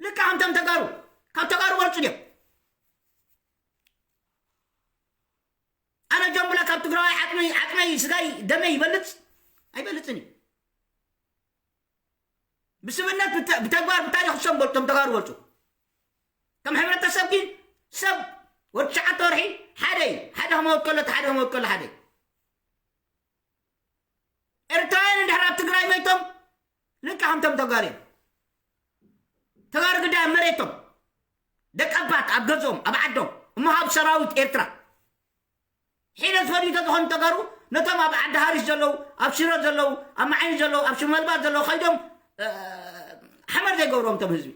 ልካ ከምቶም ተጋሩ ካብ ተጋሩ በልፁ ድዮም ኣነ ጀምብላ ካብ ትግራዋይ ዓጥመይ ዓጥመይ ስጋይ ደመይ ይበልፅ ኣይበልፅን እዩ ብስብነት ብተግባር ብታሪክ ሰም በልፆም ተጋሩ በልፁ ከም ሕብረተሰብ ግን ሰብ ወዲ ትሽዓተ ወርሒ ሓደ እዩ ሓደ ክመውት ከሎ ሓደ ክመውት ከሎ ሓደ ኤርትራውያን እንድሕር ኣብ ትግራይ መይቶም ልካ ከምቶም ተጋሩ እዮም ተጋሩ ግዳይ ኣብ መሬቶም ደቀባት ኣብ ገዝኦም ኣብ ዓዶም እሞ ካብ ሰራዊት ኤርትራ ሒደት ፈዲቶ ዝኾኑ ተጋሩ ነቶም ኣብ ዓዲ ሃሪሽ ዘለዉ ኣብ ሽረ ዘለዉ ኣብ መዓይኒ ዘለዉ ኣብ ሽመልባት ዘለዉ ከይዶም ሓመር ዘይገብሮም ቶም ህዝቢ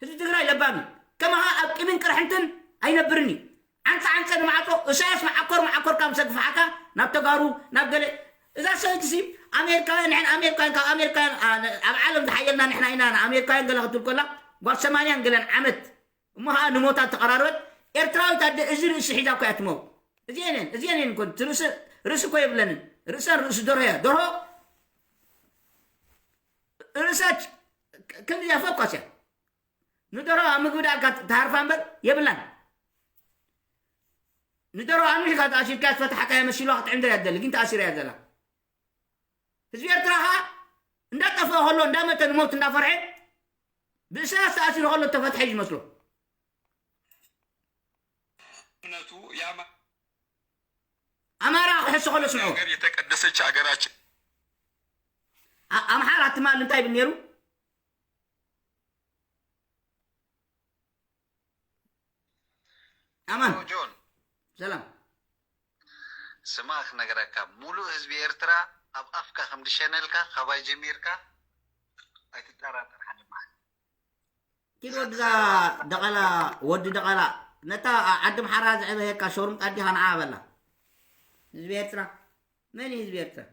ህዝቢ ትግራይ ለባም እዩ ከማኻ ኣብ ቂምን ቅርሕንትን ኣይነብርን እዩ ዓንፀ ዓንፀ ንማዕፆ እሳያስ መዓኮር መዓኮር ካብ ሰግፍሓካ ናብ ተጋሩ ናብ ገለ እዛ ሰበይቲ ሲ ኣሜሪካውያን ንሕን ኣሜሪካውያን ካብ ኣሜሪካውያን ኣብ ዓለም ዝሓየልና ንሕና ኢና ንኣሜሪካውያን ገለ ክትብል ከላ ጓል ሰማንያን ገለን ዓመት እሞ ከዓ ንሞታ ተቐራረበት ኤርትራዊት ኣደ እዚ ርእሲ ሒዛ እኮ እያ ትመው እዚአንን እዚአንን እኮ ርእሲ እኮ የብለንን ርእሰን ርእሲ ደርሆ እያ ደርሆ ርእሰች ክንዲ እያ ፈኳስ እያ ንደርሆ ኣብ ምግቢ ደኣልካ ትሃርፋ እምበር የብላን ንደርሆ ኣንዊሕካ ተኣሲርካ ዝፈታሓካያ መሲልዋ ክትዕንድር እያ ትደሊ ግን ተኣሲራ እያ ዘላ ህዝቢ ኤርትራ ከዓ እንዳጠፍአ ከሎ እንዳመተ ንሞት እንዳፈርሐ ብእሳያስ ተኣሲሩ ከሎ ተፈትሐ እዩ ዝመስሎ እምነቱ የአማ- ኣማራ ክሕሱ ከሎ ስምዑ ሀገር የተቀደሰች ሀገራችን ኣ- ኣምሓራ ትማል እንታይ ይብል ነይሩ ኣማን ጆን ሰላም ስማ ክነግረካ፣ ሙሉእ ህዝቢ ኤርትራ ኣብ ኣፍካ ከም ድሸነልካ፣ ካባይ ጀሚርካ ኣይትጠራጠር። ሓደ መዓልቲ ኪድ ወድዛ ደቐላ፣ ወዲ ደቐላ፣ ነታ ዓዲ ምሓራ ዘዕበየካ ሸሩምጣ ዲኻ ንዓ በላ። ህዝቢ ኤርትራ መን እዩ ህዝቢ ኤርትራ?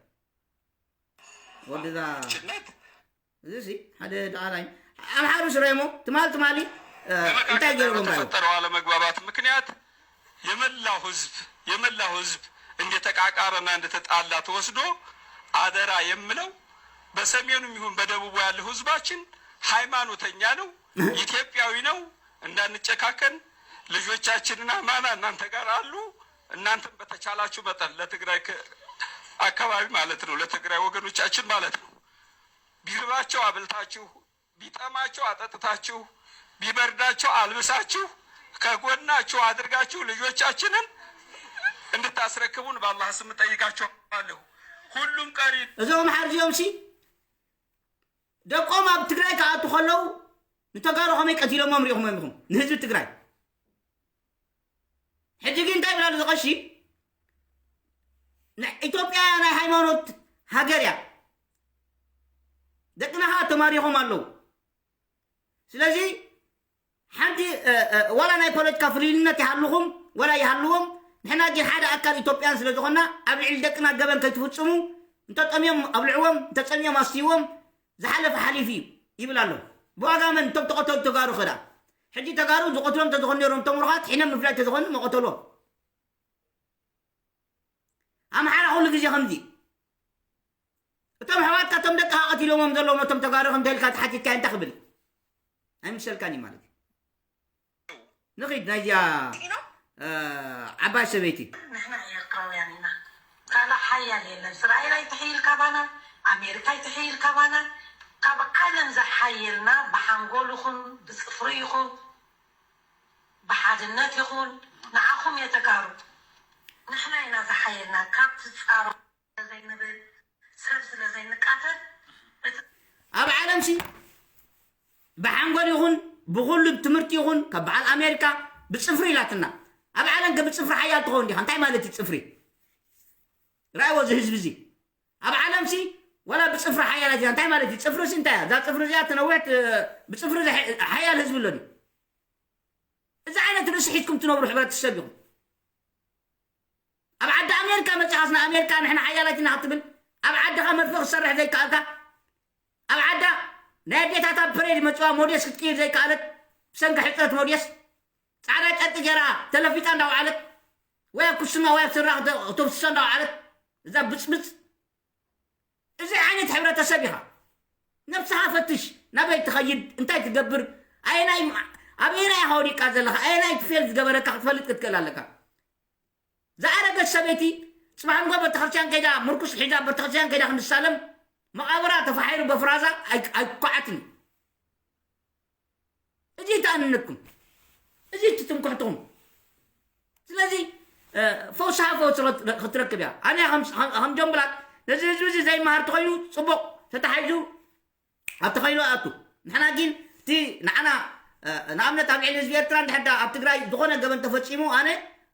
ወድዛ ችነት እዚ ሲ ሓደ ደቐላይ ኣምሓሩ ስረሞ ትማል ትማሊ እ፣ እንታይ ገይሮም ባዩ? በተፈጠረው አለመግባባት ምክንያት የመላው ህዝብ የመላው ህዝብ እንደተቃቃረና እንደተጣላ ተወስዶ አደራ የምለው በሰሜኑም ይሁን በደቡቡ ያለው ህዝባችን ሃይማኖተኛ ነው፣ ኢትዮጵያዊ ነው። እንዳንጨካከን ልጆቻችንን አማና እናንተ ጋር አሉ። እናንተም በተቻላችሁ መጠን ለትግራይ ክ- አካባቢ ማለት ነው ለትግራይ ወገኖቻችን ማለት ነው ቢርባቸው አብልታችሁ ቢጠማቸው አጠጥታችሁ ቢበርዳቸው አልብሳችሁ ከጎናችሁ አድርጋችሁ ልጆቻችንን እንድታስረክቡን በአላህ ስም እጠይቃችኋለሁ። ሁሉም ቀሪ እዞም ኣምሓሩ እዚኦም ሲ ደቆም ኣብ ትግራይ ክኣቱ ከለዉ ንተጋሩ ከመይ ቀቲሎሞም ሪኢኹሞም ኢኹም? ንህዝቢ ትግራይ። ሕጂ ግን እንታይ ይብል ኣሎ እዚ ቀሺ? ን- ኢትዮጵያ ናይ ሃይማኖት ሃገር እያ። ደቅና ከዓ ተማሪኾም ኣለዉ። ስለዚ ሓንቲ እ፣ እ፣ ዋላ ናይ ፖለቲካ ፍልልነት ይሃልኹም ዋላ ይሃልዎም፣ ንሕና ግን ሓደ ኣካል ኢትዮጵያን ስለ ዝኾንና ኣብ ልዕሊ ደቅና ገበን ከይትፍፅሙ፣ እንተጠምዮም ኣብልዕዎም፣ እንተፀሚኦም ኣስትይዎም፣ ዝሓለፈ ሓሊፉ እዩ ይብል ኣሎ። ብዋጋ መን? እቶም ተቐተሉ ተጋሩ ኸዳ። ሕጂ ተጋሩ ዝቐትሎም እንተዝኾኑ ነይሮም እቶም ሩኻት ሕነ ምፍላይ እንተዝኾኑ መቐተልዎም። ኣምሓራ ኩሉ ግዜ ከምዚ እቶም ኣሕዋትካ እቶም ደቅኻ ቀቲሎሞም ዘለዉ ነቶም ተጋሩ ከምተ ኢልካ ተሓቲትካዮ እንታይ ክብል እዩ? ኣይምሰልካን እዩ ማለት እዩ። ንኺድ ናይዚኣ እ፣ ዓባይ ሰበይቲ ንሕና ኤርትራውያን ኢና። ካልእ ሓያል የለን። እስራኤል ኣይትሕይል ካባና፣ ኣሜሪካ ኣይትሕይል ካባና። ካብ ዓለም ዝሓየልና ብሓንጎል ይኹን ብፅፍሪ ይኹን ብሓድነት ይኹን ንዓኹም የተጋሩ ንሕና ኢና ዝሓየልና። ካብ ትፃሮ ስለዘይንብል ሰብ ስለዘይንቃተል እቲ ኣብ ዓለም ሲ ብሓንጎል ይኹን ብኩሉ ትምህርቲ ይኹን ካብ በዓል ኣሜሪካ ብፅፍሪ ኢላትና። ኣብ ዓለም ከ ብፅፍሪ ሓያል ትኸውን ዲኻ? እንታይ ማለት እዩ ፅፍሪ? ራእይዎ እዚ ህዝቢ እዚ ኣብ ዓለም ሲ ዋላ ብፅፍሪ ሓያላት ኢና። እንታይ ማለት እዩ ፅፍሪ ሲ እንታይ እያ? እዛ ፅፍሪ እዚኣ ትነውሕ እ፣ ብፅፍሪ እዚ ሓ- ሓያል ህዝቢ ኣሎ ድዩ? እዚ ዓይነት ርእሲ ሒዝኩም ትነብሩ ሕብረተሰብ ኢኹም። ኣብ ዓዲ ኣሜሪካ መፂኻስ ንኣሜሪካ ንሕና ሓያላት ኢና ክትብል ኣብ ዓድኻ መድፍእ ክሰርሕ ዘይከኣልካ ኣብ ዓዳ ናይ ኣዴታታ ፕሬድ መፅዋ ሞዴስ ክትቅይር ዘይከኣለት ብሰንኪ ሕፅረት ሞዴስ ፃዕዳ ጨርቂ ገይራ ተለፊጣ እንዳውዓለት ወይ ኣብ ኩስማ ወይ ኣብ ስራ ክተፍስሶ እንዳውዓለት እዛ ብፅብፅ እዚ ዓይነት ሕብረተሰብ ኢኻ። ነብስኻ ፈትሽ፣ ናበይ ትኸይድ፣ እንታይ ትገብር፣ ኣየናይ ኣብ ኣየናይ ኢኻ ወዲቃ ዘለኻ፣ ኣየናይ ፌል ዝገበረካ ክትፈልጥ ክትክእል ኣለካ። ዝኣረገት ሰበይቲ ፅባሕ ንጎ ቤተክርስትያን ከይዳ ምርኩስ ሒዛ ቤተክርስትያን ከይዳ ክንሳለም መቓብራ ተፋሒሩ በፍራዛ ኣይኳዓትን እዩ። እዚ ተኣንነኩም እዚ ትትንኩሕትኹም ስለዚ ፈውስሃ ፈውስ ክትረክብ እያ ኣነ ከም ጀምብላት ነዚ ህዝቢ እዚ ዘይመሃር ተኮይኑ ፅቡቅ ተታሓይዙ ኣብ ተኸይሉ ኣቱ ንሕና ግን እቲ ንዓና ንኣብነት ኣብ ልዕሊ ህዝቢ ኤርትራ እንድሕዳ ኣብ ትግራይ ዝኾነ ገበን ተፈፂሙ ኣነ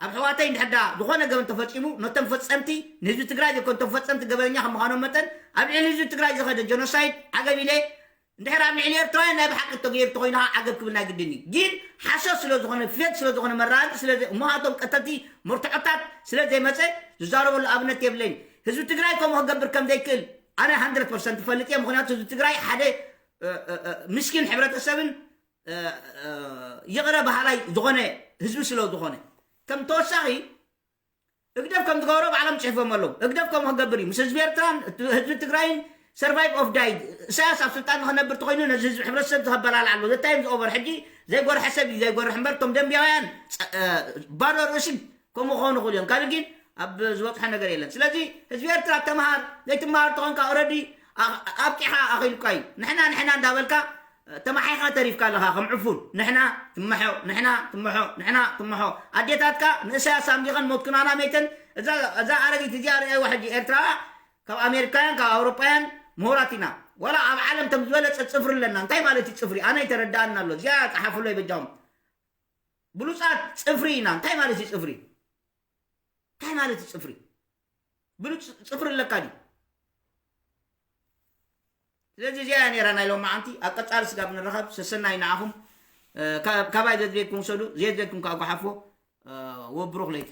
ኣብ ሕዋተይ እንድሕዳ ዝኾነ ገበን ተፈፂሙ ነቶም ፈፀምቲ ንህዝቢ ትግራይ ዘይኮን ቶም ፈፀምቲ ገበነኛ ከም ምዃኖም መጠን ኣብ ልዕሊ ህዝቢ ትግራይ ዝኸደ ጀኖሳይድ ዓገብ ኢለ እንድሕር ኣብ ልዕሊ ኤርትራውያን ናይ ብሓቂ ተገይሩ ተኮይኑ ከዓ ዓገብ ክብል ናይ ግድን እዩ ግን ሓሶት ስለ ዝኾነ ፌክ ስለ ዝኾነ መራቂ ስለ እሞ ኣቶም ቀተልቲ መርትዖታት ስለ ዘይመፀ ዝዛረበሉ ኣብነት የብለይን ህዝቢ ትግራይ ከምኡ ክገብር ከም ዘይክእል ኣነ hundred percent እፈልጥ እየ ምክንያቱ ህዝቢ ትግራይ ሓደ ምስኪን ሕብረተሰብን ይቕረ ባህላይ ዝኾነ ህዝቢ ስለ ዝኾነ ከም ተወሳኺ ህግደፍ ከም ዝገበሮ ባዕሎም ፅሒፎም ኣለዉ ህግደፍ ከምኡ ክገብር እዩ ምስ ህዝቢ ኤርትራን ህዝቢ ትግራይን survive or die እሳያስ ኣብ ስልጣን ንክነብር ተኮይኑ ነዚ ህዝቢ ሕብረተሰብ ዝከበላልዓ ኣሎ ዘታይም ዝኦቨር ሕጂ ዘይጎርሐ ሰብ እዩ ዘይጎርሕ እምበር እቶም ደንቢያውያን ባዶ ርእሲ ከምኡ ክኾኑ ይኽእሉ እዮም ካልእ ግን ኣብ ዝበፅሖ ነገር የለን ስለዚ ህዝቢ ኤርትራ ተምሃር ዘይትምሃር ተኾንካ already ኣብቂዕኻ ኣኺሉካ እዩ ንሕና ንሕና እንዳበልካ ተማሒኻ ተሪፍካ ኣለኻ ከም ዕፉን ንሕና ትመሖ ንሕና ትመሖ ንሕና ትመሖ ኣዴታትካ ንእሳያስ ኣምሊኸን ሞት ኩናና መይተን እዛ ኣረጊት እዚኣ ርእይዋ ሕጂ ኤርትራዋ ካብ ኣሜሪካውያን ካብ ኣውሮጳውያን ምሁራት ኢና ዋላ ኣብ ዓለም ከም ዝበለፀ ፅፍሪ ኣለና እንታይ ማለት እዩ ፅፍሪ ኣነ ይተረዳኣና ኣሎ እዚኣ ፀሓፍሎ ይበጃኹም ብሉፃት ፅፍሪ ኢና እንታይ ማለት እዩ ፅፍሪ እንታይ ማለት እዩ ፅፍሪ ብሉፅ ፅፍሪ ኣለካ ድዩ? ስለዚ እዚኣ እያ ነይራ ናይ ሎማዓንቲ። ኣብ ቀፃሊ ስጋብ ንረኸብ ሰሰናይ ንዓኹም። እ፣ ካ- ካባይ ዘድልየኩም ውሰዱ፣ ዘየድልየኩም ከዓ ጓሓፎ። እ፣ ወብሩኽ ለይቲ።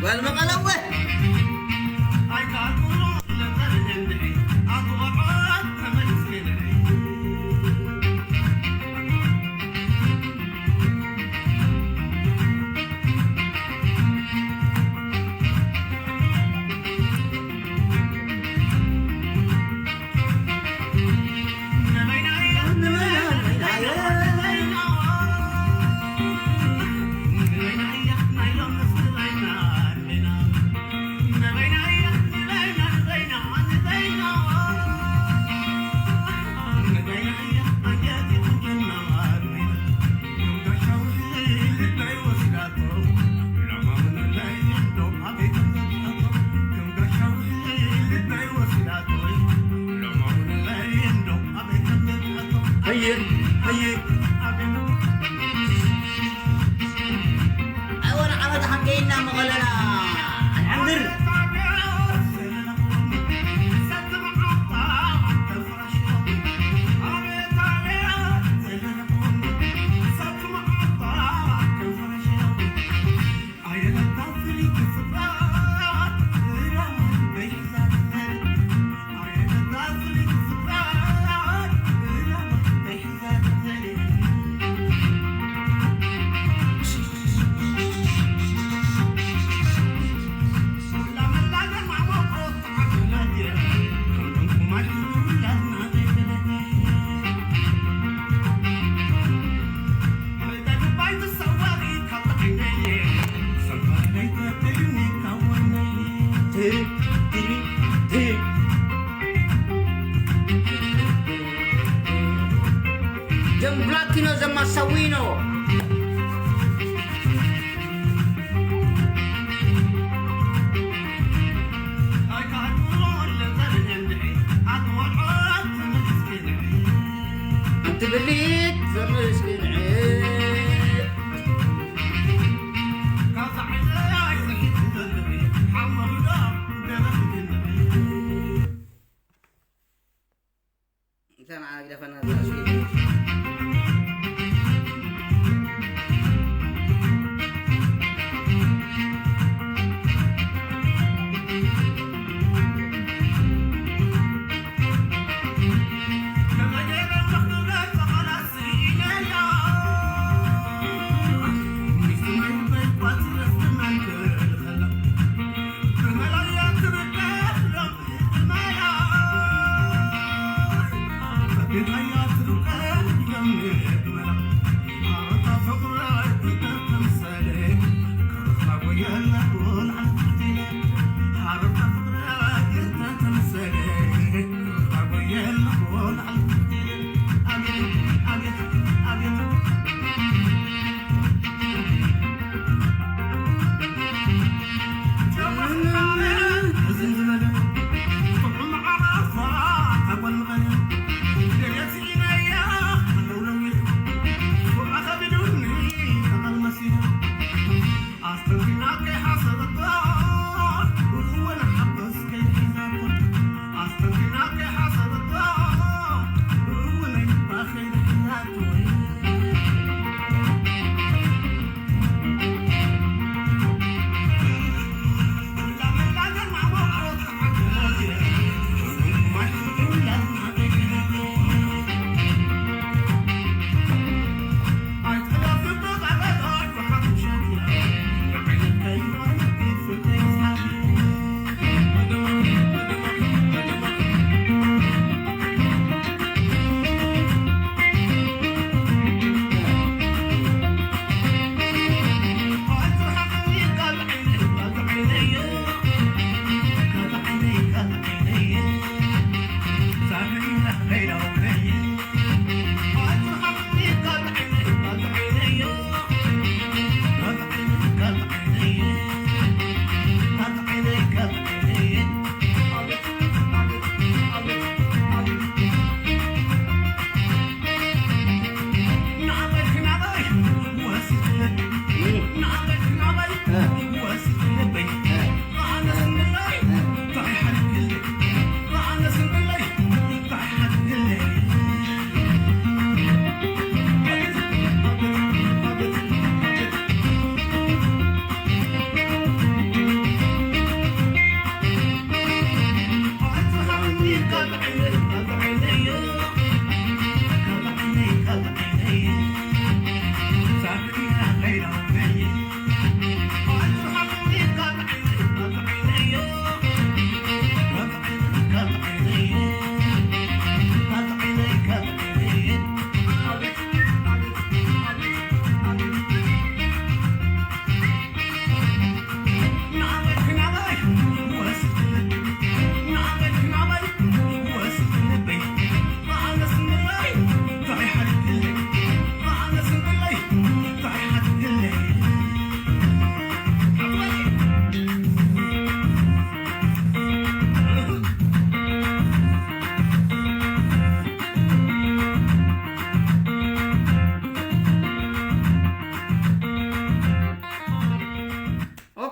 ጓል መቐለወ። ኣይወነ ዓመት ሓንገይና መቐለና ኣልሓምድር።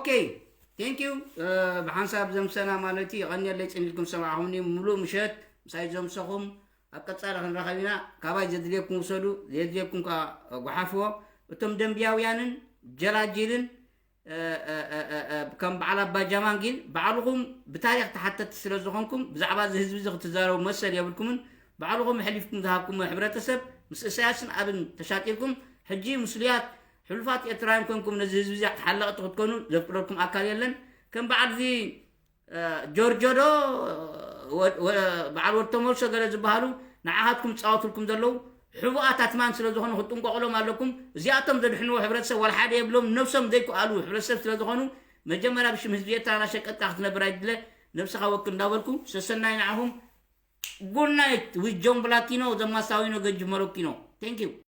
Okay, thank you. ብሓንሳብ ዘምሰና ማለት እዩ። የቐንየለይ ጽኒትኩም ሰማዕኹምኒ። ሙሉእ ምሸት ምሳይ ዘምሰኹም። ኣብ ቀጻሊ ክንራኸብ ኢና። ካባይ ዘድልየኩም ውሰዱ፣ ዘድልየኩም ከኣ ጓሓፍዎ። እቶም ደንብያውያንን ጀላጅልን ከም በዓል ኣባ ጃማንጊን ባዕልኹም ብታሪኽ ተሓተቲ ስለ ዝኾንኩም፣ ብዛዕባ እዚ ህዝቢ እዚ ክትዛረቡ መሰል የብልኩምን። ባዕልኹም ኣሕሊፍኩም ዝሃብኩሞ ሕብረተሰብ ምስ እሳያስን ኣብን ተሻጢርኩም፣ ሕጂ ምስሉያት ሕሉፋት ኤርትራውያን ኮንኩም ነዚ ህዝቢ እዚ ሓለቕቲ ክትኮኑ ዘፍቅደልኩም ኣካል የለን። ከም በዓል እዚ ጆርጆ ዶ በዓል ወድ ተመልሶ ገለ ዝበሃሉ ንዓኻትኩም ዝጻወቱልኩም ዘለዉ ሕቡኣት ኣትማን ስለ ዝኾኑ ክትጥንቀቑሎም ኣለኩም። እዚኣቶም ዘድሕንዎ ሕብረተሰብ ዋላ ሓደ የብሎም። ነብሶም ዘይከኣሉ ሕብረተሰብ ስለ ዝኾኑ መጀመርያ ብሽም ህዝቢ ኤርትራ እናሸቀጥካ ክትነብር ኣይድለ። ነብስኻ ወክል እንዳበልኩ ሰሰናይ ንዓኹም። Good night with John Blackino, the Masawino Gajimorokino. Thank you.